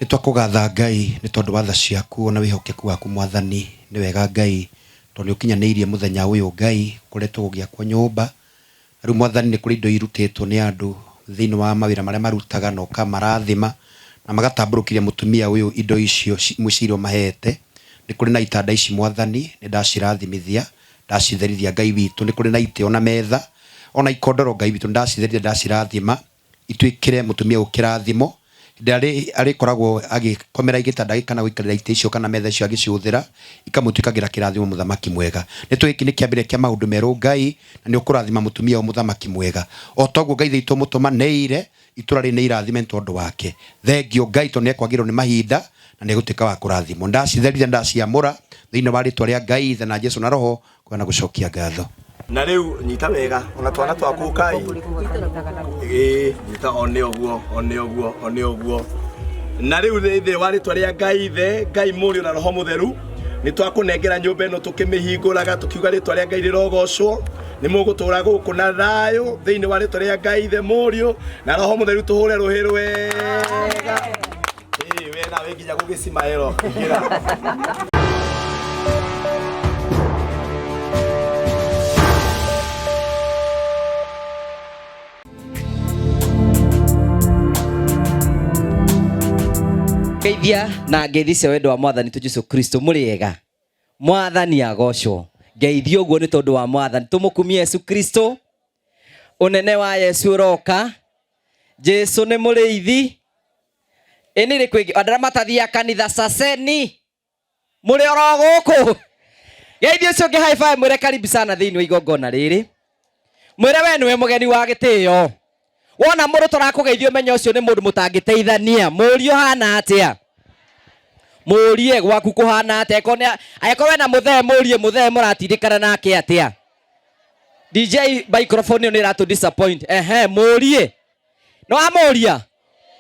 Nĩ twakũgatha Ngai nĩ tondũ wa tha ciaku ona wĩhokeku waku Mwathani. Nĩ wega Ngai tondũ nĩ ũkinyanĩirie mũthenya ũyũ Ngai ũkoretwo gũgĩakwo nyũmba. Na rĩu Mwathani nĩ kũrĩ indo irutĩtwo nĩ andũ thĩinĩ wa mawĩra marĩa marutaga na ũkamarathima na magatambũrũkĩria mũtumia ũyũ indo icio imwe cia iria ũmahete. Nĩ kũrĩ na itanda ici Mwathani, nĩ ndacirathimithia, ndacitherithia Ngai witũ. Nĩ kũrĩ na itĩ ona metha ona ikondoro Ngai witũ, nĩ ndacitherithia ndacirathima. Ituĩkĩre mũtumia ũyũ kĩrathimo, hĩndĩ ĩrĩa arĩkoragwo agĩkomera gĩtanda gĩkĩ kana gũikarĩra itĩ icio kana metha icio agĩcihũthĩra, ikamũtuĩkagĩra kĩrathimo mũthamaki mwega. Nĩ tũĩ gĩkĩ nĩ kĩambĩrĩria kĩa maũndũ merũ Ngai, na nĩ ũkũrathima mũtumia ũyũ mũthamaki mwega. O ta ũguo Ngai Ithe witũ ũmũtũmanĩire, itũra rĩrĩ nĩ irathime nĩ tondũ wake. Thengiũ Ngai tondũ nĩ ekwagĩrĩrwo nĩ mahinda, na nĩ egũtuĩka wa kũrathimwo. Nĩ ndacitherithia, nĩ ndaciamũra, thĩinĩ wa rĩtwa rĩa Ngai Ithe na Jesu na Roho, Kũgĩa na gũcokia ngatho. Na rĩu nyita wega ona twana twaku kai ĩĩ nyita one ũguo one ũguo one ũguo na rĩu thĩinĩ wa rĩtwa rĩa Ngai Ithe Ngai Mũriũ na Roho Mũtheru nĩ twakũnengera nyũmba ĩno tũkĩmĩhingũraga tũkiuga rĩtwa rĩa Ngai rĩrogocwo nĩ mũgũtũra gũkũ na thayũ thĩinĩ wa rĩtwa rĩa Ngai Ithe Mũriũ na Roho Mũtheru tũhũre rũhĩ rwega. Ĩĩ we nawe nginya gũgĩcimaĩro ingĩra. Ngeithia na ngeithi cia wendo wa mwathani tu Jesu Kristo mũrĩ ega mwathani agocwo ngeithio ũguo nĩ tondũ wa mwathani tũmũkumie Yesu Kristo ũnene wa Yesu ũroka Jesu nĩ mũrĩithi Ĩ nĩ rĩ kwĩngĩ andũ arĩa matathiaga kanitha caceni mũrĩ oro gũkũ geithio ũcio ũngĩ high five mwĩre karibu sana thĩinĩ wa igongona rĩrĩ mwĩre we nĩwe mũgeni wa gĩtĩo wona mũndũ tũrakũgeithia ũmenye ũcio nĩ mũndũ mũtangĩteithania mũrie ũhana atĩa mũrie gwaku kũhana atĩa angĩkorwo nĩ- angĩkorwo wena mũthee mũrie mũthee mũratindĩkana nake atĩa DJ microphone ĩyo nĩ ĩratũ disappoint ehe mũrie Nĩ wamũria?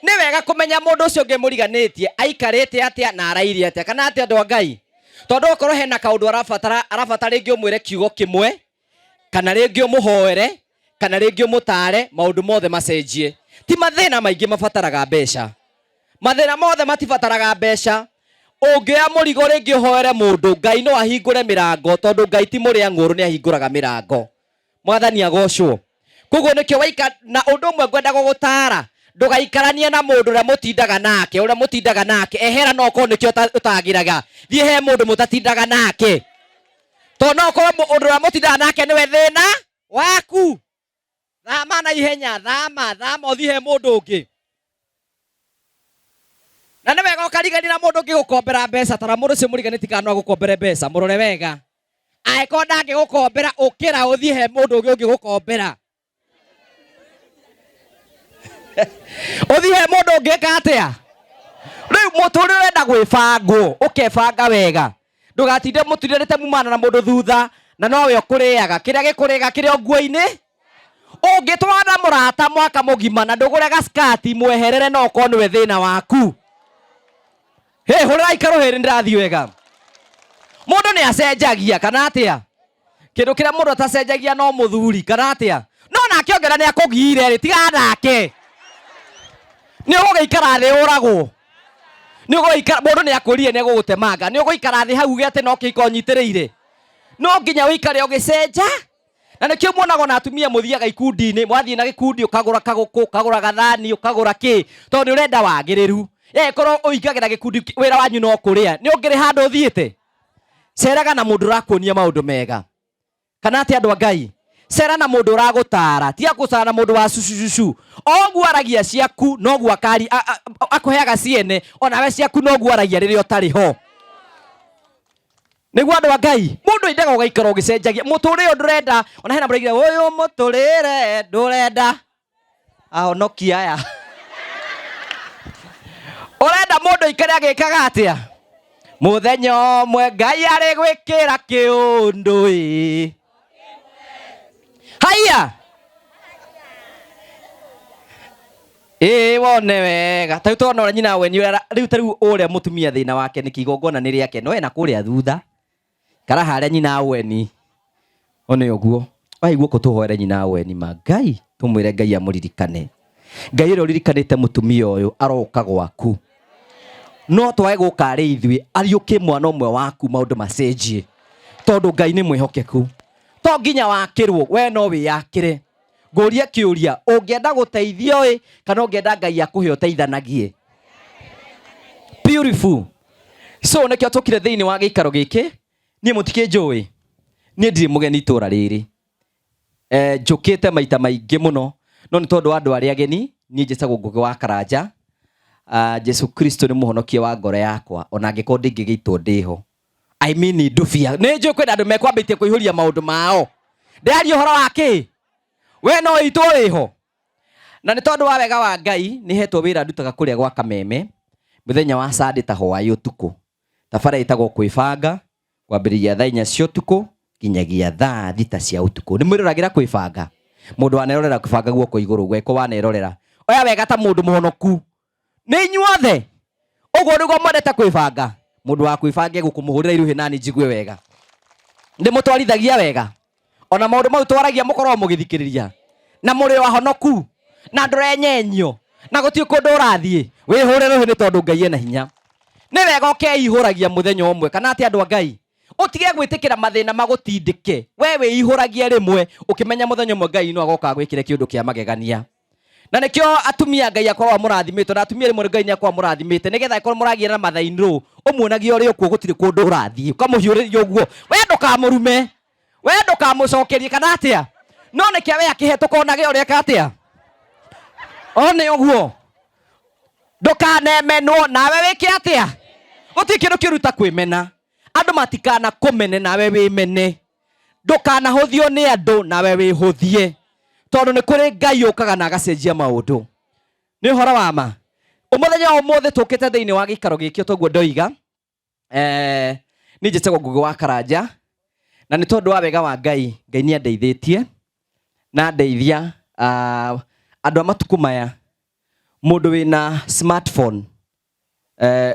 Nĩ wega kũmenya mũndũ ũcio ũngĩ mũriganĩtie aikarĩte atĩa na arairie atĩa kana atĩa andũ a Ngai. Tondũ okorwo hena kaũndũ arabatara, arabatara rĩngĩ ũmwĩre kiugo kĩmwe kana rĩngĩ ũmũhoere kana rĩngĩ ũmũtare maũndũ mothe macenjie. Ti mathĩna maingĩ mabataraga mbeca. Mathĩna mothe matibataraga mbeca. Ũngĩoya mũrigo rĩngĩ ũhoere mũndũ, Ngai no ahingũre mĩrango tondũ Ngai ti mũrĩa ng'ũũrũ nĩ ahingũraga mĩrango. Mwathani agocwo. Koguo nĩkĩo waika na ũndũ ũmwe ngwenda gũgũtara ndũgaikaranie na mũndũ ũrĩa mũtindaga nake ũrĩa mũtindaga nake ehera no ũkorwo nĩkĩo ũtagĩraga thiĩ he mũndũ mũtatindaga nake tondũ no ũkorwo ũndũ ũrĩa mũtindaga nake nĩwe thĩna waku thama na ihenya thama thama ũthiĩ he mũndũ ũngĩ na nĩ wega ũkarigania na mũndũ ũngĩgũkombera mbeca tara mũndũ ũcio mũriganĩtie kana no agũkombere mbeca mũrore wega angĩkorwo ndangĩgũkombera ũkĩra ũthiĩ he mũndũ ũngĩ ũngĩgũkombera ũthiĩ he mũndũ ũngĩka atĩa rĩu mũtũrĩre ũrenda gwĩbangwo ũkebanga wega ndũgatinde mũtindanĩte mumana na mũndũ thutha na nowe ũkũrĩaga kĩrĩa gĩkũrĩga kĩrĩ o nguo-inĩ ũngĩtwana mũrata mwaka mũgima na ndũgũre gaskati mweherere no ũkorwo nĩwe thĩna waku hĩ hũrĩrai karũhĩrĩ nĩndĩrathiĩ wega mũndũ nĩ acenjagia kana atĩa kĩndũ kĩrĩa mũndũ atacenjagia no mũthuri kana atĩa no nake ongera nĩ akũgiire rĩ tigana nake nĩ ũgũgĩikara thĩ ũragwo nĩ ũgũgĩikara mũndũ nĩ akũrire nĩ egũgũtemanga nĩ ũgũikara thĩ hau uge atĩ no kĩhiko nyitĩrĩire no nginya ũikare ũgĩcenja na nĩkĩo muonaga ona atumia mũthiaga ikundi-inĩ mwathiĩ na gĩkundi ũkagũra kagũkũ ũkagũra gathani ũkagũra kĩ tondũ nĩ ũrenda wagĩrĩru ĩkorwo ũingagĩra gĩkundi wĩra wanyu no kũrĩa nĩ ũngĩrĩ handũ ũthiĩte ceraga na mũndũ ũrakuonia maũndũ mega kana atĩ andũ a ngai cera na mũndũ ũragũtara tiga gũcara na mũndũ wa cucucucu oguo aragia ciaku noguo akari akũheaga ciene onawe ciaku noguo aragia rĩrĩa ũtarĩ ho nĩguo andũ a ngai mũndũ endaga ũgaikara ũgĩcenjagia mũtũrĩre ũyũ ndũrenda ona hena mũraigire ũyũ mũtũrĩre ndũrenda ahonokia aya ũrenda mũndũ aikare agĩkaga atĩa mũthenya ũmwe ngai arĩ gwĩkĩra kĩũndũ ĩ haiya Ĩĩ wone wega. Ta rĩu tũrona ũrĩa nyina wa weni ũrĩa rĩu ta rĩu ũrĩa mũtumia thĩna wake nĩkĩ igongona nĩ rĩake no ena kũrĩa thutha. Kara harĩa nyina wa weni. One ũguo. Waigua kũ tũhoere nyina wa weni ma Ngai tũmwĩre Ngai amũririkane. Ngai ũrĩa ũririkanĩte mũtumia ũyũ aroka gwaku. No twage gũka arĩ ithuĩ, ariũkie mwana ũmwe waku maũndũ macenjie, tondũ Ngai nĩ mwĩhokeku. To nginya wakĩrwo, we no wĩyakĩre. Ngũrie kĩũria, ũngĩenda gũteithio ĩ kana ũngĩenda Ngai akũhe ũteithanagie? Beautiful. So nĩkĩo tũkire thĩinĩ wa gĩikaro gĩkĩ. Niĩ mũtikĩnjũĩ, niĩ ndirĩ mũgeni itũra rĩrĩ. Njũkĩte maita maingĩ mũno, no nĩ tondũ wa andũ arĩa ageni, niĩ njĩtagwo Ngũgĩ wa Karanja. Jesu Kristo nĩ mũhonokia wa ngoro yakwa, ona angĩkorwo ndingĩgĩitwo ndĩho. I mean ndubia. Nĩ njũĩ kwĩna andũ mekwambĩtie kũihũria maũndũ mao. Ndĩraria ũhoro wa kĩ? We no ĩitwo wĩho. Na nĩ tondũ wa wega wa Ngai, nĩ hetwo wĩra ndutaga kũrĩa gwa Kameme, mũthenya wa Sunday ta hwaĩ ũtukũ. Tabara ĩtagwo kwĩbanga, kwambĩrĩria thaa 4 cia ũtukũ nginyagia thaa 6 cia ũtukũ. Nĩ mwĩroragĩra kwĩbanga? Mũndũ wanerorera kwĩbanga guoko igũrũ, gweko wanerorera. Oya wega ta mũndũ mũhonoku. Nĩ inyuothe. Ũguo nĩguo mwendete kwĩbanga. Mũndũ wa kwĩbanga egũkũmũhũrĩra iruhĩ nani njigue wega. Nĩ mũtwarithagia wega. Ona maũndũ mau twaragia mũkoragwo mũgĩthikĩrĩria. Na mũrĩ o ahonoku. Na ndũrenyenyio. Na gũtirĩ kũndũ ũrathiĩ. Wĩhũre rũhĩ nĩ tondũ Ngai ena hinya. Nĩ wega ũkeihũragia mũthenya ũmwe, kana atĩ andũ a Ngai? Ũtige gwĩtĩkĩra mathĩna magũtindĩke. We wĩihũragie rĩmwe, ũkĩmenya mũthenya ũmwe Ngai no agoka agwĩkĩre kĩũndũ kĩa magegania. Na nĩkĩo atumia Ngai akoragwo amũrathimĩte, na atumia rĩmwe Ngai nĩ akoragwo amũrathimĩte, nĩgetha angĩkorwo mũragia na mathainirũ, ũmuonagie ũrĩ okuo gũtirĩ kũndũ ũrathiĩ, ũkamũhiũrĩria ũguo. We ndũkamũrume, we ndũkamũcokerie, kana atĩa? No nĩkĩo we akĩhetũka onage ũrĩa eka atĩa? One ũguo. Ndũkanemenwo, nawe wĩke atĩa? Gũtirĩ kĩndũ kĩũru ta kwĩmena. Andũ matikana kũmene, nawe wĩmene. Ndũkanahũthio nĩ andũ, nawe wĩhũthie. Tondũ nĩ kũrĩ Ngai ũkaga na agacenjia maũndũ. Nĩ ũhoro wa ma. Ũmũthenya wa ũmũthĩ tũkĩte thĩinĩ wa gĩikaro gĩkĩ toguo ndoiga. Niĩ njĩtagwo Ngũgĩ wa Karanja, na nĩ tondũ wa wega wa Ngai, Ngai nĩ andeithĩtie na andeithia, andũ a matukũ maya, mũndũ wĩna smartphone,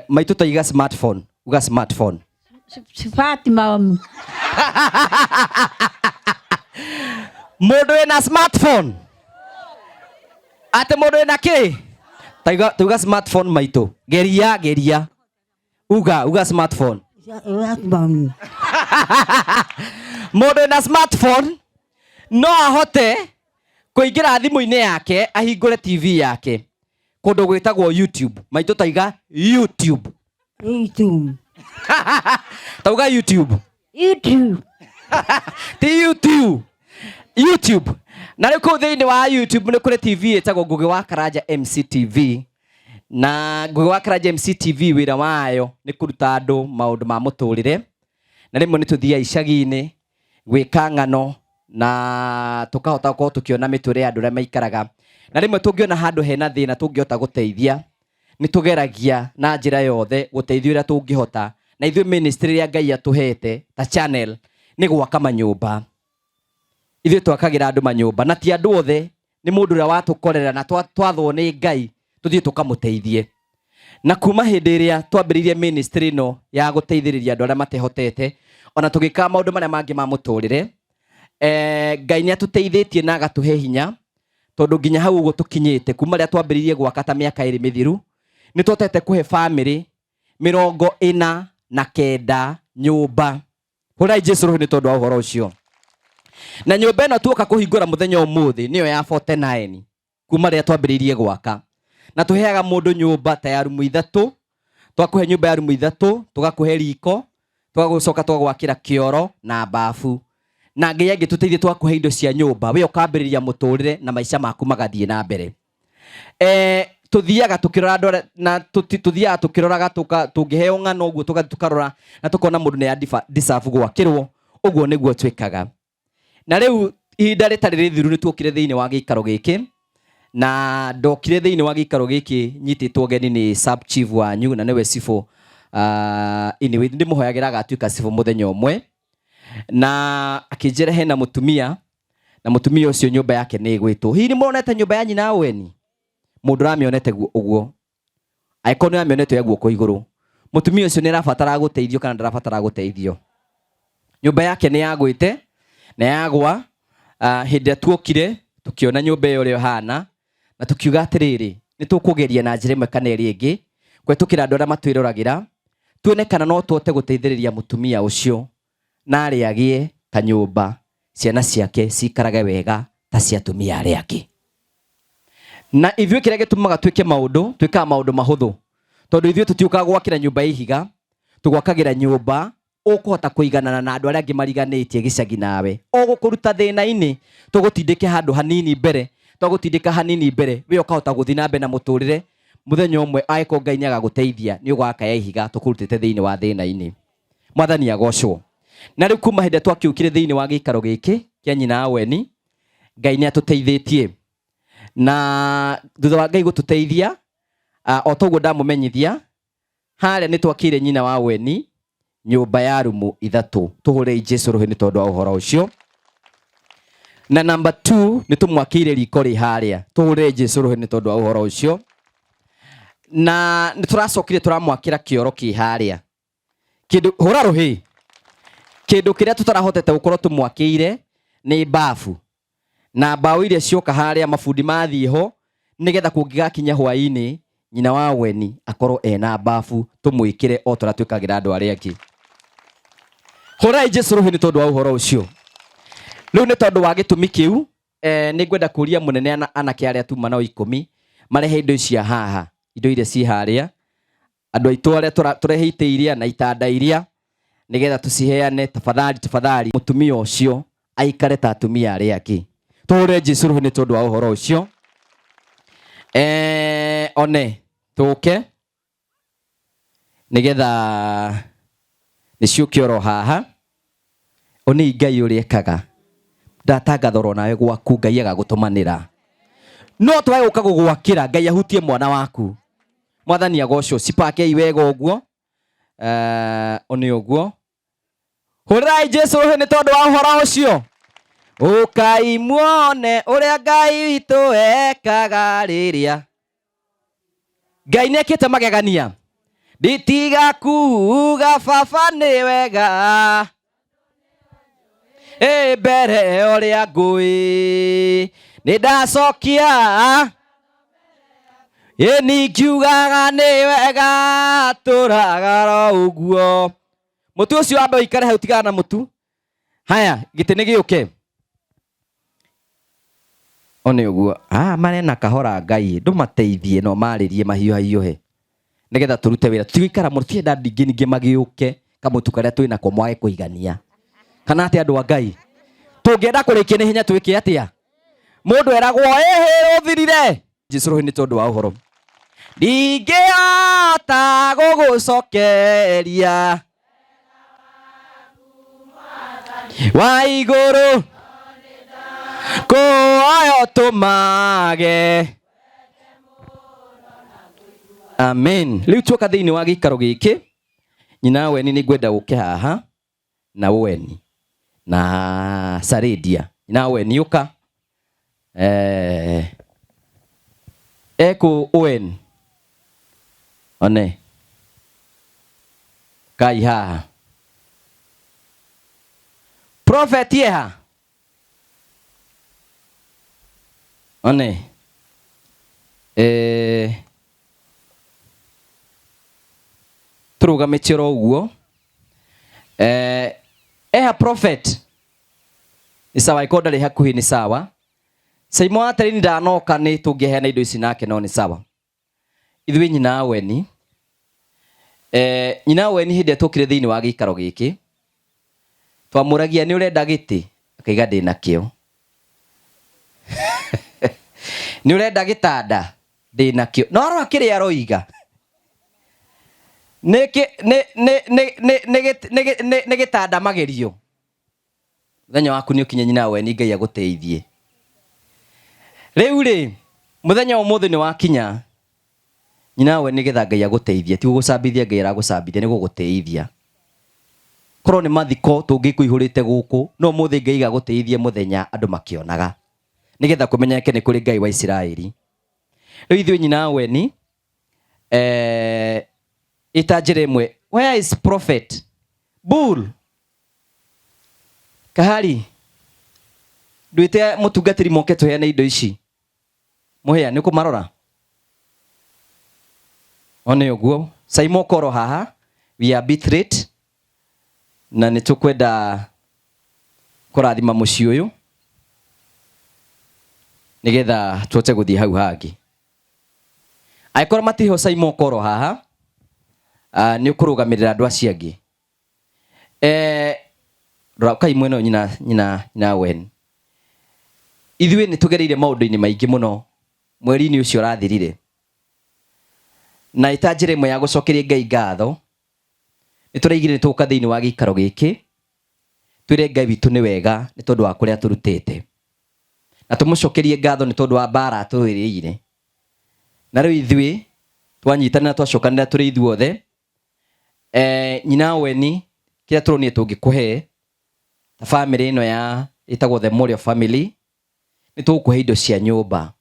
maitũ taiga smartphone, uga smartphone. Smartphone. Mũndũ wĩna smartphone. Atĩ mũndũ wĩna kĩ? Taiga, tuga smartphone maitũ. Geria, geria. Uga, uga smartphone. Smartphone. Mũndũ wĩna smartphone no ahote kũingĩra thimũ-inĩ yake ahingũre TV yake kũndũ gwĩtagwo YouTube. Maitũ taiga YouTube. YouTube. Tauga YouTube. YouTube. Ti YouTube. YouTube. Na rĩu kũu thĩinĩ wa YouTube nĩ kũrĩ TV ĩtagwo Ngũgĩ wa Karanja MCTV. Na Ngũgĩ wa Karanja MCTV wĩra wayo nĩ kũruta andũ maũndũ ma mũtũrĩre. Na rĩmwe nĩ tũthiaga icagi-inĩ gwĩka ng'ano na tũkahota gũkorwo tũkĩona mĩtũrĩre ya andũ ũrĩa maikaraga. Na rĩmwe tũngĩona handũ hena thĩna tũngĩhota gũteithia, nĩ tũgeragia na njĩra yothe gũteithia ũrĩa tũngĩhota. Na ithuĩ ministry ĩrĩa Ngai atũhete ta channel nĩ gwaka manyũmba. Ithuĩ twakagĩra andũ manyũmba, na ti andũ othe, nĩ mũndũ ũrĩa watũkorera na twathwo nĩ Ngai tũthiĩ tũkamũteithie. Na kuma hĩndĩ ĩrĩa twambĩrĩirie ministry ĩno ya gũteithĩrĩria andũ arĩa matehotete, ona tũgĩkaga maũndũ marĩa mangĩ ma mũtũrĩre, Ngai nĩ atũteithĩtie na agatũhe hinya, tondũ nginya hau ũguo tũkinyĩte, kuma rĩrĩa twambĩrĩirie gwaka ta mĩaka 2 mĩthiru, nĩ tũhotete kũhe famĩlĩ 49 nyũmba. Hũrai Jesu rũhĩ nĩ tondũ wa ũhoro ũcio. Na nyũmba ĩno tuoka kũhingũra mũthenya ũmũthĩ nĩyo ya 49 kuma rĩrĩa twambĩrĩirie gwaka. Na tũheaga mũndũ nyũmba ta ya rumu 3, twakũhe nyũmba ya rumu 3, tũgakũhe riko, tũgagũcoka tũgagwakĩra kĩoro na bafu. Na Ngai angĩtũteithia twakũhe indo cia nyũmba, we ũkambĩrĩria mũtũrĩre na maica maku magathiĩ na mbere. Tũthiaga tũkĩrora andũ arĩa, na tũthiaga tũkĩroraga tũngĩheo ng'ano ũguo tũgathiĩ tũkarora na tũkona mũndũ nĩ deserve gwakĩrwo, ũguo nĩguo twĩkaga. Na rĩu ihinda rĩtarĩ rĩthiru nĩ tuokire thĩinĩ wa gĩikaro gĩkĩ, na ndokire thĩinĩ wa gĩikaro gĩkĩ nyitĩtwo ũgeni nĩ sub chief wanyu, na nĩwe cibũ. Anyway, ndĩmũhoyagĩra agatuĩka cibũ mũthenya ũmwe, na akĩnjĩra hena mũtumia, na mũtumia ũcio nyũmba yake nĩ ĩgwĩtwo. Hihi nĩ mũronete nyũmba ya nyina weni? Mũndũ ũramĩonete ũguo, angĩkorwo nĩ ũramĩonete oya guoko igũrũ. Mũtumia ũcio nĩ arabatara gũteithio kana ndarabatara gũteithio? Nyũmba yake nĩ yagwĩte na yagwa. Hĩndĩ ĩrĩa tuokire tũkĩona nyũmba ĩyo ũrĩa ĩhana, na tũkiuga atĩrĩrĩ, nĩ tũkũgeria na njĩra ĩmwe kana ĩrĩa ĩngĩ Kũhetũkĩra andũ arĩa matwĩroragĩra, tuone kana no tũhote gũteithĩrĩria mũtumia ũcio narĩ agĩe kanyũmba, ciana ciake ciikarage wega ta cia atumia arĩa angĩ. Na ithuĩ kĩrĩa gĩtũmaga twĩke maũndũ, twĩkaga maũndũ mahũthũ, tondũ ithuĩ tũtiũkaga gwakĩra nyũmba ya ihiga, tũgwakagĩra nyũmba ũkũhota kũiganana na andũ arĩa angĩ mariganĩtie gĩcagi nawe. O gũkũruta thĩna-inĩ, tũgũtindĩke handũ hanini mbere, twagũtindĩka hanini mbere, we ũkahota gũthiĩ na mbere na mũtũrĩre. Mũthenya ũmwe angĩkorwo Ngai nĩagagũteithia, nĩ ũgwaka ya ihiga tũkũrutĩte thĩinĩ wa thĩna-inĩ. Mwathani agocwo. Na rĩu kuma hĩndĩ ĩrĩa twakĩũkire thĩinĩ wa gĩikaro gĩkĩ kĩa nyina Weni, Ngai nĩ atũteithĩtie. Na thutha wa Ngai gũtũteithia, o toguo ndamũmenyithia, harĩa nĩ twakĩire nyina wa Weni nyũmba ya rumu ithatũ. Tũhũrei Jesu rũhĩ nĩ tondũ wa ũhoro ũcio. Na number 2 nĩ tũmwakĩire riko rĩ harĩa. Tũhũrei Jesu rũhĩ nĩ tondũ wa ũhoro ũcio. Na nĩ tũracokire tũramwakĩra kĩoro kĩ harĩa. Kĩndũ hũra rũhĩ. Kĩndũ kĩrĩa tũtarahotete gũkorwo tũmwakĩire nĩ bafu. Na mbaũ iria cioka harĩa mabundi mathiĩ ho, nĩgetha kũngĩgakinya hwaĩ-inĩ nyina wa Weni akorwo ena bafu tũmwĩkĩre o ta ũrĩa twĩkagĩra andũ arĩa angĩ. Hũrai Jesu rũhĩ nĩ tondũ wa ũhoro ũcio. Rĩu nĩ tondũ wa gĩtũmi kĩu, nĩ ngwenda kũria mũnene anake arĩa tuma nao 10 marehe indo icia haha, indo iria ci harĩa, andũ aitũ arĩa tũrehe itĩ iria na itanda iria, nĩgetha tũciheane. Tafadhali, tafadhali, mũtumia ũcio aikare ta atumia arĩa angĩ. Tũhũre Jesu rũhĩ nĩ tondũ wa ũhoro ũcio. One tũke nĩgetha nĩciũke oro haha. One Ngai ũrĩa ekaga. Ndatangathorwo nawe gwaku, Ngai agagũtũmanĩra. No twage gũka gũgwakĩra, Ngai ahutie mwana waku. Mwathani agocwo. Cipakei wega ũguo. One ũguo. Hũrĩrai Jesu rũhĩ nĩ tondũ wa ũhoro ũcio. Ũkai muone ũrĩa Ngai witũ ekaga rĩrĩa Ngai nĩekĩte magegania. Nditiga kuga baba nĩ wega, ĩ mbere ũrĩa ngũĩ nĩ ndacokia, ĩ ningiugaga nĩ wega tũraga ro ũguo. Mũtu ũcio wambe ũikare hau, tigana na mũtu. Haya, gĩtĩ nĩ gĩũke. One ũguo. Marena kahora Ngai, ndũmateithie no marĩrie mahiũhahiũhe. Nĩgetha tũrute wĩra. Tũtigũikara mũno, tũtienda ndingĩ ningĩ magĩũke kamũtu karĩa twĩ nako mwage kũigania. Kana atĩ andũ a Ngai? Tũngĩenda kũrĩkia nĩ hinya twĩke atĩa? Mũndũ eragwo, ĩhĩ ũthirire. Jesu rũhĩ nĩ tondũ wa ũhoro. Ndingĩhota gũgũcokeria wa igũrũ kũoyo tũmage. Amen. Rĩu tuoka thĩinĩ wa gĩikaro gĩkĩ, nyina Weni nĩ ngwenda ũke haha na Weni na Saredia. Nyina Weni ũka. Ekũ Weni. One. Kai haha. Prophet eha. One. Tũrũgamĩtie oro ũguo. Eha prophet. Nĩ sawa, ĩkorwo ndarĩ hakuhĩ nĩ sawa. Saimo wa Terini ndanoka nĩ tũngĩheana indo ici nake no nĩ sawa. Ithuĩ nyina Weni. Nyina Weni hĩndĩ ĩrĩa tuokire thĩinĩ wa gĩikaro gĩkĩ, twamũragia nĩ ũrenda gĩtĩ, akaiga ndĩ nakĩo. Nĩ ũrenda gĩtanda, ndĩ nakĩo. No arora kĩrĩa aroiga. Nĩ gĩtanda magerio. Mũthenya waku nĩ ũkinye nyina Weni, Ngai agũteithie. Rĩu rĩ, mũthenya wa ũmũthĩ nĩ wakinya. Nyina Weni nĩgetha Ngai agũteithie, ti gũgũcambithia Ngai aragũcambithia, nĩ gũgũteithia. Korwo nĩ mathiko tũngĩkũihũrĩte gũkũ, no ũmũthĩ Ngai agũteithie mũthenya andũ makĩonaga. Nĩgetha kũmenyeke nĩ kũrĩ Ngai wa Isiraeli. Rĩu ithuĩ nyina Weni, ĩta njĩra ĩmwe, where is prophet? Bull. Kahari, ndwĩte mũtungatĩri moke tũheane indo ici. Mũhĩa, nĩ ũkũmarora? One ũguo Saimo koro haha, we are a bit late na nĩ tũkwenda kũrathima mũciĩ ũyũ nĩgetha tũhote gũthiĩ hau hangĩ. Angĩkorwo matirĩ ho Saimo koro haha, nĩ ũkũrũgamĩrĩra andũ acio angĩ. Rora kai mwena ũyũ nyina nyina nyina wen. Ithuĩ nĩ tũgereire maũndũ-inĩ maingĩ mũno mweri-inĩ ũcio ũrathirire. Na ĩta njĩra ĩmwe ya gũcokeria Ngai ngatho, nĩ tũraigire nĩ tũgũka thĩinĩ wa gĩikaro gĩkĩ, twĩre Ngai witũ nĩ wega nĩ tondũ wa kũrĩa atũrutĩte. Na tũmũcokerie ngatho nĩ tondũ wa mbara atũrũĩrĩire. Na rĩu ithuĩ twanyitanĩra twacokanĩra tũrĩ ithuothe, nyina weni kĩrĩa tũronire tũngĩkũhe ta family ĩno ya ĩtagwo The Morio Family, nĩ tũgũkũhe indo cia nyũmba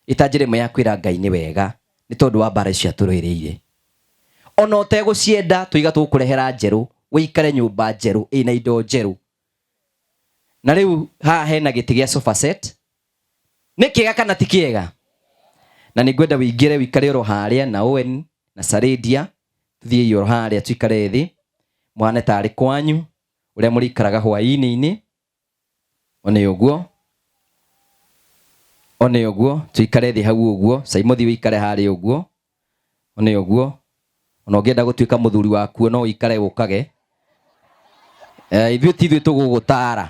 ĩta njĩra ĩmwe ya kwĩra Ngai nĩ wega nĩ tondũ wa mbara icio atũrũĩrĩire. Ona ũtegũcienda tũiga tũgũkũrehera njerũ, ũikare nyũmba njerũ ĩna indo njerũ. Na rĩu haha hena gĩtĩ gĩa sofa set. Nĩ kĩega kana ti kĩega? Na nĩ ngwenda ũingĩre ũikare oro harĩa na Owen na Saredia, tũthiĩ oro harĩa tũikare thĩ, mũhane tarĩ kwanyu ũrĩa mũrĩikaraga hwaĩ-inĩ. One ũguo, one ũguo, tũikare thĩ hau ũguo, Saimo thiĩ ũikare harĩa ũguo, one ũguo. Ona ũngĩenda gũtuĩka mũthuri wakuo no ũikare ũkage. Ithuĩ ti ithuĩ tũgũgũtara.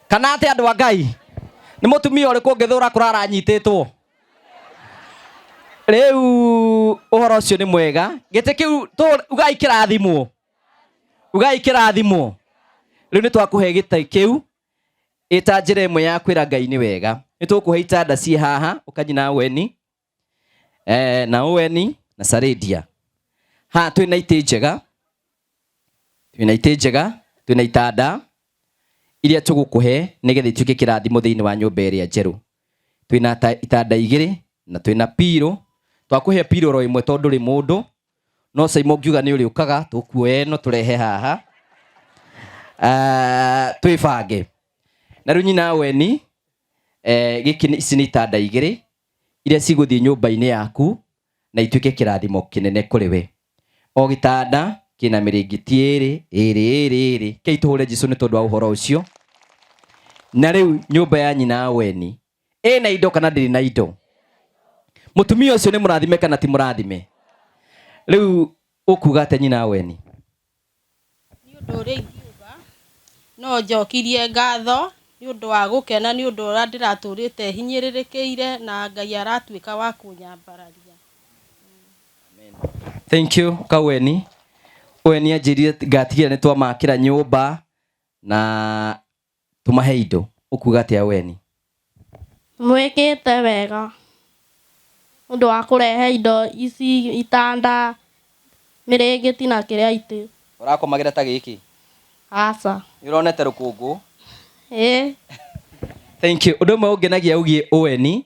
Kana atĩ andũ a Ngai, nĩ mũtumia ũrĩkũ ũngĩthũra kũrara anyitĩtwo? Rĩu ũhoro ũcio nĩ mwega. Gĩtĩ kĩu ugai kĩrathimwo. Ugai kĩrathimwo. Rĩu nĩ twakũhe gĩtĩ kĩu ĩta njĩra ĩmwe ya kwĩra Ngai nĩ wega. Nĩ tũgũkũhe itanda ciĩ haha, ũkanyina Weni, na Oweni na Saredia. Haha twĩna itĩ njega, twĩna itĩ njega, twĩna itanda iria tũgũkũhe nĩgetha ituĩke kĩrathimo thĩinĩ wa nyũmba ĩrĩa njerũ. Twĩna itanda igĩrĩ na twĩna pillow. Twakũhe pillow oro ĩmwe tondũ ndũrĩ mũndũ, no Saimo ũngiuga nĩ ũrĩũkaga tũkuoya ĩno tũrehe haha. Twĩbange. Na rĩu nyina Weni, gĩkĩ ici nĩ itanda igĩrĩ iria cigũthiĩ nyũmba-inĩ yaku na ituĩke kĩrathimo kĩnene kũrĩ we. O gĩtanda kĩna mĩrĩngĩti ĩrĩ, ĩrĩ, ĩrĩ, ĩrĩ. Kei tũhũre Jesũ nĩ tondũ wa ũhoro ũcio. Na rĩu nyũmba ya nyina Weni ĩna indo kana ndĩrĩ na indo? Mũtumia ũcio nĩ mũrathime kana ti mũrathime? Rĩu ũkuga atĩa nyina Weni? Nĩ ũndũ ũrĩa ingiuga, no njokirie ngatho nĩ ũndũ wa gũkena nĩ ũndũ ũrĩa ndĩratũrĩte hinyĩrĩrĩkĩire na Ngai aratuĩka wa kũnyambararia. Thank you Kaweni. Weni anjĩrire ngatigĩrĩra nĩ twamakĩra nyũmba na tũmahe indo. Ũkuga atĩa Weni? Mwĩkĩte wega ũndũ wa kũrehe indo ici, itanda, mĩrĩngĩti na kĩrĩa itĩ. Ũrakomagĩra ta gĩkĩ? Aca. Nĩ ũronete rũkũngũ? Ĩĩ. Thank you. Ũndũ ũmwe ũngenagia ũgiĩ Weni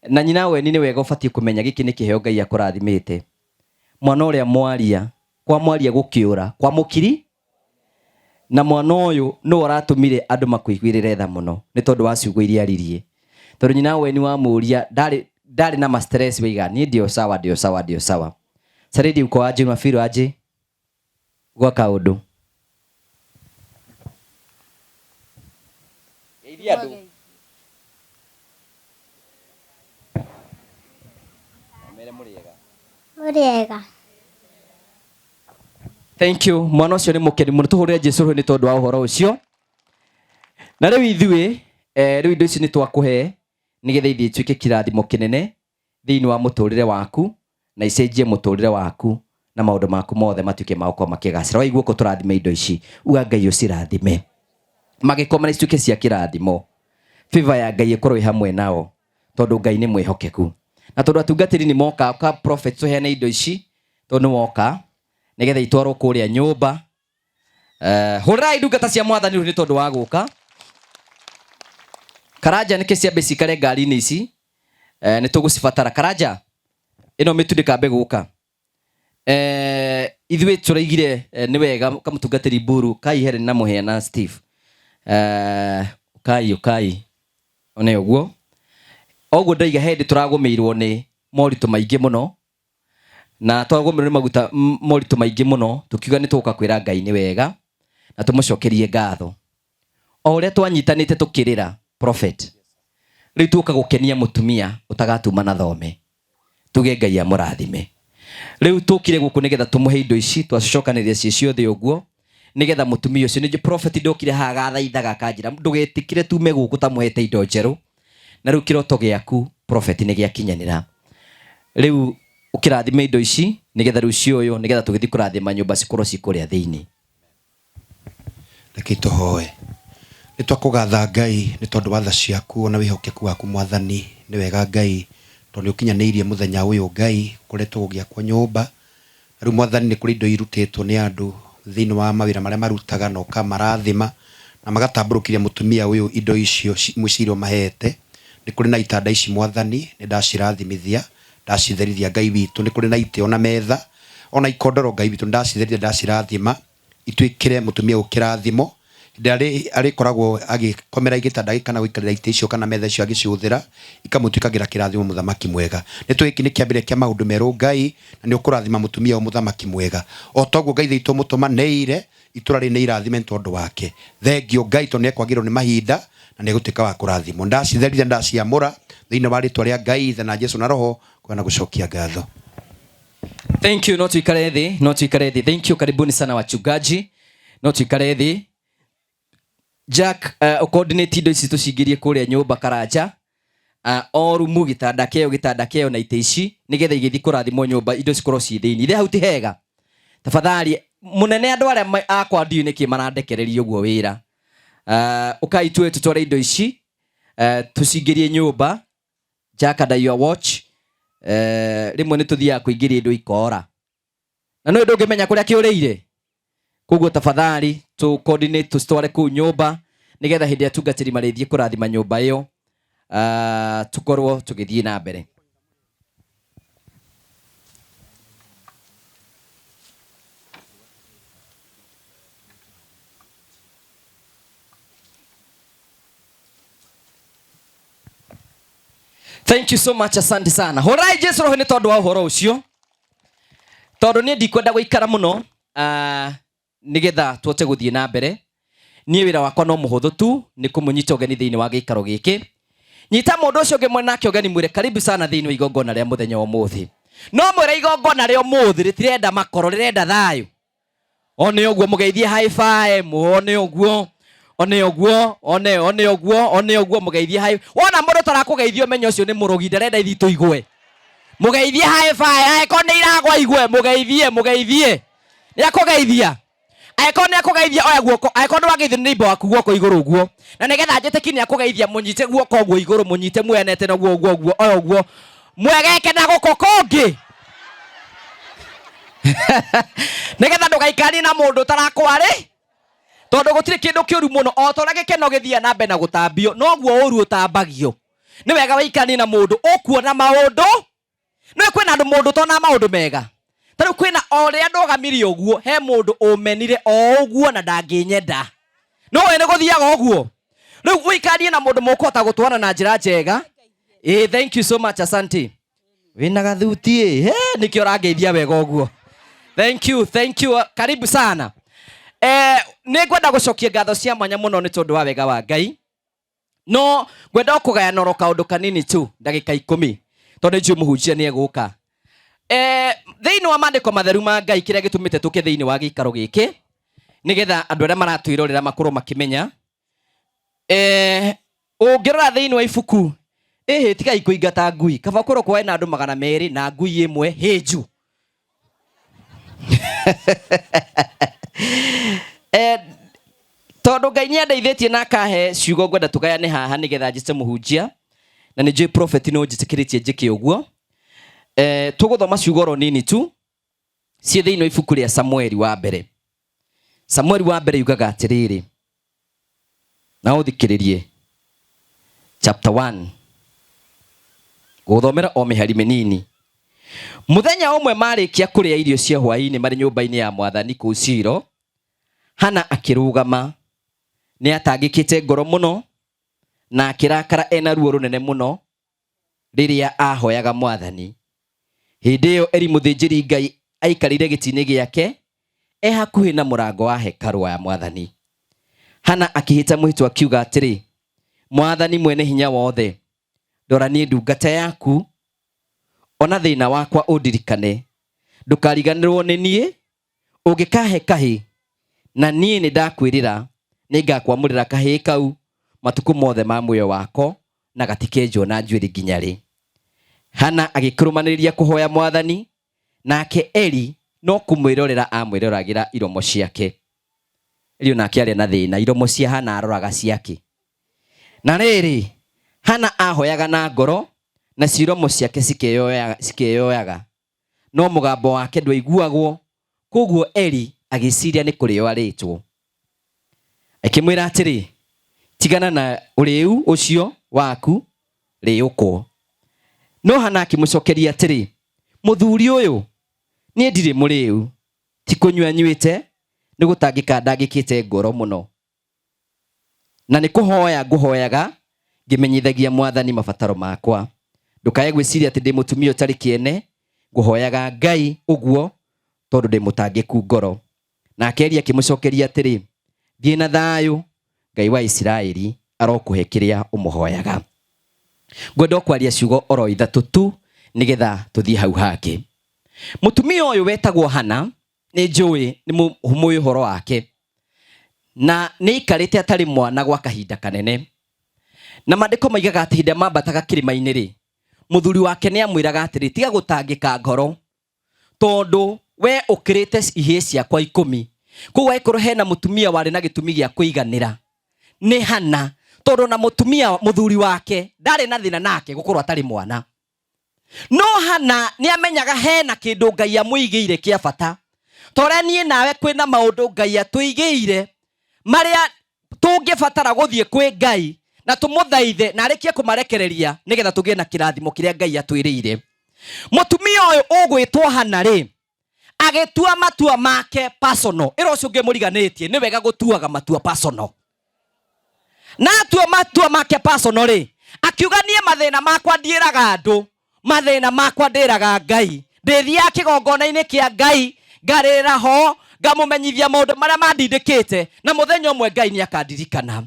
na nyina Weni nĩ wega ũbatiĩ kũmenya gĩkĩ nĩ kĩheo Ngai akũrathimĩte. Mwana ũrĩa mwaria, kwa mwaria gũkĩũra, kwa mũkiri na mwana ũyũ nĩwe ũratũmire andũ makũiguĩrĩre tha mũno nĩ tondũ wa ciugo iria aririe. Tondũ nyina Weni wamũria ndarĩ na ma stress waiga niĩ ndĩ o sawa, ndĩ o sawa, ndĩ o sawa. Saredi uko aje mafiro aje gwa kaũndũ. Geithia andũ. Mere mũrĩega. Mũrĩega. Thank you. Mwana ũcio nĩ mũkeni mũno. Tũhũrĩre Jesu rũhĩ nĩ tondũ wa ũhoro ũcio. Na rĩu ithuĩ, rĩu indo ici nĩ twakũhe nĩgetha ithiĩ ituĩke kĩrathimo kĩnene thĩinĩ wa mũtũrĩre waku na icenjie mũtũrĩre waku na maũndũ maku mothe matuĩke ma gũkorwo makĩgacĩra. Waigua ũguo tũrathime indo ici, uga Ngai ũcirathime. Magĩkoma na ituĩke cia kĩrathimo. Favor ya Ngai ĩkorwo ĩ hamwe nao tondũ Ngai nĩ mwĩhokeku. Na tondũ atungatĩri nĩ moka, ka prophet tũheane indo ici tondũ nĩ woka nĩgetha itwarwo kũrĩa nyũmba. Hũrĩrai ndungata cia mwathani rĩu nĩ tondũ wa gũka. Karanja nĩkĩ ciambe cikare ngari-inĩ ici? Nĩ tũgũcibatara. Karanja ĩno mĩtu ndĩkambe gũka. Ithuĩ tũraigire nĩ wega kamũtungatĩri Mburu kai Helen na Mũhĩa na Steve. Ũkai ũkai one ũguo. Oguo ndoiga he hĩndĩ tũragũmĩirwo nĩ moritũ maingĩ mũno. Na twagũmĩrwo nĩ maguta moritũ maingĩ mũno, tũkiuga nĩ tũgũka kwĩra Ngai nĩ wega na tũmũcokerie ngatho. O ũrĩa twanyitanĩte tũkĩrĩra prophet, rĩu tũka gũkenia mũtumia ũtagatuma na thome, tuge Ngai amũrathime. Rĩu tũkire gũkũ nĩgetha tũmũhe indo ici twacicokanĩrĩria ciĩ ciothe ũguo, nĩgetha mũtumia ũcio nĩ prophet ndokire haha gathaithaga akanjĩra ndũgetĩkĩre tume gũkũ tamũhete indo njerũ, na rĩu kĩroto gĩaku prophet nĩ gĩakinyanĩra. Rĩu ũkĩrathime indo ici nĩgetha rĩu cioywo, nĩgetha tũgĩthiĩ kũrathima nyũmba cikorwo ci kũrĩa thĩinĩ. Reke tũhoe. Nĩ twakũgatha Ngai nĩ tondũ wa tha ciaku ona wĩhokeku waku Mwathani. Nĩ wega Ngai tondũ nĩ ũkinyanĩirie mũthenya ũyũ Ngai ũkoretwo gũgĩakwo nyũmba. Na rĩu Mwathani nĩ kũrĩ indo irutĩtwo nĩ andũ thĩinĩ wa mawĩra marĩa marutaga na ũkamarathima na magatambũrũkĩria mũtumia ũyũ indo icio imwe cia iria ũmahete. Nĩ kũrĩ na itanda ici Mwathani, nĩ ndacirathimithia, ndacitherithia Ngai witũ. Nĩ kũrĩ na itĩ ona metha ona ikondoro Ngai witũ, nĩ ndacitherithia, ndacirathima ituĩkĩre mũtumia ũyũ kĩrathimo. Hĩndĩ ĩrĩa arĩkoragwo agĩkomera gĩtanda gĩkĩ kana gũikarĩra itĩ icio kana metha icio agĩcihũthĩra, ikamũtuĩkagĩra kĩrathimo mũthamaki mwega. Nĩ tũĩ gĩkĩ nĩ kĩambĩrĩria kĩa maũndũ merũ Ngai, na nĩ ũkũrathima mũtumia ũyũ mũthamaki mwega. O toguo Ngai witũ ũmũtũmanĩire, itũra rĩrĩ nĩ irathime nĩ tondũ wake. Thengio Ngai tondũ nĩ ekwagĩrĩrwo nĩ mahinda na nĩ egũtuĩka wa kũrathimwo. Ndacitherithia, ndaciamũra thĩinĩ wa rĩtwa rĩa Ngai Ithe na Jesu na Roho, kuona gũcokia ngatho. Thank you, no tuikare thĩ, no tuikare thĩ. Thank you, karibuni sana wachungaji. No tuikare thĩ. Jack, coordinate indo ici tũcingĩrie kũrĩa nyũmba Karanja. O rumu gĩtanda kĩayo, gĩtanda kĩayo na itĩ ici, nĩgetha igĩthiĩ kũrathimwo nyũmba indo cikorwo ciĩ thĩinĩ. Ithe hau ti hega. Tafadhali mũnene andũ arĩa akwa ndiũĩ nĩkĩ marandekereria ũguo wĩra. Ũkai tuoe tũtware indo ici, tũcingĩrie nyũmba. Jack, under your watch. Rĩmwe nĩ tũthiaga kũingĩria indo ikora. Na nĩ ndũngĩmenya kũrĩa kĩũrĩire. Koguo tafadhali tu coordinate tũcitware kũu nyũmba nĩgetha hĩndĩ ĩrĩa atungatĩri marĩthiĩ kũrathima nyũmba ĩyo, tũkorwo tũgĩthiĩ na mbere. Thank you so much, asante sana. Horai Jesu roho nĩ tondũ wa ũhoro ũcio. Tondũ niĩ ndikwenda gũikara mũno, nĩgetha tũhote gũthiĩ na mbere. Niĩ wĩra wakwa no mũhũthũ tu, nĩ kũmũnyita ũgeni thĩinĩ wa gĩikaro gĩkĩ. Nyita mũndũ ũcio ũngĩ mwena nake ũgeni mwĩre karibu sana thĩinĩ wa igongona rĩa mũthenya wa ũmũthĩ. No mwĩre igongona rĩa ũmũthĩ rĩtirenda makoro, rĩrenda thayũ. One ũguo mũgeithie high five, one ũguo, one ũguo, one, one ũguo, one ũguo mũgeithie high. Wona mũndũ tarakũgeithia ũmenye ũcio nĩ mũrogi, ndarenda ithuĩ tũigue. Mũgeithie high five, angĩkorwo nĩ iragwa igue, mũgeithie, mũgeithie. Nĩ akũgeithia. Angĩkorwo nĩ akũgeithia oya guoko, angĩkorwo nĩ wageithio nĩ neighbor waku guoko igũrũ ũguo. Na nĩgetha njĩtĩkie nĩ akũgeithia, mũnyite guoko ũguo igũrũ, mũnyite muoyanĩte na guo ũguo ũguo, oya ũguo. Mwegeke na gũkũ kũngĩ. Nĩgetha ndũgaikaranie na mũndũ ũtarakwarĩ, tondũ gũtirĩ kĩndũ kĩũru mũno o ta ũrĩa gĩkeno gĩthiaga na mbere na gũtambio, noguo ũru ũtambagio. Nĩ wega waikaranie na mũndũ ũkuona maũndũ. Nĩ kwĩna andũ mũndũ ũtonaga maũndũ mega. Ta rĩu kwĩna o rĩrĩa ndũgamire ũguo, he mũndũ ũmenire o ũguo na ndangĩnyenda. No we nĩ gũthiaga ũguo. Rĩu ũikaranie na mũndũ mũkũhota gũtwarana na njĩra njega. Thank you so much, asante. Wĩna gathuti ĩ, he, nĩkĩo ũrangeithia wega ũguo. Thank you, thank you, karibu sana. Nĩ ngwenda gũcokia ngatho cia mwanya mũno nĩ tondũ wa wega wa Ngai. No ngwenda kũgayana oro kaũndũ kanini tu, ndagĩka 10, tondũ nĩnjũĩ mũhunjia nĩ egũka. Thĩinĩ wa maandĩko matheru ma Ngai, kĩrĩa gĩtũmĩte tũke thĩinĩ wa gĩikaro gĩkĩ, nĩgetha andũ arĩa maratwĩrorera makorwo makĩmenya. Ũngĩrora thĩinĩ wa ibuku, ĩhĩ, tigai kũingata ngui, kaba kũrwo kwaĩ na andũ magana merĩ na ngui ĩmwe hĩnju. Tondũ Ngai nĩ andeithĩtie na akahe ciugo ngwenda tũgayane haha nĩgetha njĩte mũhunjia, na nĩ njũĩ prophet no njĩtĩkĩrĩtie njĩke ũguo. Tũgũthoma ciugo oro nini tu ciĩ thĩinĩ wa ibuku rĩa Samueli wa mbere. Samueli wa mbere yugaga atĩrĩrĩ, na ũthikĩrĩrie chapter 1, gũthomera o mĩhari mĩnini. Mũthenya ũmwe marĩkia kũrĩa irio cia hwaĩ-inĩ marĩ nyũmba-inĩ ya mwathani kũu Shilo, Hana akĩrũgama. Nĩ atangĩkĩte ngoro mũno na akĩrakara ena ruo rũnene mũno rĩrĩa ahoyaga mwathani. Hĩndĩ ĩyo Eli mũthĩnjĩri Ngai aikarĩire gĩtĩ-inĩ gĩake e hakuhĩ na mũrango wa hekarũ ya Mwathani. Hana akĩhĩta mwĩhĩtwa akiuga atĩrĩ, Mwathani mwene hinya wothe, ndora niĩ ndungata yaku, ona thĩna wakwa ũndirikane, ndũkariganĩrwo nĩ niĩ, ũngĩkahe kahĩ na niĩ nĩ ndakwĩrĩra nĩngakwamũrĩra kahĩĩ kau matukũ mothe ma muoyo wako na gatikenjwo na njuĩrĩ nginya rĩ. Hana agĩkĩrũmanĩrĩria kũhoya Mwathani, nake Eli no kũmwĩrorera amwĩroragĩra iromo ciake. Eli onake arĩ na thĩna, iromo cia Hana aroraga ciake. Na rĩrĩ, Hana ahoyaga na ngoro, nacio iromo ciake cikeyoyaga, no mũgambo wake ndwaiguagwo. Koguo Eli agĩciria nĩ kũrĩo arĩtwo. Akĩmwĩra atĩrĩ, tigana na ũrĩu ũcio waku, rĩũkwo. No Hana akĩmũcokeria atĩrĩ, mũthuri ũyũ, niĩ ndirĩ mũrĩu, ti kũnyua nyuĩte, nĩ gũtangĩka ndangĩkĩte ngoro mũno, na nĩ kũhoya ngũhoyaga ngĩmenyithagia Mwathani mabataro makwa. Ndũkae gwĩciria atĩ ndĩ mũtumia ũtarĩ kĩene, ngũhoyaga Ngai ũguo tondũ ndĩ mũtangĩku ngoro. Nake Eli akĩmũcokeria atĩrĩ, thiĩ na thayũ, Ngai wa Isiraeli arokũhe kĩrĩa ũmũhoyaga. Ngwenda kwaria ciugo oro ithatũ tu nĩgetha tũthiĩ hau hangĩ. Mũtumia ũyũ wetagwo Hana nĩ njũĩ nĩ mũĩ ũhoro wake, na nĩ aikarĩte atarĩ mwana gwa kahinda kanene. Na maandĩko maigaga atĩ hĩndĩ ĩrĩa mambataga kĩrĩma-inĩ rĩ, mũthuri wake nĩ amwĩraga atĩrĩ, tiga gũtangĩka ngoro, tondũ we ũkĩrĩte ihĩĩ ciakwa 10. Koguo angĩkorwo hena mũtumia warĩ na gĩtũmi gĩa kũiganĩra nĩ Hana, tondũ na mũtumia mũthuri wake ndarĩ na thĩna nake gũkorwo atarĩ mwana. No Hana nĩ amenyaga hena kĩndũ Ngai amũigĩire kĩa bata. Torĩa niĩ nawe kwĩna maũndũ Ngai atũigĩire marĩa tũngĩbatara gũthiĩ kwĩ Ngai na tũmũthaithe na arĩkie kũmarekereria nĩgetha tũgĩe na kĩrathimo kĩrĩa Ngai atwĩrĩire. Mũtumia ũyũ ũgwĩtwo Hana rĩ, agĩtua matua make personal. Ĩra ũcio ũngĩ mũriganĩtie, nĩ wega gũtuaga matua personal. Na atua matua make personal rĩ, akiuga niĩ mathĩna makwa ndiĩraga andũ, mathĩna makwa ndĩraga Ngai. Ndĩthiaga kĩgongona-inĩ kĩa Ngai, ngarĩra ho, ngamũmenyithia maũndũ marĩa mandindĩkĩte, na mũthenya ũmwe Ngai nĩ akandirikana.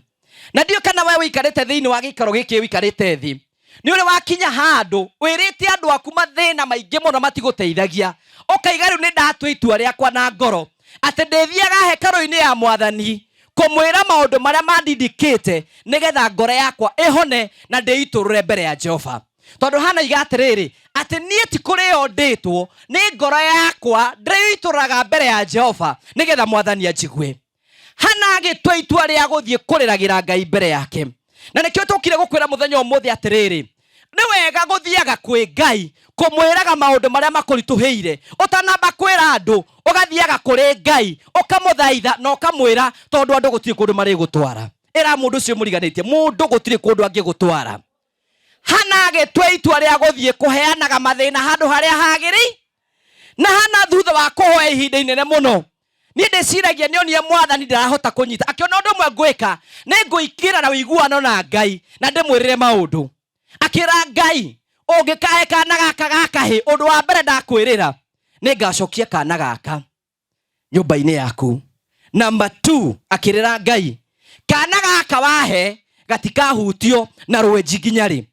Na ndiũĩ kana we ũikarĩte thĩinĩ wa gĩikaro gĩkĩ ũikarĩte thĩ, nĩ ũrĩ wakinya handũ wĩrĩte andũ aku mathĩna maingĩ mũno matigũteithagia, ũkaiga rĩu nĩ ndatua itua rĩakwa na ngoro atĩ ndĩthiaga hekarũ-inĩ ya Mwathani kũmwĩra maũndũ marĩa mandindĩkĩte nĩgetha ngoro yakwa ĩhone na ndĩitũrũre mbere ya Jehova. Tondũ Hana iga atĩrĩrĩ, atĩ niĩ ti kũrĩo ndĩtwo, nĩ ngoro yakwa ndĩitũrũraga mbere ya Jehova nĩgetha Mwathani anjigue. Hana agĩtua itua rĩa gũthiĩ kũrĩragĩra Ngai mbere yake. Na nĩkĩo tũkire gũkwĩra mũthenya ũmũthĩ atĩrĩrĩ, nĩ wega gũthiaga kwĩ Ngai kũmwĩraga maũndũ marĩa makũritũhĩire, ũtanamba kwĩra andũ, ũgathiaga kũrĩ Ngai ũkamũthaitha na ũkamwĩra, tondũ andũ gũtirĩ kũndũ marĩgũtwara. Ĩra mũndũ ũcio mũriganĩtie, mũndũ gũtirĩ kũndũ angĩgũtwara. Hana agĩtua itua rĩa gũthiĩ kũheanaga mathĩna handũ harĩa hagĩrĩire. Na Hana thutha wa kũhoya ihinda inene mũno, niĩ ndĩciragia nĩonire Mwathani ndarahota kũnyita, akĩona ũndũ ũmwe ngwĩka, nĩ ngũingĩra na ũiguano na Ngai na ndĩmwĩrĩre maũndũ. Akĩra Ngai, ũngĩkahe kana gaka ga kahĩ, ũndũ wa mbere ndakwĩrĩra, nĩ ngacokia kana gaka nyũmba-inĩ yaku. Number 2, akĩrĩra Ngai, kana gaka wahe gatikahutio na rwenji nginya rĩ.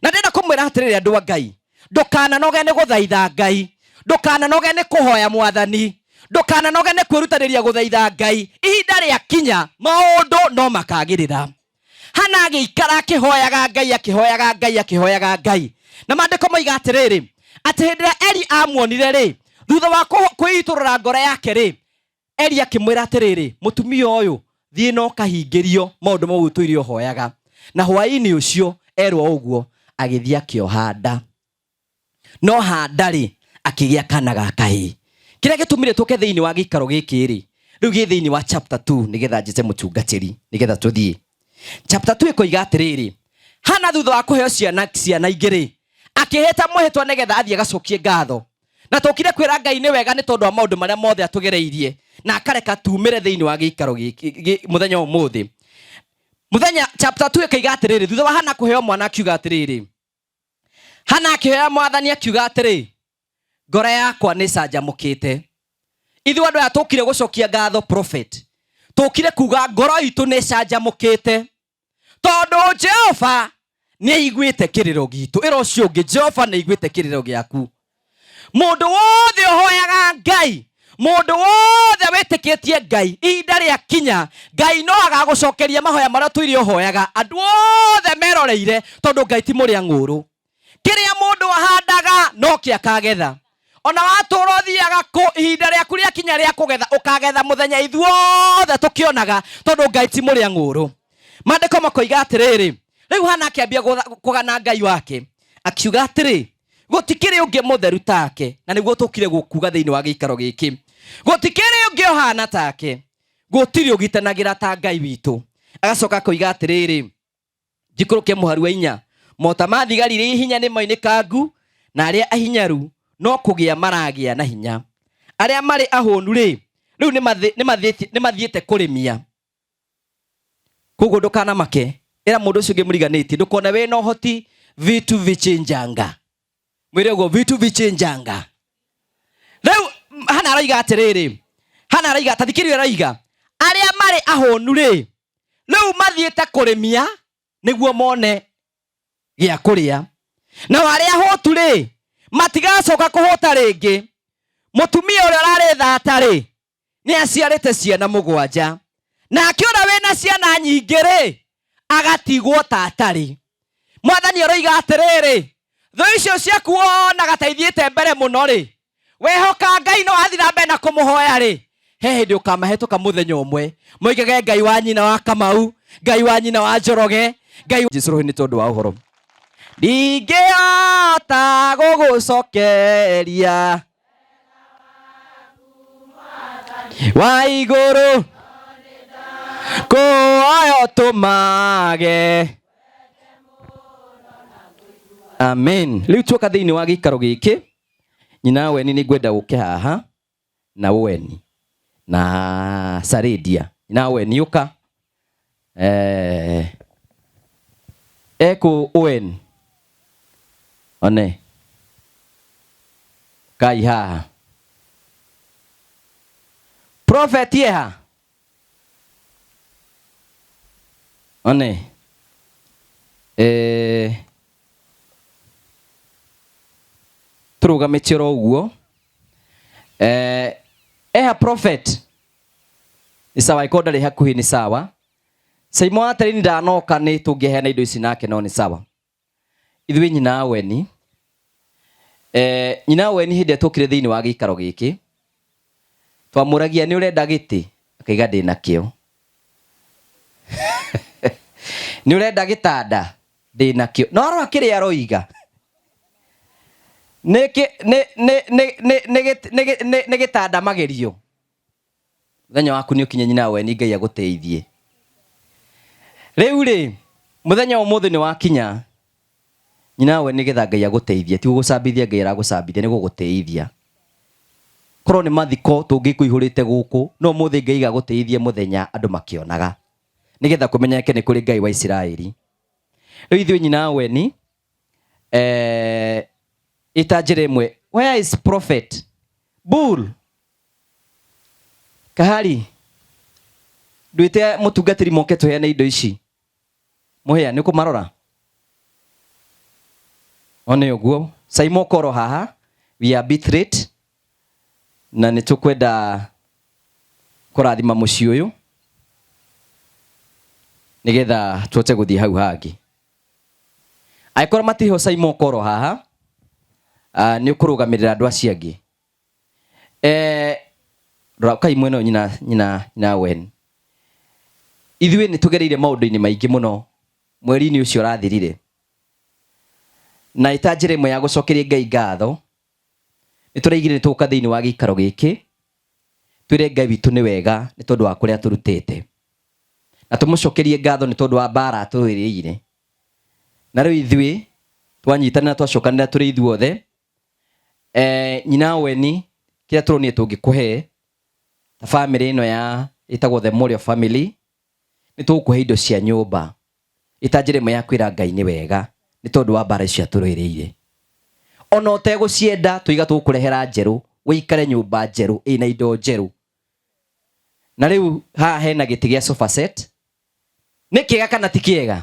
Na ndĩrenda kũmwĩra atĩrĩrĩ andũ a Ngai, ndũkananoge nĩ gũthaitha Ngai, ndũkananoge nĩ kũhoya Mwathani, ndũkananoge nĩ kwĩrutanĩria gũthaitha Ngai. Ihinda rĩakinya maũndũ no makagĩrĩra. Hana agĩikara akĩhoyaga Ngai, akĩhoyaga Ngai, akĩhoyaga Ngai. Na maandĩko moiga atĩrĩrĩ, atĩ hĩndĩ ĩrĩa Eli amuonire rĩ, thutha wa kwĩitũrũra ngoro yake rĩ, Eli akĩmwĩra atĩrĩrĩ, mũtumia ũyũ, thiĩ na ũkahingĩrio maũndũ mau ũtũire ũhoyaga. Na hwaĩ-inĩ ũcio erwo ũguo, agĩthiĩ akĩoha nda. No handa rĩ, akĩgĩa kana ga kahĩĩ. Kĩrĩa gĩtũmire tũke thĩinĩ wa gĩikaro gĩkĩ rĩ, rĩu gĩ thĩinĩ wa chapter 2 nĩgetha njĩte mũtungatĩri, nĩgetha tũthiĩ. Chapter 2 ĩkoiga atĩrĩrĩ, Hana thutha wa kũheo ciana ingĩ rĩ, akĩhĩta mwĩhĩtwa nĩgetha athiĩ agacokie ngatho. Na tũkire kwĩra Ngai nĩ wega nĩ tondũ wa maũndũ marĩa mothe atũgereirie na akareka tumĩre thĩinĩ wa gĩikaro gĩkĩ mũthenya ũmũthĩ. Mũthenya chapter 2 ĩkoiga atĩrĩrĩ, thutha wa Hana kũheo mwana akiuga atĩrĩrĩ, Hana akĩhoya Mwathani akiuga atĩrĩ, Ngoro yakwa nĩ ĩcanjamũkĩte. Ithuĩ andũ aya tũkire gũcokia ngatho prophet, tũkire kuga ngoro itũ nĩ ĩcanjamũkĩte tondũ Jehova nĩ aiguĩte kĩrĩro gitũ. Ĩra ũcio ũngĩ, Jehova nĩ aiguĩte kĩrĩro gĩaku. Mũndũ wothe ũhoyaga Ngai, mũndũ wothe wĩtĩkĩtie Ngai, ihinda rĩa kinya Ngai no agagũcokeria mahoya marĩa tũire ũhoyaga. Andũ othe meroreire tondũ Ngai ti mũrĩa ng'ũrũ. Kĩrĩa mũndũ ahandaga no kĩ akagetha. Ona watũra ũthiaga kũ, ihinda rĩaku rĩakinya rĩa kũgetha ũkagetha mũthenya ithuothe tũkĩonaga tondũ Ngai ti mũrĩa ng'ũrũ. Maandĩko makoiga atĩrĩrĩ, rĩu Hana akĩambia kũgana Ngai wake akiuga atĩrĩ, gũtikĩrĩ ũngĩ mũtheru take, na nĩguo tũkire gũkuga thĩinĩ wa gĩikaro gĩkĩ, gũtikĩrĩ ũngĩ ũhana take, gũtirĩ ũgitanagĩra ta Ngai witũ. Agacoka akoiga atĩrĩrĩ, njikũrũke mũharu wa 4, mota ma thigari iria hinya nĩ moinĩkangu, na arĩa ahinyaru no kũgĩa maragĩa na hinya. Arĩa marĩ ahũnu rĩ, rĩu nĩ mathiĩte kũrĩmia. Koguo ndũkanamake, ĩra mũndũ ũcio ũngĩ mũriganĩtie, ndũkone wĩna ũhoti, vitu vichinjanga. Mwĩre ũguo, vitu vichinjanga. Rĩu Hana aroiga atĩrĩrĩ, Hana aroiga, ta thikĩrĩria aroiga, arĩa marĩ ahũnu rĩ, rĩu mathiĩte kũrĩmia nĩguo mone gĩa kũrĩa, nao arĩa ahũtu rĩ, matigacoka kũhũta rĩngĩ. Mũtumia ũrĩa ũrarĩ thata rĩ, nĩ aciarĩte ciana 7, nake ũrĩa wĩna ciana nyingĩ rĩ, agatigwo ta atarĩ. Mwathani aroiga atĩrĩrĩ, thũ icio ciaku wonaga ta ithiĩte mbere mũno rĩ, wehoka Ngai no wathiĩ na mbere na kũmũhoya rĩ, he hĩndĩ ũkamahĩtũka mũthenya ũmwe, moigage Ngai wa nyina wa Kamau, Ngai wa nyina wa Njoroge, Ngai wa Jesũ nĩ tondũ wa ũhoro. Ndingĩhota gũgũcokeria wa igũrũ kũoyo tũmage. Amen. Rĩu tuoka thĩinĩ wa gĩikaro gĩkĩ, nyina weni nĩ ngwenda ũke haha na weni na Saredia. Nyina weni ũka. Ekũ weni. One. Kai haha. Prophet yeha. One. Tũrũgamĩtie oro ũguo. Eha prophet. Nĩ sawa, ĩkorwo ndarĩ hakuhĩ nĩ sawa. Saimo wa Terini ndanoka nĩ tũngĩheana indo ici nake no nĩ sawa. Ithuĩ nyina weni. Nyina weni hĩndĩ ĩrĩa twokire thĩinĩ wa gĩikaro gĩkĩ, twamũragia nĩ ũrenda gĩtĩ, akaiga ndĩ nakĩo. Nĩ ũrenda gĩtanda, ndĩ nakĩo. No arora kĩrĩa aroiga. Nĩ gĩtanda magerio. Mũthenya waku nĩ ũkinye nyina weni, Ngai agũteithie. Rĩu rĩ, mũthenya wa ũmũthĩ nĩ wakinya. Nyina weni nĩgetha Ngai agũteithie, ti gũgũcambithia Ngai aragũcambithia, nĩ gũgũteithia. Korwo nĩ mathiko tũngĩkũihũrĩte gũkũ, no ũmũthĩ Ngai agũteithie mũthenya andũ makĩonaga, nĩgetha kũmenyeke nĩ kũrĩ Ngai wa Isiraeli. Rĩu ithuĩ nyina weni, ĩta njĩra ĩmwe, where is prophet? Bull. Kahari, ndwĩte mũtungatĩri moke tũheane indo ici. Mũhĩa, nĩ ũkũmarora? One ũguo. Saimo koro haha, we are a bit late, na nĩ tũkwenda kũrathima mũciĩ ũyũ nĩgetha tũhote gũthiĩ hau hangĩ. Angĩkorwo matirĩ Saimo koro haha, nĩ ũkũrũgamĩrĩra andũ acio angĩ. Rora kai mwena ũyũ nyina wen. Ithuĩ nĩ tũgereire maũndũ-inĩ maingĩ mũno mweri-inĩ ũcio ũrathirire. Na ĩta njĩra ĩmwe ya gũcokeria Ngai ngatho, nĩ tũraigire nĩ tũgũka thĩinĩ wa gĩikaro gĩkĩ, twĩre Ngai witũ nĩ wega nĩ tondũ wa kũrĩa atũrutĩte. Na tũmũcokerie ngatho nĩ tondũ wa mbara atũrũĩrĩire. Na rĩu ithuĩ twanyitanĩra twacokanĩra tũrĩ ithuothe, nyina weni kĩrĩa tũronire tũngĩkũhe ta family ĩno ya ĩtagwo The Morio Family, nĩ tũgũkũhe indo cia nyũmba. Ĩta njĩra ĩmwe ya kwĩra Ngai nĩ wega nĩ tondũ wa mbara icio atũrũĩrĩire. Ona ũtegũcienda tũiga tũgũkũrehera njerũ, ũikare nyũmba njerũ ĩna indo njerũ. Na rĩu haha hena gĩtĩ gĩa sofa set. Nĩ kĩega kana ti kĩega?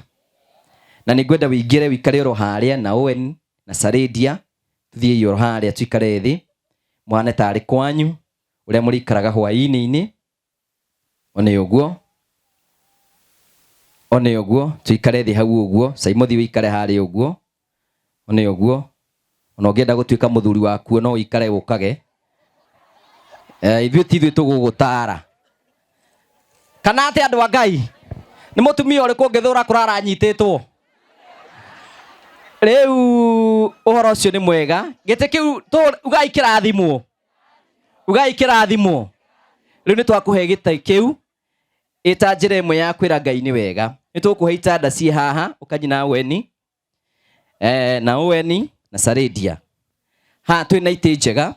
Na nĩ ngwenda wĩingĩre wĩikare oro harĩa na Owen na Saredia, tuthiĩ oro harĩa tuikare thĩ, mũhane tarĩ kwanyu ũrĩa mũrĩikaraga hwaĩ-inĩ. One ũguo, one ũguo, tuikare thĩ hau ũguo, Saimothi wĩikare harĩa ũguo, one ũguo. Ona ũngĩenda gũtuĩka mũthuri wakuo no ũikare ũkage. Ithuĩ ti ithuĩ tũgũgũtara. Kana atĩ andũ a Ngai, nĩ mũtumia ũrĩkũ ũngĩthũra kũrara anyitĩtwo? Rĩu ũhoro ũcio nĩ mwega. Gĩtĩ kĩu ugai kĩrathimwo. Ugai kĩrathimwo. Rĩu nĩ twakũhe gĩtĩ kĩu ĩta njĩra ĩmwe ya kwĩra Ngai nĩ wega. Nĩ tũkũhe itanda ciĩ haha, ũkanyina Oweni. Na Oweni na Saredia. Haha twĩna itĩ njega.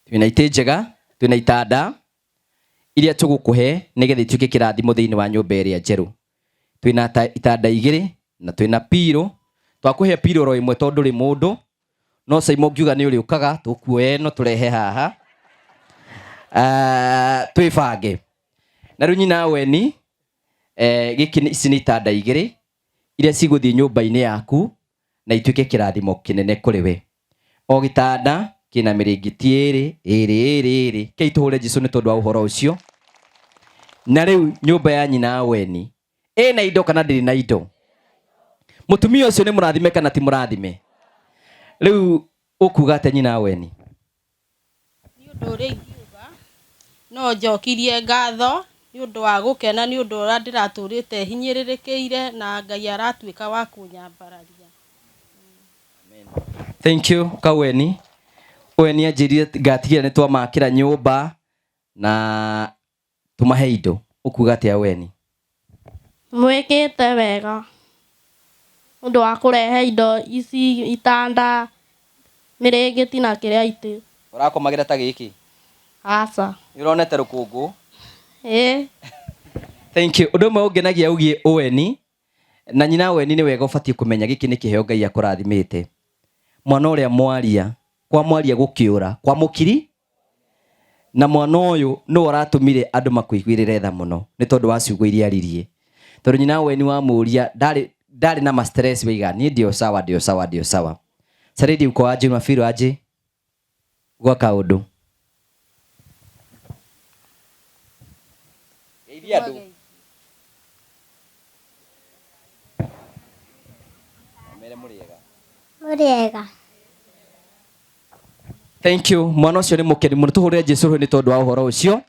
Twĩna itĩ njega, twĩna itanda iria tũgũkũhe nĩgetha ituĩke kĩrathimo thĩinĩ wa nyũmba ĩrĩa njerũ. Twĩna itanda igĩrĩ na twĩna pillow. Twakũhe pillow ro ĩmwe tondũ ndũrĩ mũndũ. No Saimo ngiuga nĩ ũrĩũkaga tũkuoya ĩno tũrehe haha. Twĩbange. Na rĩu nyina Oweni, gĩkĩ ici nĩ itanda igĩrĩ iria cigũthiĩ nyũmba-inĩ yaku na ituĩke kĩrathimo kĩnene kũrĩ we. O gĩtanda kĩna mĩrĩngĩti ĩrĩ, ĩrĩ, ĩrĩ, ĩrĩ. Kei tũhũre Jesũ nĩ tondũ wa ũhoro ũcio. Na rĩu nyũmba ya nyina Oweni ĩna indo kana ndĩrĩ na indo? Mũtumia ũcio nĩ mũrathime kana ti mũrathime? Rĩu ũkuga atĩa nyina Oweni? Nĩ ũndũ ũrĩa ingiuga no njokirie ngatho nĩ ũndũ wa gũkena nĩ ũndũ ũrĩa ndĩratũrĩte hinyĩrĩrĩkĩire na Ngai aratuĩka wa kũnyambararia. Thank you Kaweni. Oweni anjĩrire ngatigĩra nĩ twamakĩra nyũmba na tũmahe indo. Ũkuga atĩa Oweni? Mwĩkĩte wega ũndũ wa kũrehe indo ici, itanda, mĩrĩngĩti na kĩrĩa itĩ. Ũrakomagĩra ta gĩkĩ? Aca. Nĩ ũronete rũkũngũ? Ĩĩ. Thank you. Ũndũ ũmwe ũngenagia ũgiĩ Oweni na nyina Oweni nĩ wega ũbatiĩ kũmenya gĩkĩ nĩ kĩheo Ngai akũrathimĩte. Mwana ũrĩa mwaria, kwa mwaria gũkĩũra, kwa mũkiri na mwana ũyũ nĩwe ũratũmire andũ makũiguĩrĩre tha mũno nĩ tondũ wa ciugo iria aririe. Tondũ nyina Oweni wamũria ndarĩ na ma stress waiga niĩ ndĩ o sawa, ndĩ o sawa, ndĩ o sawa. Saredi uko aje, unafeel aje? Gwa kaũndũ. Geithia andũ. Mere mũrĩega. Mũrĩega. Thank you. Mwana ũcio nĩ mũkeni mũno. Tũhũrĩre Jesũ rũhĩ nĩ tondũ wa ũhoro ũcio.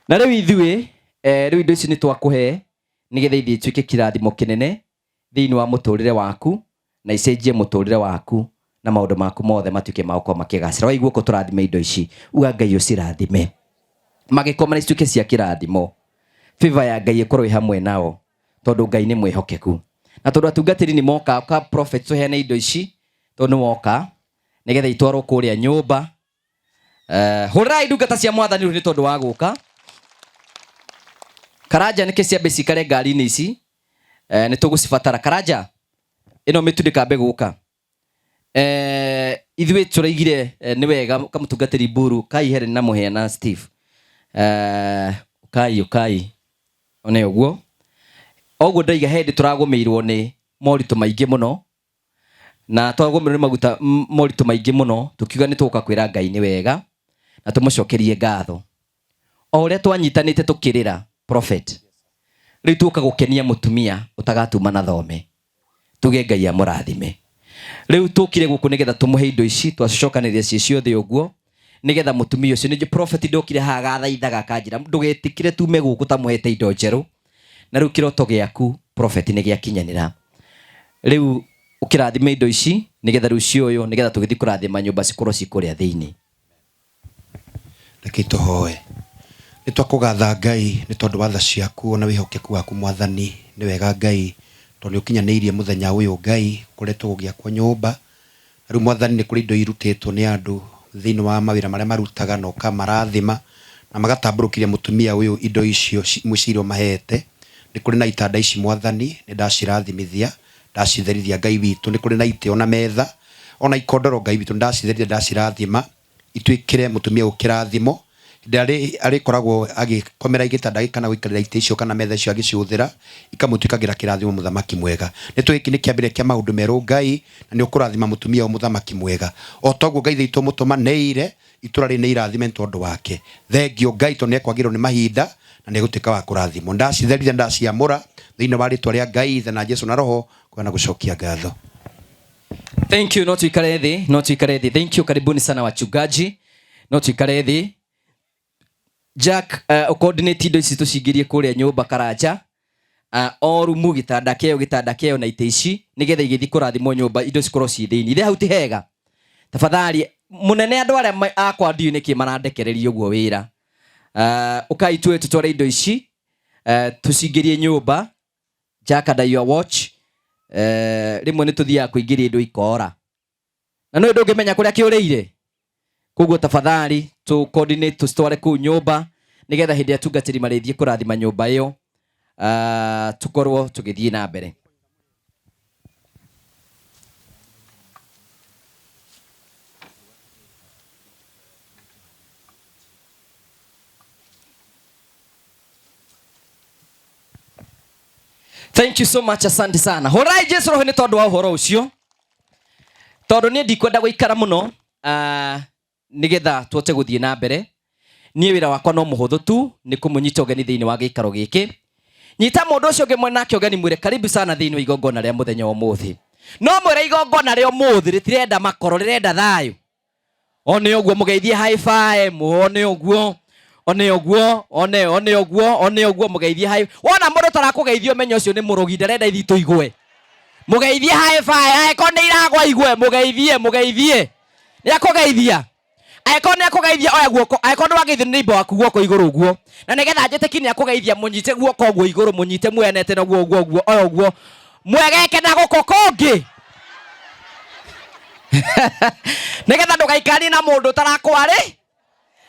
Na rĩu ithuĩ, rĩu indo ici nĩ twakũhe nĩgetha ithiĩ ituĩke kĩrathimo kĩnene thĩinĩ wa mũtũrĩre waku na icenjie mũtũrĩre waku na maũndũ maku mothe matuĩke ma gũkorwo makĩgacĩra. Waigua ũguo tũrathime indo ici, uga Ngai ũcirathime. Magĩkoma na ituĩke cia kĩrathimo. Favor ya Ngai ĩkorwo ĩ hamwe nao tondũ Ngai nĩ mwĩhokeku. Na tondũ atungatĩri nĩ moka, ka prophet tũheane indo ici tondũ nĩ woka nĩgetha itwarwo kũrĩa nyũmba. Hũrĩrai ndungata cia mwathani rĩu nĩ tondũ wa gũka. Karanja nĩkĩ ciambe cikare ngari-inĩ ici? Nĩ tũgũcibatara. Karanja ĩno mĩtu ndĩkambe gũka. Ithuĩ tũraigire nĩ wega kamũtungatĩri Mburu kai Helen na Mũhĩa na Steve. Ũkai ũkai one ũguo. Oguo ndaiga he hĩndĩ tũragũmĩirwo nĩ moritũ maingĩ mũno na twagũmĩrwo nĩ maguta moritũ maingĩ mũno tũkiuga nĩ tũgũka kwĩra Ngai nĩ wega na tũmũcokerie ngatho. O ũrĩa twanyitanĩte tũkĩrĩra prophet, rĩu tũka gũkenia mũtumia ũtagatuma na thome, tuge Ngai amũrathime. Rĩu tũkire gũkũ nĩgetha tũmũhe indo ici twacicokanĩrĩria ciĩ ciothe ũguo nĩgetha mũtumia ũcio nĩ prophet ndokire haha gathaithaga akanjĩra ndũgetĩkĩre tume gũkũ tamũhete indo njerũ, na rĩu kĩroto gĩaku prophet nĩ gĩakinyanĩra. Rĩu ũkĩrathime indo ici nĩgetha rĩu cioywo nĩgetha tũgĩthiĩ kũrathima nyũmba cikorwo ci kũrĩa thĩinĩ. Reke tũhoe. Nĩ twakũgatha Ngai nĩ tondũ wa tha ciaku ona wĩhokeku waku Mwathani. Nĩ wega Ngai tondũ nĩ ũkinyanĩirie mũthenya ũyũ Ngai ũkoretwo gũgĩakwo nyũmba. Na rĩu Mwathani nĩ kũrĩ indo irutĩtwo nĩ andũ thĩinĩ wa mawĩra marĩa marutaga na ũkamarathima na magatambũrũkĩria mũtumia ũyũ indo icio imwe cia iria ũmahete. Nĩ kũrĩ na itanda ici Mwathani, nĩ ndacirathimithia, ndacitherithia Ngai witũ. Nĩ kũrĩ na itĩ ona metha. Ona ikondoro Ngai witũ ndacitherire ndacirathima ituĩkĩre mũtumia ũyũ kĩrathimo hĩndĩ ĩrĩa arĩkoragwo agĩkomera gĩtanda gĩkĩ kana gũikarĩra itĩ icio kana metha icio agĩcihũthĩra ikamũtuĩkagĩra kĩrathimo mũthamaki mwega. Nĩ tũĩ gĩkĩ nĩ kĩambĩrĩria kĩa maũndũ merũ Ngai, na nĩ ũkũrathima mũtumia ũyũ mũthamaki mwega. O toguo Ngai witũ mũtũmanĩire itũra rĩrĩ nĩ irathime nĩ tondũ wake. Thengio Ngai tondũ nĩ ekwagĩrĩrwo nĩ mahinda na nĩ egũtuĩka wa kũrathimwo. Ndacitheria ndaciamũra thĩinĩ wa rĩtwa rĩa Ngai Ithe na Jesu na Roho kuoya na gũcokia ngatho. Thank you, no tuikare thĩ, no tuikare thĩ. Thank you, karibuni sana wachungaji. No tuikare thĩ. Jack, coordinate indo ici tũcingĩrie kũrĩa nyũmba Karanja. O rumu gĩtanda kĩo gĩtanda kĩo na itĩ ici nĩgetha igĩthiĩ kũrathimwo nyũmba indo cikorwo ciĩ thĩinĩ. Ithe hau ti hega. Tafadhali mũnene andũ arĩa akwa ndiũĩ nĩkĩ marandekereria ũguo wĩra. Ũkai tuoe tũtware indo ici tũcingĩrie nyũmba. Jack under your watch. Rĩmwe nĩ tũthiaga kũingĩria indo ikora na nĩ ndũngĩmenya kũrĩa kĩũrĩire. Koguo tafadhali tũ coordinate tũcitware kũu nyũmba nĩgetha hĩndĩ ĩrĩa atungatĩri marĩthiĩ kũrathima nyũmba ĩyo tũkorwo tũgĩthiĩ na mbere. Thank you so much, asante sana. Horai Jesu roho nĩ tondũ wa ũhoro ũcio. Tondũ niĩ ndikwenda gũikara mũno nĩgetha tũhote gũthiĩ na mbere. Niĩ wĩra wakwa no mũhũthũ tu nĩ kũmũnyita ũgeni thĩinĩ wa gĩikaro gĩkĩ. Nyita mũndũ ũcio ũngĩ mwena nake ũgeni mwĩre karibu sana thĩinĩ wa igongona rĩa mũthenya wa ũmũthĩ. No mwĩre igongona rĩa ũmũthĩ rĩtirenda makoro, rĩrenda thayũ. One ũguo mũgeithie high five, one ũguo, one ũguo, one one ũguo, one ũguo mũgeithie high. Wona mũndũ tarakũgeithia ũmenye ũcio nĩ mũrogi, ndarenda ithuĩ tũigue. Mũgeithie high five, angĩkorwo nĩ iragwa igue, mũgeithie, mũgeithie. Nĩ akũgeithia. Angĩkorwo nĩ akũgeithia oya guoko, angĩkorwo nĩ wageithio nĩ neighbor waku guoko igũrũ ũguo. Na nĩgetha njĩtĩkie nĩ akũgeithia mũnyite guoko ũguo igũrũ, mũnyite muoyanete na guo ũguo ũguo, oya ũguo. Mwegeke na gũkũ kũngĩ. Nĩgetha ndũgaikaranie na mũndũ ũtarakwari.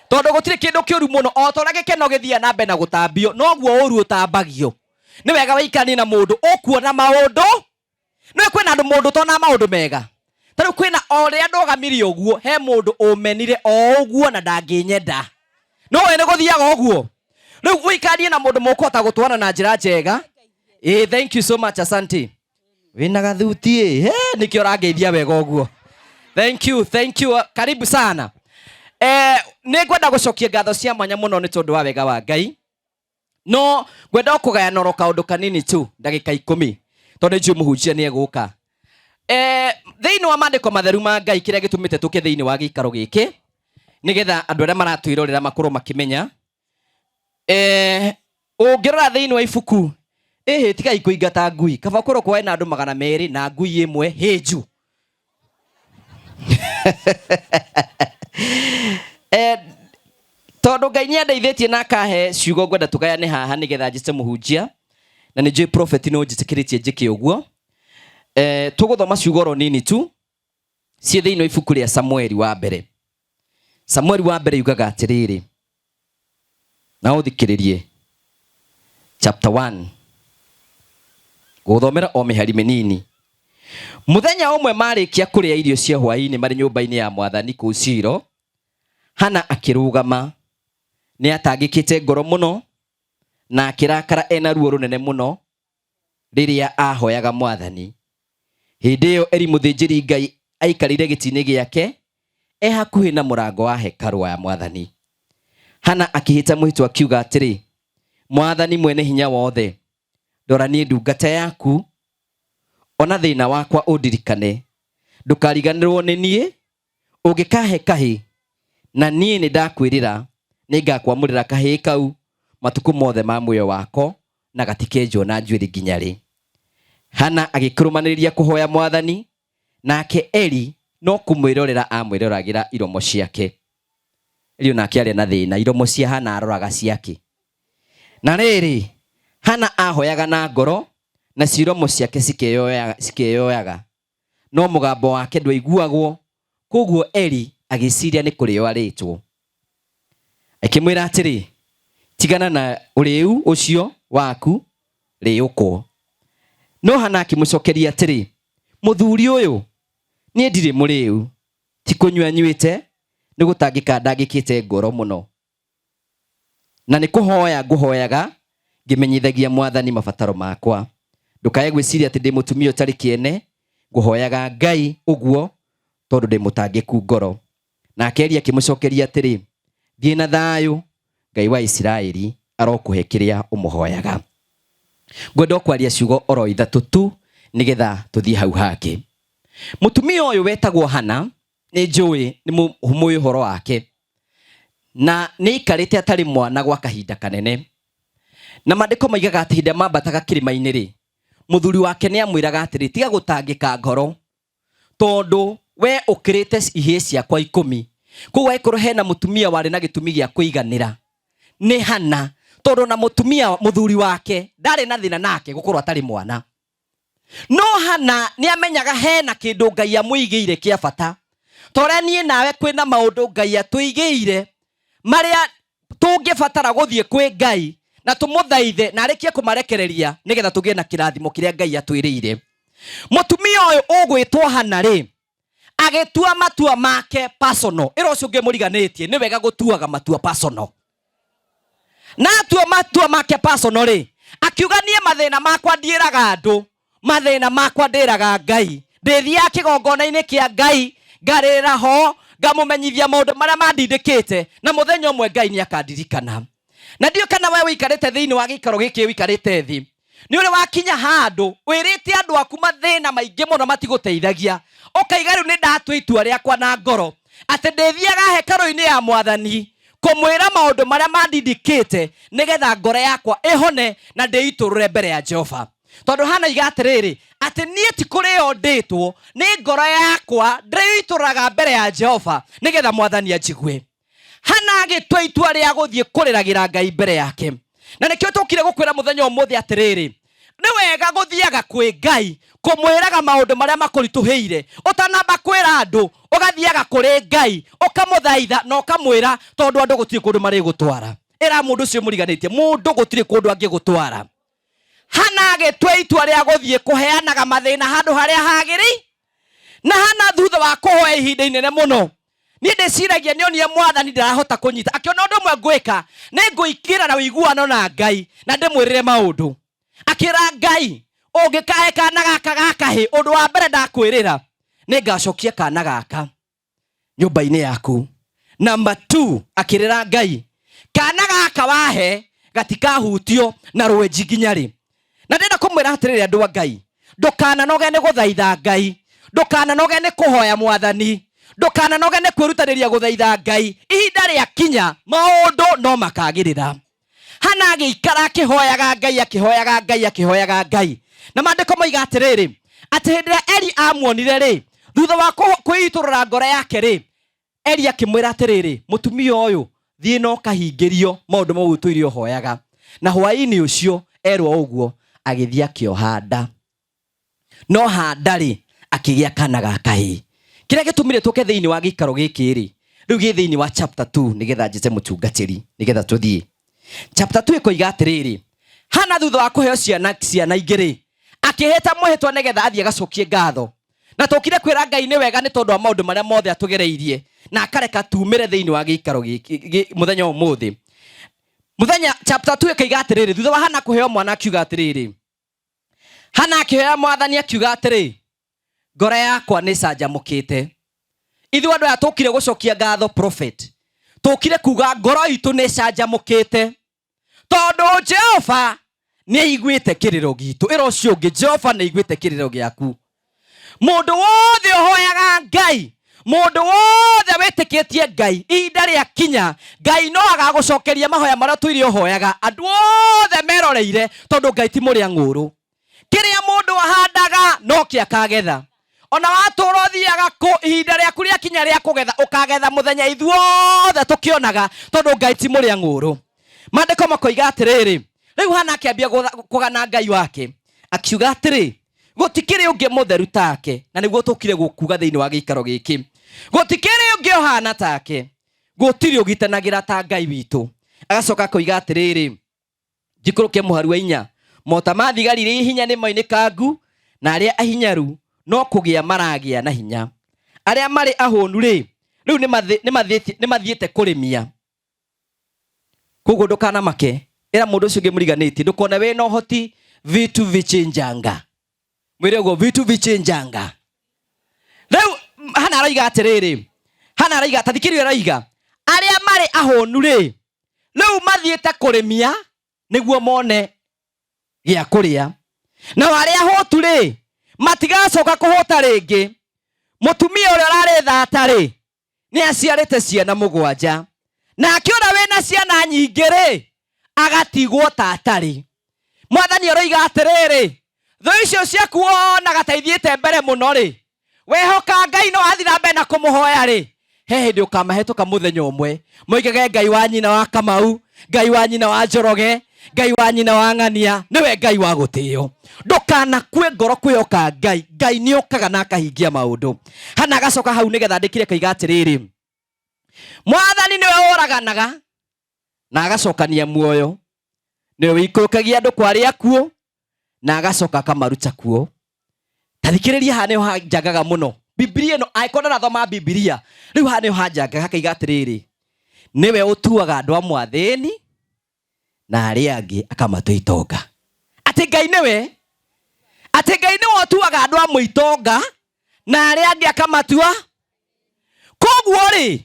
Tondũ gũtirĩ kĩndũ kĩũru mũno o ta ũrĩa gĩkeno gĩthiaga na mbere na gũtambio, noguo ũru ũtambagio. Nĩ wega wĩikaranie na mũndũ ũkuona maũndũ. Nĩ kwĩna andũ mũndũ ũtonaga maũndũ mega. Ta rĩu kwĩna o rĩrĩa ndũgamire ũguo, he mũndũ ũmenire o ũguo na ndangĩnyenda. No we nĩ gũthiaga ũguo. Rĩu ũikaranie na mũndũ mũkũhota gũtwarana na njĩra njega. Thank you so much, asante. Wĩna gathuti ĩ, he, nĩkĩo ũrangeithia wega ũguo. Thank you, thank you. Karibu sana. Nĩ ngwenda gũcokia ngatho cia mwanya mũno nĩ tondũ wa wega wa Ngai. No ngwenda o kũgayana oro kaũndũ kanini tu ndagĩka 10 tondũ nĩnjũĩ mũhunjia nĩ egũka. Thĩinĩ wa maandĩko matheru ma Ngai kĩrĩa gĩtũmĩte tũke thĩinĩ wa gĩikaro gĩkĩ nĩgetha andũ arĩa maratwĩrorera makorwo makĩmenya. Ũngĩrora thĩinĩ wa ibuku, ĩhĩ tigai kũingata ngui, kaba kũrwo kwaĩ na andũ 200 na ngui ĩmwe hĩnju. Tondũ Ngai nĩ andeithĩtie na akahe ciugo ngwenda tũgayane haha nĩgetha njĩte mũhunjia, na nĩ njũĩ prophet nĩ ũnjĩtĩkĩrĩtie njĩke ũguo. Tũgũthoma ciugo oro nini tu ciĩ thĩinĩ wa ibuku rĩa Samueli wa mbere. Samueli wa mbere yugaga atĩrĩrĩ, na ũthikĩrĩrie chapter 1, gũthomera o mĩhari mĩnini. Mũthenya ũmwe marĩkia kũrĩa irio cia hwaĩ-inĩ marĩ nyũmba-inĩ ya mwathani kũu Shilo, Hana akĩrũgama. Nĩ atangĩkĩte ngoro mũno na akĩrakara ena ruo rũnene mũno rĩrĩa ahoyaga mwathani. Hĩndĩ ĩyo Eli mũthĩnjĩri Ngai aikarĩire gĩtĩ-inĩ gĩake e hakuhĩ na mũrango wa hekarũ ya mwathani. Hana akĩhĩta mwĩhĩtwa akiuga atĩrĩ, Mwathani mwene hinya wothe, ndora niĩ ndungata yaku, ona thĩna wakwa ũndirikane, ndũkariganĩrwo nĩ niĩ, ũngĩkahe kahĩ na niĩ nĩ ndakwĩrĩra, nĩ ngakwamũrĩra kahĩ kau matukũ mothe ma muoyo wako na gatikenjwo na njuĩrĩ nginya rĩ. Hana agĩkĩrũmanĩrĩria kũhoya mwathani, nake Eli no kũmwĩrorera amwĩroragĩra iromo ciake. Eli onake arĩ na thĩna, iromo cia Hana aroraga ciake. Na rĩrĩ, Hana ahoyaga na ngoro, nacio iromo ciake cikeyoyaga, no mũgambo wake ndwaiguagwo. Koguo Eli agĩciria nĩ kũrĩo arĩtwo. Akĩmwĩra atĩrĩ, tigana na ũrĩu ũcio waku, rĩũkwo. No Hana akĩmũcokeria atĩrĩ, mũthuri ũyũ, Niĩ ndirĩ mũrĩu, ti kũnyua nyuĩte, nĩ gũtangĩka ndangĩkĩte ngoro mũno. Na nĩ kũhoya ngũhoyaga ngĩmenyithagia mwathani mabataro makwa. Ndũkae gwĩciria atĩ ndĩ mũtumia ũtarĩ kĩene, ngũhoyaga Ngai ũguo tondũ ndĩ mũtangĩku ngoro. Nake Eli akĩmũcokeria atĩrĩ, Thiĩ na thayũ, Ngai wa Isiraeli arokũhe kĩrĩa ũmũhoyaga. Ngwenda o kwaria ciugo oro ithatũ tu nĩgetha tũthiĩ hau hangĩ. Mũtumia ũyũ wetagwo Hana, nĩ njũĩ nĩ mũĩ ũhoro wake, na nĩ aikarĩte atarĩ mwana gwa kahinda kanene. Na maandĩko maigaga atĩ hĩndĩ ĩrĩa mambataga kĩrĩma-inĩ rĩ, mũthuri wake nĩ amwĩraga atĩrĩ, tiga gũtangĩka ngoro, tondũ we ũkĩrĩte ihĩĩ ciakwa ikũmi. Koguo angĩkorwo hena mũtumia warĩ na gĩtũmi gĩa kũiganĩra nĩ Hana, tondũ na mũtumia mũthuri wake ndarĩ na thĩna nake gũkorwo atarĩ mwana. No Hana nĩ amenyaga hena kĩndũ Ngai amũigĩire kĩa bata. Ta ũrĩa niĩ nawe kwĩna maũndũ Ngai atũigĩire marĩa tũngĩbatara gũthiĩ kwĩ Ngai na tũmũthaithe na arĩkie kũmarekereria nĩgetha tũgĩe na kĩrathimo kĩrĩa Ngai atwĩrĩire. Mũtumia ũyũ ũgwĩtwo Hana rĩ, agĩtua matua make personal. Ĩra ũcio ũngĩ mũriganĩtie, nĩ wega gũtuaga matua personal. Na atua matua make personal rĩ, akiuga niĩ mathĩna makwa ndiĩraga andũ, mathĩna makwa ndĩraga Ngai. Ndĩthiaga kĩgongona-inĩ kĩa Ngai, ngarĩrĩra ho, ngamũmenyithia maũndũ marĩa mandindĩkĩte, na mũthenya ũmwe Ngai nĩ akandirikana. Na ndiũĩ kana we ũikarĩte thĩinĩ wa gĩikaro gĩkĩ ũikarĩte thĩ, nĩ ũrĩ wakinya handũ wĩrĩte andũ aku mathĩna maingĩ mũno matigũteithagia, ũkaiga rĩu nĩ ndatua itua rĩakwa na ngoro atĩ ndĩthiaga hekarũ-inĩ ya mwathani kũmwĩra maũndũ marĩa mandindĩkĩte nĩgetha ngoro yakwa ĩhone na ndĩitũrũre mbere ya Jehova. Tondũ Hana iga atĩrĩrĩ, atĩ niĩ ti kũrĩo ndĩtwo, nĩ ngoro yakwa ndĩitũrũraga mbere ya Jehova nĩgetha mwathani anjigue. Hana agĩtua itua rĩa gũthiĩ kũrĩragĩra Ngai mbere yake. Na nĩkĩo tũkire gũkwĩra mũthenya ũmũthĩ atĩrĩrĩ, nĩ wega gũthiaga kwĩ Ngai kũmwĩraga maũndũ marĩa makũritũhĩire, ũtanamba kwĩra andũ, ũgathiaga kũrĩ Ngai ũkamũthaitha na ũkamwĩra, tondũ andũ gũtirĩ kũndũ marĩgũtwara. Ĩra mũndũ ũcio mũriganĩtie, mũndũ gũtirĩ kũndũ angĩgũtwara. Hana agĩtua itua rĩa gũthiĩ kũheanaga mathĩna handũ harĩa hagĩrĩire. Na Hana thutha wa kũhoya ihinda inene mũno, niĩ ndĩciragia nĩ onie mwathani ndarahota kũnyita, akĩona ũndũ ũmwe ngwĩka nĩ ngũingĩra na ũiguano na Ngai na ndĩmwĩrĩre maũndũ. Akĩra Ngai, ũngĩkahe kana gaka ga kahĩ, ũndũ wa mbere ndakwĩrĩra nĩ ngacokia kana gaka nyũmba-inĩ yaku. Number 2, akĩrĩra Ngai, kana gaka wahe gatikahutio na rwenji nginya rĩ. Na ndĩrenda kũmwĩra atĩrĩrĩ andũ a Ngai, ndũkananoge nĩ gũthaitha Ngai, ndũkananoge nĩ kũhoya mwathani, ndũkananoge nĩ kwĩrutanĩria gũthaitha Ngai. Ihinda rĩakinya maũndũ no makagĩrĩra. Hana agĩikara akĩhoyaga Ngai, akĩhoyaga Ngai, akĩhoyaga Ngai. Na maandĩko moiga atĩrĩrĩ, atĩ hĩndĩ ĩrĩa Eli amuonire rĩ, thutha wa kwĩitũrũra ngoro yake rĩ, Eli akĩmwĩra atĩrĩrĩ, mũtumia ũyũ, thiĩ na ũkahingĩrio maũndũ mau ũtũire ũhoyaga. Na hwaĩ-inĩ ũcio erwo ũguo, agĩthiĩ akĩoha nda. No handa rĩ, akĩgĩa kana ga kahĩĩ. Kĩrĩa gĩtũmire tũke thĩinĩ wa gĩikaro gĩkĩ rĩ, rĩu gĩ thĩinĩ wa chapter 2 nĩgetha njĩte mũtungatĩri, nĩgetha tũthiĩ. Chapter 2 ĩkoiga atĩrĩrĩ, Hana thutha wa kũheo ciana ciana ingĩ rĩ, akĩhĩta mwĩhĩtwa nĩgetha athiĩ agacokie ngatho. Na tũkire kwĩra Ngai nĩ wega nĩ tondũ wa maũndũ marĩa mothe atũgereirie na akareka tumĩre thĩinĩ wa gĩikaro gĩkĩ mũthenya ũmũthĩ. Mũthenya chapter 2 ĩkoiga atĩrĩrĩ, thutha wa Hana kũheo mwana akiuga atĩrĩrĩ, Hana akĩhoya mwathani akiuga atĩrĩ, ngoro yakwa nĩ ĩcanjamũkĩte. Ithuĩ andũ aya tũkire gũcokia ngatho prophet, tũkire kuga ngoro itũ nĩ ĩcanjamũkĩte tondũ Jehova nĩ aiguĩte kĩrĩro gitũ. Ĩra ũcio ũngĩ, Jehova nĩ aiguĩte kĩrĩro gĩaku. Mũndũ wothe ũhoyaga Ngai, mũndũ wothe wĩtĩkĩtie Ngai, ihinda rĩakinya Ngai no agagũcokeria mahoya marĩa ũtũire ũhoyaga, andũ othe meroreire, tondũ Ngai ti mũrĩa ng'ũrũ. Kĩrĩa mũndũ ahandaga no kĩo akagetha. Ona watũra ũthiaga kũ, ihinda rĩaku rĩakinya rĩa kũgetha, ũkagetha mũthenya ithuothe tũkĩonaga, tondũ Ngai ti mũrĩa ng'ũrũ. Maandĩko makoiga atĩrĩrĩ, rĩu Hana akĩambia kũgana Ngai wake, akiuga atĩrĩ, gũtikĩrĩ ũngĩ mũtheru take, na nĩguo tũkire gũkuga thĩinĩ wa gĩikaro gĩkĩ, gũtikĩrĩ ũngĩ ũhana take, gũtirĩ ũgitanagĩra ta Ngai witũ. Agacoka akoiga atĩrĩrĩ, njikũrũke mũhari wa 4, mota ma thigari iria hinya nĩ moinĩkangu, na arĩa ahinyaru no kũgĩa maragĩa na hinya. Arĩa marĩ ahũnu rĩ, rĩu nĩ mathiĩte kũrĩmia. Koguo ndũkanamake, ĩra mũndũ ũcio ũngĩ mũriganĩtie, ndũkone wĩna ũhoti, vitu vichinjanga. Mwĩre ũguo, vitu vichinjanga. Rĩu Hana aroiga atĩrĩrĩ, Hana aroiga, ta thikĩrĩria, aroiga arĩa marĩ ahũnu rĩ, rĩu mathiĩte kũrĩmia nĩguo mone gĩa kũrĩa, nao arĩa ahũtu rĩ, matigacoka kũhũta rĩngĩ. Mũtumia ũrĩa ũrarĩ thata rĩ, nĩ aciarĩte ciana 7, nake ũrĩa wĩna ciana nyingĩ rĩ, agatigwo ta atarĩ. Mwathani aroiga atĩrĩrĩ, thũ icio ciaku wonaga ta ithiĩte mbere mũno rĩ, wehoka Ngai no wathiĩ na mbere na kũmũhoya rĩ, he hĩndĩ ũkamahĩtũka mũthenya ũmwe, moigage Ngai wa nyina wa Kamau, Ngai wa nyina wa Njoroge, Ngai wa nyina wa Ng'ania, nĩwe Ngai wa gũtĩo. Ndũkanakue ngoro kwĩhoka Ngai. Ngai nĩokaga na akahingia maũndũ. Hana agacoka hau nĩgetha andĩkire koiga atĩrĩrĩ, Mwathani nĩwe ũraganaga na agacokania muoyo, nĩwe wĩikũrũkagia andũ kwa arĩa akuũ na agacoka akamaruta kuo. Ta thikĩrĩria, haha nĩho hanjangaga mũno. Bibilia ĩno, angĩkorwo ndarathoma Bibilia, rĩu haha nĩho hanjangaga, hakaiga atĩrĩrĩ, nĩwe ũtuaga andũ amwe athĩni na arĩa angĩ akamatua itonga. Atĩ Ngai nĩwe, atĩ Ngai nĩwe ũtuaga andũ amwe itonga na arĩa angĩ akamatua. Koguo rĩ,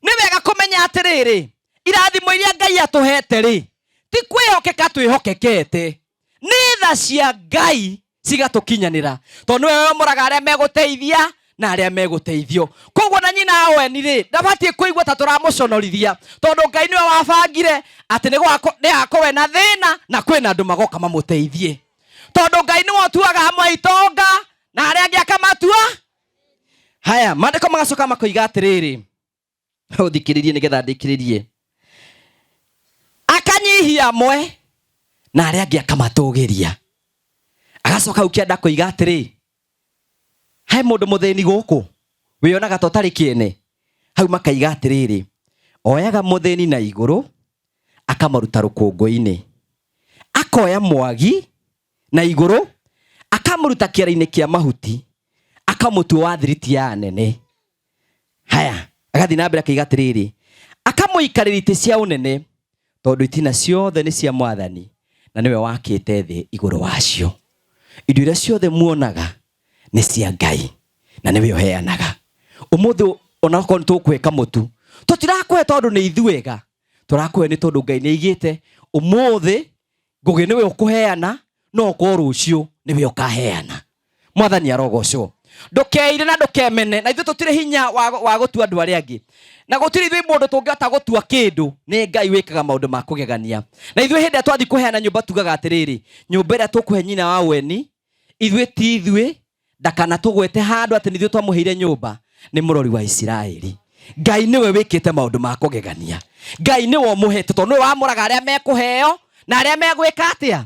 nĩ wega kũmenya atĩrĩrĩ, irathimo iria Ngai atũhete rĩ, ti kwĩhokeka twĩhokekete, nĩ tha cia Ngai cigatũkinyanĩra, tondũ nĩwe wamũraga arĩa megũteithia na arĩa megũteithio. Koguo na nyina Owen rĩ, ndabatiĩ kũigua ta tũramũconorithia, tondũ Ngai nĩwe wabangire atĩ nĩ agakorwo ena thĩna na kwĩna andũ magoka mamũteithie, tondũ Ngai nĩwe ũtuaga amwe itonga na arĩa angĩ akamatua. Haya, maandĩko magacoka makoiga atĩrĩrĩ, ũthikĩrĩrie nĩgetha ndĩkĩrĩrie, akanyihia amwe na arĩa angĩ akamatũgĩria. Agacoka hau kĩanda koiga atĩrĩ, he mũndũ mũthĩni gũkũ wĩonaga ta ũtarĩ kĩene. Hau makaiga atĩrĩrĩ, oyaga mũthĩni na igũrũ akamaruta rũkũngũ-inĩ, akoya mwagi na igũrũ akamũruta kĩara-inĩ kĩa mahuti, akamũtua wa thiriti ya anene. Haya, agathiĩ na mbere akaiga atĩrĩrĩ, akamũikarĩra itĩ cia ũnene, tondũ itina ciothe nĩ cia Mwathani na nĩwe wakĩte thĩ igũrũ wacio. Indo iria ciothe muonaga nĩ cia Ngai na nĩwe ũheanaga. Ũmũthĩ onakorwo nĩ tũkũhe kamũtu, tũtirakũhe tondũ nĩ ithuega, tũrakũhe nĩ tondũ Ngai nĩ aigĩte ũmũthĩ Ngũgĩ nĩwe ũkũheana, no ũkorwo rũciũ nĩwe ũkaheana. Mwathani arogocwo. Ndũkeire na ndũkemene, na ithuĩ tũtirĩ hinya wa gũtua andũ arĩa angĩ, na gũtirĩ ithuĩ mũndũ tũngĩhota gũtua kĩndũ, nĩ Ngai wĩkaga maũndũ ma kũgegania. Na ithuĩ hĩndĩ ĩrĩa twathiĩ kũheana nyũmba tugaga atĩrĩrĩ, nyũmba ĩrĩa tũkũhe nyina wa Weni, ithuĩ ti ithuĩ, ndakanatũgwete handũ atĩ nĩ ithuĩ twamũheire nyũmba, nĩ mũrori wa Isiraeli. Ngai nĩwe wĩkĩte maũndũ ma kũgegania. Ngai nĩwe ũmũhete, tondũ nĩwe wamũraga arĩa mekũheo na arĩa megwĩka atĩa,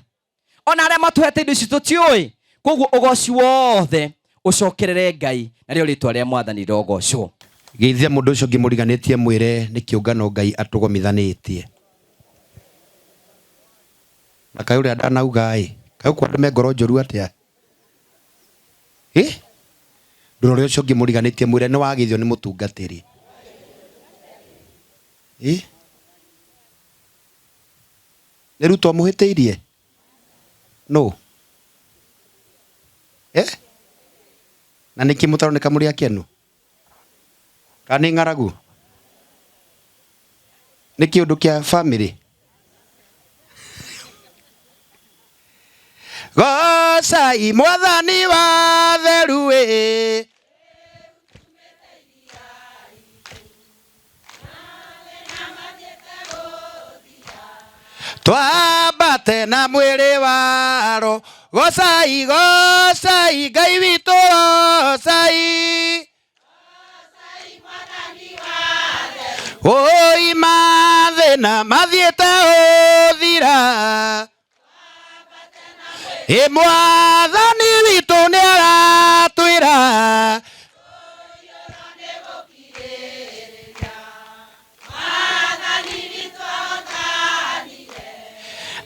ona arĩa matũhete indo ici tũtiũĩ. Koguo ũgoci wothe ũcokerere Ngai, narĩo rĩtwa rĩa Mwathani rĩrogocwo. Geithia mũndũ ũcio ũngĩ mũriganĩtie, mwĩre nĩ kĩũngano Ngai atũgomithanĩtie. Na kaĩ ũrĩa ndanauga ĩ, kaĩ ũkũ andũ me ngoro njũru atĩa? Ĩ? Ndũrore ũcio ũngĩ mũriganĩtie, mwĩre nĩ wagĩthio nĩ mũtungatĩri. Ĩ? Nĩ Ruto mũhĩtĩirie? No. Eh? Na nĩkĩ mũtaroneka mũrĩ akenu? Kana nĩ ng'aragu? Nĩ kĩũndũ kĩa family? Gocai Mwathani wa theru ĩ. Twambate na mwĩrĩ waro. Gocai, gocai Ngai witũ, gocai. Oi mathĩna mathiĩte ũthira. Ĩ Mwathani witũ nĩ aratwĩra.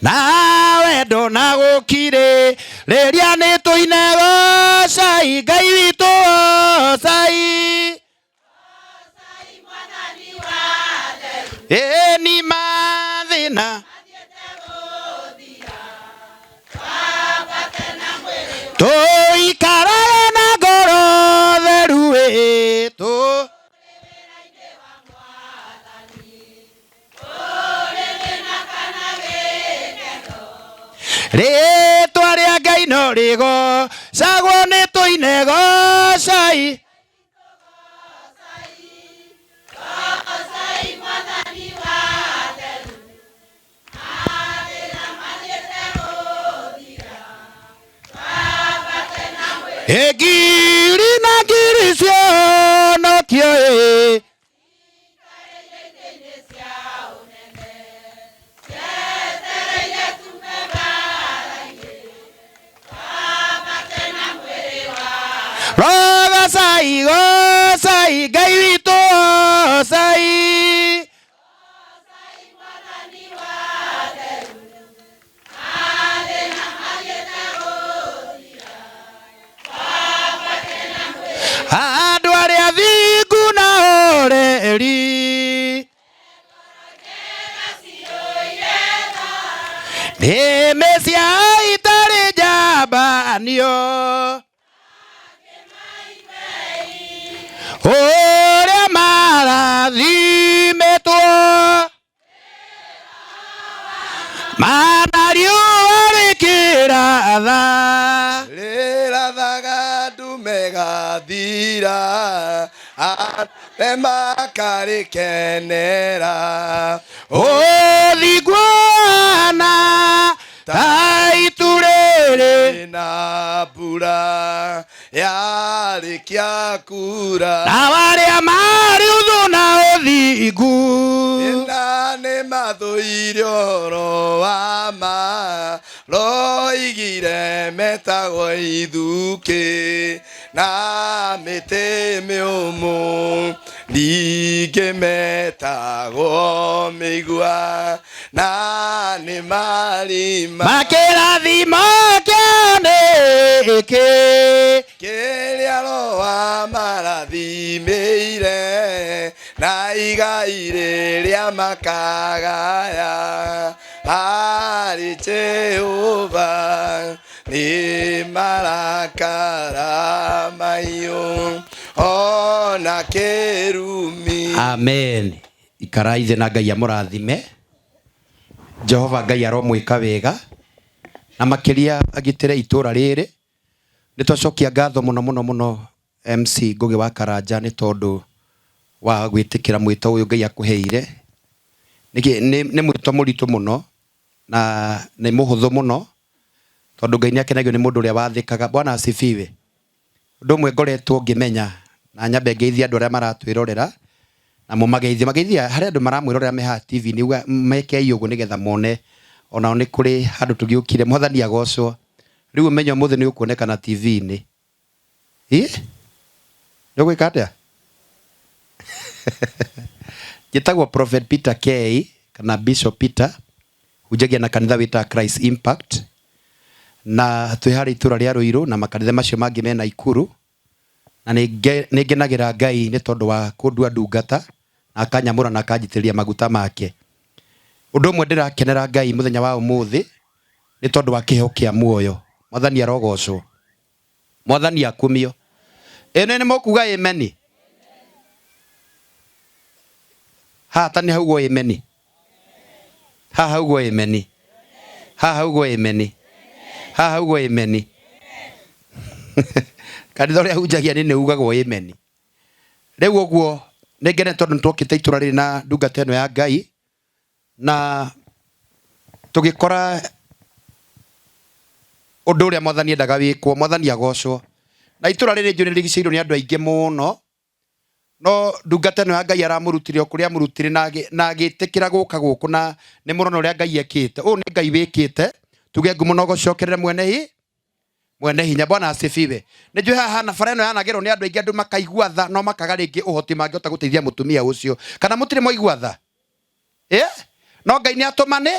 Na wendo na gũkirĩ rĩrĩa nĩ tũine gocai Ngai witũ. Gocai ĩĩ ni mathĩna tũikarage na ngoro theru ĩ tũ rĩtwa rĩa Ngai no rĩgocagwo nĩ tũine gocai Ĩ ngiri na ngiri cionokio ĩ Rogocai gocai Ngai witũ gocai andũ arĩa thingu na oreri nĩmĩ cia itarĩ njambanio ũrĩa marathimĩtwo mana riũa rĩkĩratha rĩrathaga ndume gathira andũ makarĩkenera ũthingu na ta itu rĩrĩ na mbura yarĩkia kura na arĩa marĩ ũthũ na ũthingu na nĩ mathũire ũhoro wa ma roigire metagwo ithukĩ na mĩtĩ mĩũmũ ningĩ metagwo mĩigua na nĩ marima makĩrathimo kĩonĩkĩ kĩrĩa roa marathimĩire na igai rĩrĩa makagaya harĩ Jehova nĩ marakara mahiũ ona kĩrumi. Amen. Ikarai thĩ na Ngai amũrathime. Jehova Ngai aromwĩka wega na makĩria agitĩre itũra rĩrĩ. Nĩ twacokia ngatho mũno mũno mũno MC Ngugi wa Karanja nĩ tondũ wa gwĩtĩkĩra mwĩto ũyũ Ngai akũheire. Nĩ mwĩto mũritũ mũno na nĩ mũhũthũ mũno tondũ Ngai nĩ akenagio nĩ mũndũ ũrĩa wathĩkaga. Bwana asifiwe. Ũndũ ũmwe ngoretwo ngĩmenya na nyambe ngeithie andũ arĩa maratwĩrorera na mũmageithie mageithia harĩ andũ maramwĩrorera me haha TV nĩ uga mekei ũguo nĩgetha mone onao nĩ kũrĩ handũ tũgĩũkire. Mwathani agocwo. Rĩu ũmenye ũmũthĩ nĩ ũkuonekana TV-inĩ. Ĩ nĩ ũgwĩka atĩa? Njĩtagwo Prophet Peter K kana Bishop Peter, hunjagia na kanitha wĩtaga Christ Impact na twĩ harĩa itũra rĩa Ruiru na makanitha macio mangĩ me Naikuru na nĩ ngenagĩra Ngai nĩ tondũ wa kũndua ndungata na akanyamũra na akanjitĩrĩria maguta make. Ũndũ ũmwe ndĩrakenera Ngai mũthenya wa ũmũthĩ nĩ tondũ wa kĩheo kĩa muoyo. Mwathani arogocwo. Mwathani akumio. Ĩno nĩ mũkuga ameni? Haha ta nĩ haugwo ameni? Haha haugwo ameni? Haha haugwo ameni? Haha haugwo ameni? Kanitha ũrĩa hunjagia nĩ ugagwo ameni. Rĩu ũguo nĩ ngene tondũ nĩ twokĩte itũra rĩrĩ na ndungata ĩno ya Ngai na tũgĩkora ũndũ ũrĩa mwathani endaga wĩkwo. Mwathani agocwo. Na itũra rĩrĩ njũĩ nĩ rĩrigicĩirio nĩ andũ aingĩ mũno no ndungata ĩno ya Ngai aramũrutire o kũrĩa amũrutire na agĩtĩkĩra gũka gũkũ na nĩ mũrona ũrĩa Ngai ekĩte. Ũũ nĩ Ngai wĩkĩte. Tuge ngumo na ũgũcokerere mwene hinya. Bwana asifiwe. Nĩ njũĩ haha na bara ĩno yanagerwo nĩ andũ aingĩ, andũ makaigua tha no makaga rĩngĩ ũhoti mangĩhota gũteithia mũtumia ũcio. Kana mũtirĩ mwaigua tha? No Ngai nĩ atũmane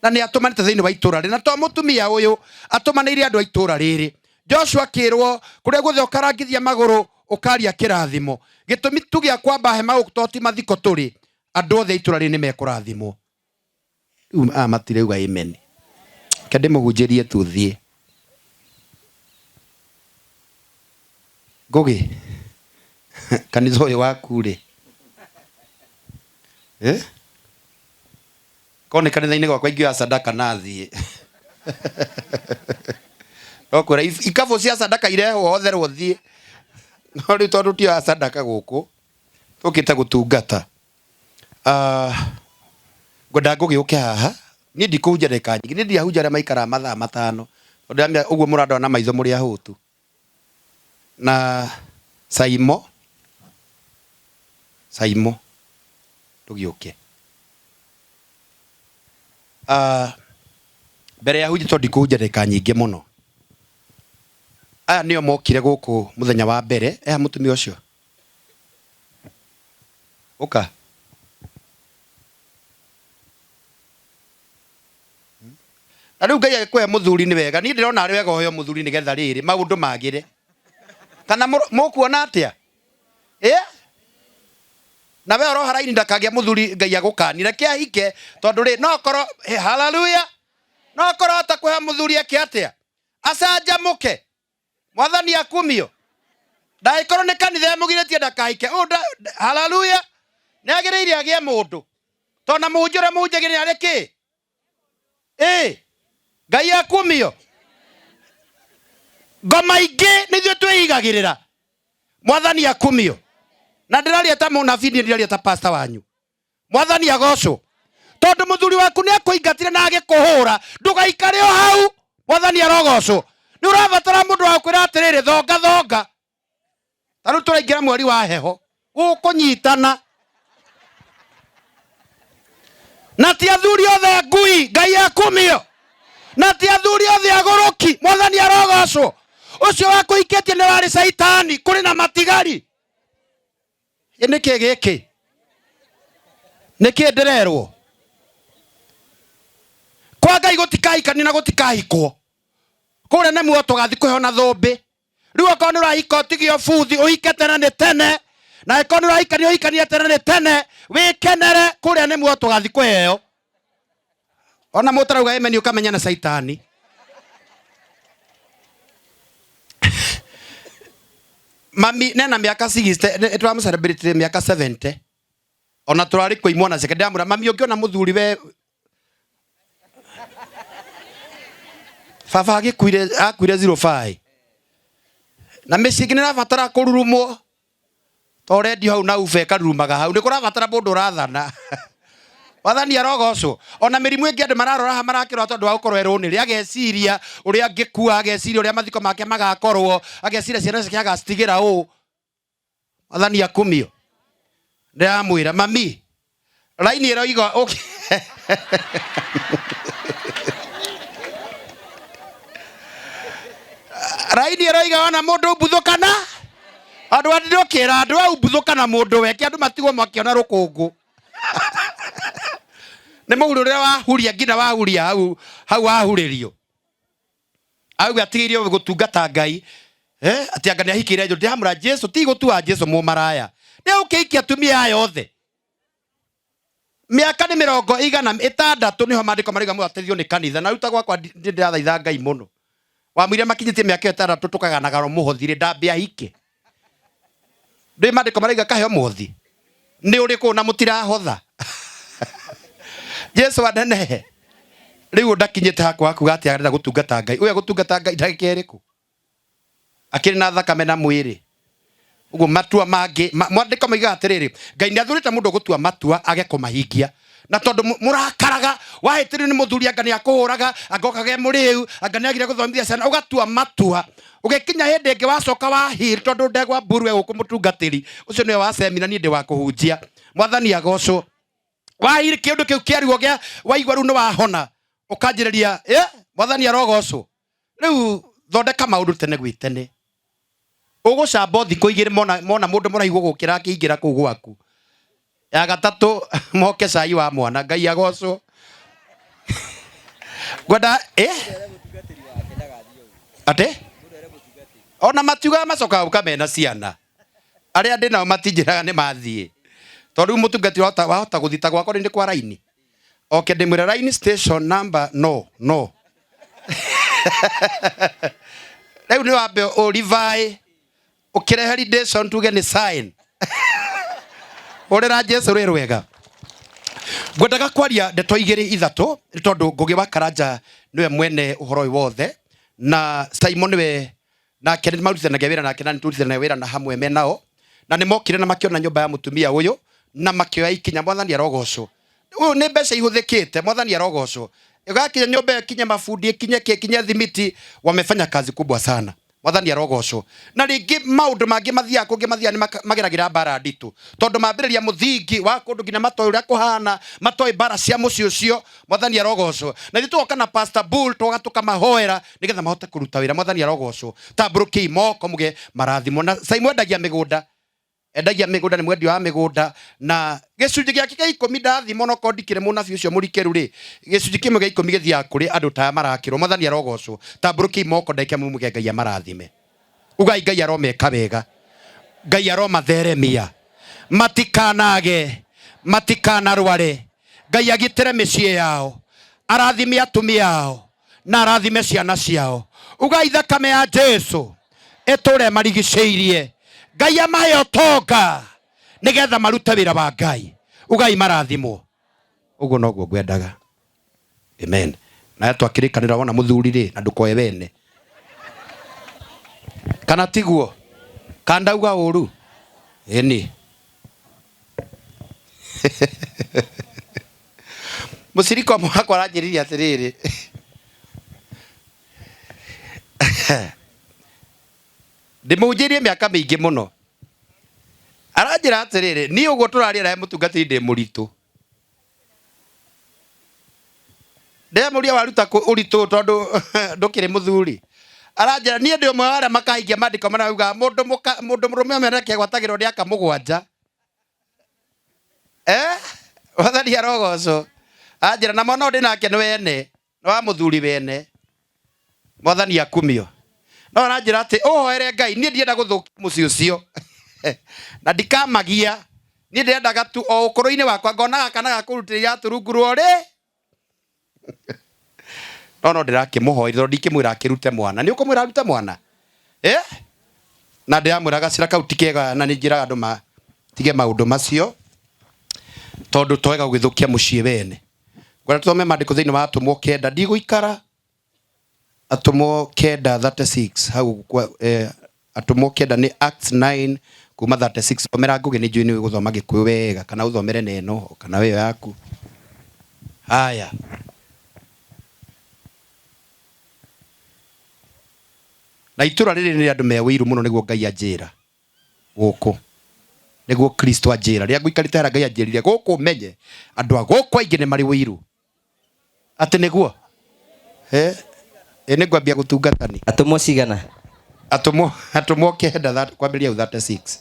na nĩ atũmanĩte thĩinĩ wa itũra rĩrĩ na to mũtumia ũyũ atũmanĩire andũ a itũra rĩrĩ. Joshua akĩrwo kũrĩa guothe ũkarangithia magũrũ Ũkaria kĩrathimo. Gĩtũmi tu gĩa kwamba hema gũkũ to ti mathiko tũrĩ, andũ othe a itũra rĩrĩ nĩ mekũrathimwo. Rĩu aya matirauga amen. Reke ndĩmũhunjĩrie tu thiĩ. Ngũgĩ, kanitha ũyũ waku rĩ, eh? Korwo nĩ kanitha-inĩ gwakwa ingĩoya sadaka na thiĩ. No kwĩra ikabũ cia sadaka irehwo hotherwo thiĩ. No rĩu tondũ tioya sadaka gũkũ, tũkĩte gũtungata. Ah, ngwenda Ngũgĩ ũke haha. Niĩ ndikũhunjia ndagĩka nyingĩ. Niĩ ndiahunjia arĩa maikaraga mathaa matano. Tondũ ndĩramenya ũguo mũrandora na maitho mũrĩ ahũtu. Na Saimo, Saimo, ndũgĩũke. Ah, mbere ya hunjia tondũ ndikũhunjia ndagĩka nyingĩ mũno. Aya nĩo mokire gũkũ mũthenya wa mbere. Eha mũtumia ũcio. Ũka. Na rĩu Ngai agĩkũhe mũthuri nĩ wega. Niĩ ndĩrona arĩ wega ũheo mũthuri nĩgetha rĩrĩ maũndũ magĩre. Kana mũkuona atĩa? Ĩ? Na we ũroha raini ndakagĩa mũthuri Ngai agũkanie. Reke ahike tondũ rĩ no korwo haleluya. No korwo ahota kũheo mũthuri eke atĩa? Acanjamũke. Mwathani akumio. Ndangĩkorwo nĩ kanitha ĩmũgirĩtie ndakahike. Ũũ haleluya. Nĩ agĩrĩire agĩe mũndũ. Tondũ na mũhunjia ũrĩa mũhunjagĩria nĩ arĩ kĩ? Ĩ, Ngai akumio. Ngoma ingĩ nĩ ithuĩ twĩigagĩrĩra. Mwathani akumio. Na ndĩraria ta mũnabii, niĩ ndĩraria ta pastor wanyu. Mwathani agocwo. Tondũ mũthuri waku nĩ akũingatire na agĩkũhũra, ndũgaikare o hau. Mwathani arogocwo. Nĩ ũrabatara mũndũ wa gũkwĩra atĩrĩrĩ, thonga thonga. Ta rĩu tũraingĩra mweri wa heho, gũkũnyitana. Na ti athuri othe ngui, Ngai akumio. Na ti athuri othe agũrũki, Mwathani arogocwo. Ũcio wakũhikĩtie nĩ warĩ caitani, kũrĩ na matigari. Ĩ nĩkĩ gĩkĩ? Nĩkĩ ndĩrerwo? Kwa Ngai gũtikahikania na gũtikahikwo. Kũrĩa nĩ muoyo tũgathiĩ kũheo na thũmbĩ. Rĩu okorwo nĩ ũrahika ũtige ũbuthi, ũhike tene nĩ tene. Na angĩkorwo nĩ ũrahikania ũhikanie tene nĩ tene, wĩkenere kũrĩa nĩ muoyo tũgathiĩ kũheo. Ona mũtarauga amen ũkamenya na caitani. Mami nena mĩaka 60, nĩ tũramũ mĩaka 70. Ona tũrarĩ kwa imwana ciake ndĩramwĩra mami ũngĩona mũthuri we baba agĩkuire akuire 05 na mĩciĩ ĩngĩ nĩ ĩrabatara kũrurumwo to redio hau na uba ĩkarurumaga hau nĩ kũrabatara mũndũ ũrathana. Wathani arogocwo. Ona mĩrimũ ĩngĩ andũ mararora haha marakĩrora tondũ wa gũkorwo erũnĩrĩ, ageciria ũrĩa angĩkua, ageciria ũrĩa mathiko make magakorwo, ageciria ciana ciake agacitigĩra ũũ. Mwathani akumio. Ndĩramwĩra mami, raini ĩroiga ũkĩ raini ĩroiga ona mũndũ mbuthũkana andũ andũkĩra andũ au mbuthũkana mũndũ weke andũ matigwo makĩona rũkũngũ nĩ mũhuro ũrĩa wahuria nginya wahuria hau hau wahurĩrio auga atigĩirio gũtungata Ngai eh, atĩ anga nĩahikĩire njũ ndĩramũra Jesu ti gũtua Jesu mũmaraya nĩ ũkĩikia atumia aya othe mĩaka nĩ mĩrongo igana ĩtandatũ nĩho maandĩko marauga mũbatithio nĩ kanitha na rĩu ta gwakwa ndĩrathaitha Ngai mũno wamwĩire makinyĩtie mĩaka ĩyo ĩtandatũ tũkaganaga mũhothi rĩ ndambe ahike ndĩ maandĩko marauga kaheo mũhothi nĩ ũrĩkũ na mũtirahotha Jesu anenehe rĩu ndakinyĩte hakwa hakuga atĩ arenda gũtungata Ngai ũyũ gũtungata Ngai ndagĩka ĩrĩkũ akĩrĩ na thakame na mwĩrĩ ũguo matua mangĩ mwandĩko moigaga atĩrĩrĩ Ngai nĩ athurĩte mũndũ gũtua matua age kũmahingia na tondũ mũrakaraga wahĩtĩrio nĩ mũthuri anga nĩ akũhũraga anga okage mũrĩu anga nĩ agire gũthomithia ciana ũgatua matua ũgĩkinya hĩndĩ ĩngĩ wacoka wa heal tondũ ndegwa mburu egũkũ mũtungatĩri ũcio nĩwe wa semina niĩ ndĩ wa kũhunjia mwathani agocwo wa heal kĩũndũ kĩu kĩa ruo gĩa waigua rĩu nĩ wahona ũkanjĩrĩria mwathani arogocwo rĩu thondeka maũndũ tene gwĩ tene ũgũcamba thikũ igĩrĩ mona mona mũndũ mũraihu gũkĩra akĩingĩra kũu gwaku ya gatatũ moke cai wa mwana Ngai agocwo ngwenda atĩ ona matiugaga macokaga gũka mena ciana. Arĩa ndĩ nao matinjĩraga nĩ mathiĩ. Tondũ rĩu mũtungati wahota, wahota gũthiĩ ta gwakwa rĩu nĩ kwa raini. Oke ndĩmwĩre raini station number no no. Rĩu nĩ wambe ũrivaĩ ũkĩrehe redemption tuge nĩ sign. Hũrĩra Jesu rwĩ rwega. Ngwendaga kwaria ndeto igĩrĩ ithatũ nĩ tondũ Ngũgĩ wa Karanja nĩwe mwene ũhoro ũyũ wothe na Simon nĩwe nake nĩ marutithanagia wĩra nake na nĩ tũrutithanagia wĩra na hamwe me nao na nĩ mokire na makĩona nyũmba ya mũtumia ũyũ na makĩoya ikinya. Mwathani arogocwo. Ũyũ nĩ mbeca ihũthĩkĩte. Mwathani arogocwo. Ĩgakinya nyũmba ĩyo ĩkinye mabundi ĩkinye kĩ ĩkinye thimiti, wamefanya kazi kubwa sana. Mwathani arogocwo. Na rĩngĩ maũndũ mangĩ mathiaga kũngĩ mathiaga nĩ mageragĩra mbara nditũ tondũ mambĩrĩria mũthingi wa kũndũ nginya matoĩ ũrĩa kũhana, matoĩ mbara cia mũciĩ ũcio. Mwathani arogocwo. Na ithuĩ tũgoka na Pastor Bull tũgoka tũkamahoera nĩgetha mahote kũruta wĩra. Mwathani arogocwo. Tambũrũkiai moko muge marathimwo. Na Simon endagia mĩgũnda, endagia mĩgũnda, nĩ mwendia wa mĩgũnda, na gĩcunjĩ gĩake gĩa ikũmi ndathimwo, no korwo ndikĩrĩ mũnabii ũcio mũrikĩru rĩ, gĩcunjĩ kĩmwe gĩa ikũmi gĩthiaga kũrĩ andũ ta aya marakĩrwo. Mwathani arogocwo. Tambũrũkiai moko ndagĩka ĩmwe muge Ngai amarathime. Ugai Ngai aromeka wega, Ngai aromatheremia, matikanage, matikanarware, Ngai agitĩre mĩciĩ yao, arathime atumia ao na arathime ciana ciao. Ugai thakame ya Jesu ĩtũre marigicĩirie. Ngai amahe ũtonga nĩgetha marute wĩra wa Ngai. Ugai marathimwo. Ũguo noguo ngwendaga. Amen. Nawe twakĩrĩkanĩra wona mũthuri rĩ, na ndũkoe wene. Kana tiguo? Kana ndauga ũru? Ĩni. Mũcirika ũmwe wakwa aranjĩrire atĩrĩrĩ, ndĩmũhunjĩirie mĩaka mĩingĩ mũno. Aranjĩra atĩrĩrĩ, niĩ ũguo tũraria nawe mũtungatĩri ndĩ mũritũ. Ndĩramũria waruta kũ ũritũ tondũ ndũkĩrĩ mũthuri. Aranjĩra niĩ ndĩ ũmwe wa arĩa makahingia maandĩko marĩa maugaga mũndũ mũka mũndũ mũrũme ũmwe nake agwatagĩrwo nĩ aka mũgwanja. Eh? Mwathani arogocwo. Anjĩra na mwana ũyũ ndĩ nake nĩ wene, nĩ wa mũthuri wene. Mwathani akumio. No aranjĩra atĩ ũhoere Ngai, niĩ ndienda gũthũkia mũciĩ ũcio. Na ndikamagia. Niĩ ndĩrendaga tu o ũkũrũ-inĩ wakwa ngonaga kana ga kũrutĩra iratũ rungu rwa ũrĩ. No no ndĩrakĩmũhoire tondũ ndingĩmwĩra akĩrute mwana. Nĩ ũkũmwĩra arute mwana? Eh? Na ndĩramwĩra gacĩra kau ti kega na nĩ njĩraga andũ matige maũndũ macio tondũ to wega gũgĩthũkia mũciĩ wene. Ngwenda tũthome maandĩko thĩinĩ wa Atũmwo kenda, ndigũikara. Atũmwo kenda 36 hau kwa, eh, Atũmwo kenda nĩ Acts 9 kuma 36. Thomera Ngũgĩ, nĩ njũĩ nĩ ũĩ gũthoma Gĩkũyũ wega, kana ũthomere na ĩno kana ĩyo yaku. Haya. Na itũra rĩrĩ nĩ andũ me ũiru mũno nĩguo Ngai anjĩra gũkũ nĩguo Kristo anjĩra rĩrĩa ngũikarĩte harĩa Ngai anjĩrire gũkũ menye andũ a gũkũ aingĩ nĩ marĩ ũiru Atĩ nĩguo? Eh, ĩ nĩ ngwambia gũtungata ni. Atũmwo cigana? Atũmwo atũmwo kenda kwambĩrĩria hau 36.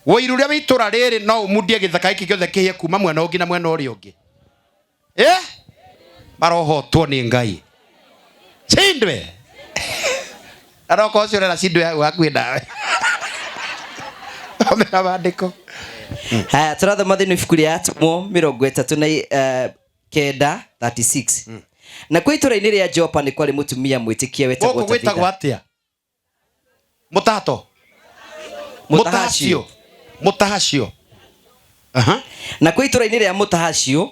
Wũiru ũrĩa wĩ itũra rĩrĩ no ũmundie gĩthaka gĩkĩ gĩothe kĩhĩe kuma mwena ũngĩ na mwena ũrĩa ũngĩ. Eh? Marohotwo nĩ Ngai. Cindwe. Aroka ũcio ũrera cindwe hau hakuhĩ nawe. Thomera maandĩko. Haya, tũrathoma thĩinĩ wa ibuku rĩa Atũmwo mĩrongo ĩtatũ na kenda 36. Nakuo itũũra-inĩ rĩa Jopa nĩ kwarĩ mũtumia mwĩtĩkia wetagwo Gũkũ gwĩtagwo Tabitha. atĩa? Mũtato. Mũtahacio. Mũtahacio. Mũtahacio. Aha. Nakuo itũũra-inĩ rĩa Mũtahacio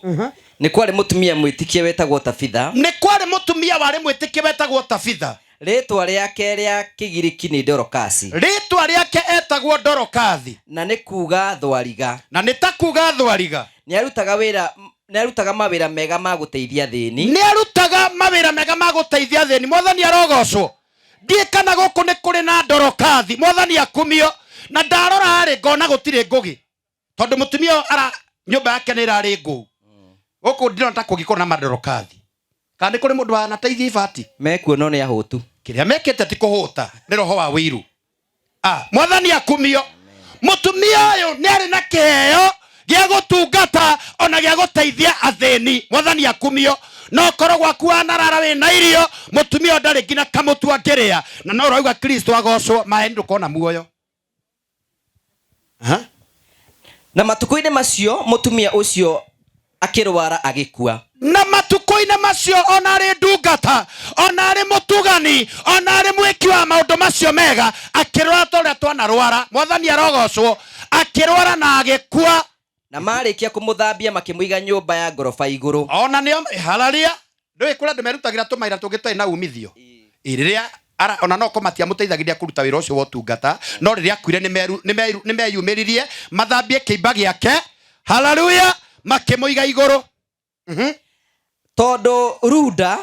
nĩ kwarĩ mũtumia mwĩtĩkia wetagwo Tabitha. Nĩ kwarĩ mũtumia warĩ mwĩtĩkia wetagwo Tabitha. Rĩĩtwa rĩake rĩa Kĩgiriki nĩ Dorokasi. Rĩĩtwa rĩake etagwo Dorokathi. Na nĩ kuuga thwariga. Na nĩ ta kuuga thwariga. Nĩarutaga wĩra, nĩarutaga mawĩra mega ma gũteithia athĩni. Nĩarutaga mawĩra mega ma gũteithia athĩni. Mwathani arogocwo. Ndiĩ kana gũkũ nĩ kũrĩ na Dorokathi. Mwathani akumio. Na ndarora-rĩ, ngona gũtirĩ ngũgĩ. Tondũ mũtumia ũyũ ara nyũmba yake nĩ ĩrarĩ ngũu. Gũkũ ndirona ta kũngĩkorwo na madorokathi. Kana nĩ kũrĩ mũndũ wanateithia ibati? Mekuo no nĩ ahũtu. Kĩrĩa mekĩte ti kũhũta, nĩ roho wa ũiru. Ah, Mwathani akumio. Mũtumia ũyũ nĩ arĩ na kĩheo gĩa gũtungata ona gĩa gũteithia athĩni. Mwathani akumio. No korwo gwaku wanarara wĩna irio, mũtumia ũyũ ndarĩ nginya kamũtu angĩrĩa. Na no ũrauga Kristo agocwo, maĩ ndũkona muoyo. Aha. Na matukũ-inĩ macio mũtumia ũcio akĩrwara agĩkua. Na matukũ-inĩ macio ona arĩ ndungata, ona arĩ mũtugani, ona arĩ mwĩki wa maũndũ macio mega, akĩrwara ta ũrĩa twanarwara. Mwathani arogocwo. Akĩrwara na agĩkua. Na marĩkia kũmũthambia makĩmũiga nyũmba ya ngoroba igũrũ. Ona nĩo hararia ndũĩ kũrĩa andũ merutagĩra tũmaira tũngĩ tũtarĩ na umithio. Rĩrĩa ona no ko matiamũteithagĩria kũruta wĩra ũcio wa ũtungata, no rĩrĩa akuire nĩmeyumĩririe mathambie kĩimba gĩake, haleluya, makĩmũiga igũrũ. Tondũ Luda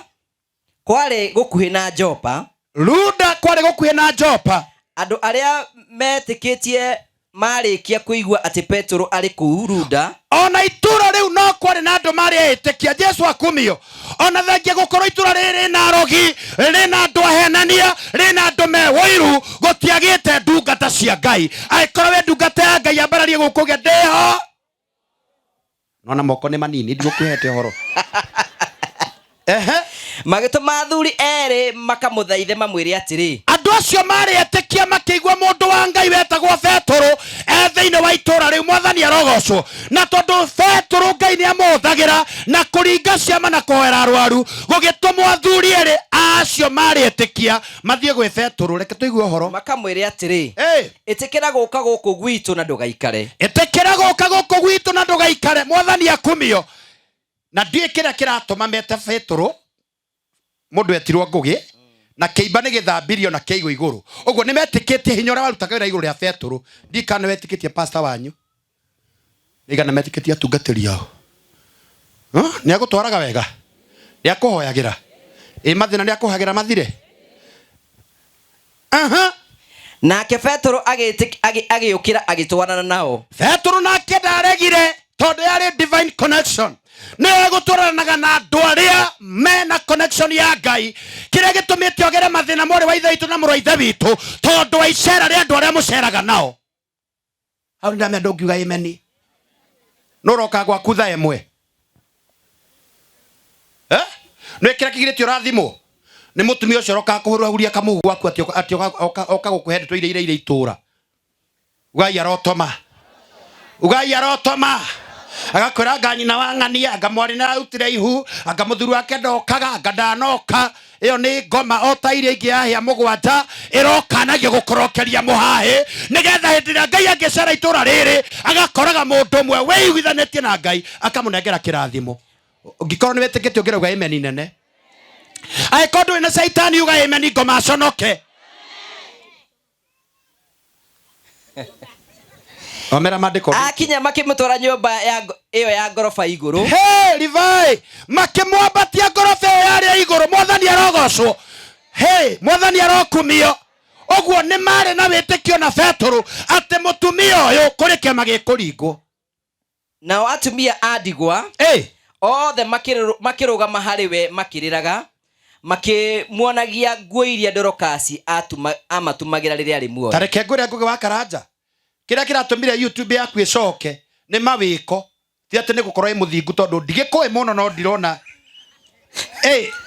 kwarĩ gũkuhĩ na Jopa. Luda kwarĩ gũkuhĩ na Jopa. Andũ arĩa metĩkĩtie marĩkia kũigua atĩ Petero arĩ kũu Luda. Ona itũra rĩu no kwarĩ na andũ marĩ etĩkia Jesu akumio. Ona thengia gũkorwo itũra rĩrĩ rĩna arogi, rĩna andũ ahenania, rĩna andũ me ũiru, gũtiagĩte ndungata cia Ngai. Angĩkorwo wĩ ndungata ya Ngai, ambararie gũkũ ũge ndĩho. Nona moko nĩ manini, ndigũkũhete ũhoro. Ehe. Magĩtũma athuri erĩ makamũthaithe mamwĩre atĩrĩ. Andũ acio marĩ etĩkia makĩigua mũndũ wa Ngai wetagwo Petero e thĩinĩ wa itũra rĩu, Mwathani arogocwo. Na tondũ Petero Ngai nĩ amũhũthagĩra na kũringa ciama na kũhoera arwaru, gũgĩtũmwo athuri erĩ acio marĩ etĩkia mathiĩ gwĩ Petero. Reke tũigue ũhoro. Makamwĩre atĩrĩ, Ĩ. Ĩtĩkĩra gũka gũkũ gwitũ na ndũgaikare. Ĩtĩkĩra gũka gũkũ gwitũ na ndũgaikare. Mwathani akumio. Na ndiũĩ kĩrĩa kĩratũma mete Petero, mũndũ etirwo Ngũgĩ, na kĩimba nĩ gĩthambirio na kĩaigwo igũrũ. Ũguo nĩ metĩkĩtie hinya ũrĩa warutaga wĩra igũrũ rĩa Petero. Ndiũĩ kana nĩ wetĩkĩtie pastor wanyu. Nĩ kana metĩkĩtie atungatĩri ao. Nĩ agũtwaraga wega? Nĩ akũhoyagĩra? Ĩ mathĩna nĩ akũhoyagĩra mathire? Aha. Nake Petero agĩũkĩra agĩtwarana nao. Petero nake ndaregire tondũ yarĩ divine connection. Nĩ egũtwaranaga na andũ arĩa mena connection ya Ngai. Kĩrĩa gĩtũmĩte ogere mathĩna mwarĩ wa ithe witũ na mũrũ wa ithe witũ, tondũ wa icera rĩa andũ arĩa mũceraga nao. Hau nĩ ndamenya ndũngiuga amen. Nũ ũroka gwaku thaa ĩmwe? Nĩ kĩrĩa kĩgirĩtie ũrathimwo? Nĩ mũtumia ũcio ũroka kũhurahũria kamũhu gwaku atĩ oka gũkũhe ndeto iria ireire itũra. Ugai arotoma. Ugai arotoma. Agakwĩra anga nyina wa ng'ania, anga mwarĩ nĩ ararutire ihu, anga mũthuri wake ndokaga, anga ndanoka. Ĩyo nĩ ngoma o ta iria ingĩ yahĩa mũgwanja, ĩrokanagio gũkorokeria mũhahĩ, nĩgetha hĩndĩ ĩrĩa Ngai angĩcera itũra rĩrĩ, agakoraga mũndũ ũmwe wĩiguithanĩtie na Ngai, akamũnengera kĩrathimo. Ũngĩkorwo nĩ wĩtĩkĩtie ũngĩrauga amen nene. Angĩkorwo ndũrĩ na caitani uga amen ngoma aconoke. Omera maandĩko. Akinya makĩmũtwara nyũmba ya ĩyo ya ngoroba igũrũ. Hey, Levi, makĩmwambatia ngoroba ĩyo yarĩ igũrũ. Mwathani arogocwo. Hey, Mwathani arokumio. Ũguo nĩ marĩ na wĩtĩkio na Petero atĩ mũtumia ũyũ kũrĩ kĩama gĩkũringwo. Nao atumia a ndigwa Hey. othe makĩrũgama harĩ we makĩrĩraga, makĩmuonagia nguo iria Dorokasi amatumagĩra rĩrĩa arĩ muoyo. Ta reke ngwĩre Ngũgĩ wa Karanja, kĩrĩa kĩratũmire YouTube yaku ĩcoke nĩ mawĩko, ti atĩ nĩ gũkorwo ĩ mũthingu, tondũ ndigĩkũĩ mũno no ndirona.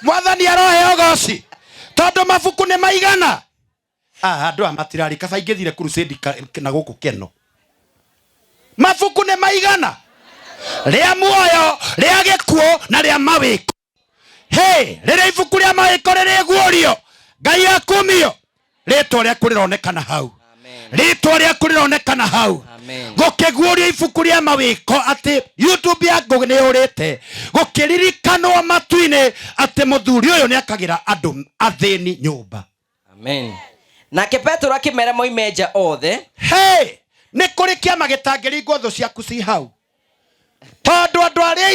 Mwathani arohe ũgoci tondũ mabuku nĩ maigana. Andũ aya matirarĩ kaba ingĩthire crusade na gũkũ Keno. Mabuku nĩ maigana, rĩa muoyo, rĩa gĩkuũ na rĩa mawĩko. Hey, rĩrĩa ibuku rĩa mawĩko rĩrĩguũrio, Ngai akumio, rĩtwa rĩaku rĩronekana hau. Rĩtwa rĩaku rĩronekana hau. Gũkĩguũrio ibuku rĩa mawĩko atĩ YouTube ya Ngũgĩ nĩ yũrĩte, gũkĩririkanwo matu-inĩ atĩ mũthuri ũyũ nĩ akagĩra andũ athĩni nyũmba. Amen. Nake Petero akĩmera moime nja othe. Hey, nĩ kũrĩ kĩama gĩtangĩringwo thũ ciaku ci hau. Tondũ andũ arĩa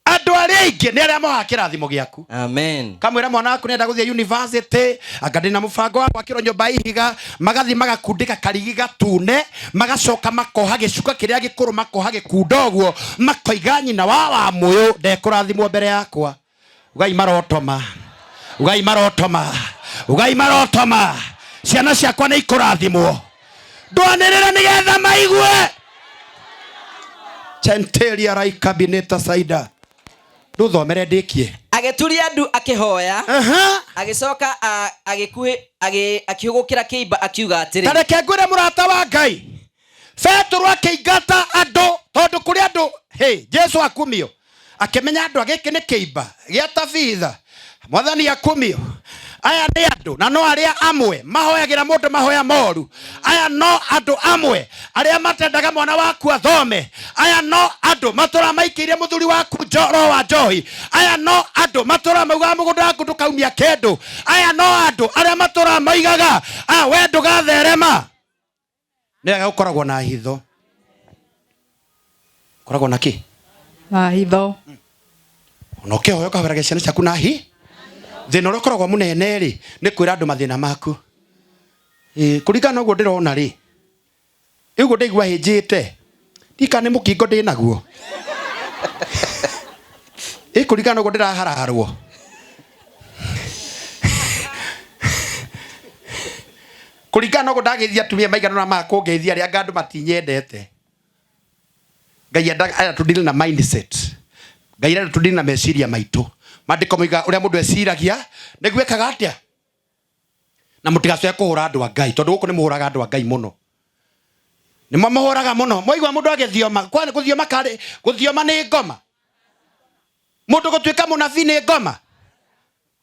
aingĩ nĩ arĩa mohaga kĩrathimo gĩaku. Amen. Kamwĩra mwana waku nĩenda gũthiĩ university, anga ndĩna mũbango wa gwakĩrwo nyũmba ya ihiga, magathiĩ magakundĩka karigi gatune, magacoka makoha gĩcuka kĩrĩa gĩkũrũ, makoha gĩkunda ũguo, makoiga nyina wa Wamũyũ ndekũrathimwo mbere yakwa. Ugai marotoma. Ugai marotoma. Ugai marotoma. Ciana ciakwa nĩ ikũrathimwo. Ndwanĩrĩra nĩgetha maigue. Centeria raika bineta saida. Nduthomere ndikie. Agĩturia ndu akĩhoya. Agĩcoka akĩhũgũkĩra kĩimba akiuga atĩrĩ. Ta reke ngwĩre mũrata wa Ngai. Petero akĩingata andũ tondũ kũrĩ andũ hey, Jesu akumio akĩmenya andũ a gĩkĩ nĩ kĩimba gĩa Tabitha mwathani akumio aya nĩ andũ na no arĩa amwe mahoyagĩra mũndũ mahoya moru aya no andũ amwe arĩa matendaga mwana waku athome aya no andũ matũra maikĩire mũthuri waku roho wa njohi aya no andũ matũra maugaga mũgũnda waku ndũkaumia kĩndũ aya no andũ arĩa matũra maigaga ah, we ndũgatherema nĩ wega gũkoragwo na hitho koragwo na kĩ Na hitho. Ona ũkĩhoya ũkahoeraga ciana ciaku na hi thĩna ũrĩa ũkoragwo mũnene rĩ nĩ kwĩra andũ mathĩna maku. Ĩ, kũringana na ũguo ndĩrona rĩ ũguo ndaigua hĩnjĩte ndika nĩ mũkingo ndĩ naguo ĩ kũringana na ũguo ndĩraharaharwo kũringana na ũguo ndageithia atumia maigana ũna makũngeithia rĩ anga andũ matinyendete. Ngai endaga aya tũ deal na mindset. Ngai arenda tũ deal na meciria maitũ. Maandĩko moigaga ũrĩa mũndũ eciragia nĩguo ekaga atĩa. Na mũtigacoke kũhũra andũ a Ngai tondũ gũkũ nĩ mũhũraga andũ a Ngai mũno. Nĩ mamũhũraga mũno. Mwaigua mũndũ agĩthioma, kwani gũthioma karĩ, gũthioma nĩ ngoma. Mũndũ gũtuĩka mũnabii nĩ ngoma.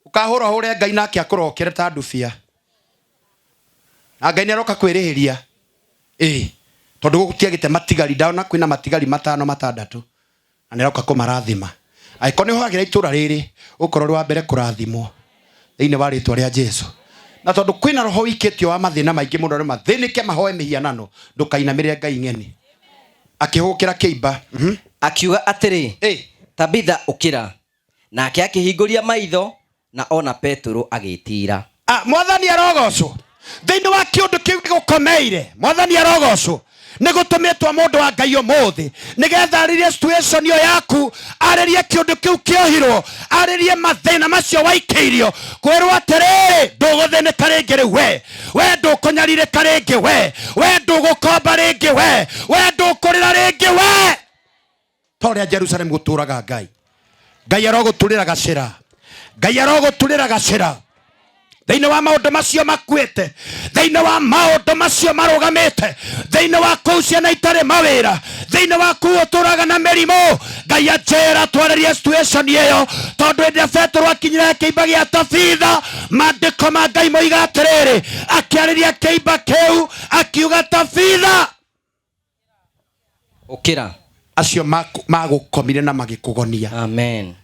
Ũkahũra hũre Ngai nake akũrokere ta ndubia. Na Ngai nĩ aroka kwĩrĩhĩria. Ĩĩ, tondũ gũtiagĩte matigari, ndona kwĩna matigari matano matandatũ. Na nĩ aroka kũmarathima. Angĩkorwo nĩ ũhoyagĩra itũra rĩrĩ, ũkorwo ũrĩ wa mbere kũrathimwo thĩinĩ wa rĩtwa rĩa Jesu. Na tondũ kwĩna roho wĩikĩtio wa mathĩna maingĩ mũno, andũ mathĩnĩke mahoe mĩhianano, ndũkainamĩrĩre ngai ng'eni. Akĩhũgũkĩra kĩimba. Akiuga atĩrĩ, Tabitha, ũkĩra. Nake akĩhingũria maitho na ona Petero agĩtiira. Mwathani arogocwo. Thĩinĩ wa kĩũndũ kĩu gĩgũkomeire, Mwathani arogocwo. Nĩ gũtũmĩtwo mũndũ wa Ngai ũmũthĩ nĩgetha arĩrie situation ĩyo yaku, arĩrie kĩũndũ kĩu kĩohirwo, arĩrie mathĩna macio waikĩirio, kwĩrwo atĩrĩrĩ, ndũgũthĩnĩka rĩngĩ rĩu we, we ndũkũnyarirĩka rĩngĩ we, we ndũgũkomba rĩngĩ we, we ndũkũrĩra rĩngĩ we. Ta ũrĩa Jerusalem gũtũraga Ngai. Ngai arogũturĩra gacĩra. Ngai arogũturĩra gacĩra. Thĩinĩ wa maũndũ macio makuĩte, thĩinĩ wa maũndũ macio marũgamĩte, thĩinĩ wa kũu ciana itarĩ mawĩra, thĩinĩ wa kũu ũtũraga na mĩrimũ, Ngai anjĩra twarĩrie situation ĩyo, tondũ hĩndĩ ĩrĩa Petero akinyire kĩimba gĩa Tabitha, maandĩko ma Ngai moiga atĩrĩrĩ, akĩarĩria kĩimba kĩu akiuga, Tabitha, Ũkĩra. Acio magũkomire na magĩkũgonia. Amen.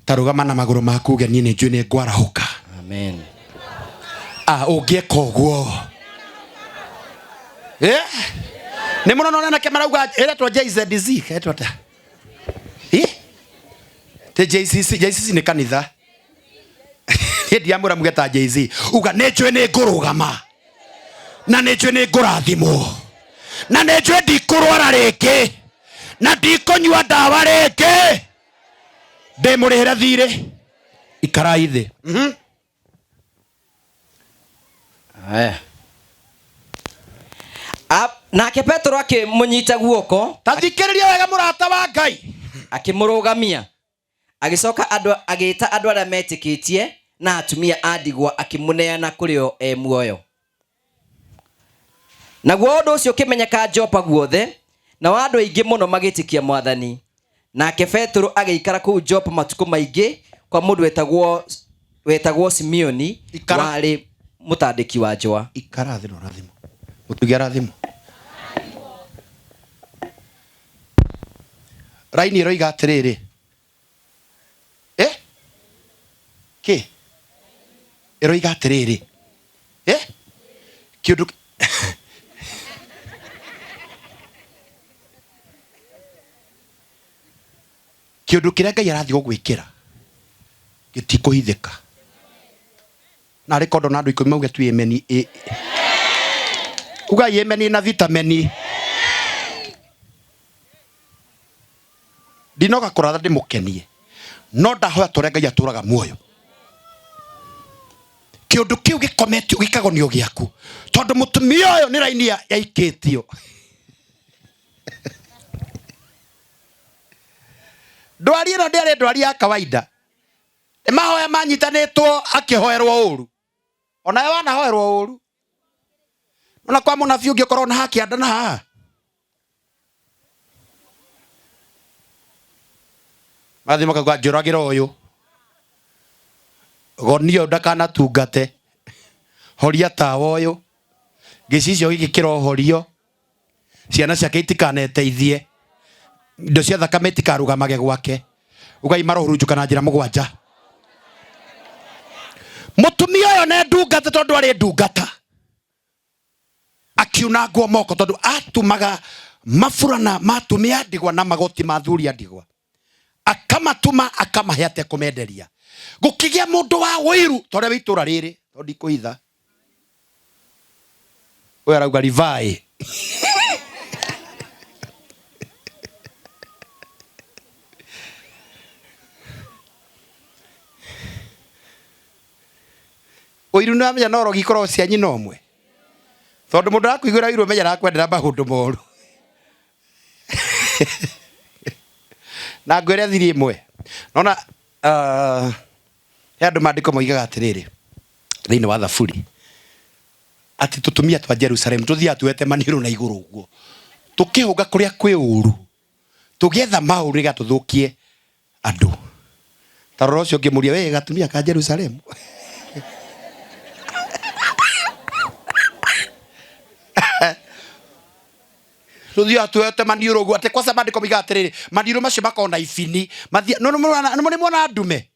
Ta rũgama na magũrũ maku uge, niĩ nĩ njũĩ nĩ ngwarahũka. Amen. Ũngĩeka ũguo. Nĩ mũno nona anake marauga ĩretwo JZZ, ĩretwo atĩa? Ti JCC, JCC nĩ kanitha. Niĩ ndiamwĩra muge ta JZ. Uga nĩ njũĩ nĩ ngũrũgama. Na nĩ njũĩ nĩ ngũrathimwo. Na nĩ njũĩ ndikũrwara rĩngĩ. Na ndikũnyua ndawa rĩngĩ. Ndĩmũrĩhĩre thirĩ. Ikarai thĩ. Haya. Nake Petero akĩmũnyita guoko. Ta thikĩrĩria wega mũrata wa Ngai. Akĩmũrũgamia. Agĩcoka agĩĩta andũ arĩa metĩkĩtie na atumia a ndigwa akĩmũneana kũrĩ o e muoyo. Naguo ũndũ ũcio ũkĩmenyeka Jopa guothe, nao andũ aingĩ mũno magĩtĩkia Mwathani. Nake Petero agĩikara kũu Jopa matukũ maingĩ kwa mũndũ wetagwo Simeoni, Ikara. warĩ mũtandĩki wa njũa. Ikara thĩ na ũrathimwo. Mũtugi arathimwo. Raini ĩroiga atĩrĩrĩ. Kĩ? Ĩroiga atĩrĩrĩ. Kĩũndũ kĩũndũ kĩrĩa Ngai arathiĩ gũgwĩkĩra gĩtikũhithĩka. Na arĩ kondo na andũ ikũmi mauge tu amen. Ugai amen na vitamini. Ndinoga kũratha ndĩmũkenie, no ndahoya ta ũrĩa Ngai atũraga muoyo. Kĩũndũ kĩu gĩkometio gĩkagonio gĩaku, tondũ mũtumia ũyũ nĩ raini yaikĩtio. Ndwari ĩno ndĩarĩ ndwari ya kawaida. Nĩ mahoya manyitanĩtwo akĩhoerwo ũru. Onawe wanahoerwo ũru. Ona kwa mũnabii ũngĩ ũkorwo na hakĩanda na haha. Magathiĩ makauga njũragĩra ũyũ gonia ũyũ ndakanatungate horia tawa ũyũ gĩcicio gĩkĩ kĩrohorio ciana ciake itikaneteithie indo cia thakame itikarũgamage gwake ugai marohurunjũka na njĩra mũgwanja mũtumia ũyũ nĩ ndungata tondũ arĩ ndungata akiunangwo moko tondũ atumaga maburana ma atumia a ndigwa na magoti ma athuri a ndigwa akamatuma akamahe atekũmenderia gũkĩgĩa mũndũ wa ũiru ta ũrĩa wĩ itũra rĩrĩ tondũ ndikũhitha ũyũ arauga rivai ũiru nĩ wamenya no rogi ikoragwo cia nyina ũmwe tondũ mũndũ arakuiguĩra ũiru ũmenya arakwendera maũndũ moru na ngwĩre thiri ĩmwe nona he andũ maandĩko moigaga atĩrĩrĩ thĩinĩ wa thaburi atĩ tũtumia twa Jerusalemu tũthiaga tuoete maniũrũ na igũrũ ũguo tũkĩhũnga kũrĩa kwĩ ũru tũgĩetha maũru nĩgetha tũthũkie andũ ta rora ũcio ũngĩmũria we gatumia ka Jerusalemu tuthiaga tuoete maniũrũ ũguo atĩ kwaca maandĩko moigaga atĩrĩrĩ maniũrũ macio makoragwo na ibini nĩ muona ndume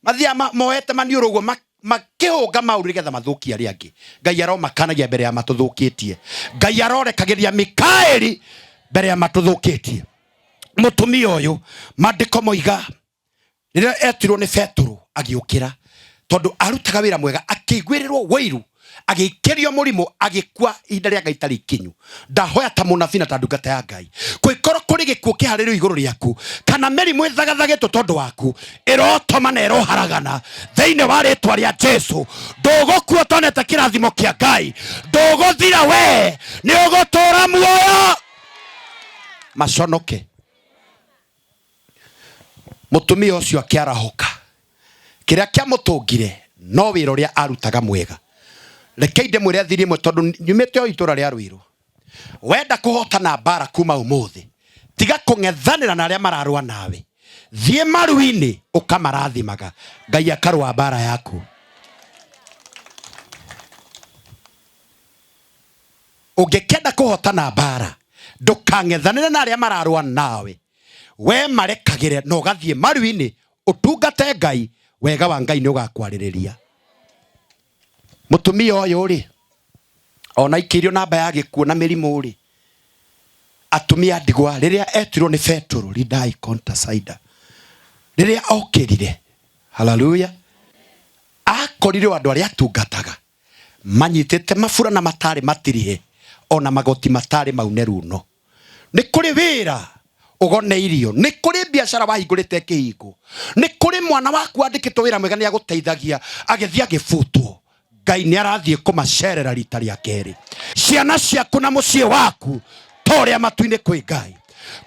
mathiaga moete maniũrũ ũguo makĩhũnga maũndũ nĩgetha mathũkie arĩa angĩ ngai aromakanagia mbere ya matũthũkĩtie ngai arorekagĩria mikaeli mbere ya matũthũkĩtie mũtumia ũyũ maandĩko moiga rĩrĩa etirwo nĩ betũrũ agĩũkĩra tondũ arutaga wĩra mwega akĩiguĩrĩrwo wũiru agĩikĩrio mũrimũ agĩkua ihinda rĩa ngai tarĩ ikinyu ndahoya ta mũnabii na ta ndungata ya ngai kũngĩkorwo kũrĩ gĩkuũ kĩharĩrĩrio igũrũ rĩaku kana mĩrimũ ĩthagathagĩtwo tondũ waku ĩrotoma na ĩroharagana thĩinĩ wa rĩtwa rĩa jesu ndũgũkua ũtonete kĩrathimo kĩa ngai ndũgũthira we nĩ ũgũtũra muoyo maconoke mũtumia ũcio akĩarahũka kĩrĩa kĩamũtũngire no wĩra ũrĩa arutaga mwega rekei ndĩmwĩre thiri ĩmwe tondũ nyumĩte o itũra rĩa Rũirũ wenda kũhotana mbara kuma ũmũthĩ tiga kũng'ethanĩra na arĩa mararũa nawe thiĩ maru-inĩ ũkamarathimaga ngai akarũa mbara yaku ũngĩkenda kũhotana mbara ndũkang'ethanĩre na arĩa mararũa nawe we marekagĩre na ũgathiĩ maru-inĩ ũtungate ngai wega wa ngai nĩ ũgakwarĩrĩria mũtumia ũyũ rĩ ona ikĩirio namba ya gĩkuũ na mĩrimũ rĩ atumia ndigwa rĩrĩa etirwo nĩ Petũrũ ridai kontasaida rĩrĩa okĩrire haleluya akorire andũ arĩa atungataga manyitĩte mabura na matarĩ matirihe ona magoti matarĩ maune runo nĩ kũrĩ wĩra ũgoneirio nĩ kũrĩ biacara wahingũrĩte kĩhingo nĩ kũrĩ mwana waku wandĩkĩtwo wĩra mwega nĩ agũteithagia agĩthiĩ agĩbutwo ngai nĩ arathiĩ kũmacerera rita rĩa kerĩ ciana ciaku na mũciĩ waku ta ũrĩa matu-inĩ kwĩ ngai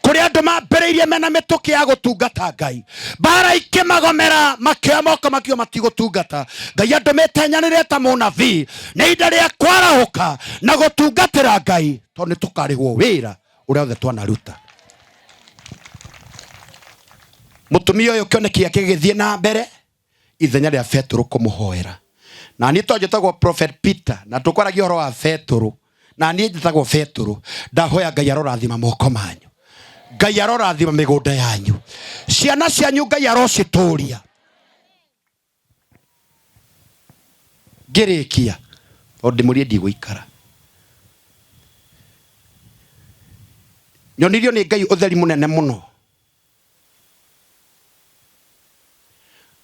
kũrĩ andũ mambĩrĩirie mena mĩtũkĩ ya gũtungata ngai mbara ikĩmagomera makĩoya moko makiuga matigũtungata ngai andũmĩte nyanĩrĩre ta mũnabii nĩ ihinda rĩa kwarahũka na gũtungatĩra ngai tondũ nĩ tũkarĩhwo wĩra ũrĩa othe twanaruta mũtumia ũyũ kĩoneki gĩake gĩgĩthiĩ na mbere ithenya rĩa betũrũ kũmũhoera na niĩ to njĩtagwo prophet Peter na tũkwaragia ũhoro wa betũrũ na niĩ njĩtagwo betũrũ ndahoya ngai arorathima moko manyu ngai arorathima mĩgũnda yanyu ciana cianyu ngai arocitũria ngĩrĩkia tondũ ndĩmũrie ndigũikara nyonirio nĩ ngai ũtheri mũnene mũno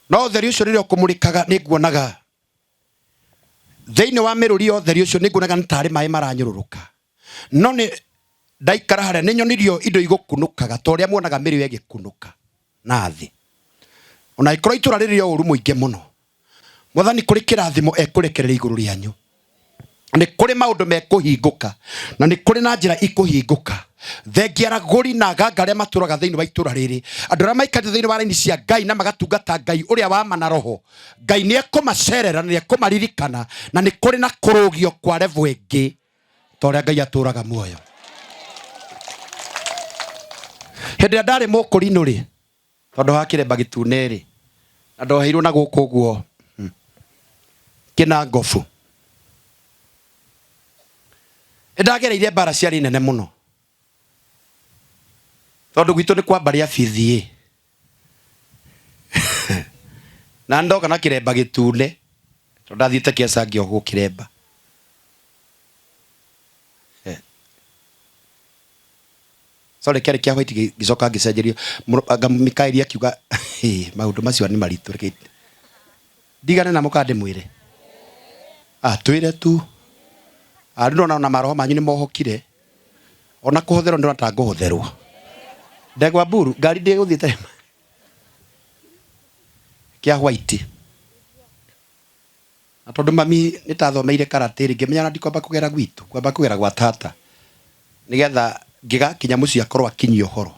no ũtheri ũcio rĩrĩa ũkũmũrĩkaga nĩ nguonaga thĩinĩ wa mĩrũri ya ũtheri ũcio nĩ nguonaga nĩ tarĩ maĩ maranyũrũrũka no nĩ ndaikara harĩa nĩ nyonirio indo igũkunũkaga ta ũrĩa muonaga mĩrĩo ĩgĩkunũka na thĩ ona ĩkorwo itũra rĩrĩ o ũru mũingĩ mũno mwathani kũrĩ kĩrathimo ekũrekereria igũrũ rĩanyu nĩ kũrĩ maũndũ mekũhingũka na nĩ kũrĩ na njĩra ikũhingũka thengia aragũri na aganga arĩa matũraga thĩinĩ wa itũra rĩrĩ andũ arĩa maikarĩte thĩinĩ wa raini cia ngai na magatungata ngai ũrĩa wa ma na roho ngai nĩ ekũmacerera na nĩ ekũmaririkana na nĩ kũrĩ na kũrũgio kwa level ĩngĩ ta ũrĩa ngai atũraga muoyo hĩndĩ ĩrĩa ndarĩ mũkũrinũ rĩ Tondũ ha kĩremba gĩtune rĩ, na ndoheirwo na gũkũ ũguo kĩna ngobu. Nĩndagereire mbara ciarĩ nene mũno. Tondũ gwitũ nĩ kwa mbarĩ ya BCA. Na ndoka na kĩremba gĩtune, tondũ ndathiĩte kĩeca ngĩohwo kĩremba. Sorry, kĩarĩ kĩa white gĩcoka ngĩcenjerio. Anga Mikaeli akiuga, maũndũ macio nĩ maritũ, reke ndigane namo kana ndĩmwĩre? Ah, twĩre tu. Ah, rĩu ndĩrona ona maroho manyu nĩ mohokire. Ona kũhotherwo ndĩrona ta ngũhotherwo. Ndegwa mburu, ngari ndĩgũthiĩte kĩa white. Na tondũ mami nĩ ta athomeire karate rĩ, ngĩmenya ona ndikwamba kũgera gwitũ, ngwamba kũgera gwa tata. Nĩgetha ngĩgakinya mũciĩ akorwo akinyia ũhoro.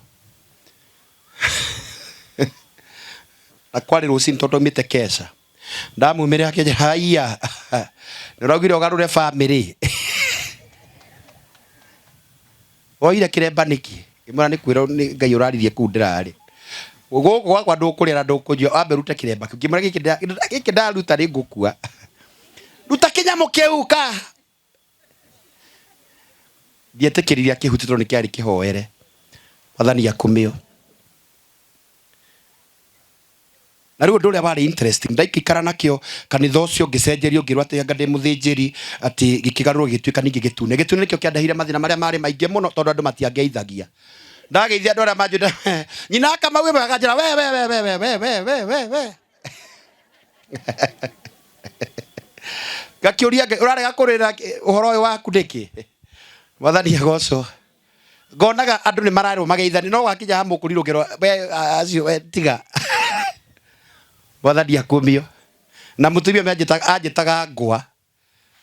Na kwarĩ rũcinĩ tondũ twaumĩte keca. Ndamumĩrĩra akĩnjĩra, haiya, nĩ ũraugire ũgarũre bamĩrĩ. Woire kĩremba nĩkĩ? Ngĩmwĩra nĩ kwĩrwo nĩ Ngai ũraririe kũu ndĩrarĩ. Gũkũ gwakwa ndũkũrĩa na ndũkũnyua, wambe ũrute kĩremba kĩu. Ngĩmwĩra gĩkĩ ndaruta nĩ ngũkua. Ruta kĩnyamũ kĩu ka. Ndietĩkĩrire akĩhutia tondũ nĩ kĩarĩ kĩhoere. Mwathani akũmĩo. Na rĩu ũndũ ũrĩa warĩ interesting, ndaikara nakĩo kanitha ũcio ngĩcenjerio ngĩrwo atĩ anga ndĩ mũthĩnjĩri, atĩ gĩkĩgarũrwo gĩgĩtuĩka ningĩ gĩtune. Gĩtune nĩkĩo kĩandeheire mathĩna marĩa marĩ maingĩ mũno tondũ andũ matiangeithagia. Ndageithia andũ arĩa manjũrire, nyina Kamau ĩmwe akanjĩra, we, we, we, we, we, we, we, we, we, we. Ngakĩũria Ngai, ũrarega kũrĩra ũhoro ũyũ waku nĩkĩ? Mwathani agocwo. Ngonaga andũ nĩ mararĩrwo mageithanie, no wakinya ha mũkũrirũ ngĩrwo, we, acio, we, tiga. Mwathani akumio. Na mũtumia ũmwe anjĩtaga ngwa.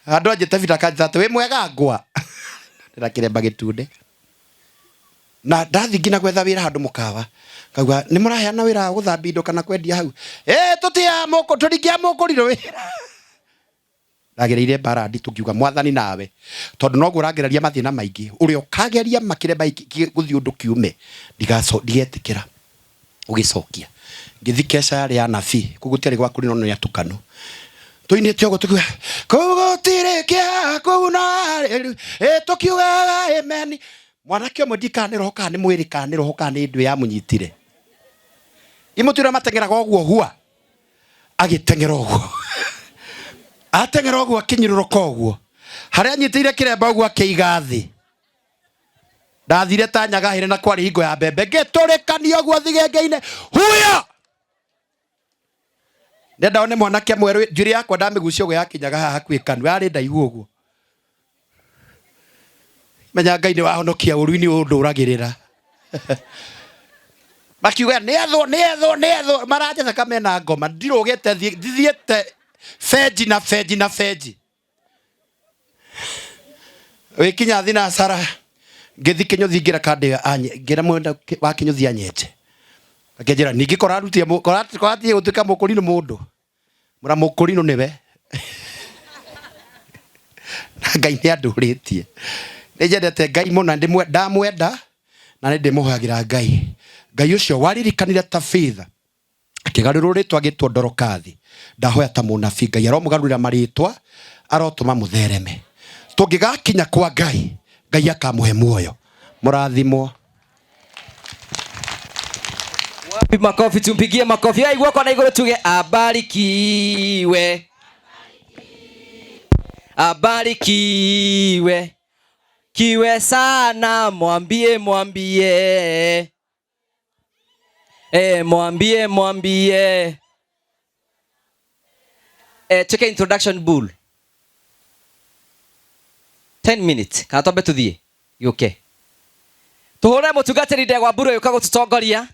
Andũ anjĩta Peter akanjĩta atĩ, wĩ mwega ngwa? Ndĩna kĩremba gĩtune. Na ndathiĩ nginya gwetha wĩra handũ mũkawa. Ngauga, nĩ mũraheana wĩra wa gũthambia indo kana kwendia hau? Ĩ, tũtingĩaha mũkũrirũ wĩra. Ndagereire mbara nditũ ngiuga mwathani nawe tondũ noguo ũrangereria mathĩna maingĩ ũrĩa ũkageria makĩremba gũthiĩ ũndũ kiume ndigetĩkĩra ũgĩcokia. Ngĩthi keca yarĩ ya nabii kũu gũtiarĩ gwa kũrĩ no nĩ atukanu tũinĩte ũguo tũkiuga kũu gũtirĩ kĩeha kũu no arĩru ĩ tũkiugaga amen. Mwanake ũmwe ndikana nĩ roho kana nĩ mwĩrĩ kana nĩ roho kana nĩ ndũ yamũnyitire imũtwĩra mateng'eraga ũguo hua agĩteng'era ũguo ateng'era ũguo akĩnyũrũrũka ũguo harĩa anyitĩire kĩremba ũguo akĩiga thĩ ndathire ta nyagahĩre na kwarĩ hingo ya mbembe ngĩtũrĩkania ũguo thigenge-inĩ huya ndenda one mwanake mwerũ njuĩrĩ yakwa ndamĩgucia ũguo yakinyaga haha hakuhĩ kanua yarĩ ndaihu ũguo menya Ngai nĩ wahonokia ũru-inĩ ũyũ ndũragĩrĩra makiuga nĩ ethwo nĩ ethwo nĩ ethwo maranjetha kamena ngoma ndirũgĩte thiĩte benji na benji na benji wĩkinya thinacara ngĩthi kĩnyũthi ngĩra kandĩ ngĩra mwenda wa kĩnyũthi anyenje akĩnjĩra ningĩ korarutie koratige gũtuĩka mũkũrinũ mũndũ mũra mũkũrinũ nĩwe na Ngai nĩ andũrĩtie nĩ njendete Ngai mũno na ndamwenda na nĩ ndĩmũhoyagĩra Ngai Ngai ũcio waririkanire Tabitha akĩgarũrwo rĩtwa agĩtwo Dorokathi ndahoya ta mũnabii Ngai aromũgarũrĩra marĩtwa arotũma mũthereme tũngĩgakinya kwa Ngai Ngai akamũhe muoyo mũrathimwo. Wapi makofi, tumpigie makofi. Ai guoko na igũrũ tuge abarikiwe. Abarikiwe. Kiwe sana, mwambie mwambie. Mwambie mwambie. Tuke introduction bull. 10 minutes. Kana twambe tuthie. Gĩũke. Tũhũre mũtungatĩri Ndegwa Mburu agĩũka gũtũtongoria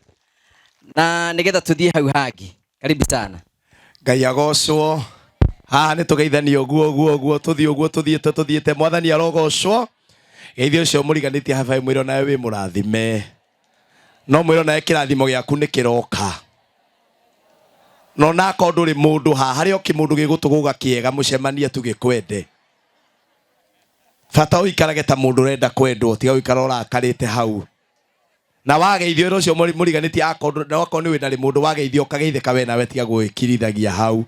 na nĩgetha tũthiĩ hau hangĩ. Karibu sana. Ngai agocwo. Haha nĩ tũgeithanie ũguo ũguo ũguo tũthiĩ ũguo tũthiĩte tũthiĩte mwathani arogocwo. Geithia ũcio mũriganĩtie haba mwĩre nawe wĩ mũrathime. No mwĩre nawe kĩrathimo gĩaku nĩ kĩroka. No nakorwo ndũrĩ mũndũ haha harĩ o kĩmũndũ gĩgũtũgũga kĩega mũcemanie tu gĩkwende. Bata ũikarage ta mũndũ ũrenda kwendwo tiga gũikara ũrakarĩte hau. Na wageithio wĩra ũcio mũriganĩtie akorwo na akorwo nĩ wĩna rĩ mũndũ wageithio ũkageithĩka we nawe tiga gwĩkirithagia hau.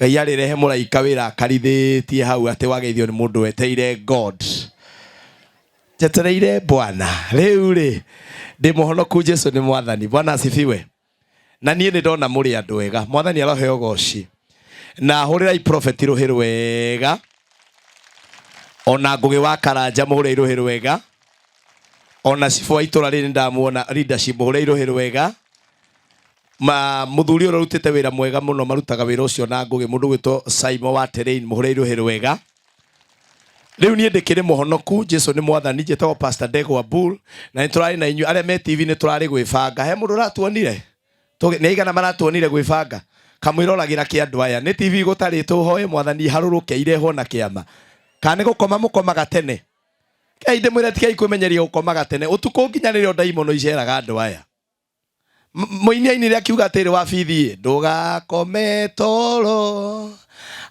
Ngai arĩrehe mũraika wĩrakarithĩtie hau atĩ wageithio nĩ mũndũ weteire God. Njetereire Bwana. Rĩu rĩ ndĩ mũhonoku Jesu nĩ mwathani. Bwana asifiwe. Na niĩ nĩ ndona mũrĩ andũ ega. Mwathani aroheo goci. Na hũrĩrai prophet rũhĩ rwega. Ona Ngũgĩ wa Karanja mũhũrĩrai rũhĩ rwega. Ona cibũ wa itũra rĩrĩ nĩndamuona leadership mũhũrĩrai rũhĩ rwega. Ma mũthuri ũrĩa ũrutĩte wĩra mwega mũno marutaga wĩra ũcio na Ngũgĩ mũndũ gwĩtwo Simon wa Terrain mũhũrĩrai rũhĩ rwega. Rĩu niĩ ndĩkĩrĩ mũhonoku Jesu nĩ mwathani njĩtagwo Pastor Ndegwa Bull na nĩ tũrarĩ na inyuĩ arĩa me TV nĩ tũrarĩ gwĩbanga he mũndũ ũratuonire nĩ aigana maratuonire gwĩbanga kamwĩroragĩra kĩ andũ aya nĩ TV gũtarĩ tũhoe mwathani harũrũke irehwo na kĩama kana nĩ gũkoma mũkomaga tene kei ndĩmwĩre tigai kwĩmenyeria gũkomaga tene ũtukũ nginya rĩrĩa ndaimono iceraga andũ aya mũini ainire akiuga atĩrĩ wa bithi ndũgakome toro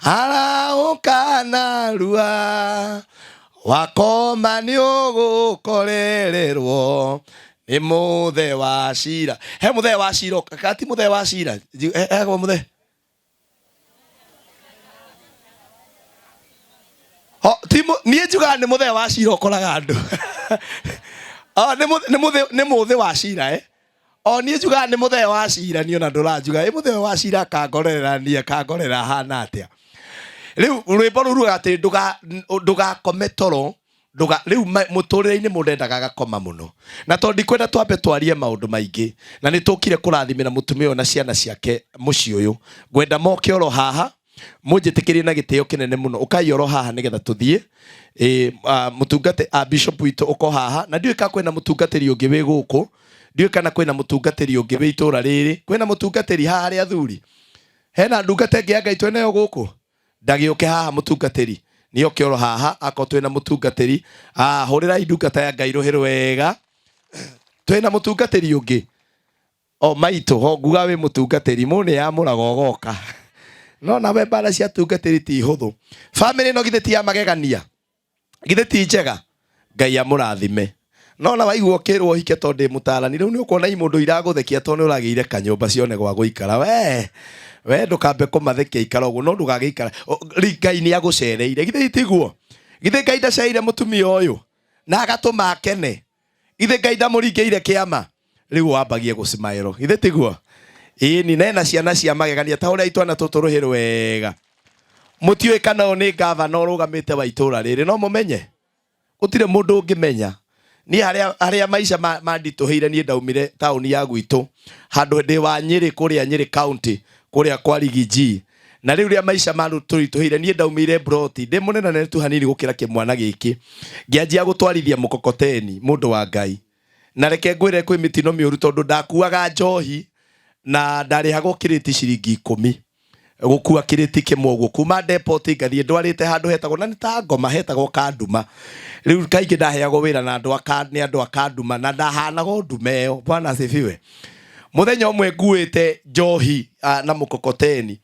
arahũka narua wakoma nĩ ũgũkorererwo nĩ mũthe wa cira he mũthe wa cira kati mũthe wa cira hegwo mũthe Ho, ti niĩ njugaga nĩ mũthee wa cira ũkoraga andũ O, nĩ nĩ mũthĩ wa cira eh? O niĩ njugaga nĩ mũthee wa cira niĩ ona ndũranjuga ĩ mũthee wa cira akangorerera niĩ akangorerera hana atĩa rĩu rwĩmbo rũu rugaga atĩ ndũgakome toro nduga rĩu mũtũrĩre-inĩ mũndũ endaga agakoma mũno na tondũ ndikwenda twambe twarie maũndũ maingĩ na nĩ tũkire kũrathimĩra mũtumia ũyũ na ciana ciake mũciĩ ũyũ ngwenda moke oro haha mũnjĩtĩkĩrie na gĩtĩo kĩnene mũno ũkai oro haha nĩgetha tũthiĩ ĩ mũtungate a bishop witũ ũko haha na ndiũĩ kana kwĩna mũtungatĩri ũngĩ wĩ gũkũ ndiũĩ kana kwĩna mũtungatĩri ũngĩ wĩ itũra rĩrĩ kwĩna mũtungatĩri haha harĩ athuri hena ndungata ĩngĩ ya Ngai twĩnayo gũkũ ndagĩũke haha mũtungatĩri nĩoke oro haha akorwo twĩna mũtungatĩri hũrĩrai ndungata ya Ngai rũhĩ rwega twĩna mũtungatĩri ũngĩ o maitũ ho nguga wĩ mũtungatĩri mũ nĩ yamũraga ũgoka no nawe mbara cia tungatĩri ti hũthũ bamĩrĩ ĩno githĩ ti ya magegania githĩ ti njega Ngai amũrathime no na waigua ũkĩrwo ũhike tondũ ndĩ mũtarani rĩu nĩ ũkuona imũndũ iragũthekia tondũ nĩ ũragĩire kanyũmba cione gwa gũikara we we ndũkambe kũmathekia ikara ũguo no ndũgagĩikara Ngai nĩ agũcereire githĩ tiguo githĩ Ngai ndacereire mũtumia ũyũ na agatũma akene githĩ Ngai ndamũringĩire kĩama rĩu wambagie gũcimaĩro githĩ tiguo ĩni nena ciana cia magegania ta ũrĩa itwana tũtũ rũhĩ rwega mũtiũĩ kana ũyũ nĩ gavana ũrũgamĩte wa itũra rĩrĩ no mũmenye gũtirĩ mũndũ ũngĩmenya niĩ harĩa harĩa maica manditũhĩire niĩ ndaumire taũni ya gwitũ handũ ndĩ wa Nyĩrĩ kũrĩa Nyĩrĩ county kũrĩa kwa Rigiji na rĩu rĩa maica matũritũhĩire niĩ ndaumire broti ndĩ mũnene nene tu hanini gũkĩra kĩmwana gĩkĩ ngĩanjia gũtwarithia mũkokoteni mũndũ wa Ngai na reke ngwĩre kwĩ mĩtino mĩũru tondũ ndakuaga njohi na ndarĩhagwo kĩrĩti ciringi ikũmi gũkua kĩrĩti kĩmwe ũguo kuma depot ngathiĩ ndwarĩte handũ hetagwo na nĩ ta ngoma hetagwo Kanduma rĩu kaingĩ ndaheagwo wĩra na andũ aka nĩ andũ a Kanduma na ndahanaga ndume ĩyo bwana asifiwe mũthenya ũmwe nguĩte njohi na mũkokoteni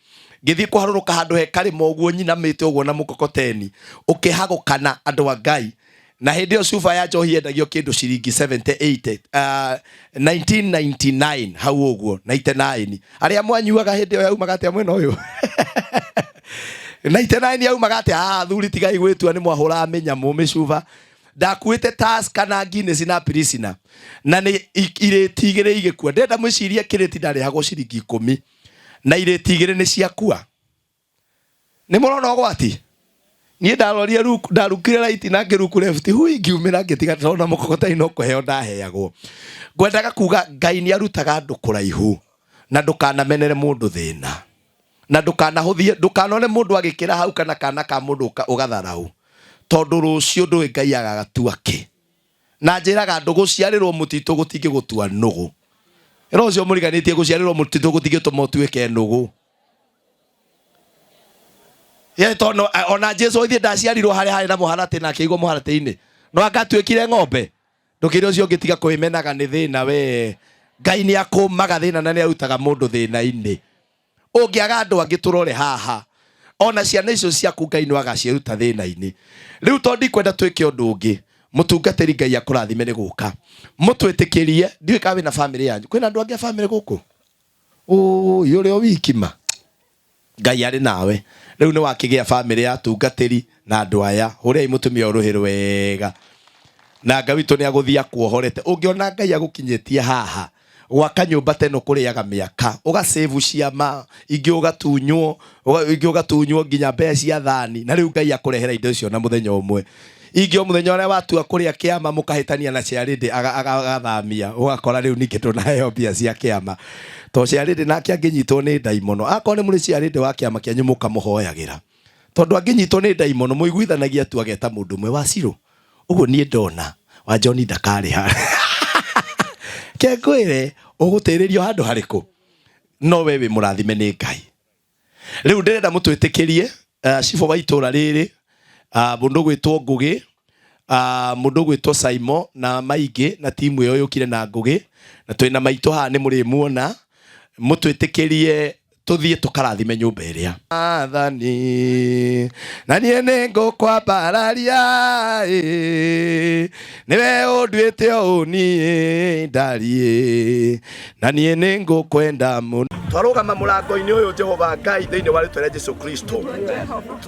ngĩthiĩ kũharũrũka handũ he karĩma ũguo nyinamĩte ũguo na mũkokoteni ũkĩhagũkana andũ a Ngai na hĩndĩ ĩyo cuba ya njohi yendagio kĩndũ ciringi 70 80 1999 hau ũguo 99 arĩa mwanyuaga hĩndĩ ĩyo yaumaga atĩa mwena ũyũ 99 yaumaga atĩa athuri tigai gwĩtua nĩ mwahũraga mĩnyamũ mĩcuba ndakuĩte Tusker na Guinness na Pilsner na nĩ irĩti igĩrĩ igĩkua ndĩrenda mwĩcirie kĩrĩti ndarĩhagwo ciringi ikũmi na irĩti igĩrĩ nĩ ciakua nĩ mũrona ũgwati niĩ ndarorire ndarukire right na ngĩruku left hui ngiumĩra ngĩtiga ndĩrona mũkokoteni no kũheo ndaheagwo ngwendaga kuga Ngai nĩ arutaga andũ kũraihu na ndũkanamenere mũndũ thĩna na ndũkanahũthie ndũkanone mũndũ agĩkĩra hau kana kana ka mũndũ ũgatharau tondũ rũciũ ndũĩ Ngai agagatua kĩ na njĩraga andũ gũciarĩrwo mũtitũ gũtingĩgũtua nũgũ ĩro ũcio mũriganĩtie gũciarĩrwo mũtitũ gũtingĩtũma ũtuĩke nũgũ Ye tono ona Jesu oithie ndaciarirwo harĩa harĩ na mũharatĩ na akĩigwo mũharatĩ-inĩ no angatuĩkire ng'ombe ndũkĩre ũcio ũngĩ tiga kwĩmenaga nĩ thĩna we Ngai nĩ akũmaga thĩna na nĩ arutaga mũndũ thĩna-inĩ ũngĩaga andũ angĩ tũrore haha ona ciana icio ciaku Ngai no agaciruta thĩna-inĩ rĩu tondũ ndikwenda twĩke ũndũ ũngĩ Mutungatĩri Ngai akũrathime nĩ gũka. Mũtwĩtĩkĩrie, ndiũĩ kana wĩna famĩlĩ yanyu. Kwĩna andũ angĩ a famĩlĩ gũkũ? Ũũi ũrĩ o wiki ma. Ngai arĩ nawe. Rĩu nĩ wakĩgĩa famĩlĩ ya atungatĩri na andũ aya. Hũrĩrai mũtumia ũyũ rũhĩ rwega. Na Ngai witũ nĩ agũthiĩ akuohorete. Ũngĩona Ngai agũkinyĩtie haha, gwaka nyũmba ta ĩno kũrĩaga mĩaka, ũga save ciama, ingĩ ũgatunywo, ingĩ ũgatunywo nginya mbeca cia thani, na rĩu Ngai akũrehera indo icio na mũthenya ũmwe. Ingĩ o mũthenya ũrĩa watua kũrĩa kĩama mũkahĩtania na ciarĩndĩ agathamia, ũgakora rĩu ningĩ ndũnaheo mbia cia kĩama. To ciarĩndĩ nake angĩnyitwo nĩ ndaimono, akorwo nĩ mũrĩ ciarĩndĩ wa kĩama kĩanyu mũkamũhoyagĩra. Tondũ angĩnyitwo nĩ ndaimono mũiguithanagia tu ageta mũndũ ũmwe wa Cirũ. Ũguo niĩ ndona wa John ndakarĩha. Ke ngwĩre ũgũtĩrĩrio handũ harĩkũ? No we wĩ mũrathime nĩ Ngai. Rĩu ndĩrenda mũtwĩtĩkĩrie cibũ wa itũra rĩrĩ, mũndũ ũgwĩtwo Ngũgĩ, mũndũ ũgwĩtwo Saimo na maingĩ na timu ĩyo yũkire na Ngũgĩ, na twĩna maitũ haha nĩ mũrĩmuona, mũtwĩtĩkĩrie tũthiĩ tũkarathime nyũmba ĩrĩa. Mwathani, na niĩ nĩ ngũkwambararia, ĩ, nĩwe ũnduĩte ũũ niĩ ndariĩ, na niĩ nĩ ngũkwenda mũno. Twarũgama mũrango-inĩ ũyũ Jehova Ngai thĩinĩ wa rĩtwa rĩa Jesu Kristo,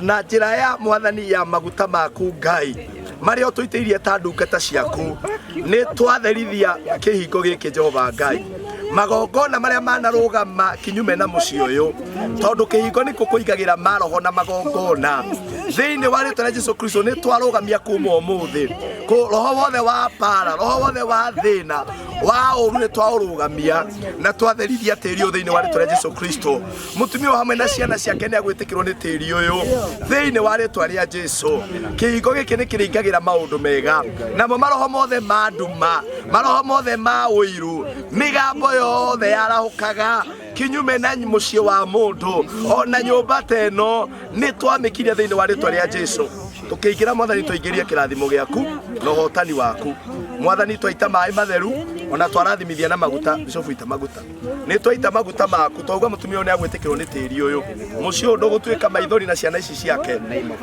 na njĩra ya Mwathani ya maguta maku Ngai marĩa ũtũitĩirie ta ndungata ciaku, nĩ twatherithia kĩhingo gĩkĩ Jehova Ngai, magongona marĩa manarũgama kinyume na mũciĩ ũyũ, tondũ kĩhingo nĩkuo kũigagĩra maroho na magongona. Thĩinĩ wa rĩtwa rĩa Jesu Kristo nĩ twarũgamia kuma ũmũthĩ roho wothe wa mbara, roho wothe wa thĩna wa ũru nĩ twaũrũgamia na twatherithia tĩri ũyũ thĩinĩ wa rĩtwa rĩa Jesu Kristo. Mũtumia ũyũ hamwe na ciana ciake nĩ agwĩtĩkĩrwo nĩ tĩri ũyũ thĩinĩ wa rĩtwa rĩa Jesu. Kĩhingo gĩkĩ nĩ kĩrĩingagĩra maũndũ mega, namo maroho mothe ma nduma, maroho mothe ma ũiru, mĩgambo yothe yarahũkaga kinyume na mũciĩ wa mũndũ ona nyũmba ta ĩno nĩ twamĩkiria thĩinĩ wa rĩtwa rĩa Jesu. Tũkĩingĩra Mwathani, twaingĩria kĩrathimo gĩaku na ũhotani waku Mwathani. Twaita maĩ matheru ona twarathimithia na maguta. Bishofu, ita maguta. Nĩ twaita maguta maku, twauga mũtumia ũyũ nĩ agwĩtĩkĩrwo nĩ tĩri ũyũ, mũciĩ ũyũ ndũgũtuĩka maithori na ciana ici ciake.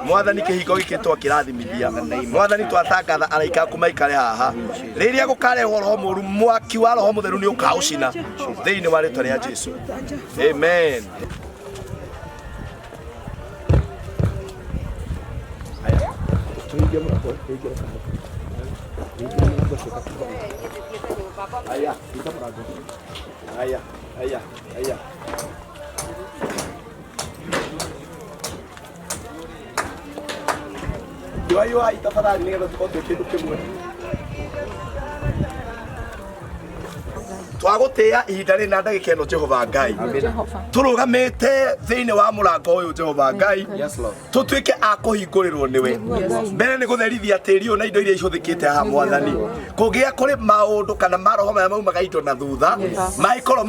Mwathani, kĩhingo gĩkĩ twakĩrathimithia. Mwathani, twatangatha araika aku maikare haha. Rĩrĩa gũkarehwo roho mũru, mwaki wa roho mũtheru nĩ ũkaũcina thĩinĩ wa rĩtwa rĩa Jesu. Amen. Aya, ita mũrango. Aya, aya, aya. Yuai yuai tafadhali nĩgetha tũkorwo twĩ kĩndũ kĩmwe. Twagũtĩĩa ihinda rĩrĩ na ndagĩka ĩno Jehova Ngai. Tũrũgamĩte thĩinĩ wa mũrango ũyũ Jehova Ngai. Tũtuĩke a kũhingũrĩrwo nĩwe. Mbere nĩ gũtherithia tĩri ũyũ na indo iria ihũthĩkĩte haha Mwathani. Kũngĩgĩa kũrĩ maũndũ kana maroho marĩa maumaga indo na thutha, mangĩkorwo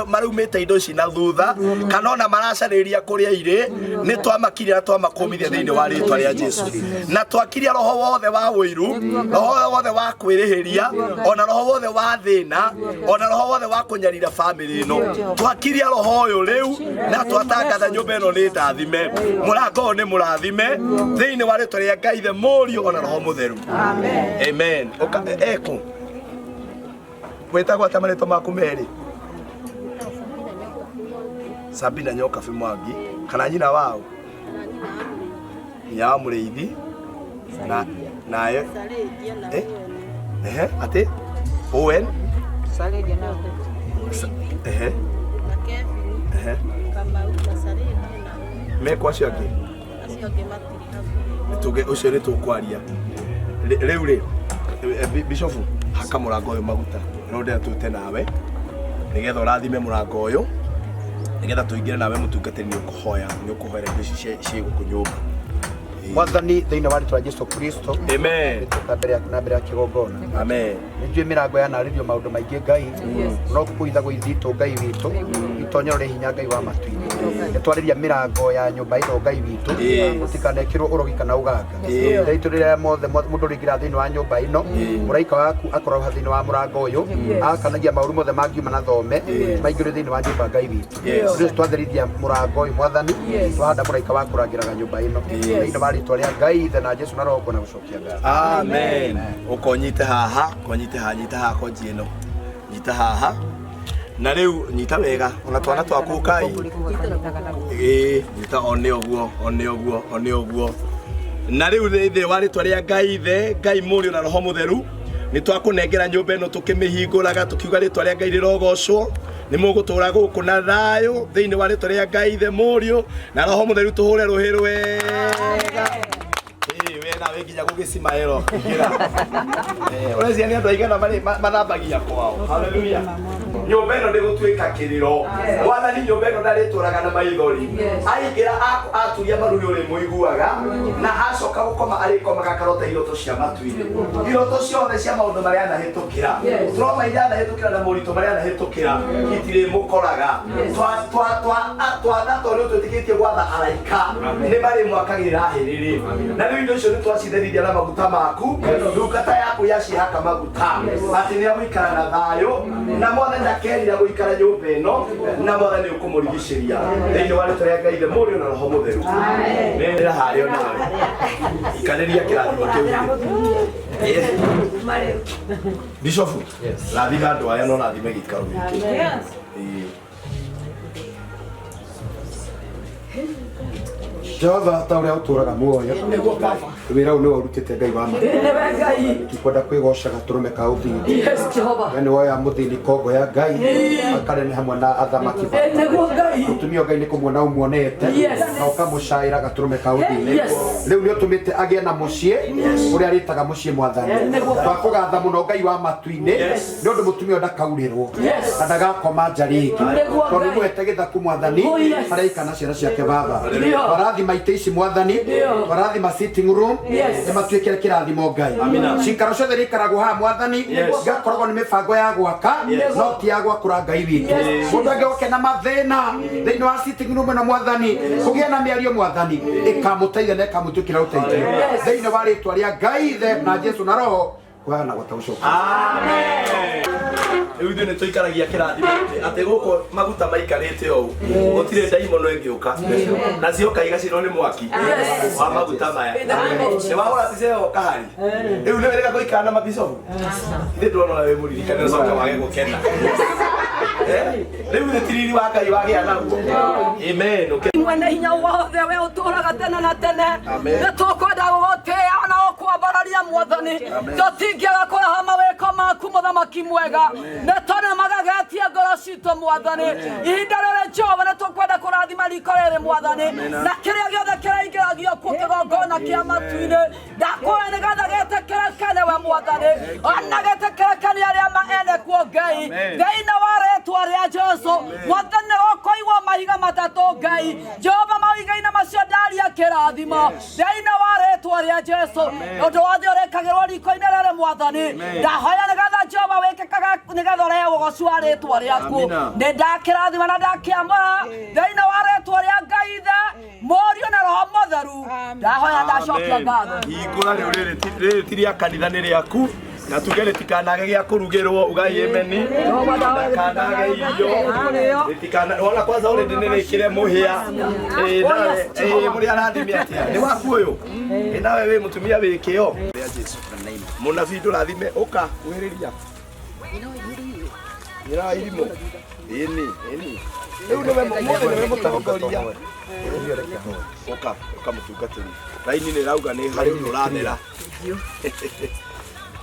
maraumĩte indo ici na thutha, kana ona maracarĩria kũrĩa irĩ, nĩ twamakiria na twamakũmithia thĩinĩ wa rĩtwa rĩa Jesu. Na twakiria roho wothe wa ũiru, roho wothe wa kwĩrĩhĩria, ona roho wothe wa thĩna, ona roho wothe wa kũnyarira famĩlĩ ĩno. Twakiria roho ũyũ rĩu na twatangatha nyũmba ĩno nĩ ndathime, mũrango ũyũ nĩ mũrathime thĩinĩ wa rĩtwa rĩa Ngai the Mũriũ ona Roho Mũtheru. Amen. Eko wĩtagwo atĩa marĩtwa maku merĩ? Sabina Nyokabi Mwangi kana nyina wao? Nyina wa Mũrĩithi na nayo ehe atĩ Owen ehe ehe mekwo acio angĩ tuge ũcio nĩ tũkwaria rĩu rĩ bishofu haka mũrango ũyũ maguta no ndĩra tũte nawe nĩgetha ũrathime mũrango ũyũ nĩgetha tũingĩre nawe mũtungatĩri nĩ ũkũhoya nĩ ũkũhoera indo ici ciĩ gũkũ nyũmba. Mwathani thĩinĩ wa rĩtwa Jesu Kristo. Amen. Nĩtũka mbere yaku na mbere ya kĩgongona. Amen. Nĩ njũĩ mĩrango yanarĩrio maũndũ maingĩ Ngai, no kũitha gũithitũ Ngai witũ, itonyero rĩ hinya Ngai wa matu-inĩ. Nĩ twarĩria mĩrango ya nyũmba ĩno Ngai witũ, gũtikanekĩrwo ũrogi kana ũganga. Ithe rĩrĩa mothe mũndũ ũrĩingĩra thĩinĩ wa nyũmba ĩno, mũraika waku akorwo thĩinĩ wa mũrango ũyũ, akanagia maũru mothe mangiuma na thome maingĩre thĩinĩ wa nyũmba Ngai witũ. Rĩu twatherithia mũrango ũyũ Mwathani, twahanda mũraika wa kũrangĩraga nyũmba ĩno thĩinĩ wa rĩtwa rĩa Ngai Ithe na Jesu na Roho kuona gũcokia ngatho. Amen. Ũkonyite haha, konyite haha, nyita haha konji ĩno. Nyita haha. Na rĩu nyita wega, ona twana twaku kai. Ĩĩ, nyita one ũguo, one ũguo, one ũguo. Na rĩu thĩinĩ wa rĩtwa rĩa Ngai Ithe, Ngai Mũriũ na Roho Mũtheru, nĩ twakũnengera nyũmba ĩno tũkĩmĩhingũraga tũkiuga rĩtwa rĩa Ngai rĩrogocwo. Nĩ mũgũtũra gũkũ na thayũ thĩinĩ wa rĩtwa rĩa Ngai Ithe, Mũriũ na Roho Mũtheru, tũhũre rũhĩ rwega. Ĩĩ, we nawe nginya gũgĩcima ĩro ingĩra. Ũreciria nĩ andũ aigana mathambagia kwao. Haleluya. Nyũmba ĩno ndĩgũtuĩka kĩrĩro. Mwathani nyũmba ĩno ndarĩtũraga na maithori. Aingĩra aturia maru nĩ ũrĩmũiguaga na acoka gũkoma arĩkomaga karota iroto cia matu-inĩ. Iroto ciothe cia maũndũ marĩa anahĩtũkĩra. Trauma iria anahĩtũkĩra na moritũ marĩa anahĩtũkĩra itirĩmũkoraga. Twatha tondũ twĩtĩkĩtie gwatha araika nĩ marĩmwakagĩrĩra hĩrĩrĩ. Na rĩu indo icio nĩ twacitherithia na maguta maku. Ndungata yaku yacihaka maguta atĩ nĩ agũikara na thayũ na mwathani ndakerira gũikara nyũmba ĩno na mwathani ũkũmũrigicĩria thĩinĩ wa rĩtwa rĩa Ngai Ithe Mũriũ na Roho Mũtheru. Nĩra harĩa o nawe ikarĩria kĩrathimo kĩu. Bishofu, rathima andũ aya no rathime gĩikaro gĩkĩ. Ĩĩ. Jehova ta ũrĩa ũtũũraga muoyo wĩra ũyũ nĩwe ũrutĩte Ngai wa ma tikwenda kwĩgoca gatũrũme ka ũthingu. We nĩ woya mũthĩni kongo ya Ngai akarene hamwe na athamaki. Mũtumia Ngai nĩ kũmuona ũmuonete na ũkamũcaĩra gatũrũme ka ũthingu. Rĩu nĩ ũtũmĩte agĩe na mũciĩ ũrĩa arĩtaga mũciĩ mwathani. Twakũgatha mũno Ngai wa matu-inĩ nĩ ũndũ mũtumia ũyũ ndakaurĩrwo na ndagakoma nja rĩngĩ tondũ nĩmũhete gĩthaku mwathani harĩa aikara na ciana ciake baba. Twarathima itĩ ici mwathani, twarathima sitting room nĩ matuĩkĩre kĩrathimo Ngai. Cikaro ciothe iria ikaragwo haha mwathani igakoragwo nĩ mĩbango ya gwaka no ti ya gwakũra Ngai witũ. Mũndũ angĩgoke na mathĩna thĩinĩ wa sitting room ĩno mwathani kũgĩa na mĩario mwathani ĩkamũteithia na ĩkamũtuĩkĩra ũteithio thĩinĩ wa rĩtwa rĩa Ngai Ithe na Jesu na Roho kũhana gwata gũcoka. Amen. Rĩu ithuĩ nĩ tũikaragia kĩrathimo atĩ gũkũ maguta maikarĩte ũũ gũtirĩ ndaimono ĩngĩũka na cioka igacinwo nĩ mwaki wa maguta maya. Nĩ wahũra mbica ĩyo kahari rĩu nĩ wĩrĩga gũikara na mabicobu ithe ndona wĩ mũririkane ũcoke wage gũkena. Rĩu nĩ tiriri wa Ngai wagĩa naguo. Amen. Mwene hinya wothe we ũtũũraga tene na tene nĩ tũkwenda gũgũtĩĩa na gũkwambararia mwathani tũtingĩaga kũraha mawĩko maku mũthamaki mwega nĩ tondũ nĩ magegetie ngoro citũ mwathani. Ihinda rĩrĩ Jehova nĩ tũkwenda kũrathima riko rĩrĩ mwathani na kĩrĩa gĩothe kĩraingĩragio kuo kĩgongona kĩa matu-inĩ ndakũhe nĩgetha gĩtĩkĩrĩke nĩwe mwathani ona gĩtĩkĩrĩke nĩ arĩa ene kuo Ngai thĩinĩ wa rĩtwa rĩa Jesu mwathani nĩ gũkũigwo mahiga matatũ Ngai Jehova mahiga-inĩ macio ndaria kĩrathimo thĩinĩ wa rĩtwa rĩa Jesu ũndũ wothe ũrĩkagĩrwo riko-inĩ rĩrĩ mwathani ndahoya nĩgetha Jehova wĩkĩkaga nĩgetha ũrehe ũgoci wa rĩtwa rĩaku nĩ ndakĩrathima na ndakĩamũra thĩinĩ wa rĩtwa rĩa Ngai Ithe Mũriũ na Roho Mũtheru ndahoya ndacokia ngatho. Hingũra rĩu rĩrĩ ti rĩa kanitha nĩ rĩaku na tuge rĩtikanage gĩa kũrugĩrwo ugai emeni ndakanage irio rĩtikana wona kwanza already nĩ rĩkĩre mũhĩa. Ĩĩ nawe ĩĩ mũrĩ arathime atĩa nĩ waku ũyũ. Ĩĩ nawe wĩ mũtumia wĩ kĩo rĩa Jesu. Mũnabii ndũrathime ũka kuhĩrĩria nyina wa irimũ. Ĩni ĩni rĩu nĩwe mũthĩ nĩwe mũtongoria. Ũka ũka mũtungatĩri raini nĩ rauga nĩ harĩ ũndũ ũrathera.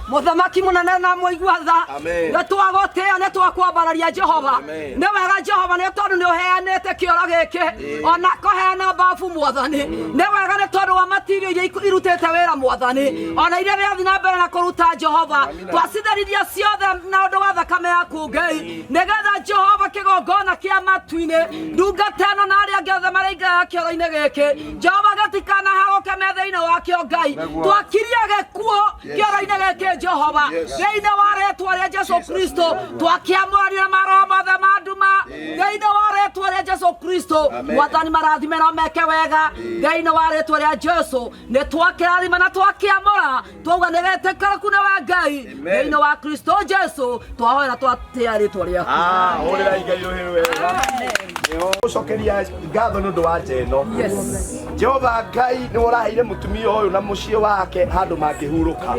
Mũthamaki mũnene na mũigua tha nĩ twagũtĩĩa nĩ twakwambararia Jehova nĩ wega Jehova nĩ tondũ nĩ ũheanĩte kĩoro gĩkĩ ona kũheana mbabu mwathani nĩ wega nĩ tondũ wa matirio iria irutĩte wĩra mwathani ona iria rĩrathiĩ na mbere na kũruta Jehova twacitherithia ciothe na ũndũ wa thakame yaku Ngai nĩgetha Jehova kĩgongona kĩa matu-inĩ ndungata ĩno na arĩa angĩ othe marĩingĩraga kĩoro-inĩ gĩkĩ Jehova gĩtikanahagũke me thĩinĩ wakĩo Ngai twakirie gĩkuũ kĩoro-inĩ gĩkĩ Jehova thĩinĩ wa rĩtwa rĩa Jesu Kristo twakĩamũrania maroho mothe ma nduma thĩinĩ wa rĩtwa rĩa Jesu Kristo mwathani marathime na meke wega thĩinĩ wa rĩtwa rĩa Jesu nĩ twakĩrathima na twakĩamũra twauga nĩ gĩtĩkĩrĩku nĩwe Ngai thĩinĩ wa Kristo Jesu twahoya na twatĩa rĩtwa rĩaku. Hũrĩrai Ngai rũhĩ wega. Gũcokeria ngatho nĩ ũndũ wa nja ĩno. Jehova Ngai nĩ ũraheire mũtumia ũyũ na mũciĩ wake handũ mangĩhurũka.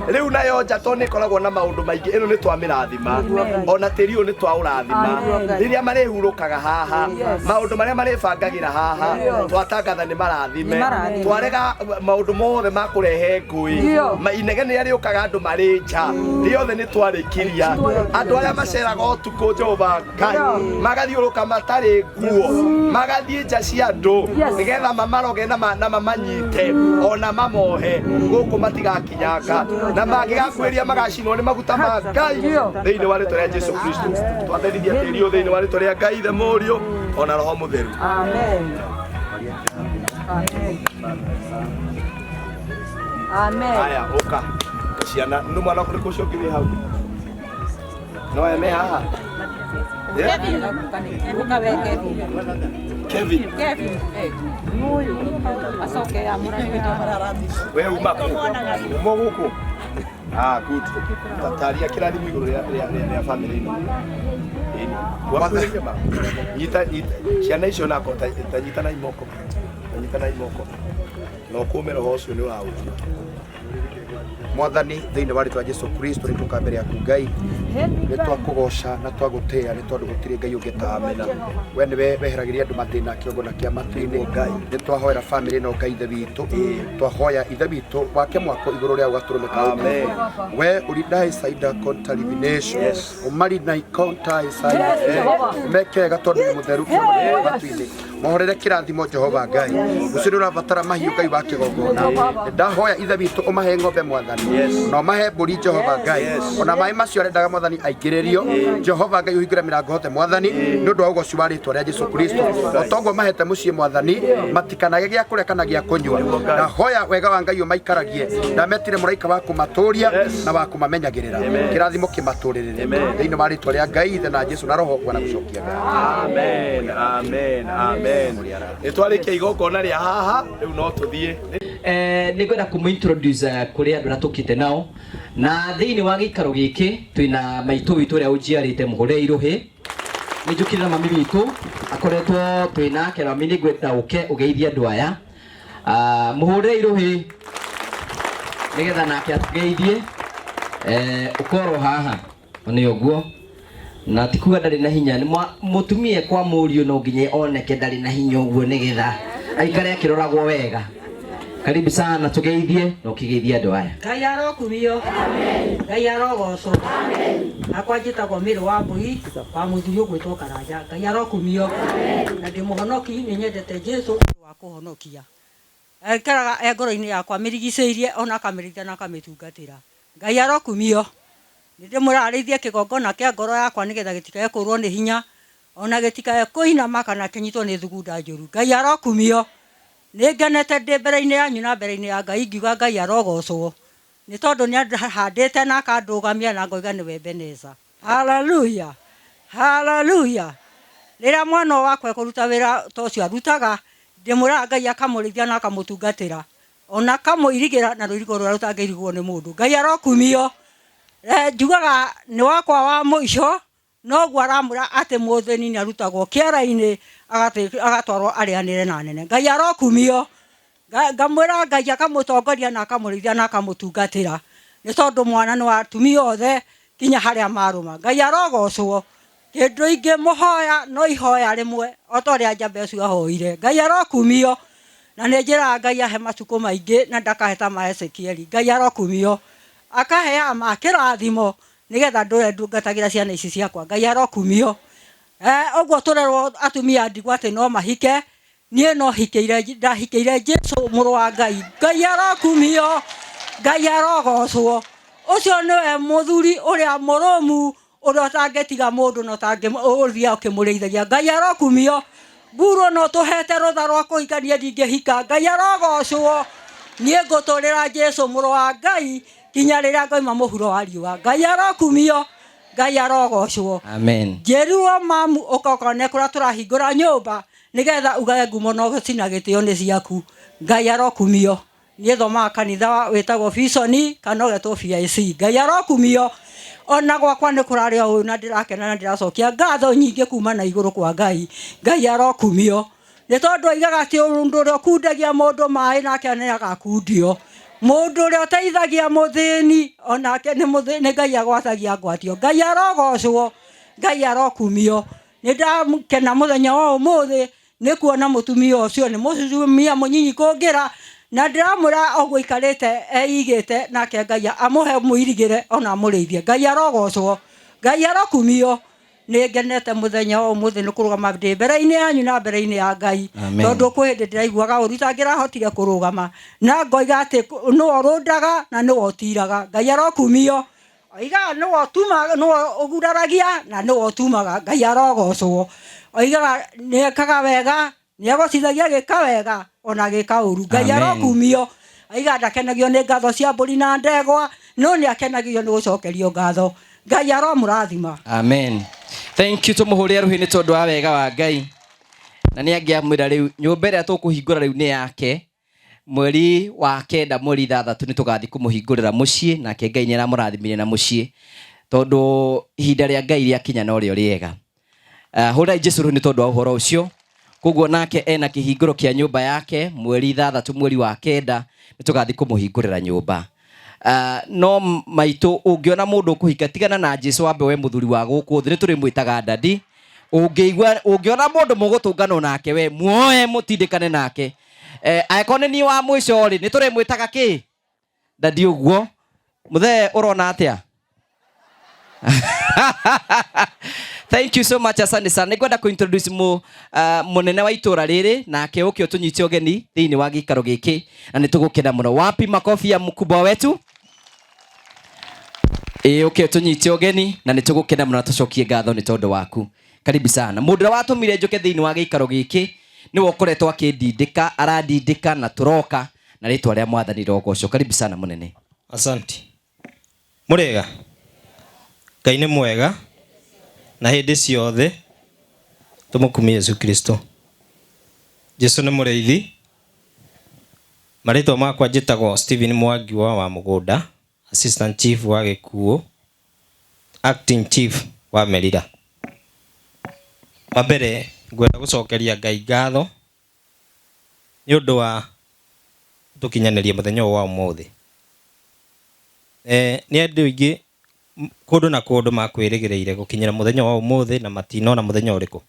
Rĩu nayo nja tondũ nĩ ĩkoragwo na maũndũ maingĩ, ĩno nĩ twamĩrathima, ona tĩri ũyũ nĩ twaũrathima. Rĩrĩa marĩhurũkaga haha, maũndũ marĩa marĩbangagĩra haha, twatangatha nĩ marathime. Twarega maũndũ mothe ma kũrehe ngũĩ, inegene rĩrĩa rĩũkaga andũ marĩ nja, rĩothe nĩ twarĩkiria. Andũ arĩa maceraga ũtukũ, Jehova Ngai, magathiũrũka matarĩ nguo, magathiĩ nja cia andũ nĩgetha mamaroge na mamanyite ona mamohe gũkũ matigakinyanga, na mangĩgakuĩria magacinwo nĩ maguta ma Ngai thĩinĩ wa rĩtwa rĩa Jesu Kristo. Twatherithia tĩri ũyũ thĩinĩ wa rĩtwa rĩa Ngai Ithe, Mũriũ ona Roho Mũtheru. Amen. Amen. Amen. Haya, ũka ciana nĩ mwana ũrĩkũ ũcio ũngĩ wĩ hau? No aya me haha? Yeah? Kevin. We uma kũ? Uma gũkũ? Ah, good. Taria kĩrathimo igũrũ rĩa family ĩno. Ĩni. Wakuhĩrĩria ma. Nyita nyita ciana icio nako ta nyita na imoko. Ta nyita na imoko. Na ũkũme roho ũcio nĩ ũraũtua. Mwathani, thĩinĩ wa rĩtwa Jesu Kristo nĩ tũka mbere yaku Ngai, nĩ twakũgoca na twagũtĩĩa nĩ tondũ gũtirĩ Ngai ũngĩ tawe. We nĩwe weheragĩria andũ mathĩna kĩgongona kĩa matu-inĩ. Nĩ twahoera famĩlĩ ĩno Ngai Ithe witũ, twahoya Ithe witũ wake mwako igũrũ rĩa gatũrũme ka Amen. We ulindaye saida contamination umarina ikonta isaida meke wega tondũ nĩ mũtheru kĩgongona kĩa matu-inĩ. Mohorere kĩrathimo Jehova Ngai. Ũcio nĩ ũrabatara mahiũ Ngai wa kĩgongona. Ndahoya Ithe witũ ũmahe ng'ombe Mwathani, na ũmahe mbũri Jehova Ngai, ona maĩ macio arendaga Mwathani aingĩrĩrio. Jehova Ngai ũhingũre mĩrango hote Mwathani nĩ ũndũ wa ũgoci wa rĩtwa rĩa Jesu Kristo. O toguo mahete mũciĩ Mwathani, matikanage gĩa kũrĩa kana gĩa kũnyua. Ndahoya wega wa Ngai ũmaikaragie. Ndametire mũraika wa kũmatũria na wa kũmamenyagĩrĩra. Kĩrathimo kĩmatũrĩrĩre thĩinĩ wa rĩtwa rĩa Ngai Ithe na Jesu na Roho na gũcokia ngatho. Amen, amen, amen. Nĩ twarĩkia igongona rĩa haha, rĩu no tũthiĩ. Nĩ ngwenda kũmũ introduce kũrĩ andũ arĩa tũkĩte nao, na thĩinĩ wa gĩikaro gĩkĩ twĩna maitũ witũ ũrĩa ũnjiarĩte, mũhũre irũhĩ. Nĩ njũkire na mami witũ akoretwo twĩ nake. Mami, nĩ ngwenda ũke ũgeithie andũ aya. Mũhũre irũhĩ nĩgetha nake atũgeithie. Ũkorwo haha nĩ ũguo, na ti kuga ndarĩ na hinya. Nĩ mũtumia kwa mũriũ no nginya oneke ndarĩ na hinya ũguo nĩgetha aikare akĩroragwo wega. Karibu sana, tũgeithie na ũkĩgeithie andũ aya. Ngai arokumio, Ngai arogocwo. Akwa njĩtagwo Mĩrũ wa Mbui wa mũthuri ũgwĩtwo Karanja. Ngai arokumio, na ndĩ mũhonoki, nĩ nyendete Jesu ũndũ wa kũhonokia. Aikaraga e ngoro-inĩ yakwa amĩrigicĩirie, ona akamĩrĩithia na akamĩtungatĩra. Ngai arokumio. Nĩ ndĩmũrarĩithie kĩgongona kĩa ngoro yakwa nĩgetha gĩtikae kũrwo nĩ hinya, ona gĩtikae kũinama kana kĩnyitwo nĩ thugunda njũru. Ngai arokumio. Nĩ ngenete ndĩ mbere-inĩ yanyu na mbere-inĩ ya Ngai ngiuga Ngai arogocwo, nĩ tondũ nĩ ahandĩte na akandũgamia na ngoiga nĩwe Ebeneza. Haleluya, haleluya. Rĩrĩa mwana wakwa ekũruta wĩra ta ũcio arutaga, ndĩmwĩraga Ngai akamũrĩithia na akamũtungatĩra, ona akamũirigĩra na rũirigo rũrĩa rũtangĩirigwo nĩ mũndũ. Ngai arokumio. Njugaga nĩ wakwa wa mũico, noguo aramwĩra atĩ mũthĩni nĩ arutagwo kĩara-inĩ agatwarwo arĩanĩre na nene. Ngai arokumio. Ngamwĩra Ngai akamũtongoria na akamũrĩithia na akamũtungatĩra, nĩ tondũ mwana nĩ wa atumia othe nginya harĩa marũma. Ngai arogocwo. Kĩndũ ingĩmũhoya no ihoya rĩmwe o ta ũrĩa Jabezu ahoire. Ngai arokumio. Na nĩ njĩraga Ngai ahe matukũ maingĩ na ndakahe ta ma Ezekieli. Ngai arokumio. Akaheaga ma kĩrathimo nĩgetha ndũre ndungatagĩra ciana ici ciakwa. Ngai arokumio. Ũguo tũrerwo atumia a ndigwa atĩ no mahike, niĩ no hikĩire, ndahikĩire Jesu mũrũ wa Ngai. Ngai arokumio, Ngai arogocwo. Ũcio nĩwe mũthuri ũrĩa mũrũmu, ũrĩa ũtangĩtiga mũndũ na ũtangĩũthiaga ũkĩmũrĩithagia. Ngai arokumio. Ngurwo no tũhete rũtha rwa kũhikania ndingĩhika. Ngai arogocwo. Niĩ ngũtũrĩra Jesu mũrũ wa Ngai nginya rĩrĩa ngoima mũhuro wa riũa. Ngai arokumio, Ngai arogocwo. Amen. Njĩrirwo mamu ũka ũkone kũrĩa tũrahingũra nyũmba nĩgetha ugage ngumo na ũgoci na gĩtĩo nĩ ciaku. Ngai arokumio. Niĩ thomaga kanitha wĩtagwo Vision kana ũgetwo BIC. Ngai arokumio. Ona gwakwa nĩ kũrarĩ o ũũ na ndĩrakena na ndĩracokia ngatho nyingĩ kuma na igũrũ kwa Ngai. Ngai arokumio. Nĩ tondũ oigaga atĩ ũndũ ũrĩa ũkundagia mũndũ maĩ nake nĩ agakundio. Mũndũ ũrĩa ũteithagia mũthĩni onake nĩ mũthĩ- nĩ Ngai agwatagia ngwatio. Ngai arogocwo, Ngai arokumio. Nĩ ndakena mũthenya wa ũmũthĩ nĩ kuona mũtumia ũcio nĩ mũtumia mũnyinyi kũngĩra na ndĩramwĩra ũguo aikarĩte eigĩte nake Ngai amũhe mũirigĩre ona amũrĩithie. Ngai arogocwo, Ngai arokumio. Nĩ ngenete mũthenya wa ũmũthĩ nĩ kũrũgama ndĩ mbere-inĩ yanyu na mbere-inĩ ya Ngai. Amen. Tondũ kwĩ hĩndĩ ndĩraiguaga ũru itangĩrahotire kũrũgama na ngoiga atĩ nĩwe ũrũndaga na nĩwe ũtiraga. Ngai arokumio. Oigaga nĩwe ũtumaga, nĩwe ũguraragia na nĩwe ũtumaga. Ngai arogocwo. Oigaga nĩ ekaga wega, nĩ agocithagia agĩka wega ona agĩka ũru. Ngai Amen. arokumio. Oigaga ndakenagio nĩ ngatho cia mbũri na ndegwa, no nĩ akenagio nĩ gũcokerio ngatho. Ngai aromũrathima. Amen. Thank you tumuhurire ruhi ni tondu wa wega wa Ngai. Na nĩ angĩamwĩra rĩu nyũmba ĩrĩa tũkũhingũra rĩu nĩ yake. Mweri wa 9 mweri 6 nĩ tũgathiĩ kũmũhingũrĩra mũciĩ nake Ngai nĩ aramũrathimire na mũciĩ tondũ ihinda rĩa Ngai rĩakinya no rĩo rĩega. Hũrai Jesu rũhĩ nĩ tondũ wa ũhoro ũcio. Koguo nake ena kĩhingũro kĩa nyũmba yake mweri 6 mweri wa 9 nĩ tũgathiĩ kũmũhingũrĩra nyũmba. No maitũ ũngĩona mũndũ ũkũhika tigana na Jesu wambe we mũthuri wa gũkũ thĩ nĩ tũrĩmwĩtaga dadi. Ũngĩigua ũngĩona mũndũ mũgũtũnganwo nake we muoe mũtindĩkane nake. Angĩkorwo nĩ niĩ wa mũico rĩ nĩ tũrĩmwĩtaga kĩ? Dadi ũguo. Mũthee ũrona atĩa? Thank you so much, asante sana. Nĩngwenda kũ introduce mũnene wa itũra rĩrĩ nake ũke ũtũnyite ũgeni thĩinĩ wa gĩikaro gĩkĩ na nĩ tũgũkena mũno. Wapi makofi ya mkubwa wetu? Ĩĩ ũke ũtũnyite ũgeni na nĩ tũgũkena mũno na tũcokie ngatho nĩ tondũ waku. Karibu sana. Mũndũ ũrĩa watũmire njũke thĩinĩ wa gĩikaro gĩkĩ nĩwe ũkoretwo akĩndindĩka, arandindĩka na tũroka na rĩtwa rĩa Mwathani rogocwo. Karibu sana mũnene. Asante. Mũrĩega? Ngai nĩ mwega na hĩndĩ ciothe tũmũkumie Yesu Kristo. Jesu nĩ mũrĩithi. Marĩtwa makwa njĩtagwo Stephen Mwangi wa Wamũgũnda, Assistant Chief wa Gĩkuũ, Acting Chief wa Merira. Wa mbere ngwenda gũcokeria Ngai ngatho nĩ ũndũ wa gũtũkinyanĩria mũthenya ũyũ wa ũmũthĩ. Nĩ andũ aingĩ kũndũ na kũndũ makwĩrĩgĩrĩire gũkinyĩra mũthenya wa ũmũthĩ na matinona mũthenya ũrĩkũ.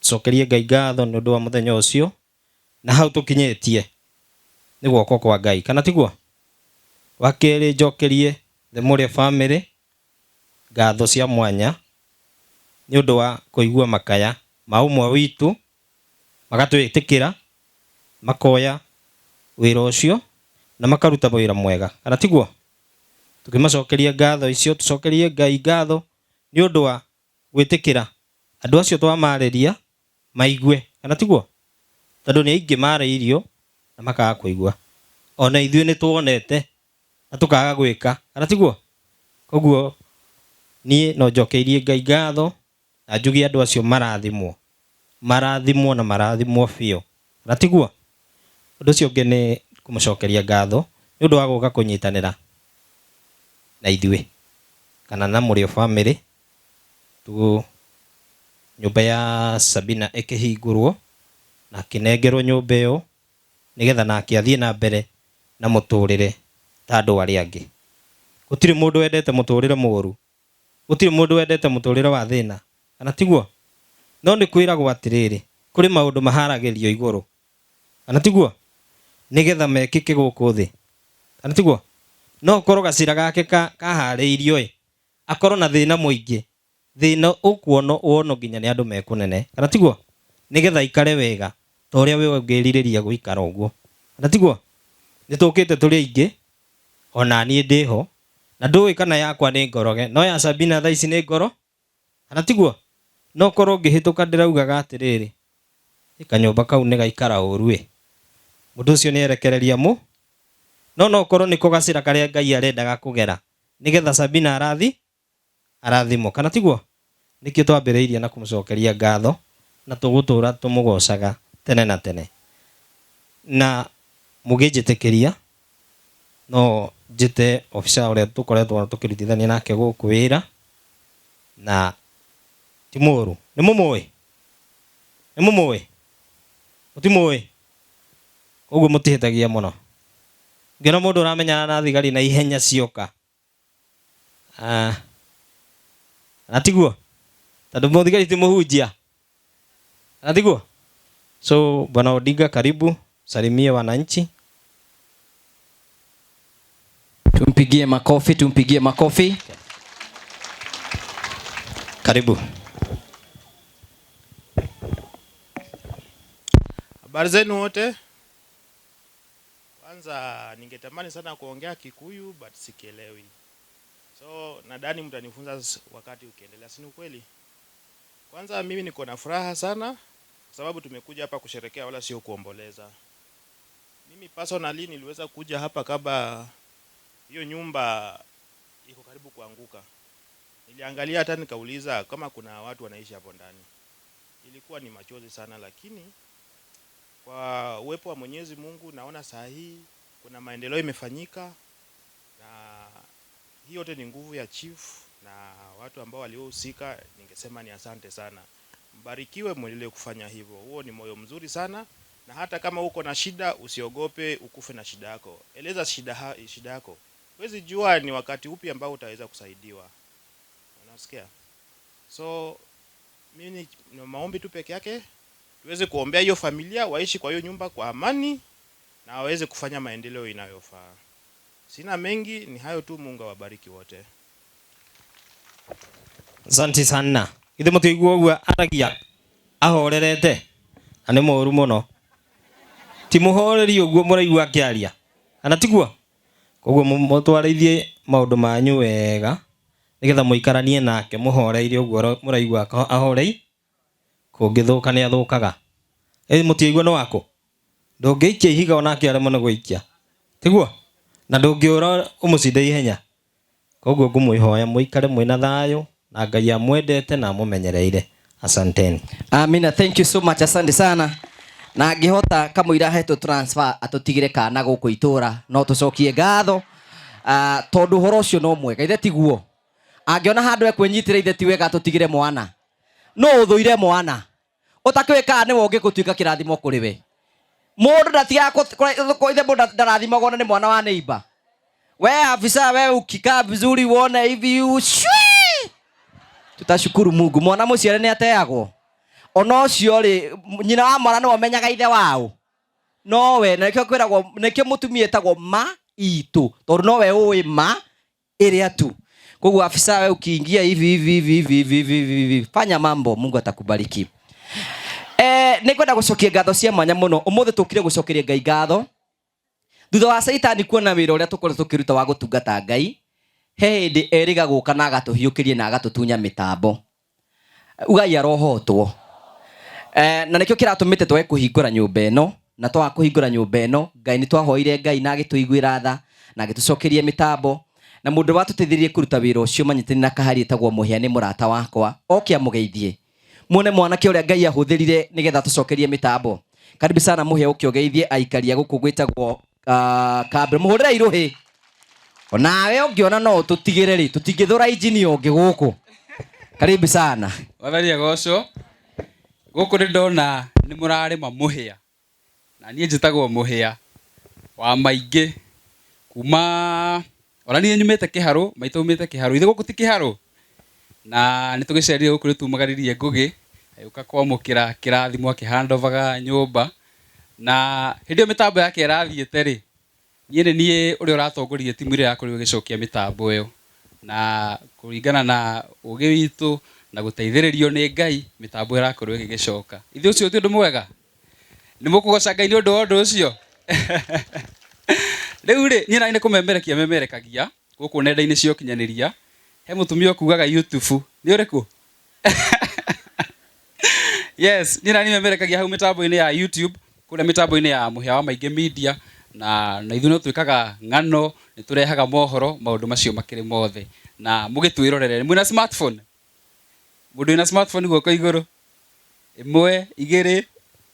Tũcokerie Ngai ngatho nĩ ũndũ wa mũthenya ũcio na hau tũkinyĩtie nĩ guoko kwa Ngai, kana tiguo? Wa kerĩ njokerie the Mũrĩa family ngatho cia mwanya nĩ ũndũ wa kũigua makaya ma ũmwe witũ magatwĩtĩkĩra makoya wĩra ũcio na makaruta wĩra mwega, kana tiguo? Tũkĩmacokeria ngatho icio tũcokerie Ngai ngatho nĩ ũndũ wa gwĩtĩkĩra andũ acio twamarĩria maigue, kana tiguo? Tondũ nĩ aingĩ marĩirio na makaga kũigua. Ona ithuĩ nĩ tuonete na tũkaga gwĩka, kana tiguo? Koguo niĩ no njokeirie Ngai ngatho na njuge andũ acio marathimwo, marathimwo na marathimwo biũ, kana tiguo? Ũndũ ũcio ũngĩ nĩ kũmũcokeria ngatho nĩ ũndũ wa gũka kũnyitanĩra na ithuĩ kana na Mũrĩo family tu nyũmba ya Sabina ĩkĩhingũrwo na akĩnengerwo nyũmba ĩyo nĩgetha nake athiĩ na mbere na mũtũrĩre ta andũ arĩa angĩ. Gũtirĩ mũndũ wendete mũtũrĩre mũũru, gũtirĩ mũndũ wendete mũtũrĩre wa thĩna, kana tiguo? No nĩ kwĩragwo atĩrĩrĩ, kũrĩ maũndũ maharagĩrio igũrũ, kana tiguo? Nĩgetha mekĩke gũkũ thĩ, kana tiguo? No ũkorwo gacĩra gake kaharĩirio ĩ, akorwo na thĩna mũingĩ, thĩna ũkuonwo wonwo nginya nĩ andũ me kũnene, kana tiguo? Nĩgetha aikare wega ta ũrĩa we ũngĩrirĩria gũikara ũguo, kana tiguo? Nĩ tũkĩte tũrĩ aingĩ, ona niĩ ndĩho, na ndũĩ kana yakwa nĩ ngoroge, no ya Sabina thaa ici nĩ ngoro, kana tiguo? No korwo ngĩhĩtũka ndĩraugaga atĩrĩrĩ, kanyũmba kau nĩ gaikara ũru ĩ, mũndũ ũcio nĩ erekereria mũ, no korwo nĩko gacĩra karĩa Ngai arendaga kũgera nĩgetha Sabina arathimwo, kana tiguo? Nĩkĩo twambĩrĩirie na kũmũcokeria ngatho na tũgũtũra tũmũgocaga tene na tene. Na mũngĩnjĩtĩkĩria no njĩte officer ũrĩa tũkoretwo tũkĩrutithania nake gũkũ wĩra, na ti mũũru. Nĩ mũmũĩ? Nĩ mũmũĩ? Mũtimũĩ? Koguo mũtihĩtagia mũno. Ngĩona mũndũ ũramenyana na thigari na ihenya cioka. Ah. Na tiguo? Tondũ mũthigari ti mũhunjia. Na tiguo? So Bwana Odinga, karibu salimie wananchi. Tumpigie makofi, tumpigie makofi. Karibu. Habari zenu wote. Kwanza ningetamani sana kuongea Kikuyu but sikielewi. So nadhani mtanifunza wakati ukiendelea, si ni ukweli? Kwanza mimi niko na furaha sana kwa sababu tumekuja hapa kusherekea wala sio kuomboleza. Mimi personally niliweza kuja hapa kabla hiyo nyumba iko karibu kuanguka. Niliangalia hata nikauliza kama kuna watu wanaishi hapo ndani. Ilikuwa ni machozi sana, lakini kwa uwepo wa Mwenyezi Mungu naona saa hii kuna maendeleo imefanyika, na hii yote ni nguvu ya chief na watu ambao waliohusika. Ningesema ni asante sana, mbarikiwe, mwendelee kufanya hivyo. Huo ni moyo mzuri sana, na hata kama uko na shida usiogope ukufe na shida yako. Eleza shida yako, huwezi jua ni wakati upi ambao utaweza kusaidiwa. Unasikia? So mimi ni maombi tu peke yake, tuweze kuombea hiyo familia waishi kwa hiyo nyumba kwa amani na waweze kufanya maendeleo inayofaa. Sina mengi, ni hayo tu. Mungu awabariki wote. Asante sana. Ithe mũtũigua ũguo aragia ahorerete na nĩ mũru mũno. Ti mũhoreri ũguo mũraigua akĩaria. Kana tiguo? Koguo mũtwarithie maũndũ manyu wega nĩgetha mũikaranie nake mũhoreire ũguo mũraigua ahorei. Kũngĩthũka nĩ athũkaga. Ĩ mũtiaigua nĩ wakũ? Ndũngĩikia ihiga onake aremwo nĩ gũikia. Tiguo? Na ndũngĩũra ũmũcinde ihenya. Koguo ngũmwĩhoya mũikare mwĩna thayũ na Ngai amwendete na amũmenyereire. Asanteni. Amina, thank you so much, asante sana. Na angĩhota kamũira hetwo transfer atũtigĩre kana gũkũ itũra no tũcokie ngatho, tondũ ũhoro ũcio no mwega ithe tiguo. Angĩona handũ ekwĩnyitĩra ithe ti wega atũtigĩre mwana. No ũthũire mwana ũtakĩũĩ kana nĩwe ũngĩgũtuĩka kĩrathimo kũrĩ we. Mũndũ ndatigaga ithe mũndũ ndarathimagwo nĩ mwana wa neighbor. We afisa, we ukikaa vizuri uone hivi shwi, tutashukuru Mungu. Mwana mũciare nĩ ateagwo. Ona ũcio rĩ, nyina wa mwana nĩwe ũmenyaga ithe wao. Nowe, na nĩkĩo kwĩragwo, nĩkĩo mũtumia etagwo ma itũ, tondũ nowe ũĩ ma ĩrĩa tu. Koguo afisa, we ukiingia hivi hivi hivi hivi hivi hivi hivi, fanya mambo, Mungu atakubariki. Nĩ ngwenda gũcokia ngatho cia mwanya mũno. Ũmũthĩ tũkire gũcokeria Ngai ngatho. Thutha wa Caitani kuona wĩra ũrĩa tũkoretwo tũkĩruta wa gũtungata Ngai, he hĩndĩ erĩga gũka na agatũhiũkĩria na agatũtunya mĩtambo. Ugai arohotwo. Na nĩkĩo kĩratũmĩte twage kũhingũra nyũmba ĩno, na twaga kũhingũra nyũmba ĩno, Ngai nĩ twahoire Ngai na agĩtũiguĩra tha na agĩtũcokeria mĩtambo. Na mũndũ watũteithirie kũruta wĩra ũcio manyitani na kahari etagwo Mũhĩa nĩ mũrata wakwa, oke amũgeithie. Muone mwanake ũrĩa Ngai ahũthĩrire nĩgetha tũcokerie mĩtambo. Karibu sana Mũhĩa, ũke ũgeithie aikaria gũkũ gwĩtagwo Kambĩra. Mũhũrĩre irũhĩ. Onawe ũngĩona no ũtũtigĩre rĩ, tũtingĩthũra injinia ũngĩ gũkũ. Karibu sana. Wathani agocwo. Gũkũ nĩ ndona nĩ mũrarĩma mũhĩa. Na niĩ njĩtagwo Mũhĩa wa maingĩ. Kuma ona niĩ nyumĩte Kĩharũ, maitũ aumĩte Kĩharũ. Ithe gũkũ ti Kĩharũ. Na nĩ tũgĩcerire gũkũ nĩ tumagaririe Ngũgĩ, agĩũka kwamũkĩra kĩrathimo akĩhandovaga nyũmba. Na hĩndĩ ĩyo mĩtambo yake ĩrathiĩte rĩ, niĩ nĩ niĩ ũrĩa ũratongoririe timu ĩrĩa yakorirwo ĩgĩcokia mĩtambo ĩyo. Na kũringana na ũgĩ witũ na gũteithĩrĩrio nĩ Ngai, mĩtambo ĩrakorwo ĩgĩgĩcoka. Ithuĩ ũcio ti ũndũ mwega? Nĩ mũkũgoca Ngai nĩ ũndũ wa ũndũ ũcio? Rĩu rĩ, niĩ nani nĩ kũmemerekia memerekagia gũkũ nenda-inĩ cia ũkinyanĩria. He mũtumia ũkugaga YouTube, nĩ ũrĩkũ? Yes, niĩ nani memerekagia hau mĩtambo-inĩ ya YouTube, kũrĩa mĩtambo-inĩ ya Mũhĩa wa Maingĩ Media, na ithuĩ no twĩkaga ng'ano, nĩ tũrehaga mohoro, maũndũ macio makĩrĩ mothe. Na mũgĩtwĩrorere, mwĩna smartphone? Mũndũ wĩna smartphone guoko igũrũ? 1, 2,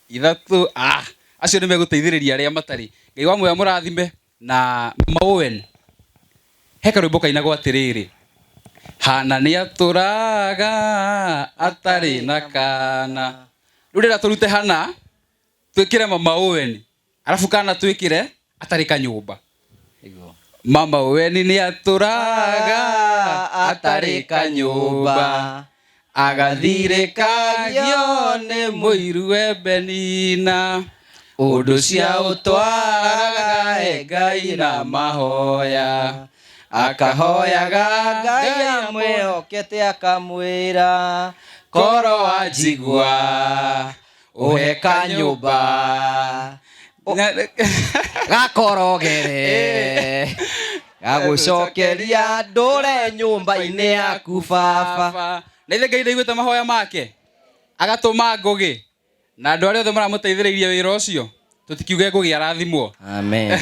3, acio nĩ megũteithĩrĩria arĩa matarĩ. Ngai wa muoyo mũrathime. Na Mama Owen, he karwĩmbo kainagwo atĩrĩrĩ, Hana nĩatũraga atarĩ na kana. Rĩu ndĩrenda tũrute Hana, Twĩkĩre mama Owen arabu kana twĩkĩre atarĩ kanyũmba. Mama Owen nĩ atũraga atarĩ kanyũmba, agathirĩkagio nĩ mũiru we Benina, ũndũ cia ũtwaraga he Ngai na mahoya, akahoyaga Ngai amwĩhokete akamwĩra koro wanjigua ũhe kanyũmba gakorogere gagũcokeria ndũre nyũmba-inĩ yaku baba. Na ithe Ngai ndaiguĩte mahoya make agatũma Ngũgĩ na andũ arĩa othe maramũteithĩrĩirie wĩra ũcio, tũtikiuge Ngũgĩ arathimwo. Amen.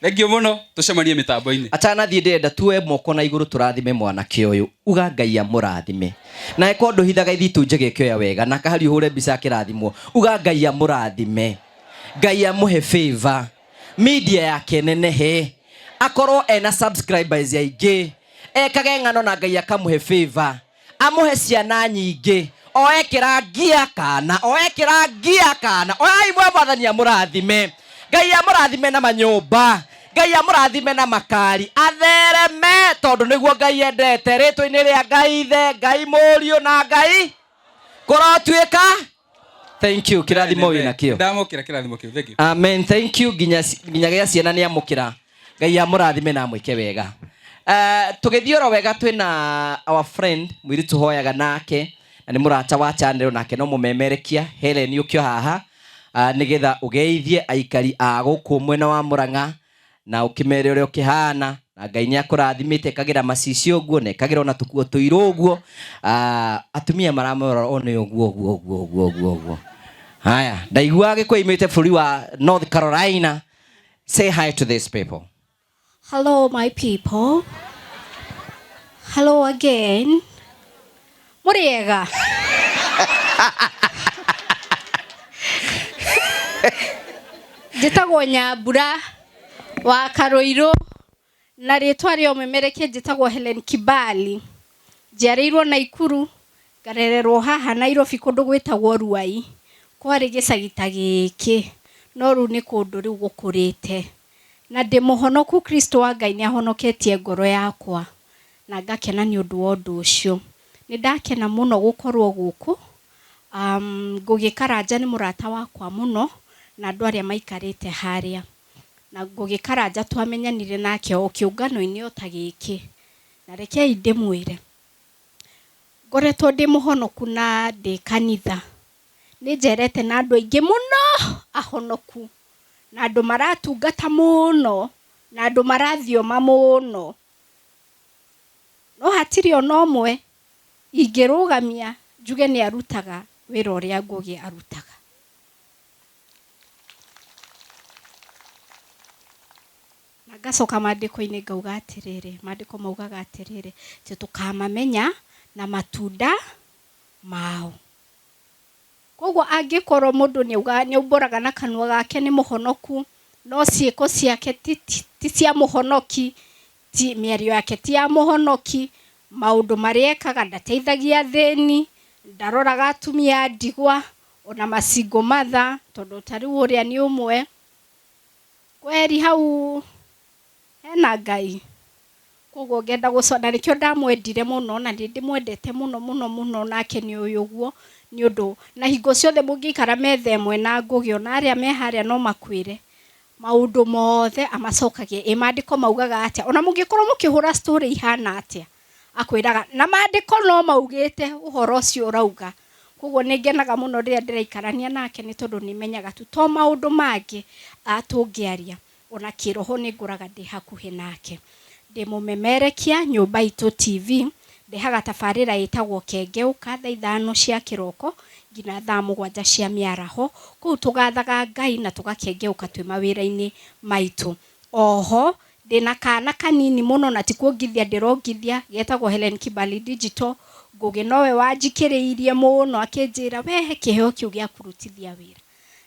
Thank you mũno, tũcemanie mĩtambo-inĩ. Atanathiĩ ndĩrenda tuoe moko na igũrũ tũrathime mwanake ũyũ, uga Ngai amũrathime. Na eko ndũhithaga ithitũ njege ĩkĩoya wega na kahari ũhũre mbica akĩrathimwo, uga Ngai amũrathime, Ngai amũhe favor, media yake nenehe, akorwo ena subscribers aingĩ, ekage ng'ano na Ngai akamũhe favor, amũhe ciana nyingĩ, oekĩra ngia kana, oekĩra ngia kana, oyai mwe Mwathani amũrathime, Ngai amũrathime na manyũmba, Ngai amũrathime na makari, athereme tondũ nĩguo Ngai endete, rĩtwa-inĩ rĩa Ngai Ithe, Ngai Mũriũ na Ngai kũrotuĩka. Thank you, kĩrathimo wĩna kĩo. Ndamũkĩra kĩrathimo kĩu, thank you. Amen, thank you. Nginya nginya gĩa ciana nĩ amũkĩra. Ngai amũrathime na amwĩke wega. Tũgĩthiĩ oro wega twĩna our friend mũirĩtu hoyaga nake na nĩ mũrata wa channel nake no mũmemerekia Helen ũkĩo haha, nĩgetha ũgeithie aikari a gũkũ mwena wa Murang'a na ũkĩmere ũrĩa ũkĩhana, na Ngai nĩ akũrathimĩte, ĩkagĩra macicio ũguo na ĩkagĩra ona tũkuo tũirũ ũguo. Atumia maramũrora one ũguo ũguo ũguo ũguo ũguo ũguo. Haya, ndaigua Gĩkũyũ imĩte bũrũri wa North Carolina. Say hi to these people. Hello, my people. Hello again. Mũrĩega. Njĩtagwo Nyambura wa Karũirũ na rĩtwa rĩa ũmemerekia njĩtagwo Helen Kibali. Njiarĩirwo Naikuru, ngarererwo haha Nairobi kũndũ gwĩtagwo Ruai. Kwarĩ gĩcagi ta gĩkĩ, no rĩu nĩ kũndũ rĩu gũkũrĩte. Na ndĩ mũhonoku, Kristo wa Ngai nĩ ahonoketie ngoro yakwa na ngakena nĩ ũndũ wa ũndũ ũcio. Nĩ ndakena mũno gũkorwo gũkũ. Ngũgĩ Karanja nĩ mũrata wakwa mũno na andũ arĩa maikarĩte harĩa. Na Ngũgĩ Karanja twamenyanire nake o kĩũngano-inĩ o ta gĩkĩ. Na rekei ndĩmwĩre, ngoretwo ndĩ mũhonoku na ndĩ kanitha. Nĩ njerete na andũ aingĩ mũno ahonoku, na andũ maratungata mũno, na andũ marathioma mũno. No hatirĩ ona ũmwe ingĩrũgamia njuge nĩ arutaga wĩra ũrĩa Ngũgĩ arutaga. Na ngacoka maandĩko-inĩ ngauga atĩrĩrĩ, maandĩko maugaga atĩrĩrĩ, atĩ tũkamamenya na matunda mao. Koguo angĩkorwo mũndũ nĩ aumbũraga na kanua gake nĩ mũhonoku, no ciĩko ciake ti cia mũhonoki, ti mĩario yake ti ya mũhonoki, maũndũ marĩa ekaga ndateithagia athĩni, ndaroraga atumia a ndigwa, ona masingle mother, tondũ ta rĩu ũrĩa nĩ ũmwe. Kweri hau hena Ngai. Koguo ngenda gũcoka, na nĩkĩo ndamwendire mũno, na nĩ ndĩmwendete mũno mũno mũno, nake nĩ ũyũ ũguo, nĩ ũndũ na hingo ciothe mũngĩikara metha ĩmwe na Ngũgĩ, ona arĩa me harĩa no makwĩre maũndũ mothe amacokagia, ĩ maandĩko maugaga atĩa, ona mũngĩkorwo mũkĩhũra story ihana atĩa, akwĩraga na maandĩko no maugĩte ũhoro ũcio ũrauga. Koguo nĩ ngenaga mũno rĩrĩa ndĩraikarania nake, nĩ tondũ nĩ menyaga tu to maũndũ mangĩ tũngĩaria, ona kĩroho nĩ ngũraga ndĩ hakuhĩ nake. Ndĩ mũmemerekia Nyũmba Itũ TV, ndehaga tabarĩra ĩtagwo Kengeuka thaa 5 cia kĩroko nginya thaa 7 cia mĩaraho. Kũu tũgathaga Ngai na tũgakengeuka twĩ mawĩra-inĩ maitũ. Oho ndĩna kana kanini mũno na ti kuongithia ndĩrongithia, getagwo Helen Kibali Digital. Ngũgĩ nowe wanjikĩrĩirie mũno akĩnjĩra wehe kĩheo kĩu gĩa kũrutithia wĩra,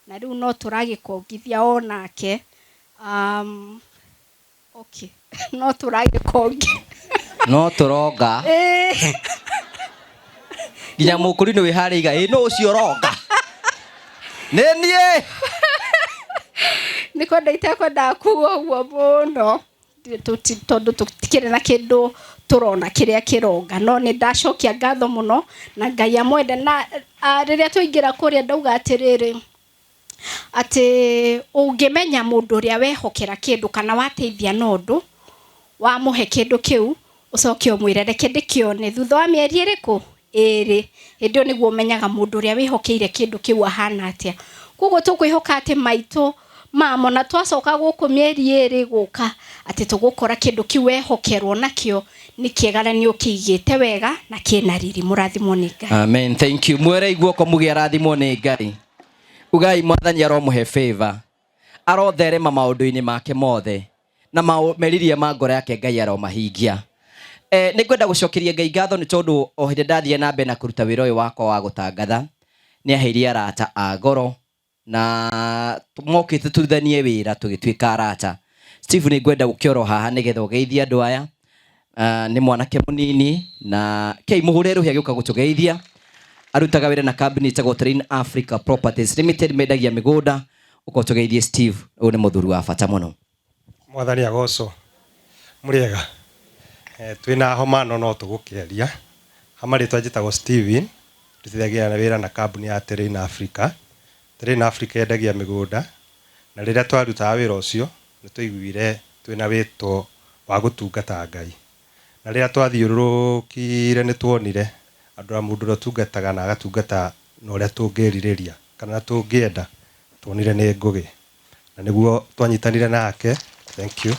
na rĩu no tũragĩkongithia onake. Okay, no tũragĩkongi no tũronga nginya mũkũrinũ wĩ harĩa iga ĩ no ũcio ũronga. Nĩ niĩ. Nĩ kwenda itekwendaga kuga ũguo mũno tondũ tũtikĩrĩ na kĩndũ tũrona kĩrĩa kĩronga, no nĩ ndacokia ngatho mũno na Ngai amwende. Na rĩrĩa twaingĩra kũrĩa ndauga atĩrĩrĩ, atĩ ũngĩmenya mũndũ ũrĩa wehokera kĩndũ kana wateithia na ũndũ, wamũhe kĩndũ kĩu, ũcoke ũmwĩre reke ndĩkĩone thutha wa mĩeri ĩrĩkũ ĩrĩ, hĩndĩ ĩyo nĩguo ũmenyaga mũndũ ũrĩa wĩhokeire kĩndũ kĩu ahana atĩa. Koguo tũkwĩhoka atĩ maitũ mamo na twacoka gũkũ mĩeri ĩrĩ gũka atĩ tũgũkora kĩndũ kĩu wehokerwo nakĩo nĩ kĩega na nĩ ũkĩigĩte wega na kĩna riri. Mũrathimwo nĩ Ngai. Amen. Thank you. Mwere guoko muge arathimwo nĩ Ngai. Ugai mwathani aromũhe favor. Arotherema maũndũ-inĩ make mothe na meriria ma ngoro yake Ngai aromahingia. Nĩ ngwenda gũcokeria Ngai ngatho nĩ tondũ o hĩndĩ ndathiĩ na mbere na kũruta wĩra ũyũ wakwa wa gũtangatha, nĩ aheire arata a goro na mokĩte tũrutithanie wĩra tũgĩtuĩka arata. Steve, nĩ ngwenda gũkĩoro haha nĩgetha ũgeithie andũ aya. Nĩ mwanake mũnini na kei mũhũre rũhĩ agĩũka gũtũgeithia. Arutaga wĩra na kambuni ĩtagwo Terrain Africa Properties Limited, mendagia mĩgũnda. Ũka ũtũgeithie Steve, ũyũ nĩ mũthuri wa bata mũno. Mwathani agocwo. Mũrĩega. Twĩna homa no no tũgũkĩaria. Ha marĩtwa njĩtagwo Steven, ndutithagia wĩra na kambuni ya Terrain Africa. Terrain Africa yendagia mĩgũnda, na rĩrĩa twarutaga wĩra ũcio nĩ twaiguire twĩna wĩto wa gũtungata Ngai. Na rĩrĩa twathiũrũrũkire nĩ tuonire andũ a mũndũ ũrĩa ũtungataga na agatungata na ũrĩa tũngĩrirĩria kana tũngĩenda, tuonire nĩ Ngũgĩ. Na nĩguo twanyitanire nake, thank you.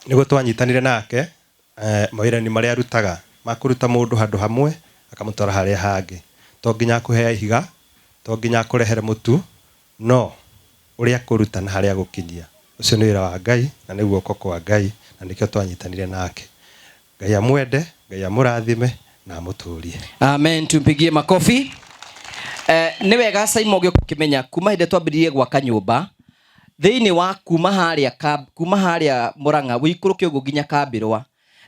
Nĩguo twanyitanire nake, mawĩra-inĩ marĩa arutaga ma kũruta mũndũ handũ hamwe akamũtwara harĩa hangĩ. To nginya akũhe ihiga, to nginya akũrehere mũtu, no ũrĩa akũruta na harĩa agũkinyia. Ũcio nĩ wĩra wa Ngai na nĩ guoko kwa Ngai, na nĩkĩo twanyitanire nake. Ngai amwende, Ngai amũrathime na amũtũrie. Amen. Tumpigie makofi. Nĩ wega Simon ũgĩũka ũkĩmenya kuma hĩndĩ twambĩrĩirie gwaka nyũmba thĩinĩ wa kuma harĩa kuma harĩa Murang'a wĩikũrũke ũguo nginya Kambĩrwa,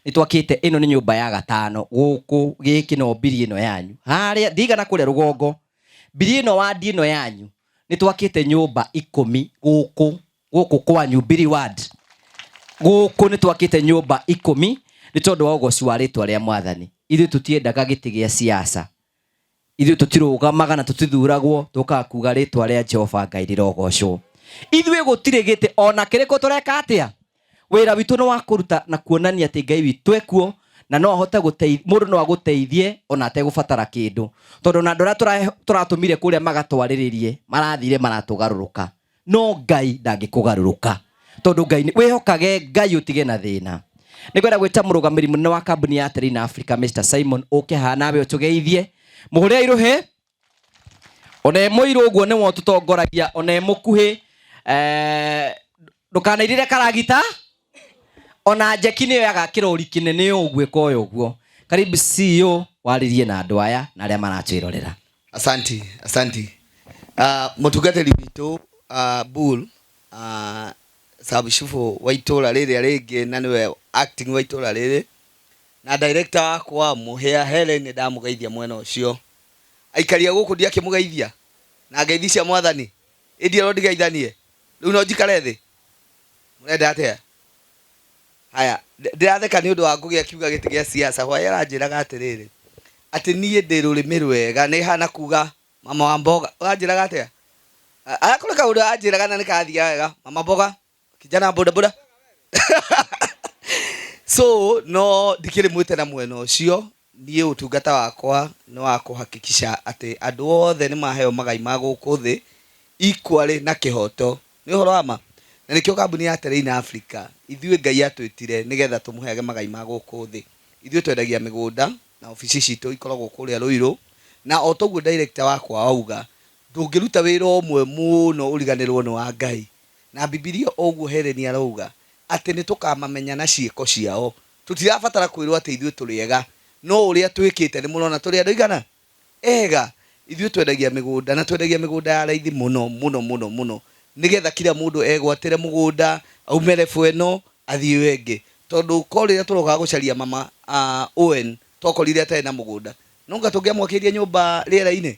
nĩ twakĩte ĩno nĩ nyũmba ya gatano gũkũ gĩkĩ no mbiri ĩno yanyu harĩa ndigana kũrĩa rũgongo mbiri ĩno wandi ĩno yanyu nĩ twakĩte nyũmba 10 gũkũ gũkũ kwanyu mbiri ward gũkũ nĩ twakĩte nyũmba 10 nĩ tondũ wa ũgoci wa rĩtwa rĩa mwathani. Ithuĩ tũtiendaga gĩtĩ gĩa siasa, ithuĩ tũtirũgamaga na tũtithuragwo, tũkaga kuga rĩtwa rĩa Jehova Ngai rĩrogocwo. Ithuĩ gũtirĩ gĩtĩ ona kĩrĩkũ tũreka atĩa, wĩra witũ nĩ wa kũruta na kuonania atĩ Ngai witũ ekuo na no ahote mũndũ no agũteithie ona ategũbatara kĩndũ, tondũ ona andũ arĩa tũratũmire kũrĩa magatwarĩrĩrie marathire maratũgarũrũka, no Ngai ndangĩkũgarũrũka tondũ Ngai wĩhokage Ngai ũtige na thĩna. Nĩngwenda gwĩta mũrũgamĩrĩri mũnene wa kambuni ya Terrain Africa Mr Simon ũke haha nawe ũtũgeithie. Mũhũre irũhĩ ona e mũirũ ũguo nĩwe ũtũtongoragia, ona e mũkuhĩ. Ndũkanairĩre karagita ona njeki nĩyo yaga kĩrori kĩnene ũguo ĩkoya ũguo. Karibu CEO warĩrie na andũ aya na arĩa maratwĩrorera. Asanti, asanti. Mũtungatĩri witũ Bull, sub chief wa itũra rĩrĩa rĩngĩ na nĩwe acting wa itũra rĩrĩ, na director wakwa Mũhĩa Helen nĩ ndamũgeithia mwena ũcio. Aikaria gũkũ ndiakĩmũgeithia na ngeithi cia mwathani, ĩndĩ ero ndigeithanie rĩu no njikare thĩ. Mũrenda atĩa? Haya, ndĩratheka nĩ ũndũ wa Ngũgĩ akiuga gĩtĩ gĩa siasa. Hwaĩ aranjĩraga atĩrĩrĩ, atĩ niĩ ndĩ rũrĩmĩ rwega, nĩ hana kuga mama wa mboga. Ũranjĩraga atĩa? Kũrĩ kaũndũ aranjĩraga na nĩ karathiaga wega. Mama mboga, kijana boda boda. So, no ndikĩrĩ mwĩte na mwena ũcio. Niĩ ũtungata wakwa nĩ wa kũhakikisha atĩ andũ othe nĩ maheo magai ma gũkũ thĩ equally na kĩhoto. Nĩ ũhoro wa ma. Na nĩkĩo kambuni ya Terrain Africa, ithuĩ Ngai atwĩtire nĩgetha tũmũheage magai ma gũkũ thĩ. Ithuĩ twendagia mĩgũnda na obici citũ ikoragwo kũrĩa Ruiru. Na o toguo director wakwa auga, ndũngĩruta wĩra ũmwe mũno ũriganĩrwo nĩ wa Ngai. Na Bibilia ũguo Helen arauga atĩ nĩ tũkamamenya na ciĩko ciao. Tũtirabatara kwĩrwo atĩ ithuĩ tũrĩ ega, no ũrĩa twĩkĩte nĩ mũrona tũrĩ andũ aigana ega. Ithuĩ twendagia mĩgũnda na twendagia mĩgũnda ya raithi mũno mũno mũno mũno, nĩgetha kila mũndũ egwatĩre mũgũnda aume level ĩno athiĩ ĩyo ĩngĩ. Tondũ ko rĩrĩa tũrokaga gũcaria mama Owen twakorire atarĩ na mũgũnda, no anga tũngĩamwakĩirie nyũmba rĩera-inĩ?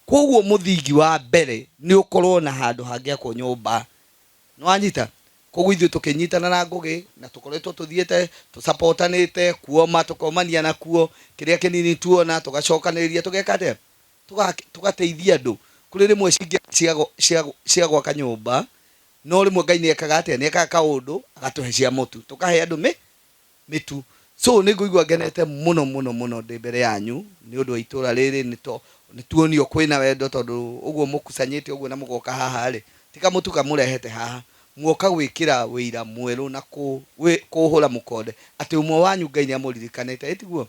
Koguo mũthingi wa mbere nĩ ũkorwo na handũ hangĩakwo nyũmba. Nĩwanyita? Koguo ithuĩ tũkĩnyitana na Ngũgĩ na tũkoretwo tũthiĩte tũcapotanĩte kuoma tũkomania nakuo kĩrĩa kĩnini tuona tũgacokanĩrĩria tũgeka atĩa? Tũgateithia andũ. Kũrĩ rĩmwe cingĩaga cia gwaka nyũmba no rĩmwe Ngai nĩekaga atĩa? Nĩekaga kaũndũ agatũhe cia mũtu tũkahe andũ mĩtu. So nĩ ngũigua ngenete mũno mũno mũno ndĩ mbere yanyu nĩ ũndũ wa itũra rĩrĩ nĩ to nĩ tuonio kwĩna wendo tondũ ũguo mũkusanyĩte ũguo na mũgoka haha rĩ ti kamũtu kamũrehete haha muoka gwĩkĩra wĩira mwerũ na kũhũra mũkonde atĩ ũmwe wanyu Ngai nĩ amũririkanĩte ĩtiguo?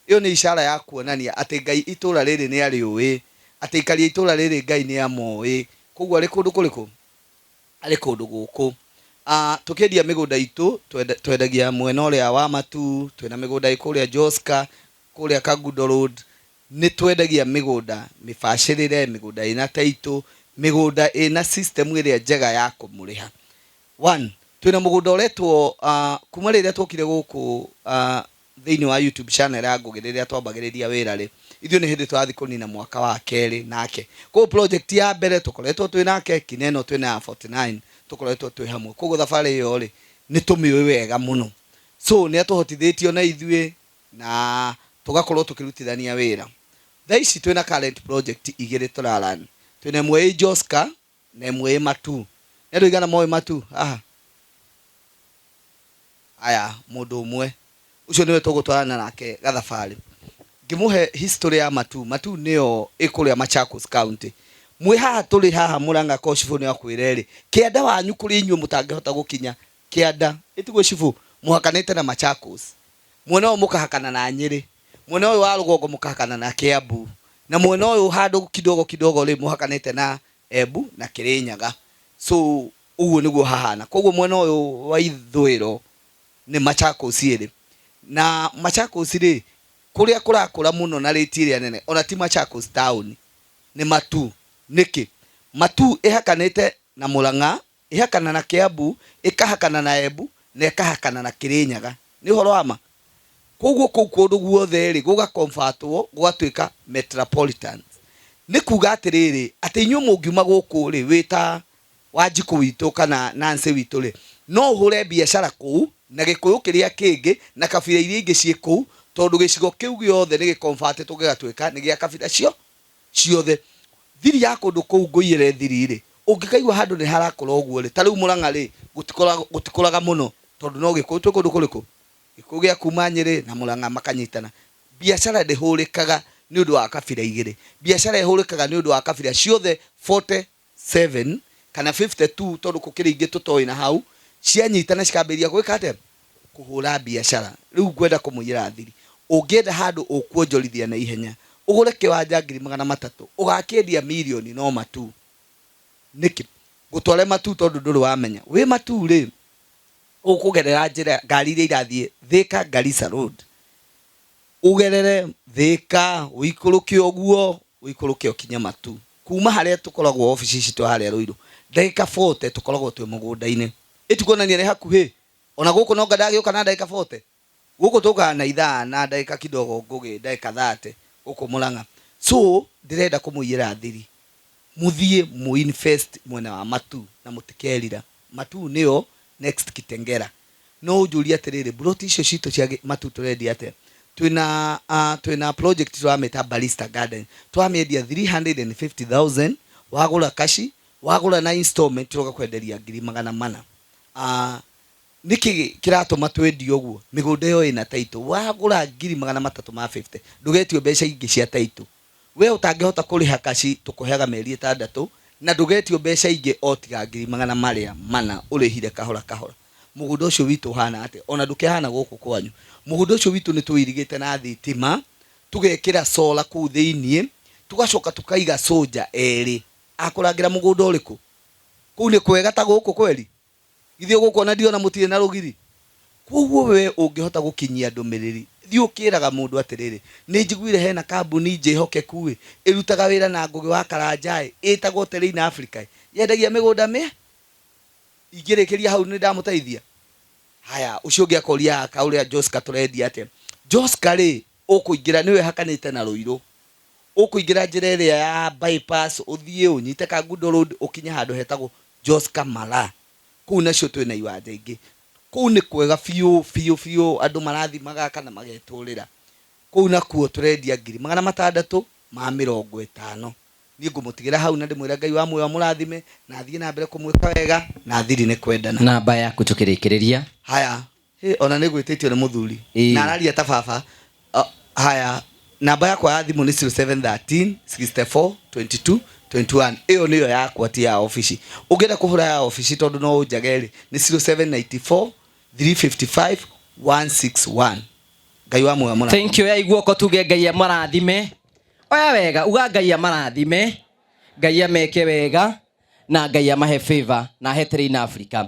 Ĩyo nĩ ishara ya kuonania atĩ Ngai itũra rĩrĩ nĩ arĩũĩ atĩ aikari a itũra rĩrĩ Ngai nĩ amoĩ koguo arĩ kũndũ kũrĩkũ? Arĩ kũndũ gũkũ. Tũkĩendia mĩgũnda itũ, twendagia mwena ũrĩa wa Matuu, twĩna mĩgũnda ĩ kũrĩa Joska, kũrĩa Kangundo Road, nĩ twendagia mĩgũnda mĩbacĩrĩre, mĩgũnda ĩna taitũ, mĩgũnda ĩna system ĩrĩa njega ya kũmũrĩha. One, twĩna mũgũnda ũretwo, kuma rĩrĩa twokire gũkũ thĩinĩ wa YouTube channel ya Ngũgĩ rĩrĩa twambagĩrĩria wĩra rĩ, ithuĩ nĩ hĩndĩ tũrathiĩ kũnina mwaka wa kerĩ nake. Koguo project ya mbere tũkoretwo twĩ nake nginya ĩno twĩna ya 49 tũkoretwo twĩ hamwe. Koguo thabarĩ ĩyo rĩ, nĩ tũmĩũĩ wega mũno. So nĩ atũhotithĩtie ona ithuĩ na tũgakorwo tũkĩrutithania wĩra. Thaa ici twĩna current project igĩrĩ tũra run. Twĩna ĩmwe ĩ Joska na ĩmwe ĩ Matuu. Nĩ andũ aigana moĩ Matuu haha? Aya, mũndũ ũmwe. Ũcio nĩwe tũgũtwarana nake gathabarĩ. Ngĩmũhe history ya Matuu. Matuu nĩyo ĩ kũrĩa Machakos County. Mwĩ haha tũrĩ haha Murang'a ko cibũ nĩ akwĩre rĩ, kĩanda wanyu kũrĩa inyuĩ mũtangĩhota gũkinya, kĩanda, ĩtiguo cibũ? Mũhakanĩte na Machakos. Mwena ũyũ mũkahakana na Nyĩrĩ. Mwena ũyũ wa rũgongo mũkahakana na Kĩambu. Na mwena ũyũ handũ kidogo kidogo rĩ, mũhakanĩte na Embu na Kĩrĩnyaga. So ũguo nĩguo hahana. Koguo mwena ũyũ wa ithũĩro nĩ Machakos ĩrĩ. Na Machakos rĩ, kũrĩa kũrakũra mũno na rate ĩrĩa nene, ona ti Machakos town, nĩ Matuu. Nĩkĩ? Matuu ĩhakanĩte na Murang'a, ĩhakana na Kĩambu, ĩkahakana na Embu, na ĩkahakana na Kĩrĩnyaga. Nĩ ũhoro wa ma? Koguo kũu kũndũ guothe-rĩ, gũga convert-wo gũgatuĩka metropolitans. Nĩ kuga atĩrĩrĩ, atĩ inyuĩ mũngiuma gũkũ-rĩ, wĩ ta Wanjikũ witũ kana Nancy witũ-rĩ, no ũhũre biacara kũu na Gĩkũyũ kĩrĩa kĩngĩ na kabira iria ingĩ ciĩ kũu, tondũ gĩcigo kĩu gĩothe nĩ gĩ convert-ĩtwo gĩgatuĩka nĩ gĩa kabira ciothe. Thiri ya kũndũ kũu ngũiyĩre thiri-rĩ, ũngĩkaigua handũ nĩ harakũra ũguo-rĩ, ta rĩu Mũrang'a-rĩ, gũtikũraga mũno tondũ no Gĩkũyũ twĩ kũndũ kũrĩkũ? Gĩkũyũ gĩa kuma Nyĩrĩ na Mũrang'a makanyitana. Biacara ndĩhũrĩkaga nĩ ũndũ wa kabira igĩrĩ. Biacara ĩhũrĩkaga nĩ ũndũ wa kabira ciothe 47 kana 52 tondũ gũkĩrĩ ingĩ tũtoĩ na hau, cianyitana cikambĩrĩria gwĩka atĩa? Kũhũra biacara. Rĩu ngwenda kũmũiyĩra thiri. Ũngĩenda handũ ũkuonjorithia na ihenya, ũgũre kĩwanja 300,000, ũgakĩendia mirioni no Matuu. Nĩkĩ? Ngũtware Matuu tondũ ndũrĩ wamenya. Wĩ Matuu rĩ, ũkũgerera njĩra ngari iria irathiĩ Thika Garissa Road. Ũgerere Thika, ũikũrũke ũguo, ũikũrũke ũkinye Matuu. Kuma harĩa tũkoragwo obici citũ harĩa Ruiru, ndagĩka 40 tũkoragwo twĩ mũgũnda-inĩ. Ĩtikuonania nĩ hakuhĩ? Ona gũkũ no anga ndagĩũka na ndagĩka 40? Gũkũ tũkaga na ithaa na ndagĩka kidogo Ngũgĩ, ndagĩka 30 gũkũ Mũrang'a. So, ndĩrenda kũmũiyĩra thiri. Mũthiĩ mũ invest mwena wa Matuu na mũtikerira. Matuu nĩyo next Kitengela. No ũnjũrie atĩrĩrĩ, mburoti icio citũ cia Matuu tũrendia atĩa? Twĩna twĩna project tũramĩta Barista Garden. Tũramĩendia 350,000, wagũra kaci, wagũra na installment tũgakwenderia 400,000. Nĩkĩ kĩratũma twendie ũguo? Mĩgũnda ĩyo ĩna title. Wagũra 350,000, ndũgetio mbeca ingĩ cia title. We ũtangĩhota kũrĩha kaci tũkũheaga mĩeri ĩtandatũ na ndũgetio mbeca ingĩ o tiga ngiri magana marĩa mana ũrĩhire kahora kahora. Mũgũnda ũcio witũ ũhana atĩa? Ona ndũkĩhana gũkũ kwanyu. Mũgũnda ũcio witũ nĩ tũũirigĩte na thitima, tũgekĩra solar kũu thĩiniĩ, tũgacoka tũkaiga soldier erĩ a kũrangĩra mũgũnda ũrĩkũ? Kũu nĩ kwega ta gũkũ kweri? Githĩ gũkũ ona ndirona mũtirĩ na rũgiri? Kwoguo we ũngĩhota gũkinyia ndũmĩrĩri, thiĩ ũkĩraga mũndũ atĩrĩrĩ, nĩ njiguire hena kambuni njĩhokeku-ĩ, ĩrutaga wĩra na Ngũgĩ wa Karanja-ĩ, ĩtagwo Terrain Africa-ĩ, yendagia mĩgũnda mĩ. Ingĩrĩkĩria hau nĩ ndamũteithia? Haya, ũcio ũngĩ akoria aka ũrĩa Joska tũrendia atĩa? Joska-rĩ, ũkũingĩra nĩyo ĩhakanĩte na Rũirũ. Ũkũingĩra njĩra ĩrĩa ya bypass ũthiĩ ũnyite Kangundo Road ũkinye handũ hetagwo Joska Mara. Kũu nacio twĩna iwanja ingĩ. Kũu nĩ kwega biũ biũ biũ, andũ marathiĩ magaka na magetũrĩra. Kũu nakuo tũrendia 650,000. Niĩ ngũmũtigĩra hau na ndĩmwĩre Ngai wa muoyo amũrathime na athiĩ na mbere kũmwĩka wega na thiri nĩ kwendana. Namba yaku tũkĩrĩkĩrĩria. Haya, hĩ, ona nĩ gwĩtĩtio nĩ mũthuri na araria ta baba. Haya, namba yakwa ya thimũ nĩ 0713 64 22 21. Ĩyo nĩyo yakwa, ti ya obici. Ũngĩenda kũhũra ya obici tondũ no ũnjage rĩ, nĩ 0794 355 161. Ngai wa muoyo amũrathime. Thank you. Oya guoko tuge Ngai amarathime. Oya wega, uga Ngai amarathime, Ngai ameke wega na Ngai amahe favor na ahe Train Africa.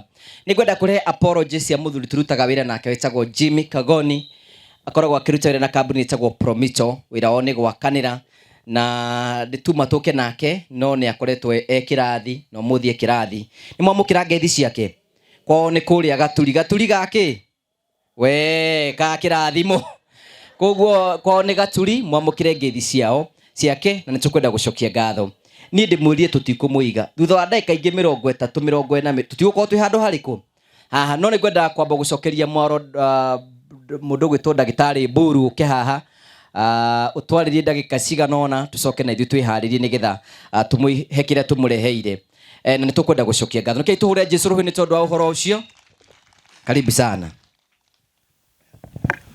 Nĩ ngwenda kũrehe apology cia mũthuri tũrutaga wĩra nake wĩtagwo Jimmy Kagoni. Akoragwo akĩruta wĩra na kambuni ĩtagwo Promito. Wĩra wao nĩ gwakanĩra na ndĩtuma tũke nake, no nĩ akoretwo e kĩrathi na ũmũthĩ e kĩrathi. Nĩ mwamũkĩra ngeithi ciake. Kwao nĩ kũrĩa Gaturi. Gaturi gakĩ? We ka kĩrathimo. Koguo kwao nĩ Gaturi, mwamũkĩre ngeithi ciao ciake na nĩ tũkwenda gũcokia ngatho. Niĩ ndĩmwĩrire tũtikũmũiga. Thutha wa ndagĩka ingĩ 30 40 tũtigũkorwo twĩ handũ harĩkũ haha, no nĩ ngwendaga kwamba gũcokeria mwaro mũndũ ũgwĩtwo ndagĩtarĩ Mburu ũke haha, ũtwarĩrie ndagĩka cigana ũna, tũcoke na ithuĩ twĩharĩrie nĩgetha tũmũhe kĩrĩa tũmũreheire. Na nĩ tũkwenda gũcokia ngatho. Nĩkĩo tũhũre Jesũ rũhĩ nĩ tondũ wa ũhoro ũcio. Karibu sana.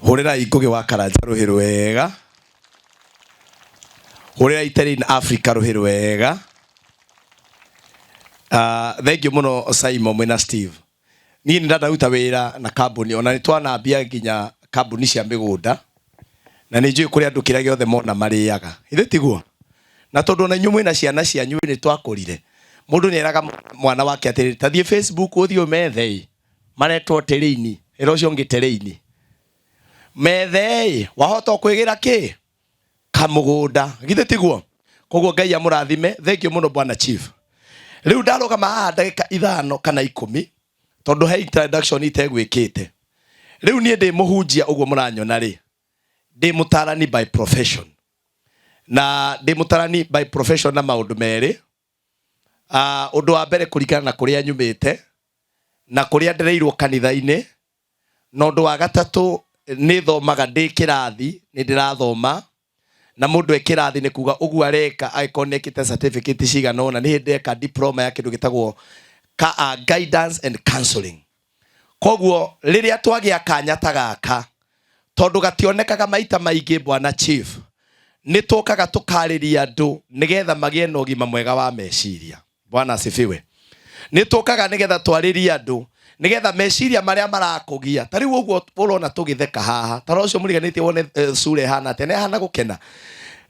Hũrĩrai Ngũgĩ wa Karanja rũhĩ rwega. Hũrĩrai Terrain Africa rũhĩ rwega. Thank you mũno Simon mwĩna Steve. Niĩ nĩ ndanaruta wĩra na kambuni, ona nĩ twanambia nginya kambuni cia mĩgũnda, na nĩ njũĩ kũrĩ andũ kĩrĩa gĩothe mona marĩaga. Githĩ tiguo? Na tondũ ona inyuĩ mwĩna ciana cianyu nĩ twakũrire, mũndũ nĩ eraga mwana wake atĩrĩrĩ, ta thiĩ Facebook ũthiĩ ũmethe ĩ, maretwo Terrain, ĩra ũcio ũngĩ Terrain. Methe ĩ, wahota kwĩgĩra kĩ? Kamũgũnda. Githĩ tiguo? Koguo Ngai amũrathime. Thank you mũno bwana chief. Rĩu ndarũgama haha ndagĩka 5 kana 10 tondũ he introduction itegwĩkĩte. Rĩu niĩ ndĩ mũhunjia ũguo mũranyona rĩ, ndĩ mũtarani by profession. Na ndĩ mũtarani by profession na maũndũ merĩ. Ũndũ wa mbere kũringana na kũrĩa nyumĩte na kũrĩa ndereirwo kanitha-inĩ, na ũndũ wa gatatũ nĩ thomaga ndĩ kĩrathi, nĩ ndĩrathoma na mũndũ e kĩrathi nĩ kuga ũguo areka angĩkorwo nĩ ekĩte certificate cigana ũna, nĩ hĩndĩ eka diploma ya kĩndũ gĩtagwo guidance and counseling. Koguo rĩrĩa twagĩa kanya ta gaka, tondũ gationekaga maita maingĩ bwana chief, nĩ tũkaga tũkarĩria andũ nĩgetha magĩe na ũgima mwega wa meciria. Bwana asifiwe. Nĩ tũkaga nĩgetha twarĩrie andũ nĩgetha meciria marĩa marakũgia. Ta rĩu ũguo ũrona tũgĩtheka haha, ta ũcio mũriganĩtie wone sura ĩhana atĩa, nĩ ahana gũkena.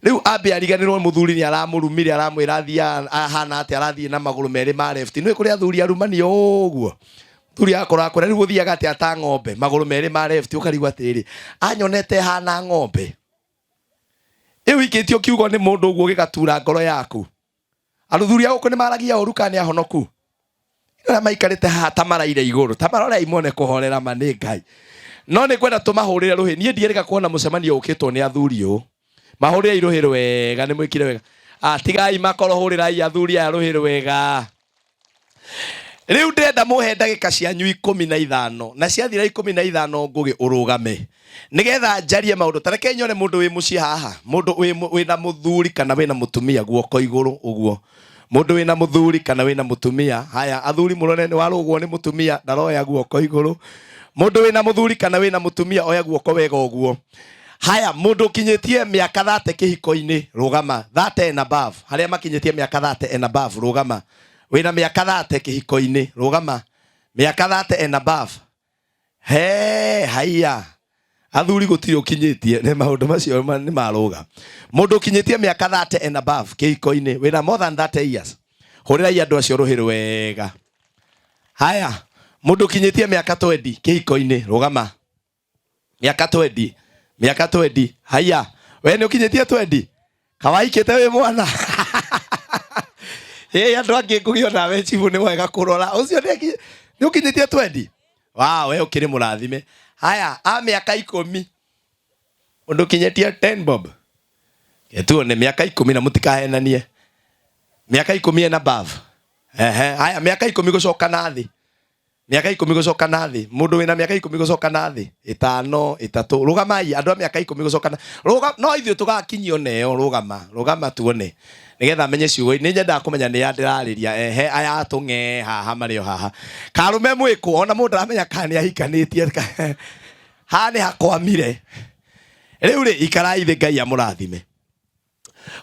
Rĩu ambe ariganĩrwo mũthuri nĩ aramũrumire, aramwĩra athiĩ ahana atĩa, arathiĩ na magũrũ merĩ ma left. Nĩ kũrĩ athuri arumani ũguo. Thuri akora akora rĩu ũthiaga atĩa ta ng'ombe, magũrũ merĩ ma left, ũkarigwo atĩrĩrĩ, anyonete hana ng'ombe. Ĩu ikĩtio kiugo nĩ mũndũ ũguo gĩgatura ngoro yaku. Athuri a gũkũ nĩ maragia ũru kana nĩ ahonoku? Arĩa maikarĩte haha ta maraire igũrũ, ta marorei mone kũhorera ma nĩ Ngai. No nĩ ngwenda tũmahũrĩre rũhĩ. Niĩ ndierĩga kuona mũcemanio ũkĩtwo nĩ athuri ũũ. Mahũrĩrei rũhĩ rwega, nĩ mwĩkire wega. Tigai makoro, hũrĩrai athuri aya rũhĩ rwega. Rĩu ndĩrenda mũhe ndagĩka cianyu 15, na ciathira 15 Ngũgĩ ũrũgame nĩgetha njarie maũndũ. Ta reke nyone mũndũ wĩ mũciĩ haha, mũndũ wĩna mũthuri kana wĩna mũtumia, guoko igũrũ ũguo. Mũndũ wĩna mũthuri kana wĩna mũtumia. Haya, athuri mũrore nĩ warũgwo nĩ mũtumia, ndaroya guoko igũrũ. Mũndũ wĩna mũthuri kana wĩna mũtumia, oya guoko wega ũguo. Haya, mũndũ ũkinyĩtie mĩaka 30 kĩhiko-inĩ, rũgama. 30 and above. Harĩa makinyĩtie mĩaka 30 and above, rũgama. Wĩna mĩaka 30 kĩhiko-inĩ, rũgama. Mĩaka 30 and above. He, haiya. Athuri gũtirĩ ũkinyĩtie, nĩ maũndũ macio nĩ marũga. Mũndũ ũkinyĩtie mĩaka 30 and above kĩhiko-inĩ, wĩna more than 30 years. Hũrĩrai andũ acio rũhĩ rwega. Haya, mũndũ ũkinyĩtie mĩaka 20 kĩhiko-inĩ, rũgama. Mĩaka 20, mĩaka 20. Haiya, we nĩ ũkinyĩtie 20? Kawaikĩte wĩ mwana. Ĩ, andũ angĩ ngũgĩ ona we chifu nĩ wega kũrora. Ũcio nĩ ũkinyĩtie 20? Wow, we ũkĩrĩ mũrathime. Haya, a mĩaka 10. Mũndũ ũkinyĩtie 10 bob. Tuone mĩaka ikũmi na mũtikahenanie. Mĩaka ikũmi and above. Ehe, haya mĩaka ikũmi gũcoka na thĩ. Mĩaka ikũmi gũcoka na thĩ. Mũndũ wĩna mĩaka ikũmi gũcoka na thĩ. Ĩtano, ĩtatũ. Rũgamai andũ a mĩaka ikũmi gũcoka na rũga no ithuĩ tũgakinyio neo rũgama, rũgama tuone. Nĩgetha menye ciugo nĩ nyendaga kũmenya nĩ a ndĩrarĩria. Ehe, aya atũng'ee haha marĩ o haha. Karũme mwĩkũ ona mũndũ ndaramenya kana nĩ ahikanĩtie. Haha nĩ hakwamire. Rĩu rĩ ikarai thĩ Ngai amũrathime.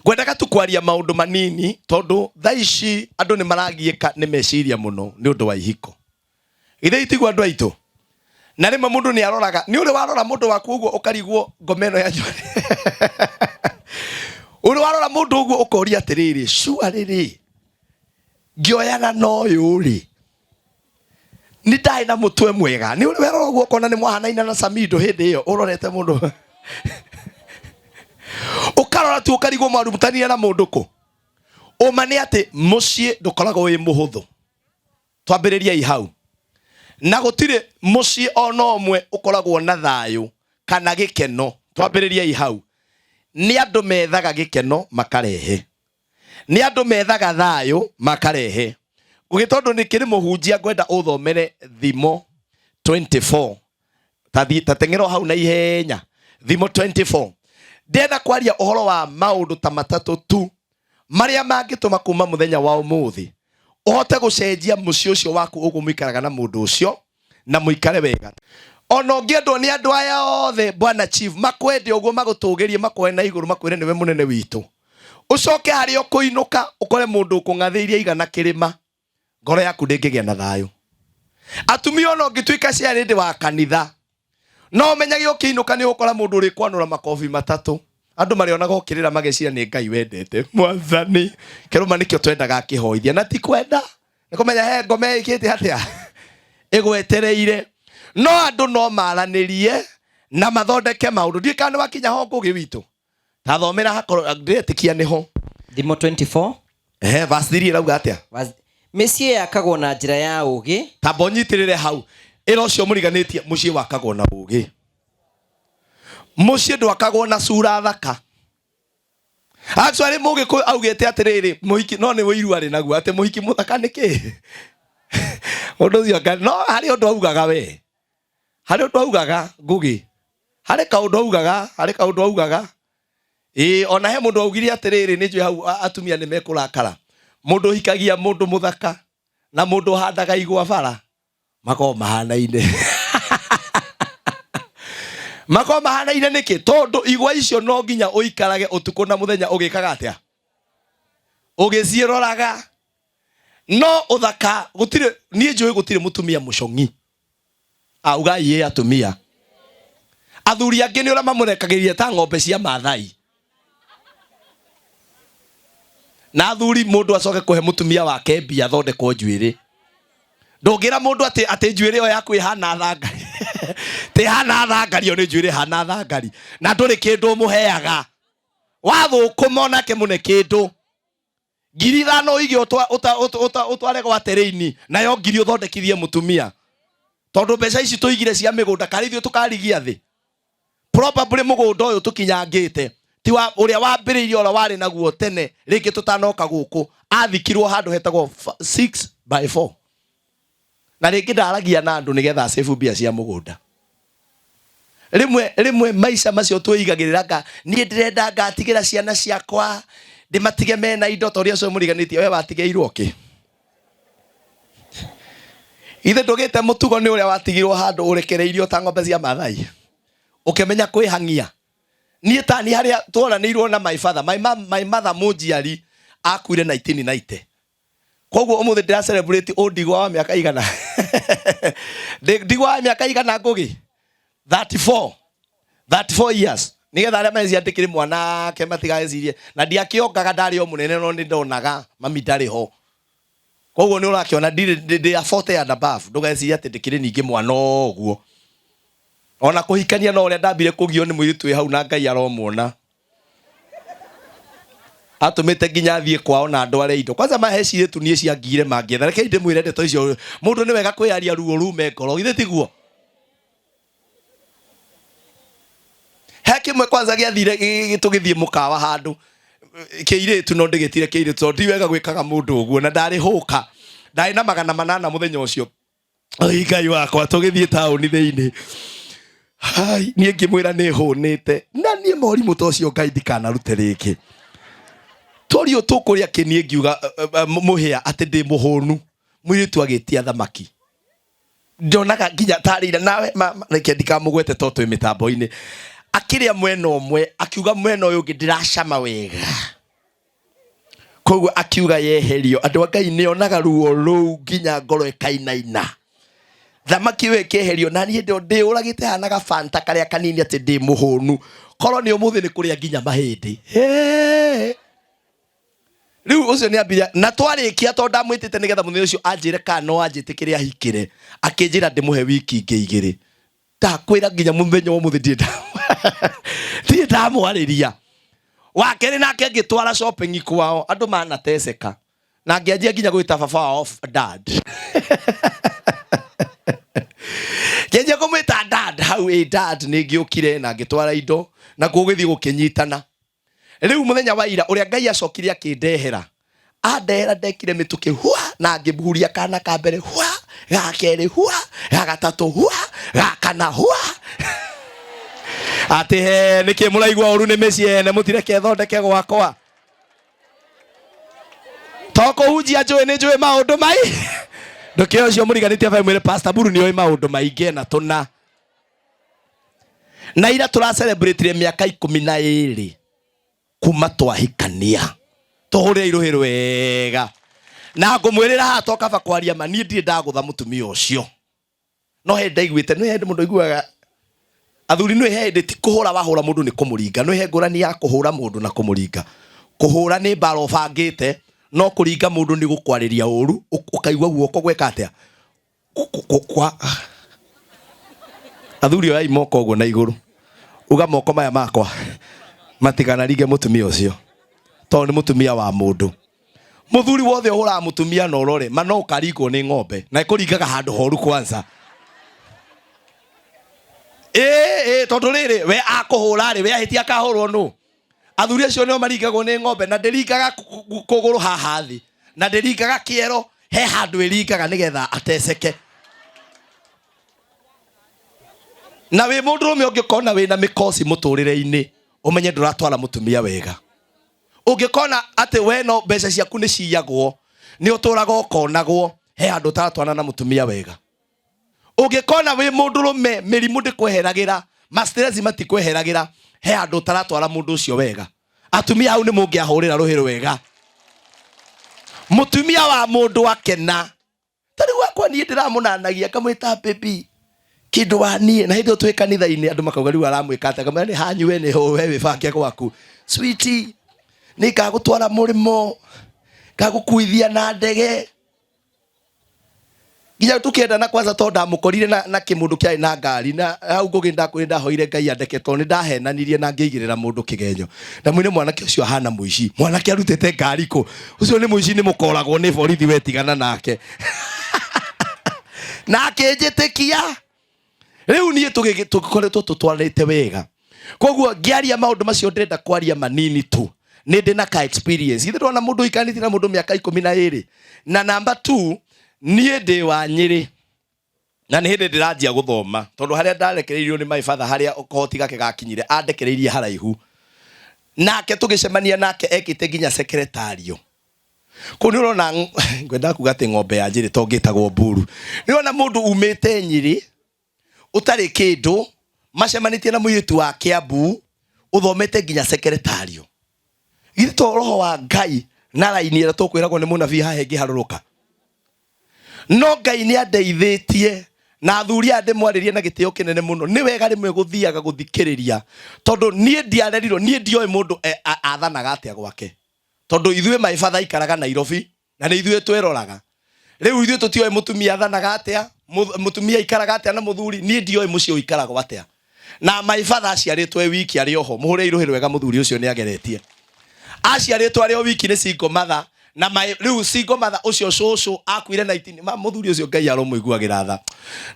Ngwendaga tu kwaria maũndũ manini tondũ thaa ici andũ nĩ maragiĩka nĩ meciria mũno nĩ ũndũ wa ihiko. Githĩ itiguo andũ aitũ? Na rĩmwe mũndũ nĩ aroraga, nĩ ũrĩ warora mũndũ waku ũguo ũkarigwo ngoma ĩno ya ũrĩ warora mũndũ ũguo ũkoria atĩrĩrĩ, sure rĩrĩ ngĩoyana na ũyũ rĩ nĩ ndarĩ na mũtwe mwega. Nĩ ũrĩ werora ũguo ũkona nĩ mwahanaine na Samido hĩndĩ ĩyo ũrorete mũndũ ũkarora tu ũkarigwo mwarutanire na mũndũ kũ. Ũma nĩ atĩ mũciĩ ndũkoragwo wĩ mũhũthũ. Twambĩrĩriei hau. Na gũtirĩ mũciĩ ona ũmwe ũkoragwo na thayũ kana gĩkeno. Twambĩrĩriei hau. Nĩ andũ methaga gĩkeno makarehe. Nĩ andũ methaga thayũ makarehe. Ngũgĩ tondũ nĩ kĩrĩ mũhunjia ngwenda ũthomere Thimo 24. Tathi tateng'era hau na ihenya. Thimo 24. Ndĩrenda kwaria ũhoro wa maũndũ ta matatũ tu marĩa mangĩtũma kuma mũthenya wa ũmũthĩ ũhote gũcenjia mũciĩ ũcio waku ũguo mũikaraga na mũndũ ũcio na mũikare wega. Ona ũngĩendwo nĩ andũ aya othe bwana chief makwende ũguo magũtũgĩrie makuoe na igũrũ makwĩre nĩwe mũnene witũ. Ũcoke harĩa ũkũinũka ũkore mũndũ ũkũng'athĩirie igana kĩrĩma ngoro yaku ndĩngĩgĩa na thayũ. Atumia ona ũngĩtuĩka ciarĩndĩ wa kanitha no ũmenyage ũkĩinũka nĩ ũgũkora mũndũ ũrĩkwanũra makobi matatũ. Andũ marĩonaga ũkĩrĩra mageciria nĩ Ngai wendete. Mwathani kĩrũma nĩkĩo twendaga akĩhoithia na ti kwenda. Nĩ kũmenya he ngoma ĩkĩte atĩa ĩgwetereire. No andũ no maranĩrie na mathondeke maũndũ. Ndiũĩ kana nĩ wakinya ho Ngũgĩ witũ. Ta thomera hakorwo ndĩretĩkia nĩho. Thimo 24. Ehe, verse 3 ĩrauga atĩa? Verse, mĩciĩ yakagwo na njĩra ya ũũgĩ. Tamba ũnyitĩrĩre hau. Ĩra ũcio mũriganĩtie mũciĩ wakagwo na ũũgĩ. Mũciĩ ndwakagwo na cura thaka. Actually mũgĩkũyũ augĩte atĩrĩrĩ, mũhiki no nĩ ũiru arĩ naguo atĩ mũhiki mũthaka nĩ kĩ? Mũndũ ũcio anga no harĩ ũndũ augaga we. Harĩ ũndũ augaga Ngũgĩ. Harĩ kaũndũ augaga, harĩ kaũndũ augaga. Ĩĩ ona he mũndũ augire atĩrĩrĩ nĩ njũĩ hau atumia nĩ mekũrakara. Mũndũ ũhikagia mũndũ mũthaka na mũndũ ũhandaga igwa bara makoragwo mahanaine. Makoragwo mahanaine nĩkĩ? Tondũ igwa icio no nginya ũikarage ũtukũ na mũthenya ũgĩkaga atĩa? Ũgĩciĩroraga. No ũthaka gũtirĩ, niĩ njũĩ gũtirĩ mũtumia mũcong'i. Augai ĩ atumia. Athuri angĩ nĩ ũrĩa mamũrekagĩrĩria ta ng'ombe cia Maathai. Na athuri mũndũ acoke kũhe mũtumia wake mbia athondekwo njuĩrĩ. Ndũngĩra mũndũ atĩ atĩ njuĩrĩ ĩyo yaku ĩhana thangari. Ti ĩhana thangari ĩyo nĩ njuĩrĩ ĩhana thangari. Na ndũrĩ kĩndũ ũmũheaga. Wathũkũma onake mũne kĩndũ. Ngiri ithano ũige ũtware gwa terĩini nayo ngiri ũthondekithie mũtumia. Tondũ mbeca ici tũigire cia mĩgũnda karĩ ithuĩ tũkarigia thĩ. Probably mũgũnda ũyũ tũkinyangĩte ti wa ũrĩa wambĩrĩirie ũrĩa warĩ naguo tene rĩngĩ tũtanoka gũkũ athikirwo handũ hetagwo 6 by 4. Na rĩngĩ ndaragia na andũ nĩgetha acĩbu mbia cia mũgũnda. Rĩmwe rĩmwe maica macio twĩigagĩrĩra nga niĩ ndĩrenda ngatigĩra ciana ciakwa ndĩmatige mena indo ta ũrĩa ũcio mũriganĩtie we watigĩirwo kĩ? Ithe ndũgĩte mũtugo nĩ ũrĩa watigirwo handũ ũrekereirio ta ng'ombe cia Maathai ũkĩmenya kwĩhang'ia. Niĩ ta niĩ harĩa tworanĩirwo na my father, my mom, my mother mũnjiari akuire 1990. Koguo ũmũthĩ ndĩra celebrate ũndigwa wa mĩaka igana. Ndigwa wa mĩaka igana Ngũgĩ? 34. 34 years. Nĩgetha arĩa meciria ndĩkĩrĩ mwanake matigecirie. Na ndiakĩongaga ndarĩ o mũnene no nĩ ndonaga mami ndarĩ ho. Koguo nĩ ũrakĩona ndirĩ ndĩ a 40 and above. Ndũgecirie atĩ ndĩkĩrĩ ningĩ mwana ũguo. Ona kũhikania no ũrĩa ndambire kũgio nĩ mũirĩtu wĩ hau na Ngai aromuona. Atũmĩte nginya thiĩ kwao na ndware indo. Kwanza mahe cirĩtu niĩ ciangire mangĩetha. Rekei ndĩmwĩre ndeto icio. Mũndũ nĩ wega kwĩyaria ruo rume ngoro. Githĩ tiguo? He kĩmwe kwanza gĩathire tũgĩthiĩ mũkawa handũ kĩirĩtu no ndĩgĩtire kĩirĩtu tondũ ti wega gwĩkaga mũndũ ũguo na ndarĩ hũka ndarĩ na 800 mũthenya ũcio Oi Ngai wakwa tũgĩthiĩ taũni thĩinĩ hai niĩ ngĩmwĩra nĩ hũnĩte na niĩ morimũ ta ũcio Ngai ndikanarute rĩngĩ tũrio tũkũrĩa kĩniĩ ngiuga mũhĩa atĩ ndĩ mũhũnu mũirĩtu agĩtia thamaki ndonaga nginya tarĩire nawe reke ndikamũgwete to twĩ mĩtambo-inĩ akĩrĩa mwena ũmwe akiuga mwena ũyũ ũngĩ ndĩracama wega koguo akiuga yeherio andũ a Ngai nĩonaga ruo rũu nginya ngoro ĩkainaina thamaki ĩyo ĩkeherio na niĩ ndĩ ndĩũragĩte hana gabanta karĩa kanini atĩ ndĩ mũhũnu korwo nĩ ũmũthĩ nĩ kũrĩa nginya mahĩndĩ Hee. Rĩu ũcio nĩ ambire na twarĩkia tondũ ndamwĩtĩte nĩgetha mũthenya ũcio anjĩre kana no anjĩtĩkĩre ahikĩre akĩnjĩra ndĩmũhe wiki ingĩ igĩrĩ ndakwĩra nginya mũthenya wa ũmũthĩ ndirĩ ndirĩ ndamwarĩria wa kerĩ nake ngĩtwara shopping kwao andũ manateceka na ngĩanjia nginya gwĩta baba wao dad ngĩanjia kũmwĩta dad hau ĩ dad nĩ ngĩũkire na ngĩtwara indo na gũgĩthiĩ gũkĩnyitana rĩu mũthenya wa ira ũrĩa Ngai acokire akĩndehera andehera ndekire mĩtũkĩ hua na ngĩmhuria kana ka mbere hua ga kerĩ hua ga gatatũ hua ga kana hua atĩ he nĩkĩ mũraigua ũru nĩ mĩciĩ ene mũtireke thondeke gwakwa to kũhunjia njũĩ nĩ njũĩ maũndũ mai ndũkĩoe ũcio mũriganĩtie bae mwĩre Pastor Buru nĩoĩ maũndũ maingĩ na tũna na ira tũra celebrate mĩaka 12 kuma twahikania tũhũrĩre irũhĩ rwega na ngũmwĩrĩra haha to kaba kwaria ma niĩ ndirĩ ndagũtha mũtumia ũcio no he ndaiguĩte nĩ he mũndũ aiguaga athuri nĩ he hĩndĩ ti kũhũra wahũra mũndũ nĩ kũmũringa nĩ he ngũrani ya kũhũra mũndũ na kũmũringa kũhũra nĩ mbara ũbangĩte no kũringa mũndũ nĩ gũkwarĩria ũru ũkaigua guoko gweka atĩa kwa athuri oyai moko ũguo na igũrũ uga moko maya makwa matikanaringe mũtumia ũcio tondũ nĩ mũtumia wa mũndũ mũthuri wothe ũhũraga mũtumia na ũrore ma no ũkaringwo nĩ ng'ombe na ĩkũringaga handũ horu kwanza ĩĩ tondũ rĩrĩ we akũhũra rĩ we ahĩtia akahũrwo nũ athuri acio nĩo maringagwo nĩ ng'ombe na ndĩringaga kũgũrũ haha thĩ na ndĩringaga kĩero he handũ ĩringaga nĩgetha ateceke na wĩ mũndũrũme ũngĩkona wĩna mĩkoci mũtũrĩre-inĩ ũmenye ndũratwara mũtumia wega ũngĩkona atĩ we no mbeca ciaku nĩ ciyagwo nĩ ũtũraga ũkonagwo he handũ ũtaratwarana na mũtumia wega ũngĩkona wĩ mũndũrũme mĩrimũ ndĩkweheragĩra mastress matikweheragĩra he handũ ũtaratwara mũndũ ũcio wega atumia hau nĩ mũngĩahũrĩra rũhĩ rwega mũtumia wa mũndũ akena ta rĩu akwa niĩ ndĩramũnanagia ngamwĩta baby kĩndũ wa niĩ na hĩndĩ ĩyo twĩ kanitha-inĩ andũ makauga rĩu aramwĩka atĩa ngamwĩra nĩ hanyu we nĩho we wĩbange gwaku sweetie nĩ ngagũtwara mũrĩmo ngagũkuithia na ndege nginya tukiendana kwanza to ndamukorire na, na kimundu kiari na ngari na hau ngugi ndakwire ndahoire ngai andeke to ni ndahenanirie na ngiigirira mundu kigenyo ndamwire mwanake ucio ahana muici mwanake arutite ngari ku ucio ni muici ni mukoragwo ni borithi wetigana nake na akinjitikia riu nie tukoretwo tutwarite wega koguo ngiaria maundu macio ndĩrenda kwaria manini tu nĩ ndĩ na ka experience ithe ndona mũndũ ũikanĩtie na mũndũ mĩaka 12 na namba 2 niĩ ndĩ wa Nyĩrĩ na nĩ hĩndĩ ndĩranjia gũthoma tondũ harĩa ndarekereirio nĩ my father harĩa kohoti gake gakinyire andekereirie haraihu nake tũgĩcemania nake ekĩte nginya sekretario kũu nĩ ũrona ngwenda kuga atĩ ng'ombe ya Nyĩrĩ to ngĩtagwo mburu nĩ ũrona mũndũ umĩte Nyĩrĩ ũtarĩ kĩndũ macemanĩtie na mũirĩtu wa Kiambu ũthomete nginya sekretario githĩ to roho wa Ngai na raini ĩrĩa tũkwĩragwo nĩ mũnabii haha ĩngĩharũrũka no Ngai nĩ andeithĩtie na athuri aya ndĩmwarĩrie na gĩtĩo kĩnene mũno nĩ wega rĩmwe gũthiaga gũthikĩrĩria tondũ niĩ ndiarerirwo niĩ ndioĩ mũndũ athanaga atĩa gwake tondũ ithuĩ my father aikaraga Nairobi na nĩ ithuĩ tweroraga rĩu ithuĩ tũtioĩ mũtumia athanaga atĩa mũtumia aikaraga atĩa na mũthuri niĩ ndioĩ mũciĩ ũikaragwo atĩa na my father aciarĩtwo e wiki arĩ oho mũhũre irũhĩ rwega mũthuri ũcio nĩ ageretie aciarĩtwo arĩ o wiki nĩ single mother Na my rĩu single mother ũcio cũcũ akuire 19 ma mũthuri ũcio Ngai aromũiguagĩra tha.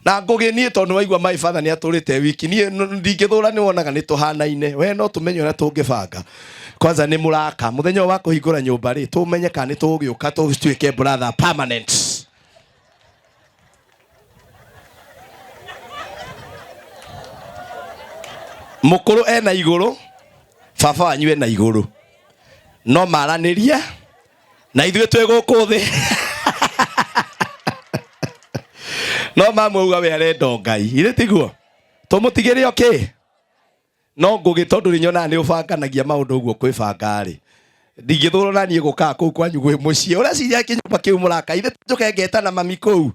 Na ngũgĩ niĩ tondũ waigua my father nĩ atũrĩte wiki niĩ ndingĩthũra nĩ wonaga nĩ tũhanaine. We no tũmenye ũrĩa tũngĩbanga. Kwanza nĩ mũraka mũthenya ũyũ wa kũhingũra nyũmba rĩ tũmenye kana nĩ tũgũgĩũka tũtuĩke brother permanent. Mũkũrũ ena igũrũ, baba wanyu ena igũrũ. No maranĩrie na ithuĩ twĩ gũkũ thĩ. No mamwe uga we arenda o Ngai. Githĩ tiguo? Tũmũtigĩre o kĩ? No ngũgĩ tondũ nĩ nyonaga nĩ ũbanganagia maũndũ ũguo kwĩbanga rĩ. Ndingĩthũrwo na niĩ gũkaga kũu kwanyu gwĩ mũciĩ. Ũreciria kĩnyũmba kĩu mũraka ithe njũke ngetana mami kũu.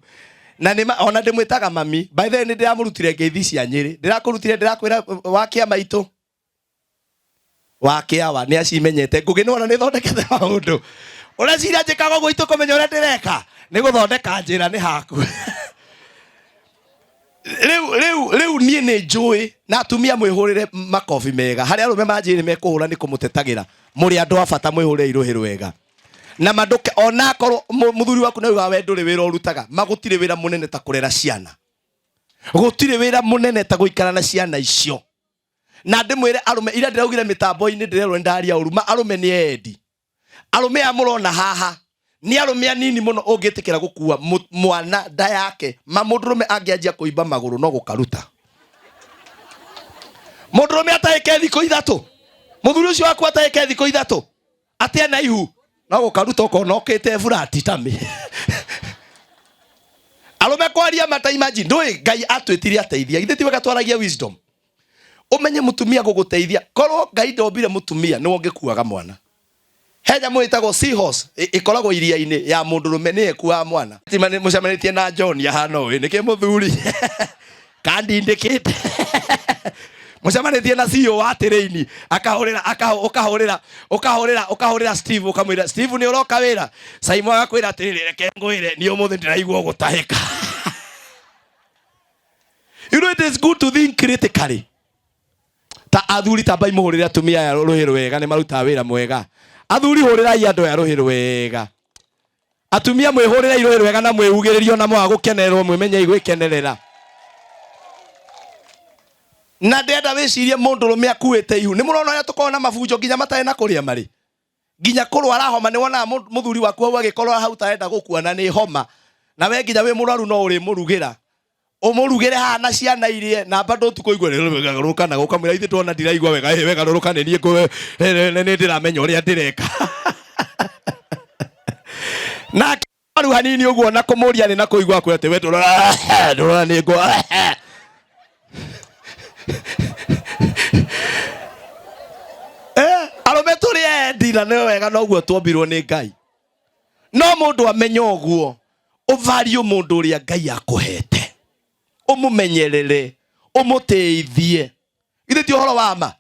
Na nĩ ona ndĩmwĩtaga mami. By the way nĩ ndĩramũrutire ngeithi cia Nyĩrĩ. Ndĩrakũrutire ndĩrakwĩra wa kĩama itũ. Wa kĩawa nĩ acimenyete. Ngũgĩ nĩ wona nĩ thondekete maũndũ. Ũreciria njĩkaga ũguo itũkũmenya ũrĩa ndĩreka? Nĩ gũthondeka njĩra nĩ haku. Rĩu rĩu rĩu niĩ nĩ njũĩ na atumia mwĩhũrĩre makobi mega. Harĩa arũme manjĩrĩ mekũhũra nĩ kũmũtetagĩra. Mũrĩ andũ a bata mwĩhũrĩre irũhĩ rwega. Na mandũke onakorwo mũthuri waku nĩ augaga we ndũrĩ wĩra ũrutaga. Ma gũtirĩ wĩra mũnene ta kũrera ciana. Gũtirĩ wĩra mũnene ta gũikara na ciana icio. Na ndĩmwĩre arũme ira ndĩraugire mĩtambo-inĩ ndĩrerwo nĩ ndaria ũru. Ma arũme nĩ endi. Arũme aya mũrona haha nĩ arũme anini mũno ũngĩtĩkĩra gũkua mwana nda yake. Ma mũndũrũme angĩanjia kũimba magũrũ no gũkaruta. Mũndũrũme atahĩke thikũ ithatũ. Mũthuri ũcio waku atahĩke thikũ ithatũ. Atĩ ena ihu no gũkaruta ũkona ũkĩte burati tami. Arũme kwaria mata imagine ndũĩ Ngai atwĩtire ateithia. Githĩ ti wega twaragia wisdom. Ũmenye mũtumia gũgũteithia. Korwo Ngai ndombire mũtumia nĩwe ũngĩkuaga mwana. He nyamũ ĩtagwo seahorse ĩkoragwo iria-inĩ ya mũndũrũme nĩyo ĩkuaga mwana. Mũcemanĩtie na John ahana ũũ nĩkĩ mũthuri kandindĩkĩte. Mũcemanĩtie na CEO wa Terrain akahũrĩra ũkahũrĩra ũkahũrĩra ũkahũrĩra Steve ũkamwĩra Steve nĩ ũroka wĩra. Simon agakwĩra atĩrĩrĩ reke ngwĩre niĩ ũmũthĩ ndĩraigua gũtahĩka. You know it is good to think critically. Ta athuri tambai mũhũrĩre atumia aya rũhĩ rwega nĩ marutaga wĩra mwega. Athuri hũrĩrai andũ aya rũhĩ rwega. Atumia mwĩhũrĩrei rũhĩ rwega na mwĩugĩrĩrio na mwaga gũkenererwo mwĩmenyei gwĩkenerera. Na ndĩrenda wĩcirie mũndũrũme akuĩte ihu. Nĩ mũrona ũrĩa tũkoragwo na mabunjo nginya matarĩ na kũrĩa marĩ. Nginya kũrwara homa nĩ wonaga mũthuri waku hau agĩkorora hau tarenda gũkua na nĩ homa. Na we nginya wĩ mũrwaru no ũrĩmũrugĩra. Ũmũrugĩre haha na ciana irie na bado ũtukũ ũigue wegarũrũka na ũkamwĩra ithe ndona ndiraigua wega, ĩ wegarũrũka nĩ niĩ nĩ ndĩramenya ũrĩa ndĩreka. Nake rĩu hanini ũguo na kũmũria nĩ na kũigua akwĩra atĩ we ndũrora ndũrora nĩ ngũ. Arũme tũrĩ endi na nĩ wega noguo tuombirwo nĩ Ngai. No mũndũ amenya ũguo, ũvario mũndũ ũrĩa Ngai akũhete, ũmũmenyerere, ũmũtĩithie. Githĩ ti ũhoro wa ma?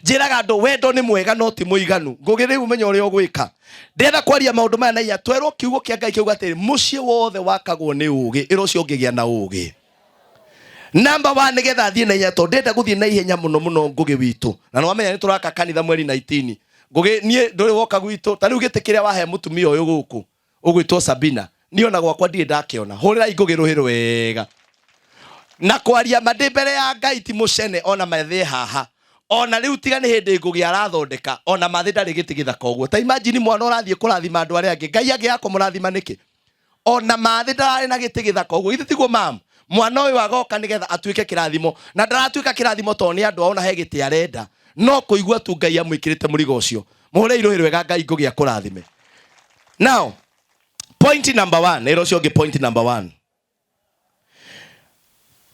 Njĩraga andũ wendo nĩ mwega no ti mũiganu. Ngũgĩ rĩu menya ũrĩa ũgwĩka. Ndĩrenda kwaria maũndũ maya na ihenya. Twerwo kiugo kĩa Ngai kiuga atĩrĩ, mũciĩ wothe wakagwo nĩ ũgĩ. Ĩra ũcio ũngĩgĩa na ũgĩ. Number 1 nĩgetha thiĩ na ihenya tondũ ndĩrenda gũthiĩ na ihenya mũno mũno Ngũgĩ witũ. Na nĩwamenya nĩ tũraka kanitha mweri 19. Ngũgĩ niĩ ndũrĩ woka gwitũ. Ta rĩu gĩtĩ kĩrĩa wahe mũtumia ũyũ gũkũ ũgwĩtwo Sabina, niĩ ona gwakwa ndirĩ ndakĩona. Hũrĩrai Ngũgĩ rũhĩ rwega. Na kwaria ma ndĩ mbere ya Ngai ti mũcene ona mathĩ haha. Ona rĩu tiga nĩ hĩndĩ Ngũgĩ arathondeka, ona mathĩ ndarĩ gĩtĩ gĩthaka ũguo. Ta imagine mwana ũrathiĩ kũrathima andũ arĩa angĩ. Ngai angĩaga kũmũrathima nĩkĩ? Ona mathĩ ndararĩ na gĩtĩ gĩthaka ũguo. Githĩ tiguo mam? Mwana ũyũ agoka nĩgetha atuĩke kĩrathimo. Na ndaratuĩka kĩrathimo tondũ nĩ andũ ao na he gĩtĩ arenda. No kũigua tu Ngai amwĩkĩrĩte mũrigo ũcio. Mũhũrei rũhĩ rwega Ngai Ngũgĩ akũrathime. Now, point number 1, ĩra ũcio ũngĩ point number 1.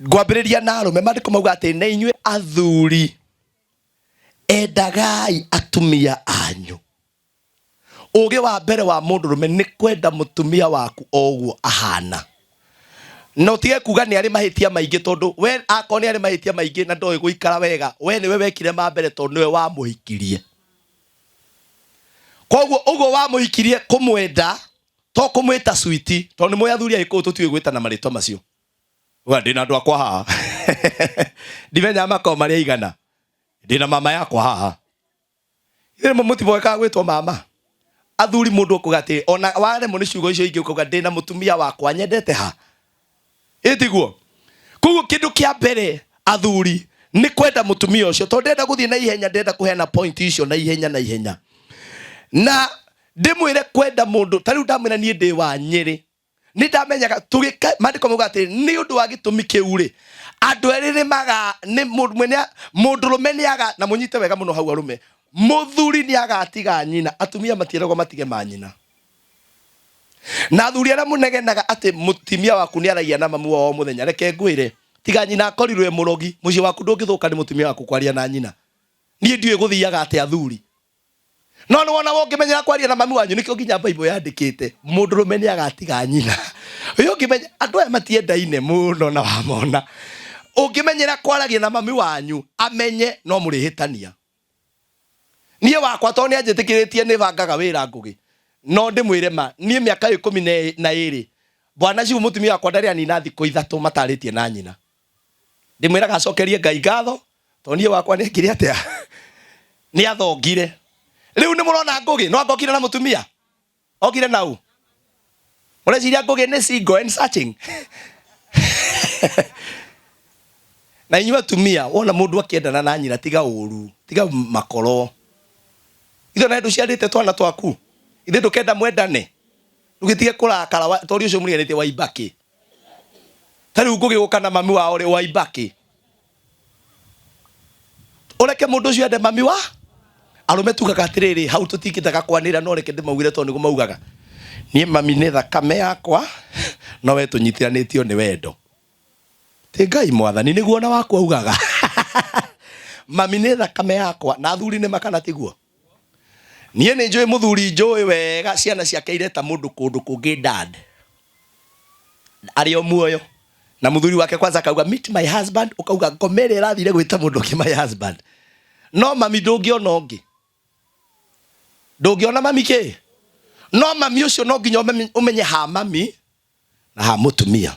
Ngwambĩrĩria na arũme, maandĩko mauga atĩ na inyuĩ athuri endagai atumia anyu. Ũgĩ wa mbere wa mũndũrũme nĩ kwenda mũtumia waku o ũguo ahana. Na ũtige kuga nĩ arĩ mahĩtia maingĩ tondũ we akorwo nĩ arĩ mahĩtia maingĩ na ndoĩ gũikara wega, we nĩwe wekire ma mbere tondũ nĩwe wamũhikirie. Koguo ũguo wamũhikirie kũmwenda to kũmwĩta sweetie, tondũ nĩ mũĩ athuri a Gĩkũyũ tũtiũĩ gwĩtana marĩtwa macio. Uga ndĩna andũ akwa haha. Ndimenyaga makoragwo marĩ aigana. Ndĩna mama yakwa haha. Ithuĩ rĩmwe mũtiboekaga gwĩtwo mama. Athuri mũndũ ũkuga atĩ ona waremwo nĩ ciugo icio ingĩ ũkauga ndĩna mũtumia wakwa nyendete ha. Ĩ tiguo? Koguo kĩndũ kĩa mbere athuri nĩ kwenda mũtumia ũcio tondũ ndĩrenda gũthiĩ na ihenya, ndĩrenda kũheana point icio na ihenya na ihenya. Na ndĩmwĩre kwenda mũndũ ta rĩu ndamwĩra niĩ ndĩ wa Nyĩrĩ nĩ ndamenyaga tũgĩka maandĩko mauga atĩ nĩ ũndũ wa gĩtũmi kĩu rĩ andũ erĩ nĩ maga nĩ mũndũ mwene mũndũrũme nĩ aga na mũnyite wega mũno hau arũme mũthuri nĩ agatiga nyina atumia matiĩragwo matige manyina na athuri arĩa mũnegenaga atĩ mũtumia waku nĩ aragia na mamu wao o mũthenya reke ngwĩre tiga nyina akorirwo e mũrogi mũciĩ waku ndũngĩthũka nĩ mũtumia waku kwaria na nyina niĩ ndiũĩ gũthiaga atĩ athuri no nĩ wona ũngĩmenyera kwaria na mami wanyu nĩkĩo nginya Bible yandĩkĩte mũndũrũme nĩ agatiga nyina ũyũ ũngĩmenya andũ aya matiendaine mũno na wamona ũngĩmenyera kwaragia na mami wanyu amenye no mũrĩhĩtania niĩ wakwa tondũ nĩ anjĩtĩkĩrĩtie nĩ bangaga wĩra ngũgĩ no ndĩmwĩre ma niĩ mĩaka 12 bwana ciu mũtumia wakwa ndarĩ anina thikũ 3 matarĩtie na nyina ndĩmwĩraga acokerie Ngai ngatho tondũ niĩ wakwa nĩ ekire atĩa nĩ athongire rĩu nĩ mũrona ngũgĩ no angokire na mũtumia okire nau mũreciria ngũgĩ nĩ single and searching na inyuĩ atumia wona mũndũ akĩendana na nyina tiga ũru tiga makoro ithe na ndũciarĩte twana twaku ithe ndũkenda mwendane ndũgĩtige kũrakara tondũ ũcio mũriganĩtie wa ibakĩ ta rĩu ngũgĩ gũka na mami wao rĩ wa ibakĩ ũreke mũndũ ũcio ende mami wa arũme tugaga atĩrĩrĩ hau tũtingĩtaka kwanĩrĩra no reke ndĩmaugĩre tondũ nĩguo maugaga niĩ mami nĩ thakame yakwa no we tũnyitithanĩtio nĩ wendo ti Ngai mwathani nĩguo ona waku augaga mami nĩ thakame yakwa na athuri nĩ makana tiguo niĩ nĩ njũĩ mũthuri njũĩ wega ciana ciake ireta mũndũ kũndũ kũngĩ dad arĩ o muoyo na mũthuri wake kwanza akauga meet my husband ũkauga ngoma ĩrĩa ĩrathire gwĩta mũndũ ũngĩ my husband no mami ndũngĩona ũngĩ ndũngĩona mami kĩ no mami ũcio no nginya ũmenye ha mami na ha mũtumia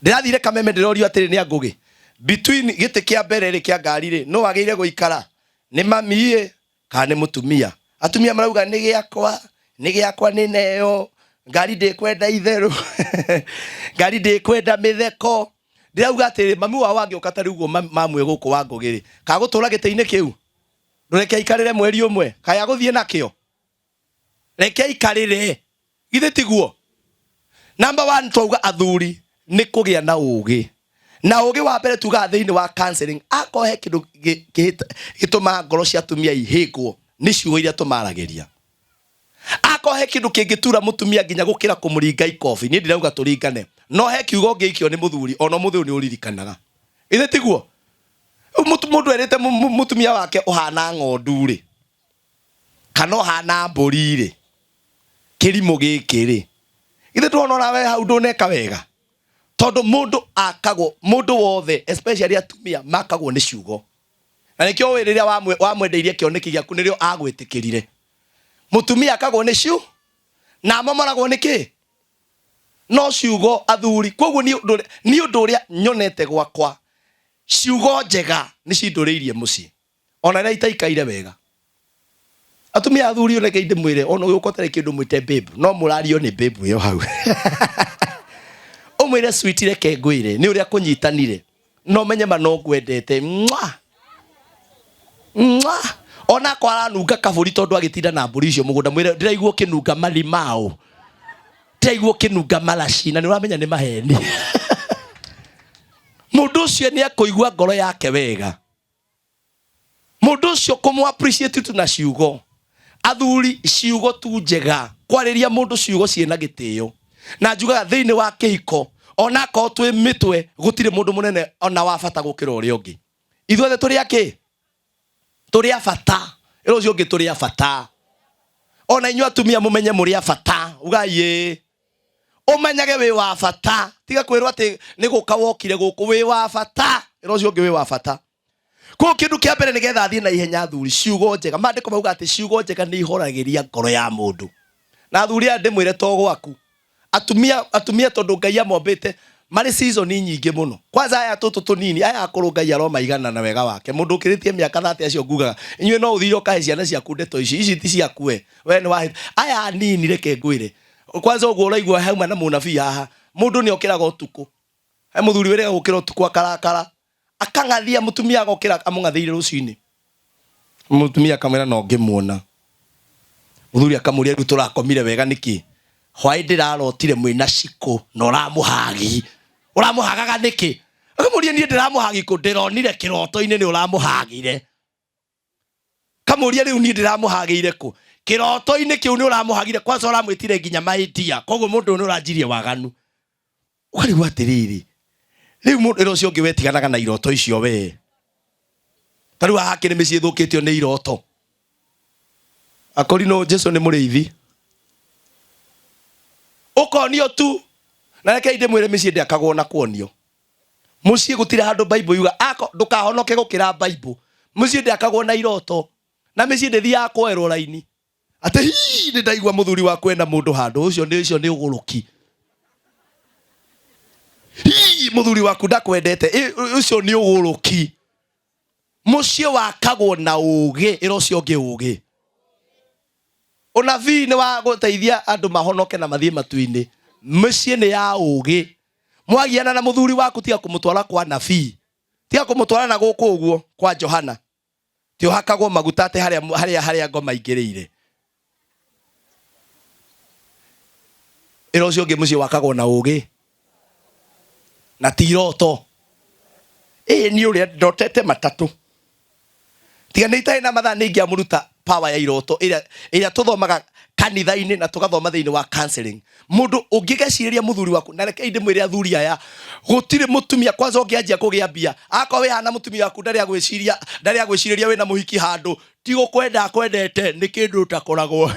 ndĩrathire kameme ndĩrorio atĩrĩ nĩ angũgĩ between gĩtĩ kĩa mbere rĩ kĩa ngari rĩ no wagĩrĩire gũikara nĩ mami ĩ kana nĩ mũtumia atumia marauga nĩ gĩakwa nĩ gĩakwa nĩ neo ngari ndĩkwenda itherũ ngari ndĩkwenda mĩtheko ndĩrauga atĩrĩ mami wao angĩũka ta rĩu ũguo mamwe gũkũ wa ngũgĩ rĩ kagũtũra gĩtĩ-inĩ kĩu ndũreke aikarĩre mweri ũmwe kaya gũthiĩ nakĩo reke aikarĩre githĩ tiguo number 1 twauga athuri nĩ kũgĩa na ũgĩ na ũgĩ wa mbere tugaga thĩinĩ wa counseling akorwo he kĩndũ gĩtũmaga ngoro cia atumia ihĩngwo nĩ ciugo iria tũmaragĩria akorwo he kĩndũ kĩngĩtura mũtumia nginya gũkĩra kũmũringa ikobi niĩ ndirauga tũringane no he kiugo ũngĩikio nĩ mũthuri ona ũmũthĩ ũyũ nĩ ũririkanaga githĩ tiguo mũndũ erĩte mũtumia wake ũhana ng'ondu rĩ kana ũhana mbũri rĩ kĩrimũ gĩkĩ rĩ githĩ ndwona ona we hau ndũneka wega tondũ mũndũ akagwo mũndũ wothe especially atumia makagwo nĩ ciugo na nĩkĩo ũĩ rĩrĩa wamwendeirie kĩoneki gĩaku nĩrĩo agwĩtĩkĩrire mũtumia akagwo nĩ ciu na amomoragwo nĩ kĩ no ciugo athuri koguo nĩ ũndũ ũrĩa nyonete gwakwa ciugo njega nĩ cindũrĩirie mũciĩ ona rĩrĩa itaikaire wega atumia athuri reke ndĩmwĩre ona ũgĩũka ũtarĩ kĩndũ mwĩte babe no mũrario nĩ babe ĩyo hau ũmwĩre sweet reke ngwĩre nĩ ũrĩa kũnyitanire no menye ma no ngwendete Mwah! Mwah! ona akorwo aranunga kabũri tondũ agĩtinda na mbũri icio mũgũnda mwĩre ndĩraigua ũkĩnunga marimau ndĩraigua ũkĩnunga maraci na nĩ ũramenya nĩ maheni mũndũ ũcio nĩ akũigua ngoro yake wega Mũndũ ũcio kũmũ appreciate tu na ciugo. Athuri ciugo tu njega, kwarĩria mũndũ ciugo ciĩna gĩtĩo. Na njugaga thĩinĩ wa kĩhiko, ona akorwo twĩ mĩtwe, gũtirĩ mũndũ mũnene ona wa bata gũkĩra ũrĩa ũngĩ. Ithuothe tũrĩ a kĩ? Tũrĩ a bata. Ĩra ũcio ũngĩ tũrĩ a bata. Ona inyuĩ atumia mũmenye mũrĩ a bata. Ugai ĩĩ. Ũmenyage wĩ wa bata. Tiga kwĩrwo atĩ nĩ gũka wokire gũkũ, wĩ wa bata. Ĩra ũcio ũngĩ wĩ wa bata. Koguo kĩndũ kĩa mbere nĩgetha thiĩ na ihenya athuri, ciugo njega. Maandĩko mauga atĩ ciugo njega nĩ ihoragĩria ngoro ya mũndũ. Na athuri aya ndĩmwĩre to gwaku. Atumia, atumia tondũ Ngai amombĩte Marĩ season nyingĩ mũno. Kwanza aya tũtũ tũnini, aya akũrũ Ngai aromaigana na wega wake. Mũndũ ũkĩrĩtie mĩaka 30 acio ngugaga, inyuĩ no ũthire ũkahe ciana ciaku ndeto ici, ici ti ciaku we. We nĩ wahĩ. Aya anini reke ngwĩre. Kwanza ũguo ũraigua hauma na mũnabii haha, mũndũ nĩ okĩraga ũtukũ. He mũthuri wĩrĩga gũkĩra ũtukũ akarakara. Akang'athia mũtumia agokĩra amũng'athĩire rũcinĩ. Mũtumia akamwĩra no ngĩmuona. Mũthuri akamũria rĩu tũrakomire wega nĩkĩ? Hwaĩ ndĩrarotire mwĩna cikũ na ũramũhagi. Ũramũhagaga nĩkĩ? Akamũria niĩ ndĩramũhagi kũ? Ndĩronire kĩroto-inĩ nĩ ũramũhagire. Kamũria rĩu niĩ ndĩramũhagĩire kũ? Kĩroto-inĩ kĩu nĩ ũramũhagire kwanza ũramwĩtire nginya my dear. Koguo mũndũ ũyũ nĩ ũranjirie waganu. Ũkarigwo atĩrĩrĩ, rĩu mũndũ ĩra ũcio ũngĩ wetiganaga na iroto icio we. Ta rĩu haha hakĩrĩ mĩciĩ ĩthũkĩtio nĩ iroto. Akorino Jesu nĩ mũrĩithi. Ũkonio tu. Na rekei ndĩmwĩre mĩciĩ ndĩakagwo na kuonio. Mũciĩ gũtirĩ handũ Bible yuga ako ndũkahonoke gũkĩra Bible. Mũciĩ ndĩakagwo na iroto. Na mĩciĩ ndĩthiaga kwoerwo raini. Atĩ hii nĩ ndaigua mũthuri waku ena mũndũ handũ ũcio nĩ ũcio nĩ ũgũrũki. Hii mũthuri waku ndakwendete ũcio nĩ ũgũrũki. Mũciĩ wakagwo na ũgĩ, ĩra ũcio ũngĩ ũgĩ. Ũnabii nĩ wa gũteithia andũ mahonoke na mathiĩ matu-inĩ. Mĩciĩ nĩ ya ũgĩ. Mwagiana na mũthuri waku tiga kũmũtwara kwa nabii. Tiga kũmũtwara na gũkũ ũguo kwa Johana. Ti ũhakagwo maguta atĩ harĩa harĩa harĩa ngoma ingĩrĩire. Ĩra ũcio ũngĩ mũciĩ wakagwo na ũgĩ na ti iroto. Ĩĩ niĩ ũrĩa ndotete matatũ. Tiga nĩ itarĩ na mathaa nĩ ingĩamũruta power ya iroto ĩrĩa ĩrĩa tũthomaga kanitha-inĩ na tũgathoma thĩinĩ wa counseling. Mũndũ ũngĩgecirĩria mũthuri waku, na rekei ndĩmwĩre athuri aya, gũtirĩ mũtumia kwanza ũngĩanjia kũgĩa mbia, akorwo wĩ hana mũtumia waku ndarĩ agwĩciria, ndarĩ agwĩcirĩria wĩna mũhiki handũ, ti gũkwenda akwendete, nĩ kĩndũ ũtakoragwo.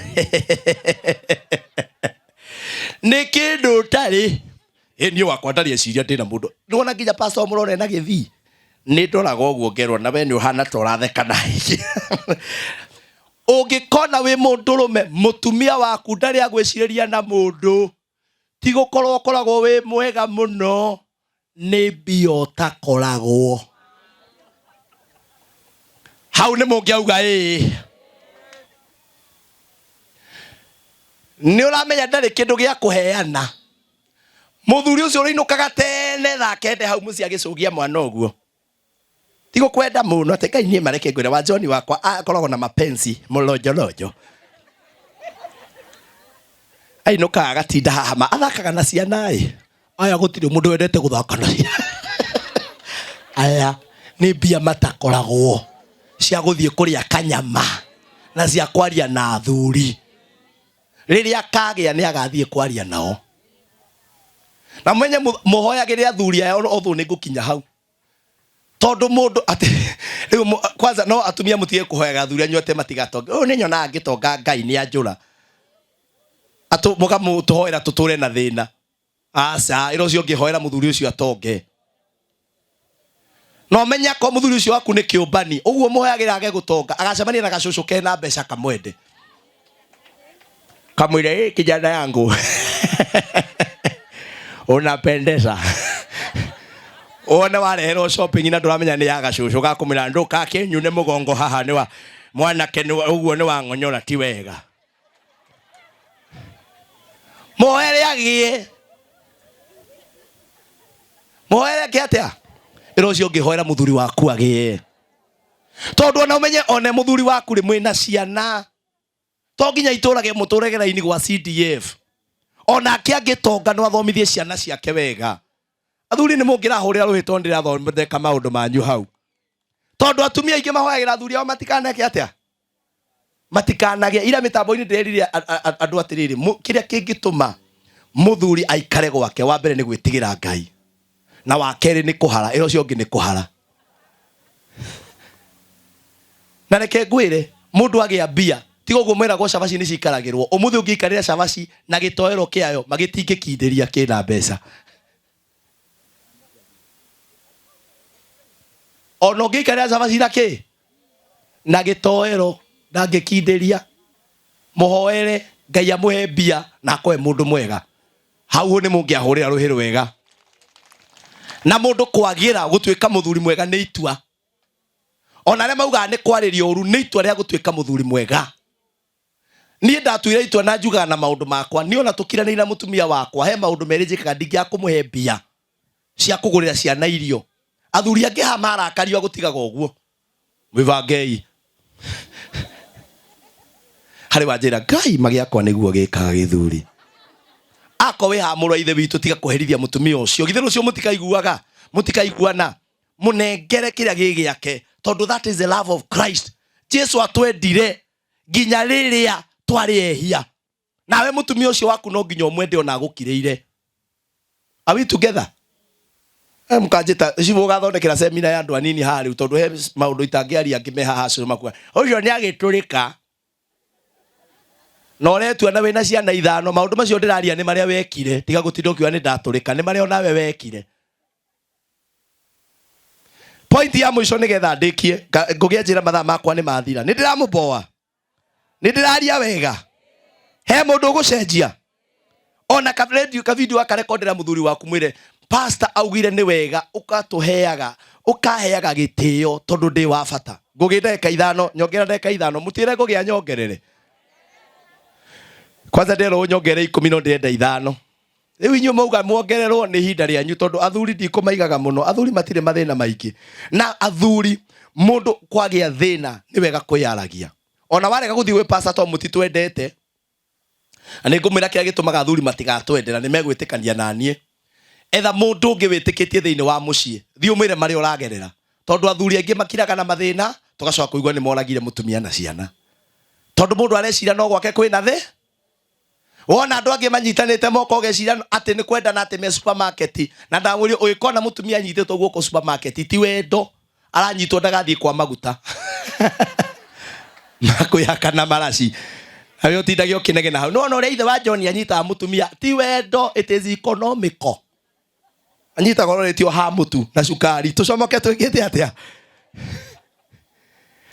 Nĩ kĩndũ ũtarĩ. Ĩ niĩ wakwa ndarĩ eciria ndĩna mũndũ. Nĩwona nginya pastor mũrore na gĩthii. Nĩ ndoraga ũguo ngerwo na we nĩ ũhana ta ũratheka na Ũngĩkona wĩ mũndũrũme mũtumia waku ndarĩ agwĩcirĩria na mũndũ, ti gũkorwo ũkoragwo wĩ mwega mũno, nĩ mbia ũtakoragwo. Hau nĩ mũngĩauga ĩĩ. Nĩ ũramenya ndarĩ kĩndũ gĩa kũheana. Mũthuri ũcio ũrĩinũkaga tene thaa kenda hau mũciĩ agĩcũgia mwana ũguo. Ti gũkwenda mũno atĩ Ngai niĩ mareke ngwĩre wa John wakwa akoragwo na mapenzi mũronjolonjo. Ainũkaga agatinda haha ma athakaga na ciana ĩ. Aya gũtirĩ mũndũ wendete gũthaka na ciana. Aya nĩ mbia matakoragwo cia gũthiĩ kũrĩa kanyama na cia kwaria na athuri. Rĩrĩa akagĩa nĩ agathiĩ kwaria nao. Na mwenye mũhoyagĩre athuri aya although nĩ ngũkinya hau. Tondũ mũndũ atĩ rĩu kwanza no atumia mũtige kũhoyaga athuri anyu atĩ matigatonge. Ũyũ nĩ nyonaga ngĩtonga Ngai nĩ anjũra. Atũ mũkamũtũhoera tũtũre na thĩna. Aca, ĩra ũcio ũngĩ hoera mũthuri ũcio atonge. Na ũmenye akorwo mũthuri ũcio waku nĩ kĩũmbani, ũguo mũhoyagĩra age gũtonga, agacemania na gacũcũ kena mbeca kamwende. Kamwĩre, ĩ kijana yangu. Unapendeza. Wone wareherwo shopping na ndũramenya nĩ ya gacũcũ gakũmwĩra ndũkakĩnyune mũgongo haha nĩ wa mwanake nĩ wa ũguo nĩ wang'onyora ti wega. Mũhoere agĩe. Mũhoere eke atĩa? Ĩra ũcio ũngĩ hoera mũthuri waku agĩe. Tondũ ona ũmenye one mũthuri waku rĩ mwĩna ciana. To nginya itũrage mũtũrage raini gwa CDF. Onake angĩtonga no athomithie ciana ciake wega. Athuri nĩ mũngĩrahũrĩra rũhĩ tondũ ndĩrathondeka maũndũ manyu hau. Tondũ atumia aingĩ mahoyagĩra athuri ao matikaneke atĩa? Matikanagĩe. Ira mĩtambo-inĩ ndĩrerire andũ atĩrĩrĩ, kĩrĩa kĩngĩtũma mũthuri aikare gwake, wa mbere nĩ gwĩtigĩra Ngai, na wa kerĩ nĩ kũhara. Ĩra ũcio ũngĩ nĩ kũhara. Na reke ngwĩre, mũndũ agĩa mbia, tiga ũguo mwĩragwo cabaci nĩ cikaragĩrwo. Ũmũthĩ ũngĩikarĩra cabaci na gĩtoero kĩayo, magĩtingĩkindĩria kĩna mbeca. Ona ũngĩikarĩra cabaci na kĩ? Na gĩtoero, ndangĩkindĩria. Mũhoere Ngai amũhe mbia na akũhe mũndũ mwega. Hau nĩ mũngĩahũrĩra rũhĩ rwega. Na mũndũ kwagĩra gũtuĩka mũthuri mwega nĩ itua. Ona arĩa maugaga nĩ kwarĩrio ũru nĩ itua rĩa gũtuĩka mũthuri mwega. Niĩ ndatuire itua na njugaga na maũndũ makwa. Niĩ ona tũkiranĩire na mũtumia wakwa he maũndũ merĩ njĩkaga ndingĩaga kũmũhe mbia cia kũgũrĩra ciana irio. Athuri angĩ haha marakario agũtigaga ũguo. Mwĩbangei. Harĩ wanjĩra Ngai magĩakwa nĩguo gĩkaga gĩthuri. Ako wĩ haha mũrũ wa ithe witũ tiga kũherithia mũtumia ũcio. Githĩ rũciũ mũtikaiguaga? Mũtikaiguana. Mũnengere kĩrĩa gĩ gĩake tondũ that is the love of Christ. Jesu atwendire nginya rĩrĩa twarĩ ehia. Nawe mũtumia ũcio waku no nginya ũmwende ona agũkirĩire. Are we together? Eh, mũkanjĩta cibũ ũgathondekera semina ya andũ anini haha rĩu tondũ he maũndũ itangĩaria angĩ me haha acio makuga ũcio nĩ agĩtũrĩka na ũretua na wĩna ciana ithano maũndũ macio ndĩraria nĩ marĩa wekire tiga gũtinda ũkiuga nĩ ndatũrĩka nĩ marĩa onawe wekire point ya mũico nĩgetha ndĩkie ngũgĩa njĩra mathaa makwa nĩ mathira nĩ ndĩramũboa nĩ ndĩraria wega he mũndũ ũgũcenjia ona ka radio ka video akarekondera mũthuri waku mwĩre pastor augire nĩ wega ũkatũheaga ũkaheaga gĩtĩo tondũ ndĩ wa bata ngũgĩ ndagĩka ithano nyongera ndagĩka ithano mũtĩre ngũgĩ anyongerere kwanza nderwo nyongere ikũmi no ndĩrenda ithano rĩu inyuĩ mwauga mwongererwo nĩ ihinda rĩanyu tondũ athuri ndikũmaigaga mũno athuri matirĩ mathĩna maingĩ na athuri mũndũ kwagĩa thĩna nĩ wega kwĩyaragia ona warega gũthiĩ gwĩ pastor tondũ mũtitwendete na nĩ ngũmwĩra kĩrĩa gĩtũmaga athuri matigatwende na nĩ megwĩtĩkania na niĩ etha mũndũ ũngĩ wĩtĩkĩtie thĩinĩ wa mũciĩ thiĩ ũmwĩre marĩa ũragerera tondũ athuri aingĩ makiraga na mathĩna tũgacoka kũigua nĩ moragire mũtumia na ciana tondũ mũndũ areciria no gwake kwĩna thĩ wona andũ angĩ manyitanĩte moko ũgeciria atĩ nĩ kwendana atĩ me supermarket na ndamwĩrie ũgĩkona mũtumia anyitĩtwo guoko supermarket ti wendo aranyitwo ndagathiĩ kwa maguta makwĩhaka na maraci nawe ũtindage ũkĩnegena hau nĩwona ũrĩa ithe wa John anyitaga mũtumia ti wendo it is economical anyitaga ũroretio ha mũtu na cukari tũcomoke twĩkĩte atĩa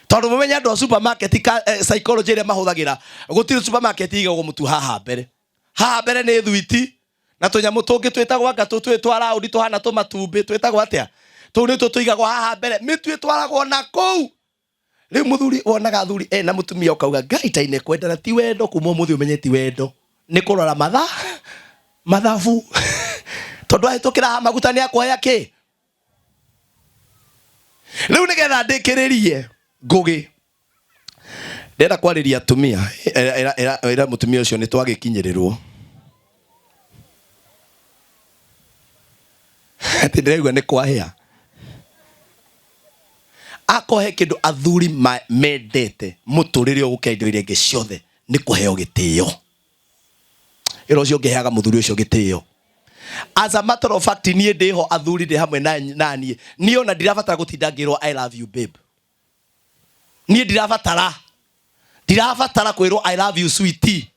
tondũ mũmenye andũ a supermarket ka, eh, psychology ĩrĩa mahũthagĩra gũtirĩ supermarket igagwo mũtu haha mbere haha mbere nĩ thwiti na tũnyamũ tũngĩ twĩtagwo anga tũ twĩ twa raũndi tũhana tũmatumbĩ twĩtagwo atĩa tũu nĩtwo tũigagwo haha mbere mĩtu ĩtwaragwo na kũu rĩu mũthuri wonaga athuri ena mũtumia ũkauga ngai taine kwendana ti wendo kuma ũmũthĩ ũmenye ti wendo nĩ kũrora matha mathabu tondũ ahĩtũkĩra haha maguta nĩ akwoya kĩ rĩu nĩgetha ndĩkĩrĩrie ngũgĩ ndĩrenda kwarĩria atumia ĩra, ĩra, ĩra, ĩra mũtumia ũcio nĩ twagĩkinyĩrĩrwo atĩ ndĩraigua nĩ kwahĩa akorwo he kĩndũ athuri mendete mũtũrĩre ũyũ gũkĩra indo iria ingĩ ciothe nĩ kũheo gĩtĩo ĩra ũcio ũngĩheaga mũthuri ũcio gĩtĩo as a matter of fact niĩ ndĩho athuri ndĩ hamwe na na niĩ niĩ ona ndirabatara gũtinda ngĩrwo i love you babe niĩ ndirabatara ndirabatara kwĩrwo i love you sweetie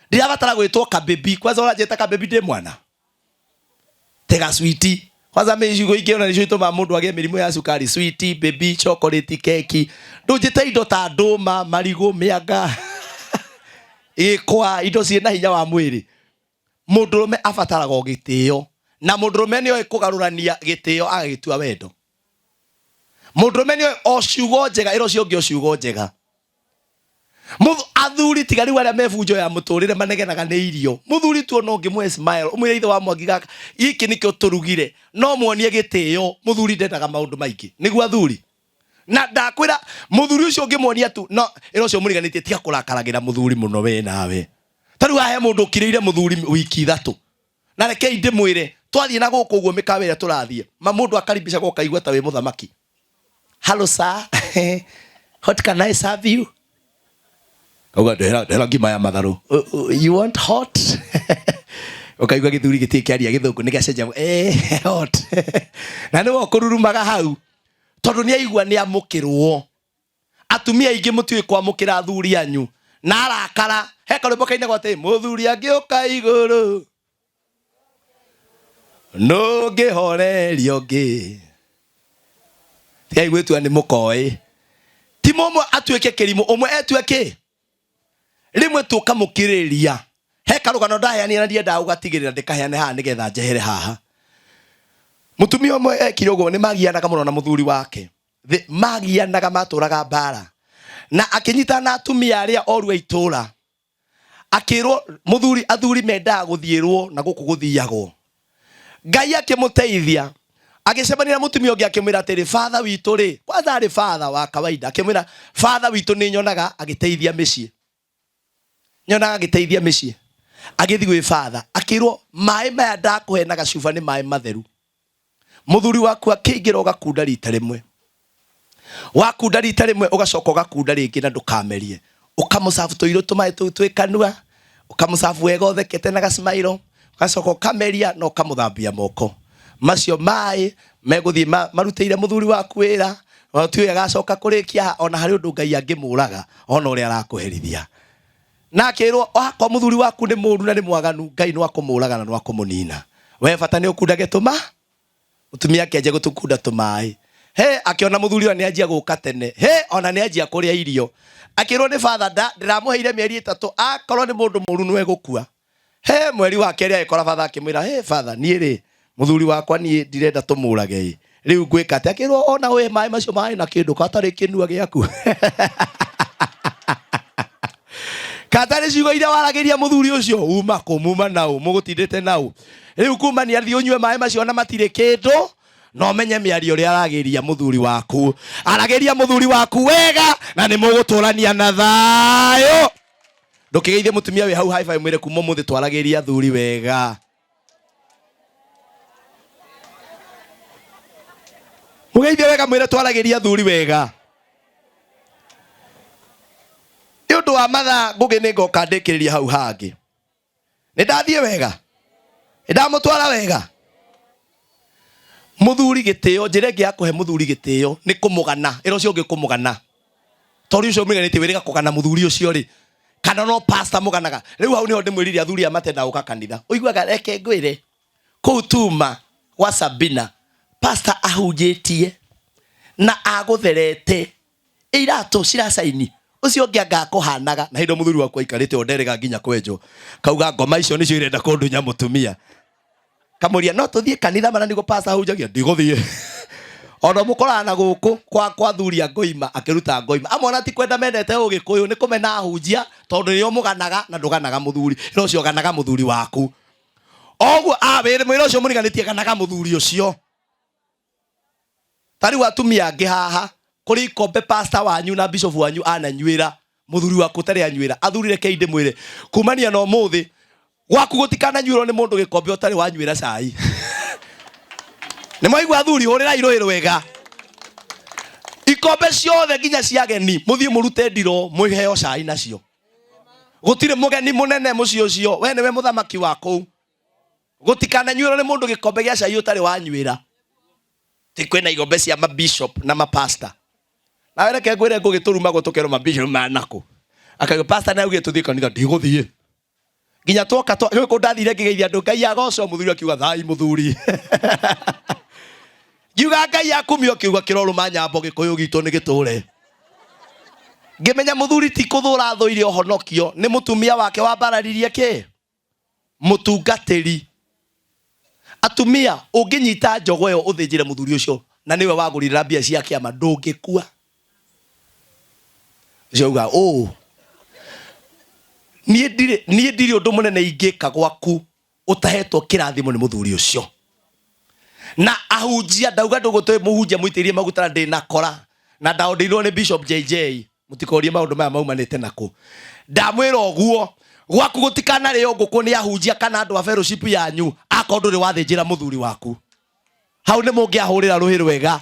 ndirabatara gwĩtwo kabebi kwanza ũranjĩta kabebi ndĩ mwana tega sweetie kwanza mĩ ciugo ingĩ ona nĩcio itũmaga mũndũ agĩe mĩrimũ ya cukari sweetie baby chocolate keki ndũnjĩte indo ta ndũma marigũ mĩanga gĩkwa indo ciĩna hinya wa mwĩrĩ mũndũrũme abataraga o gĩtĩo na mũndũrũme nĩoĩ kũgarũrania gĩtĩo agagĩtua wendo mũndũrũme nĩoĩ o ciugo njega ĩra ũcio ũngĩ o ciugo njega Athuri tiga rĩu arĩa me bunjo ya mũtũrĩre manegenaga nĩ irio. Mũthuri tu ona ũngĩmũhe smile ũmwĩre ithe wa Mwangi gaka gĩkĩ nĩkĩo tũrugire no muonie gĩtĩo. Mũthuri ndendaga maũndũ maingĩ. Nĩguo athuri? Na ndakwĩra mũthuri ũcio ũngĩmuonia tu no ĩra ũcio mũriganĩtie tiga kũrakaragĩra mũthuri mũno we nawe. Ta rĩu haha he mũndũ ũkirĩire mũthuri wiki ithatũ. Na rekei ndĩmwĩre twathiĩ na gũkũ ũguo mĩkawa ĩrĩa tũrathiĩ ma mũndũ akaribicagwo ũkaigua ta wĩ mũthamaki. Hello sir. What can I serve you? Kauga ndehera ndehera ngima ya matharũ. You want hot? Ũkaigua gĩthuri gĩtirĩ kĩaria gĩthũngũ nĩ gĩacenjia eh hot. Na nĩwe ũkũrurumaga hau tondũ nĩ aigua nĩ amũkĩrwo. Atumia aingĩ mũtiũĩ kwamũkĩra athuri anyu na arakara. He karwĩmbo kainagwo atĩ mũthuri angĩũka igũrũ Nũngĩhoreria ũngĩ. Tigai gwĩtua nĩ mũkoĩ. Ti mũmwe atuĩke kĩrimũ, ũmwe etue kĩ? Rĩmwe tũkamũkirĩrĩria. He karũgano ndaheanire na ndiendaga gũgatigĩrĩra ndĩkaheane haha nĩgetha njehere haha. Mutumia ũmwe ekire ũguo, nĩ magianaga mũno na mũthuri wake. Magianaga, matũraga mbara, na akĩnyitana na atumia arĩa oru a itũra. Akĩrwo mũthuri, athuri mendaga gũthiĩrwo na gũkũ gũthiagwo. Ngai akĩmũteithia, agĩcemania na mũtumia ũngĩ, akĩmwĩra atĩrĩ, father witũ rĩ, kwanza arĩ father wa kawaida, akĩmwĩra, father witũ nĩ nyonaga agĩteithia mĩciĩ, nyonaga agĩteithia mĩciĩ. Agĩthiĩ gwĩ father, akĩrwo, maĩ maya ndakũhe na gacuba nĩ maĩ matheru. Mũthuri waku akĩingĩra, ũgakunda rita rĩmwe, wakunda rita rĩmwe, ũgacoka ũgakunda rĩngĩ, na ndũkamerie. Ũkamũcabu tũirũ tũmaĩ tũu twĩ kanua, ũkamũcabu wega ũthekete na gacmairo, ũgacoka ũkameria na ũkamũthambia moko. Macio maĩ megũthiĩ marutĩire mũthuri waku wĩra, na tiũĩ agacoka kũrĩkia ha. Ona harĩ ũndũ Ngai angĩmũraga ona ũrĩa arakũherithia. Na akĩrwo, akwa mũthuri waku nĩ mũru na nĩ mwaganu, Ngai no akũmũraga na no akũmũnina. We bata nĩ ũkundage tũma. Mũtumia akĩanjia gũtũkunda tũmaĩ. He, akĩona mũthuri ũyũ nĩ anjia gũka tene. He, ona nĩ anjia kũrĩa irio. Akĩrwo nĩ father, nda ndĩramũheire mĩeri 3, akorwo nĩ mũndũ mũru nĩ egũkua. He, mweri wa kerĩ agĩkora father, akĩmwĩra, he father, niĩ rĩ, mũthuri wakwa niĩ ndirenda tũmũrage ĩ, rĩu ngwĩka atĩa? Akĩrwo, ona wĩ maĩ macio maĩ na kĩndũ katarĩ kĩnua gĩaku, katarĩ ciugo iria waragĩria mũthuri ũcio, uma kũ, muma nau, mũgũtindĩte nau. Rĩu kumania thiĩ ũnyue maĩ macio na matirĩ kĩndũ, na ũmenye mĩario ũrĩa aragĩria mũthuri waku. Aragĩria mũthuri waku wega na nĩ mũgũtũrania na thayũ. Ndũkĩgeithie mũtumia wĩ hau high five, mwĩre, kuma ũmũthĩ twaragĩria athuri wega. Mũgeithie wega, mwĩre twaragĩria athuri wega. Nĩ ũndũ wa mathaa, ngũgĩ nĩ ngoka ndĩkĩrĩria hau hangĩ. Nĩ ndathiĩ wega, nĩ ndamũtwara wega. Mũthuri gĩtĩo, njĩra ĩngĩ ya kũhe mũthuri gĩtĩo nĩ kũmũgana. Ĩra ũcio ũngĩ kũmũgana, tondũ ũcio mũiganĩtie wĩrĩga kũgana mũthuri ũcio rĩ, kana no pastor mũganaga. Rĩu hau nĩho ndĩmwĩrire athuri aya matenda gũka kanitha. Ũiguaga, reke ngwĩre, kũu tuma gwa Sabina, pastor ahunjĩtie na agũtherete iratũ ciracaini, ũcio ũngĩ anga akũhanaga na hĩndĩ mũthuri waku aikarĩte o nderega nginya kwenjwo, kauga ngoma icio nĩcio irenda kũndunya mũtumia. Kamũria, no tũthiĩ kanitha mana nĩguo pastor ahunjagia? Ndigũthiĩ. Ona mũkoraga na gũkũ kwa thuri a ngoima akĩruta ngoima amwe, ona ti kwenda mendete ũgĩkũyũ, nĩ kũmena ahunjia, tondũ nĩo mũganaga na ndũganaga mũthuri. Ĩra ũcio, ganaga mũthuri waku oguo awĩre. Mwĩra ũcio mũriganĩtie, ganaga mũthuri ũcio. Ta rĩu atumia angĩ haha, kũrĩ ikombe pastor wanyu na bishop wanyu ananyuĩra, mũthuri waku ũtarĩ anyuĩra. Athuri, rekei ndĩmwĩre, kumania na ũmũthĩ, gwaku gũtikananyuĩrwo nĩ mũndũ gĩkombe ũtarĩ wanyuĩra cai. Nĩ mwaigua athuri? Hũrĩrai rũĩ rwega. Ikombe ciothe nginya cia ageni, mũthiĩ mũrute ndiro, mũheo cai nacio. Gũtirĩ mũgeni mũnene mũciĩ ũcio, we nĩwe mũthamaki wa kũu. Gũtikananyuĩrwo nĩ mũndũ gĩkombe gĩa cai ũtarĩ wanyuĩra. Ti kwĩna igombe cia mabishop na mapasta. Nawe reke ngwĩre, ngũgĩtũrumagwo tũkerwo mabishop manakũ. Akauga pastor nĩ augire tũthiĩ kanitha, ndigũthiĩ nginya twoka gũkũ. Ndathire ngĩgeithia andũ, Ngai agocwo. Mũthuri akiuga, thai mũthuri. Ngiuga Ngai akumio. Akiuga, kĩrorũma nyambo, gĩkũyũ gitũ nĩ gĩtũre. Ngĩmenya mũthuri ti kũthũra thũire ũhonokio, nĩ mũtumia wake wambararirie kĩ mũtungatĩri. Atumia, ũngĩnyita njogo ĩyo ũthĩnjĩre mũthuri ũcio na nĩwe wagũrire na mbia cia kĩama, ndũngĩkua. Ũcio auga ũũ, niĩ ndirĩ ũndũ mũnene ingĩka gwaku ũtahetwo kĩrathimo nĩ mũthuri ũcio. Na ahunjia, ndauga ndũgũtũ mũhunjia mũitĩrĩrie maguta, na ndĩna kora na ndaũndĩirwo nĩ Bishop JJ, mũtikorie maũndũ maya maumanĩte nakũ. Ndamwĩra ũguo, gwaku gũtikanarĩo ngũkũ nĩ ahunjia kana andũ a fellowship yanyu akorwo ndũrĩ wathĩnjĩra mũthuri waku. Hau nĩ mũngĩahũrĩra rũhĩ rwega.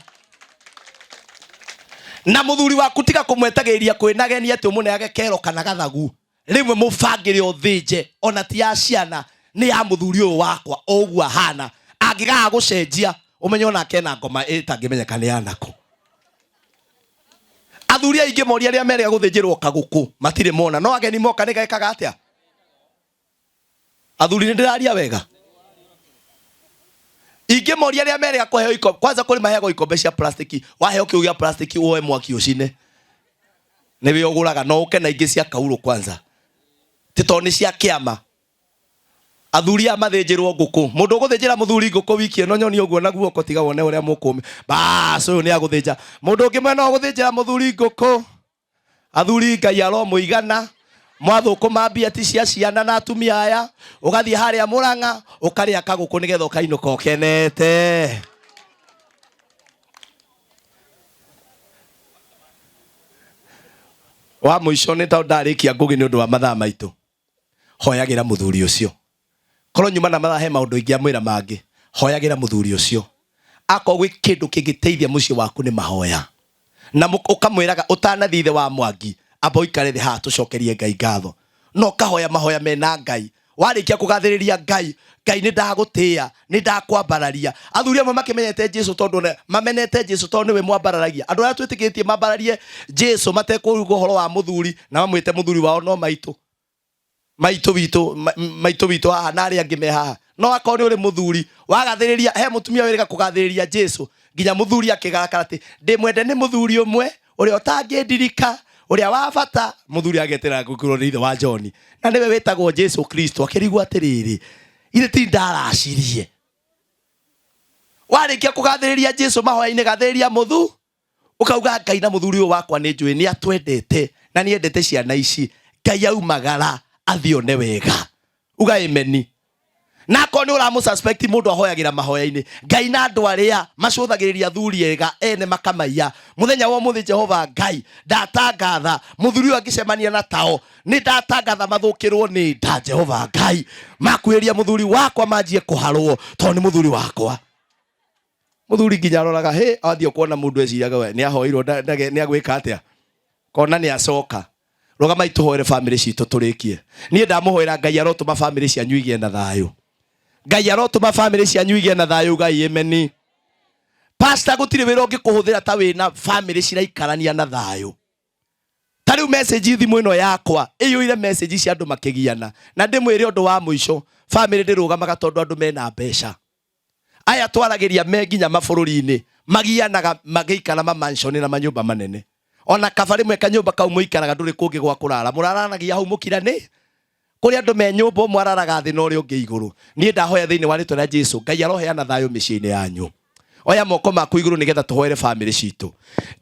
Na mũthuri waku tiga kũmwetagĩrĩria kwĩnagenia atĩ ũmũneage kero kana gathagu. Rĩmwe mũbangĩre ũthĩnje, ona ti ya ciana, nĩ ya mũthuri ũyũ wakwa, o ũguo ahana. Angĩgaga gũcenjia, ũmenye onake ena ngoma ĩtangĩmenyeka nĩ ya nakũ. Athuri aingĩ moria arĩa merega gũthĩnjĩrwo kagũkũ matirĩ mona, no ageni moka nĩ gekaga atĩa? Athuri, nĩ ndĩraria wega? Ingĩ moria arĩa merega kũheo ikombe, kwanza kũrĩ maheagwo ikombe cia plastiki. Waheo kĩu gĩa plastiki, woe mwaki ũcine, nĩwe ũgũraga, no ũke na ingĩ cia kaurũ kwanza, ti tondũ nĩ cia kĩama. Athuri aya mathĩnjĩrwo ngũkũ. Mũndũ ũgũthĩnjĩra mũthuri ngũkũ wiki ĩno nyoni ũguo na guoko tiga wone ũrĩa mũkũmi. Bas, ũyũ nĩ agũthĩnja. Mũndũ ũngĩ mwena ũgũthĩnjĩra mũthuri ngũkũ. Athuri Ngai aromũigana. Mwathũkũma mbia ti cia ciana na atumia aya. Ũgathiĩ harĩa Mũrang'a ũkarĩa kagũkũ nĩgetha ũkainũka ũkenete. Wa mũico nĩ tondũ ndarĩkia ngũgĩ nĩ ũndũ wa mathaa maitũ. Hoyagĩra mũthuri ũcio. Korwo nyuma na mathaa he maũndũ ingĩamwĩra mangĩ. Hoyagĩra mũthuri ũcio. Akorwo gwĩ kĩndũ kĩngĩteithia mũciĩ waku nĩ mahoya. Na ũkamwĩraga ũtanathiĩ ithe wa Mwangi, amba ũikare thĩ haha tũcokerie Ngai ngatho. Na ũkahoya mahoya mena Ngai. Warĩkia kũgathĩrĩria Ngai, Ngai nĩ ndagũtĩĩa, nĩ ndakwambararia. Athuri amwe makĩmenyete Jesu tondũ ona mamenete Jesu tondũ nĩwe mwambararagia. Andũ arĩa twĩtĩkĩtie mambararie Jesu matekũruga ũhoro wa mũthuri na mamwĩte mũthuri wao no maitũ. Maitũ witũ, maitũ witũ haha na arĩa angĩ me haha. No akorwo nĩ ũrĩ mũthuri, wagathĩrĩria, he mũtumia wĩrĩga kũgathĩrĩria Jesu nginya mũthuri akĩgarakara atĩ ndĩmwende nĩ mũthuri ũmwe ũrĩa ũtangĩndirika, ũrĩa wa bata. Mũthuri agetĩra gũkĩrwo nĩ ithe wa John na nĩwe wĩtagwo Jesu Kristo, akĩrigwo atĩrĩrĩ, ithe ti ndaracirie. Warĩkia kũgathĩrĩria Jesu mahoya-inĩ, gathĩrĩria mũthu ukauga Ngai na mũthuri ũyũ wakwa nĩ njũĩ nĩ atwendete na nĩ endete ciana ici, Ngai aumagara athiĩ one wega. Uga ameni. Na akorwo nĩ ũramũ suspect mũndũ ahoyagĩra mahoya-inĩ, Ngai na andũ arĩa macũthagĩrĩria athuri ega ene makamaiya. Mũthenya wa ũmũthĩ Jehova Ngai ndatangatha mũthuri ũyũ angĩcemania na tao, nĩ ndatangatha mathũkĩrwo nĩ nda. Jehova Ngai makuhĩrĩria mũthuri wakwa manjie kũharwo tondũ nĩ mũthuri wakwa. Mũthuri nginya aroraga hĩ athiĩ kuona mũndũ eciraga we nĩ ahoirwo nĩ agwĩka atĩa, kona nĩ acoka. Rũgamai tũhoere famĩlĩ citũ tũrĩkie. Niĩ ndamũhoera Ngai arotũma famĩlĩ cianyu igĩe na thayũ. Ngai arotũma famĩlĩ cianyu igĩe na thayũ, ugai ameni. Pastor, gũtirĩ wĩra ũngĩkũhũthĩra ta wĩna famĩlĩ ciraikarania na thayũ. Ta rĩu message thimũ ĩno yakwa ĩiyũire message cia andũ makĩgiana. Na ndĩmwĩre ũndũ wa mũico, famĩlĩ ndĩrũgamaga tondũ andũ mena mbeca. Aya twaragĩria me nginya mabũrũri-inĩ magianaga magĩikara ma mansion na manyũmba manene. Ona kaba rĩmwe kanyũmba kau mũikaraga ndũrĩ kũngĩ gwa kũrara, mũraranagia hau mũkira nĩ kũrĩ andũ me nyũmba ũmwe araraga thĩ na ũrĩa ũngĩ igũrũ. Niĩ ndahoya thĩinĩ wa rĩtwa rĩa Jesu, Ngai aroheana thayũ mĩciĩ-inĩ yanyu. Oya moko maku igũrũ nĩgetha tũhoere famĩlĩ citũ.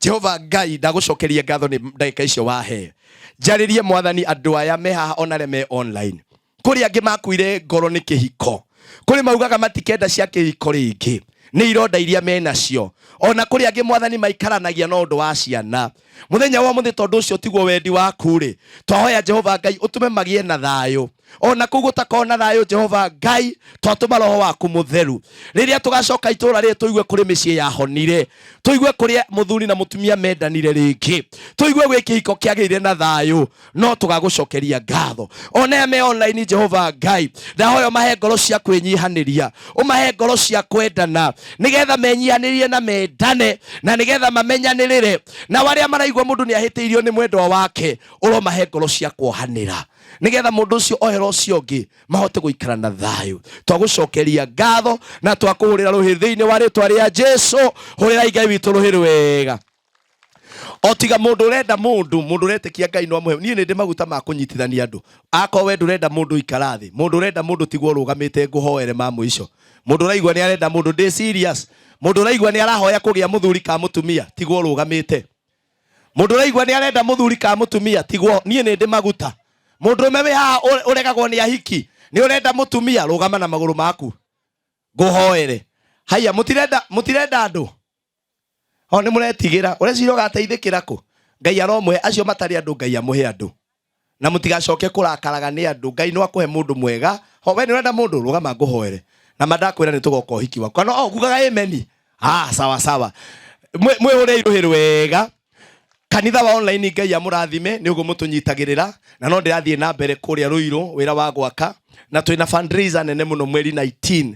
Jehova Ngai, ndagũcokeria ngatho nĩ ndagĩka icio wahe. Njarĩrie Mwathani andũ aya me haha ona arĩa me online. Kũrĩ angĩ makuire ngoro nĩ kĩhiko, kũrĩ maugaga matikenda cia kĩhiko rĩngĩ nĩ ironda iria menacio. Ona kũrĩ angĩ Mwathani maikaranagia na ũndũ wa ciana. Mũthenya wa ũmũthĩ tondũ ũcio tiguo wendi waku rĩ, twahoya Jehova Ngai ũtũme magĩe na thayũ. Ona kũu gũtakorwo na thayũ Jehova Ngai, twatũma roho waku mũtheru. Rĩrĩa tũgacoka itũũra rĩrĩ tũigue kũrĩ mĩciĩ yahonire, tũigue kũrĩ mũthuri na mũtumia mendanire rĩngĩ, tũigue gwĩ kĩhiko kĩagĩire na thayũ, no tũgagũcokeria ngatho. Ona aya me online Jehova Ngai, ndahoya ũmahe ngoro cia kwĩnyihanĩria, ũmahe ngoro cia kwendana, nĩgetha menyihanĩrie na mendane, na nĩgetha mamenyanĩrĩre. Na arĩa maraigua mũndũ nĩ ahĩtĩirio nĩ mwendwa wake, ũromahe ngoro cia kuohanĩra, nĩgetha mũndũ ũcio ohera ũcio ũngĩ mahote gũikara na thayũ. Twagũcokeria ngatho na twakũhũrĩra rũhĩ thĩinĩ wa rĩtwa rĩa Jesu. Hũrĩrai Ngai witũ rũhĩ rwega. O tiga mũndũ ũrenda mũndũ, mũndũ ũretĩkia Ngai no amũhe. Niĩ nĩ ndĩ maguta ma kũnyitithania andũ. Akorwo we ndũrenda mũndũ ikara thĩ, mũndũ ũrenda mũndũ tigwo ũrũgamĩte ngũhoere ma mũico. Mũndũ ũraigua nĩ arenda mũndũ, ndĩ serious. Mũndũ ũraigua nĩ arahoya kũgĩa mũthuri ka mũtumia, tigwo ũrũgamĩte. Mũndũ ũraigua nĩ arenda mũthuri ka mũtumia, tigwo. Niĩ nĩ ndĩ maguta. Mũndũ ũrũme wĩ haha ũregagwo nĩ ahiki, nĩ ũrenda mũtumia, rũgama na magũrũ maku ngũhoere. Haiya, mũtirenda andũ? O nĩ mũretigĩra. Ũreciria ũgateithĩkĩra kũ? Ngai aromũhe acio matarĩ andũ, Ngai amũhe andũ. Na mũtigacoke kũrakaraga nĩ andũ. Ngai no akũhe mũndũ mwega. Ho, we nĩ ũrenda mũndũ, rũgama ngũhoere. Na ma ndakwĩra nĩ tũgoka ũhiki waku. Kana o ngugaga ameni. Sawa sawa. Mwĩhũrei rũhĩ rwega. Kanitha wa online Ngai amũrathime nĩ ũguo mũtũnyitagĩrĩra. Na no ndĩrathiĩ na mbere kũrĩa Ruiru wĩra wa gwaka. Na twĩna fundraiser nene mũno mweri 19,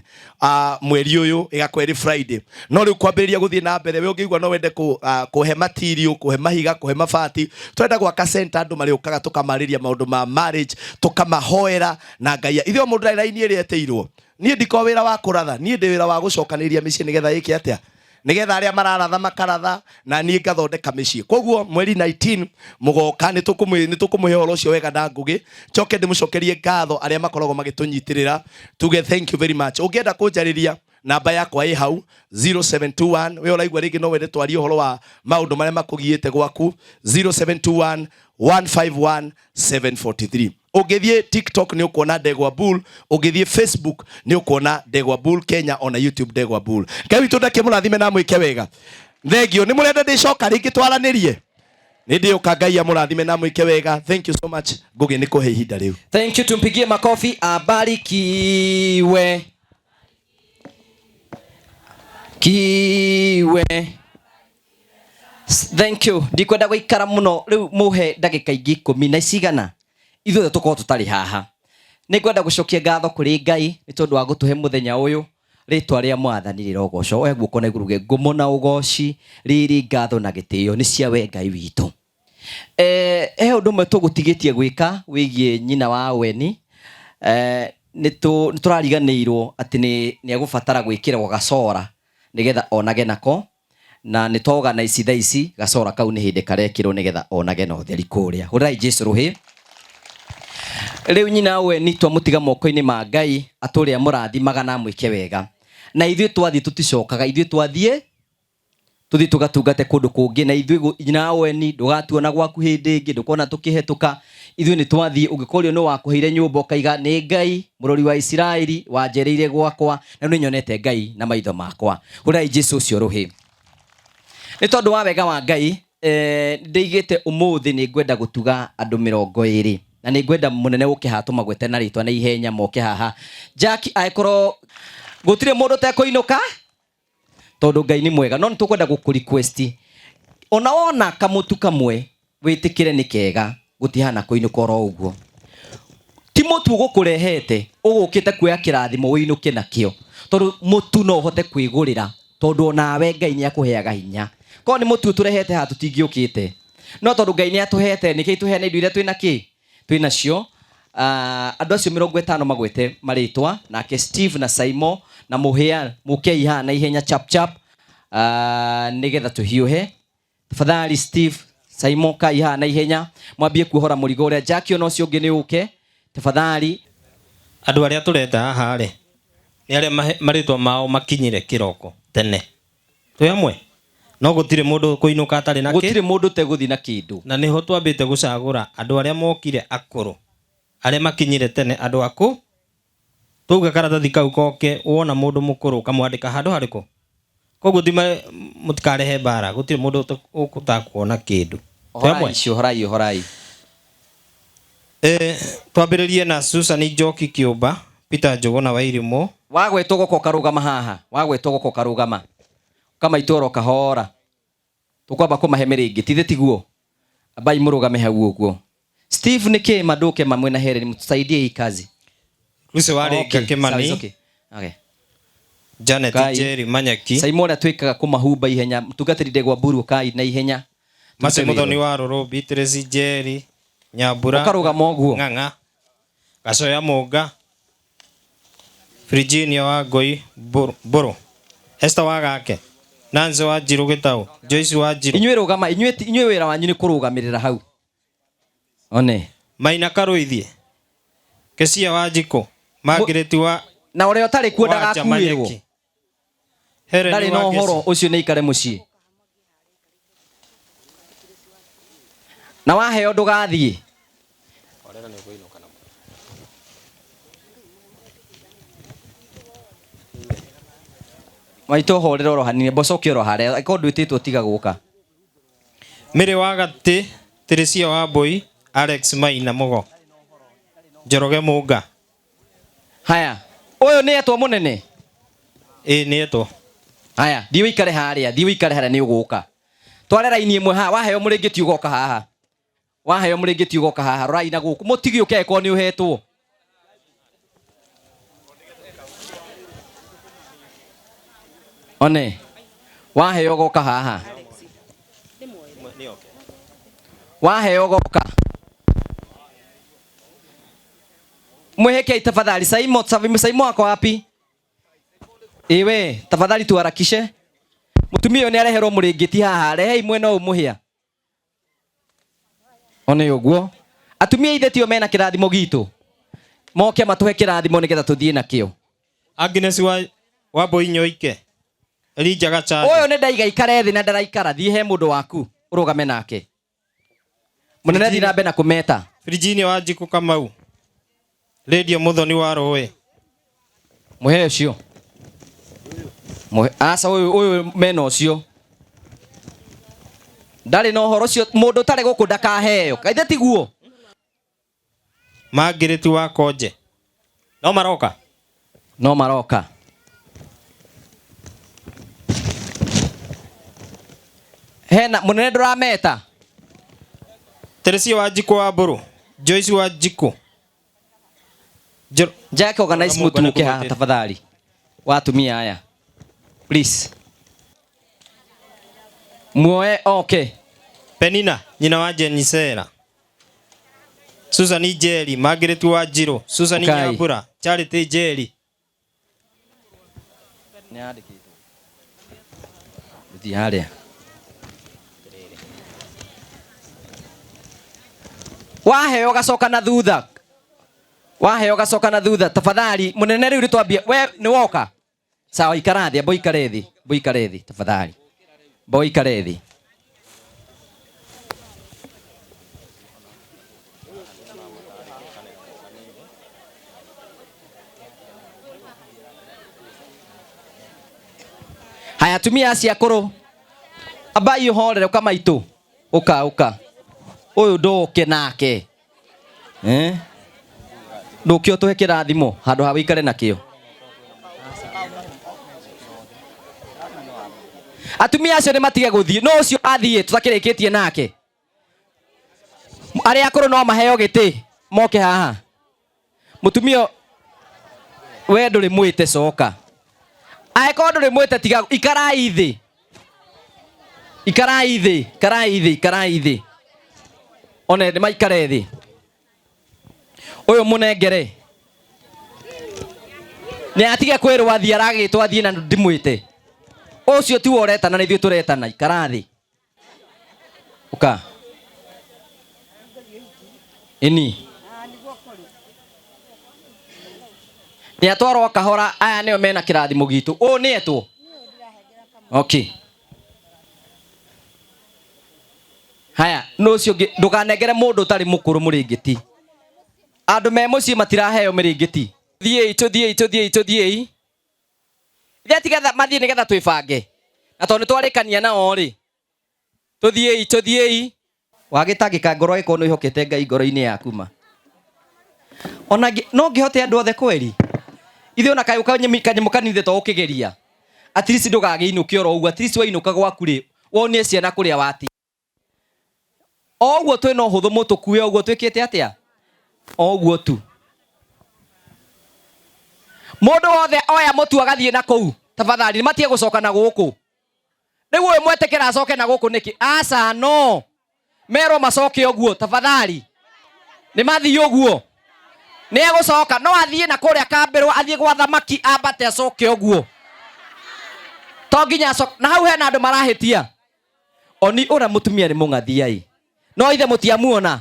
mweri ũyũ ĩgakorwo ĩrĩ Friday. No rĩu kwambĩrĩria gũthiĩ na mbere, we ũngĩigua no wende kũhe material, kũhe mahiga, kũhe mabati, twenda gwaka center andũ marĩũkaga tũkamarĩria maũndũ ma marriage, tũkamahoera na Ngai. Ithuĩ o mũndũ arĩ raini ĩrĩa etĩirwo. Niĩ ndikoragwo wĩra wa kũratha, niĩ ndĩ wĩra wa gũcokanĩrĩria mĩciĩ nĩgetha ĩke atĩa? Nĩgetha arĩa mararatha makaratha na niĩ ngathondeka mĩciĩ. Koguo mweri 19 mũgoka nĩ tũkũmũhe ũhoro ũcio wega na Ngũgĩ. Njoke ndĩmũcokerie ngatho arĩa makoragwo magĩtũnyitĩrĩra, tuge thank you very much. Ũngĩenda kũnjarĩria namba yakwa ĩ hau 0721, we ũraigua rĩngĩ no wende twarie ũhoro wa maũndũ marĩa makũgiĩte gwaku, 0721 151 743. Ũngĩthiĩ TikTok nĩ ũkuona Ndegwa Bull, ũngĩthiĩ Facebook nĩ ũkuona Ndegwa Bull Kenya, ona YouTube Ndegwa Bull. Ngai witũ ndakĩmũrathime na amwĩke wega. Thengio. Nĩ mũrenda ndĩcoka rĩngĩ twaranĩrie? Nĩ ndĩũka. Ngai amũrathime na amwĩke wega. Thank you so much. Ngũgĩ nĩ kũhe ihinda rĩu. Thank you, tumpigie makofi, abarikiwe. Kiwe. Thank you. Ndikwenda gũikara mũno rĩu, mũhe ndagĩka ingĩ 10 na cigana ithuothe tũkorwo tũtarĩ haha. Nĩ ngwenda gũcokia ngatho kũrĩ Ngai nĩ tondũ wa gũtũhe mũthenya ũyũ. Rĩtwa rĩa Mwathani rĩrogocwo. Oya guoko na igũrũ uge, ngumo na ũgoci, riri, ngatho na gĩtĩo nĩ cia we Ngai witũ. He ũndũ ũmwe tũgũtigĩtie gwĩka wĩgiĩ nyina wa Weni. Nĩ tũrariganĩirwo atĩ nĩ egũbatara gwĩkĩrwo gacora nĩgetha onage nako, na nĩ twa ici thaa ici gacora kau nĩ hĩndĩ karekĩrwo nĩgetha onage na ũtheri kũrĩa. Hũrĩrai Jesu rũhĩ. Rĩu nyina Weni twamũtiga moko-inĩ ma Ngai, atũrĩa mũrathimaga na amwĩke wega. Na ithuĩ twathiĩ tũticokaga, ithuĩ twathiĩ tũthiĩ tũgatungate kũndũ kũngĩ, na ithuĩ nyina Weni ndũgatuona gwaku hĩndĩ ĩngĩ, ndũkona tũkĩhetũka. Ithuĩ nĩ twathiĩ. Ũngĩkorio nĩ wakũheire nyũmba ũkaiga nĩ Ngai mũrori wa Isiraeli wanjereire gwakwa, na nĩ nyonete Ngai na maitho makwa. Hũrai Jesu ũcio rũhĩ. Nĩ tondũ wa wega wa Ngai, ndĩigĩte ũmũthĩ nĩ ngwenda gũtuga andũ 20, na nĩ ngwenda mũnene ũke haha tũmagwete na rĩtwa na ihenya moke haha. Jack, angĩkorwo gũtirĩ mũndũ ũtekũinũka, tondũ Ngai nĩ mwega, no nĩ tũkwenda gũkũ request ona wona kamũtu kamwe wĩtĩkĩre nĩ kega, gũtihana kũinũka oro ũguo. Ti mũtu ũgũkũrehete, ũgũkĩte kuoya kĩrathimo ũinũke nakĩo, tondũ mũtu no ũhote kwĩgũrĩra, tondũ onawe Ngai nĩ akũheaga hinya. Korwo nĩ mũtu tũrehete haha tũtingĩũkĩte, no tondũ Ngai nĩ atũhete, nĩkĩo itũheana indo iria twĩna kĩ twĩnacio. Andũ acio 50 magwete marĩtwa, nake Steve na Saimo na Mũhĩa, mũkei haha na ihenya chap chap, nĩgetha tũhiũhe. Tafadhali Steve, Saimo, kai haha na ihenya mwambie kuohora mũrigo ũrĩa. Jackie ona ũcio ũngĩ nĩ ũke tafadhali. Andũ arĩa tũrenda haha rĩ nĩ arĩa marĩtwa mao makinyire kĩroko tene, twĩ hamwe, no gũtirĩ mũndũ kũinũka atarĩ na kĩ. Gũtirĩ mũndũ ũtegũthiĩ na kĩndũ. Na nĩho twambĩte gũcagũra andũ arĩa mokire akũrũ, arĩa makinyire tene, andũ akũ twauga karatathi kau koke, wona mũndũ mũkũrũ ũkamwandĩka handũ harĩkũ. Koguo ti mũtikarehe mbara, gũtirĩ mũndũ ũtakuona kĩndũ. Twĩ hamwe? Horai icio, horai, horai. Twambĩrĩrie na Susan Njoki Kĩũmba, Peter Njũgũna wa Irimũ. Wagwetwo goka ũkarũgama haha, wagwetwo goka ũkarũgama, ũkamaitwo oro kahora. Tũkwamba kũmahe mĩrĩngĩti, ithe tiguo? Ambai mũrũgame hau ũguo. Steve nĩ kĩ manduke mamwe na Helen, mtusaidie hii kazi. Lucy Warĩnga. Okay, Kĩmani. sawa, it's okay. Okay. Janet Kai. Njeri Manyeki. Saimo ũrĩa twĩkaga kũmahumba ihenya, mũtungatĩri Ndegwa Mburu, kai na ihenya. Mace Tũrute Muthoni wĩra. wa Rũrũmbi, Tracy Njeri Nyambura. Ũkarũgama ũguo. Ng'ang'a Gacoya Mũnga, Virginia wa Ngoi Mbũrũ, Esther wa Gake, Nancy wa Njirũ Gĩtaũ, Joyce wa Njirũ. Inyuĩ rũgama, inyuĩ inyuĩ wĩra wanyu nĩ kũrũgamĩrĩra hau. One. Maina Karũithie, Kesia wa Njikũ, Margaret wa Na ũrĩa ũtarĩ kuo wa ndagakuĩrwo. Njamanyeki. Helen Ndarĩ na wa ũhoro Ngeci. ũcio, nĩ aikare mũciĩ. Na waheo ndũgathiĩ. Maitũ horera oro hanini, mbocoke oro harĩa, angĩkorwo ndwĩtĩtwo tiga gũka. Mĩrĩ wa Gatĩ, Teresia wa Mbũi, Alex Maina Mũgo, Njoroge Mũnga. Haya, ũyũ nĩ etwo mũnene? Ĩĩ, nĩ etwo. Haya, thiĩ ũikare harĩa, thiĩ ũikare harĩa nĩ ũgũka. Tware raini ĩmwe haha, waheo mũrĩngĩti ũgoka haha. Waheo mũrĩngĩti ũgoka haha, rorai na gũkũ. Mũtigĩũke angĩkorwo nĩ ũhetwo. One, waheo ũgoka haha. Waheo ũgoka. Mwehekei tafadhali. Saimo, Saimo, Saimo ako wapi? Ewe, tafadhali tuharakishe. Mutumia ũyũ nĩ areherwo mũrĩngĩti haha. Rehei mwena ũyũ mũhĩa. One ũguo. Atumia ithe tio mena kĩrathimo gitũ. Moke matũhe kĩrathimo nĩgetha tũthiĩ nakĩo. Agnes wa Wambui Nyoike. Elijah Gachanja. Ũyũ nĩ ndaiga ikare thĩ na ndaraikara. Thiĩ he mũndũ waku ũrũgame nake. Mũnene thiĩ na mbere na kũmeta. Virginia Wanjikũ Kamau. Radio Muthoni wa Rũĩ. Mũhe ũcio. Mũhe aca ũyũ ũyũ mena ũcio. Ndarĩ na ũhoro ũcio mũndũ ũtarĩ gũkũ ndakaheo. Kaithe tiguo? Margaret wa Konje. No maroka? No maroka. Hena munene ndũrameta. Teresia Wanjikũ wa Mbũrũ. Joyce Wanjikũ. Jack organize Mungu mũtu ũke haha anakũgitĩre. tafadhali. Wa atumia aya. Please. Muoe oke. Penina nyina wa Jenisera. Susan Njeri, Margaret Wanjiru, Susan Ũkai. Nyambura, Charity Njeri. Nĩyandĩkĩtwo. Thiĩ harĩa. Waheo gacoka na thutha. Waheo gacoka na thutha tafadhali munene riu nitwambie we ni woka sawa ikara thi ambo ikare thi ambo ikare thi tafadhali ambo ikare thi haya atumia acio akũrũ ambai ũhorere ũka maitũ ũka ũka ũyũ ndũke nake eh ndũke ũtũhe kĩrathimo handũ ha wĩikare nakĩo atumia acio nĩ matige gũthiĩ no ũcio athiĩ tũtakĩrĩkĩtie nake arĩa akũrũ no maheo gĩtĩ moke haha mũtumia we ndũrĩ mwĩte coka angĩkorwo ndũrĩ mwĩte tiga ikarai thĩ ikarai thĩ ikarai thĩ ikarai thĩ one nĩ maikare thĩ ũyũ mũnengere nĩ atige kwĩrwo athiĩ aragĩtwo athiĩ na ndimwĩte ũcio tiwe ũretana nĩ ithuĩ tũretana ikara thĩ ũka ĩni nĩ atwarwo kahora aya nĩo mena kĩrathimo gitũ ũũ nĩ etwo okay haya no ũcio ũngĩ ndũkanengere mũndũ ũtarĩ mũkũrũ mũrĩngĩti andũ me mũciĩ matiraheo mĩrĩngĩti thiĩi tũthiĩi tũthiĩi tũthiĩi ithe tigetha mathiĩ nĩgetha twĩbange na tondũ nĩtwarĩkania nao rĩ tũthiĩi tũthiĩi wagĩtangĩka ngoro angĩkorwo nĩ wĩhokete Ngai ngoro-inĩ yaku ma ona no ngĩhote andũ othe kweri ithuĩ ona kayũ kanyamũ kanini to ũkĩgeria at least ndũgagĩinũke oro ũguo at least wainũka gwaku rĩ wonie ciana kũrĩa wati o ũguo twĩna ũhũthũ mũtũkue ũguo twĩkĩte atĩa o ũguo tu mũndũ wothe oya mũtu agathiĩ na kũu tafadhali nĩ matige gũcoka na gũkũ rĩu ũyũ mwetĩkĩra acoke na gũkũ nĩkĩ aca no merwo macoke ũguo tafadhali nĩ mathiĩ ũguo nĩ egũcoka no athiĩ na kũrĩa kambĩrwo athiĩ gwa thamaki ambate acoke ũguo to nginya acoke na hau hena andũ marahĩtia oni ũrĩa mũtumia nĩ mũng'athia-ĩ no ithe mũtiamuona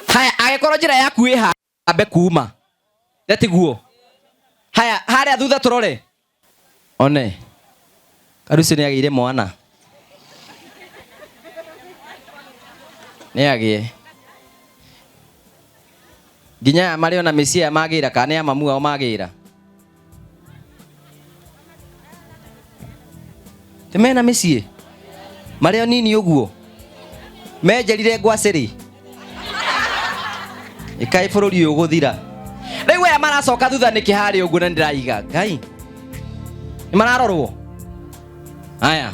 haya angĩkorwo njĩra yaku ĩ hambe kuma tiguo haya harĩa thutha tũrore one karucio nĩ agĩire mwana nĩ agĩe nginya aya marĩ ona mĩciĩ aya magĩra kana nĩ a mamu ao magĩra ti mena mĩciĩ marĩ o nini ũguo menjerire ngwacĩ rĩ ĩkaĩ bũrũri ũyũ ũgũthira rĩu aya maracoka thutha nĩkĩ harĩa ũguo na nĩndĩraiga ngai nĩ mararorwo haya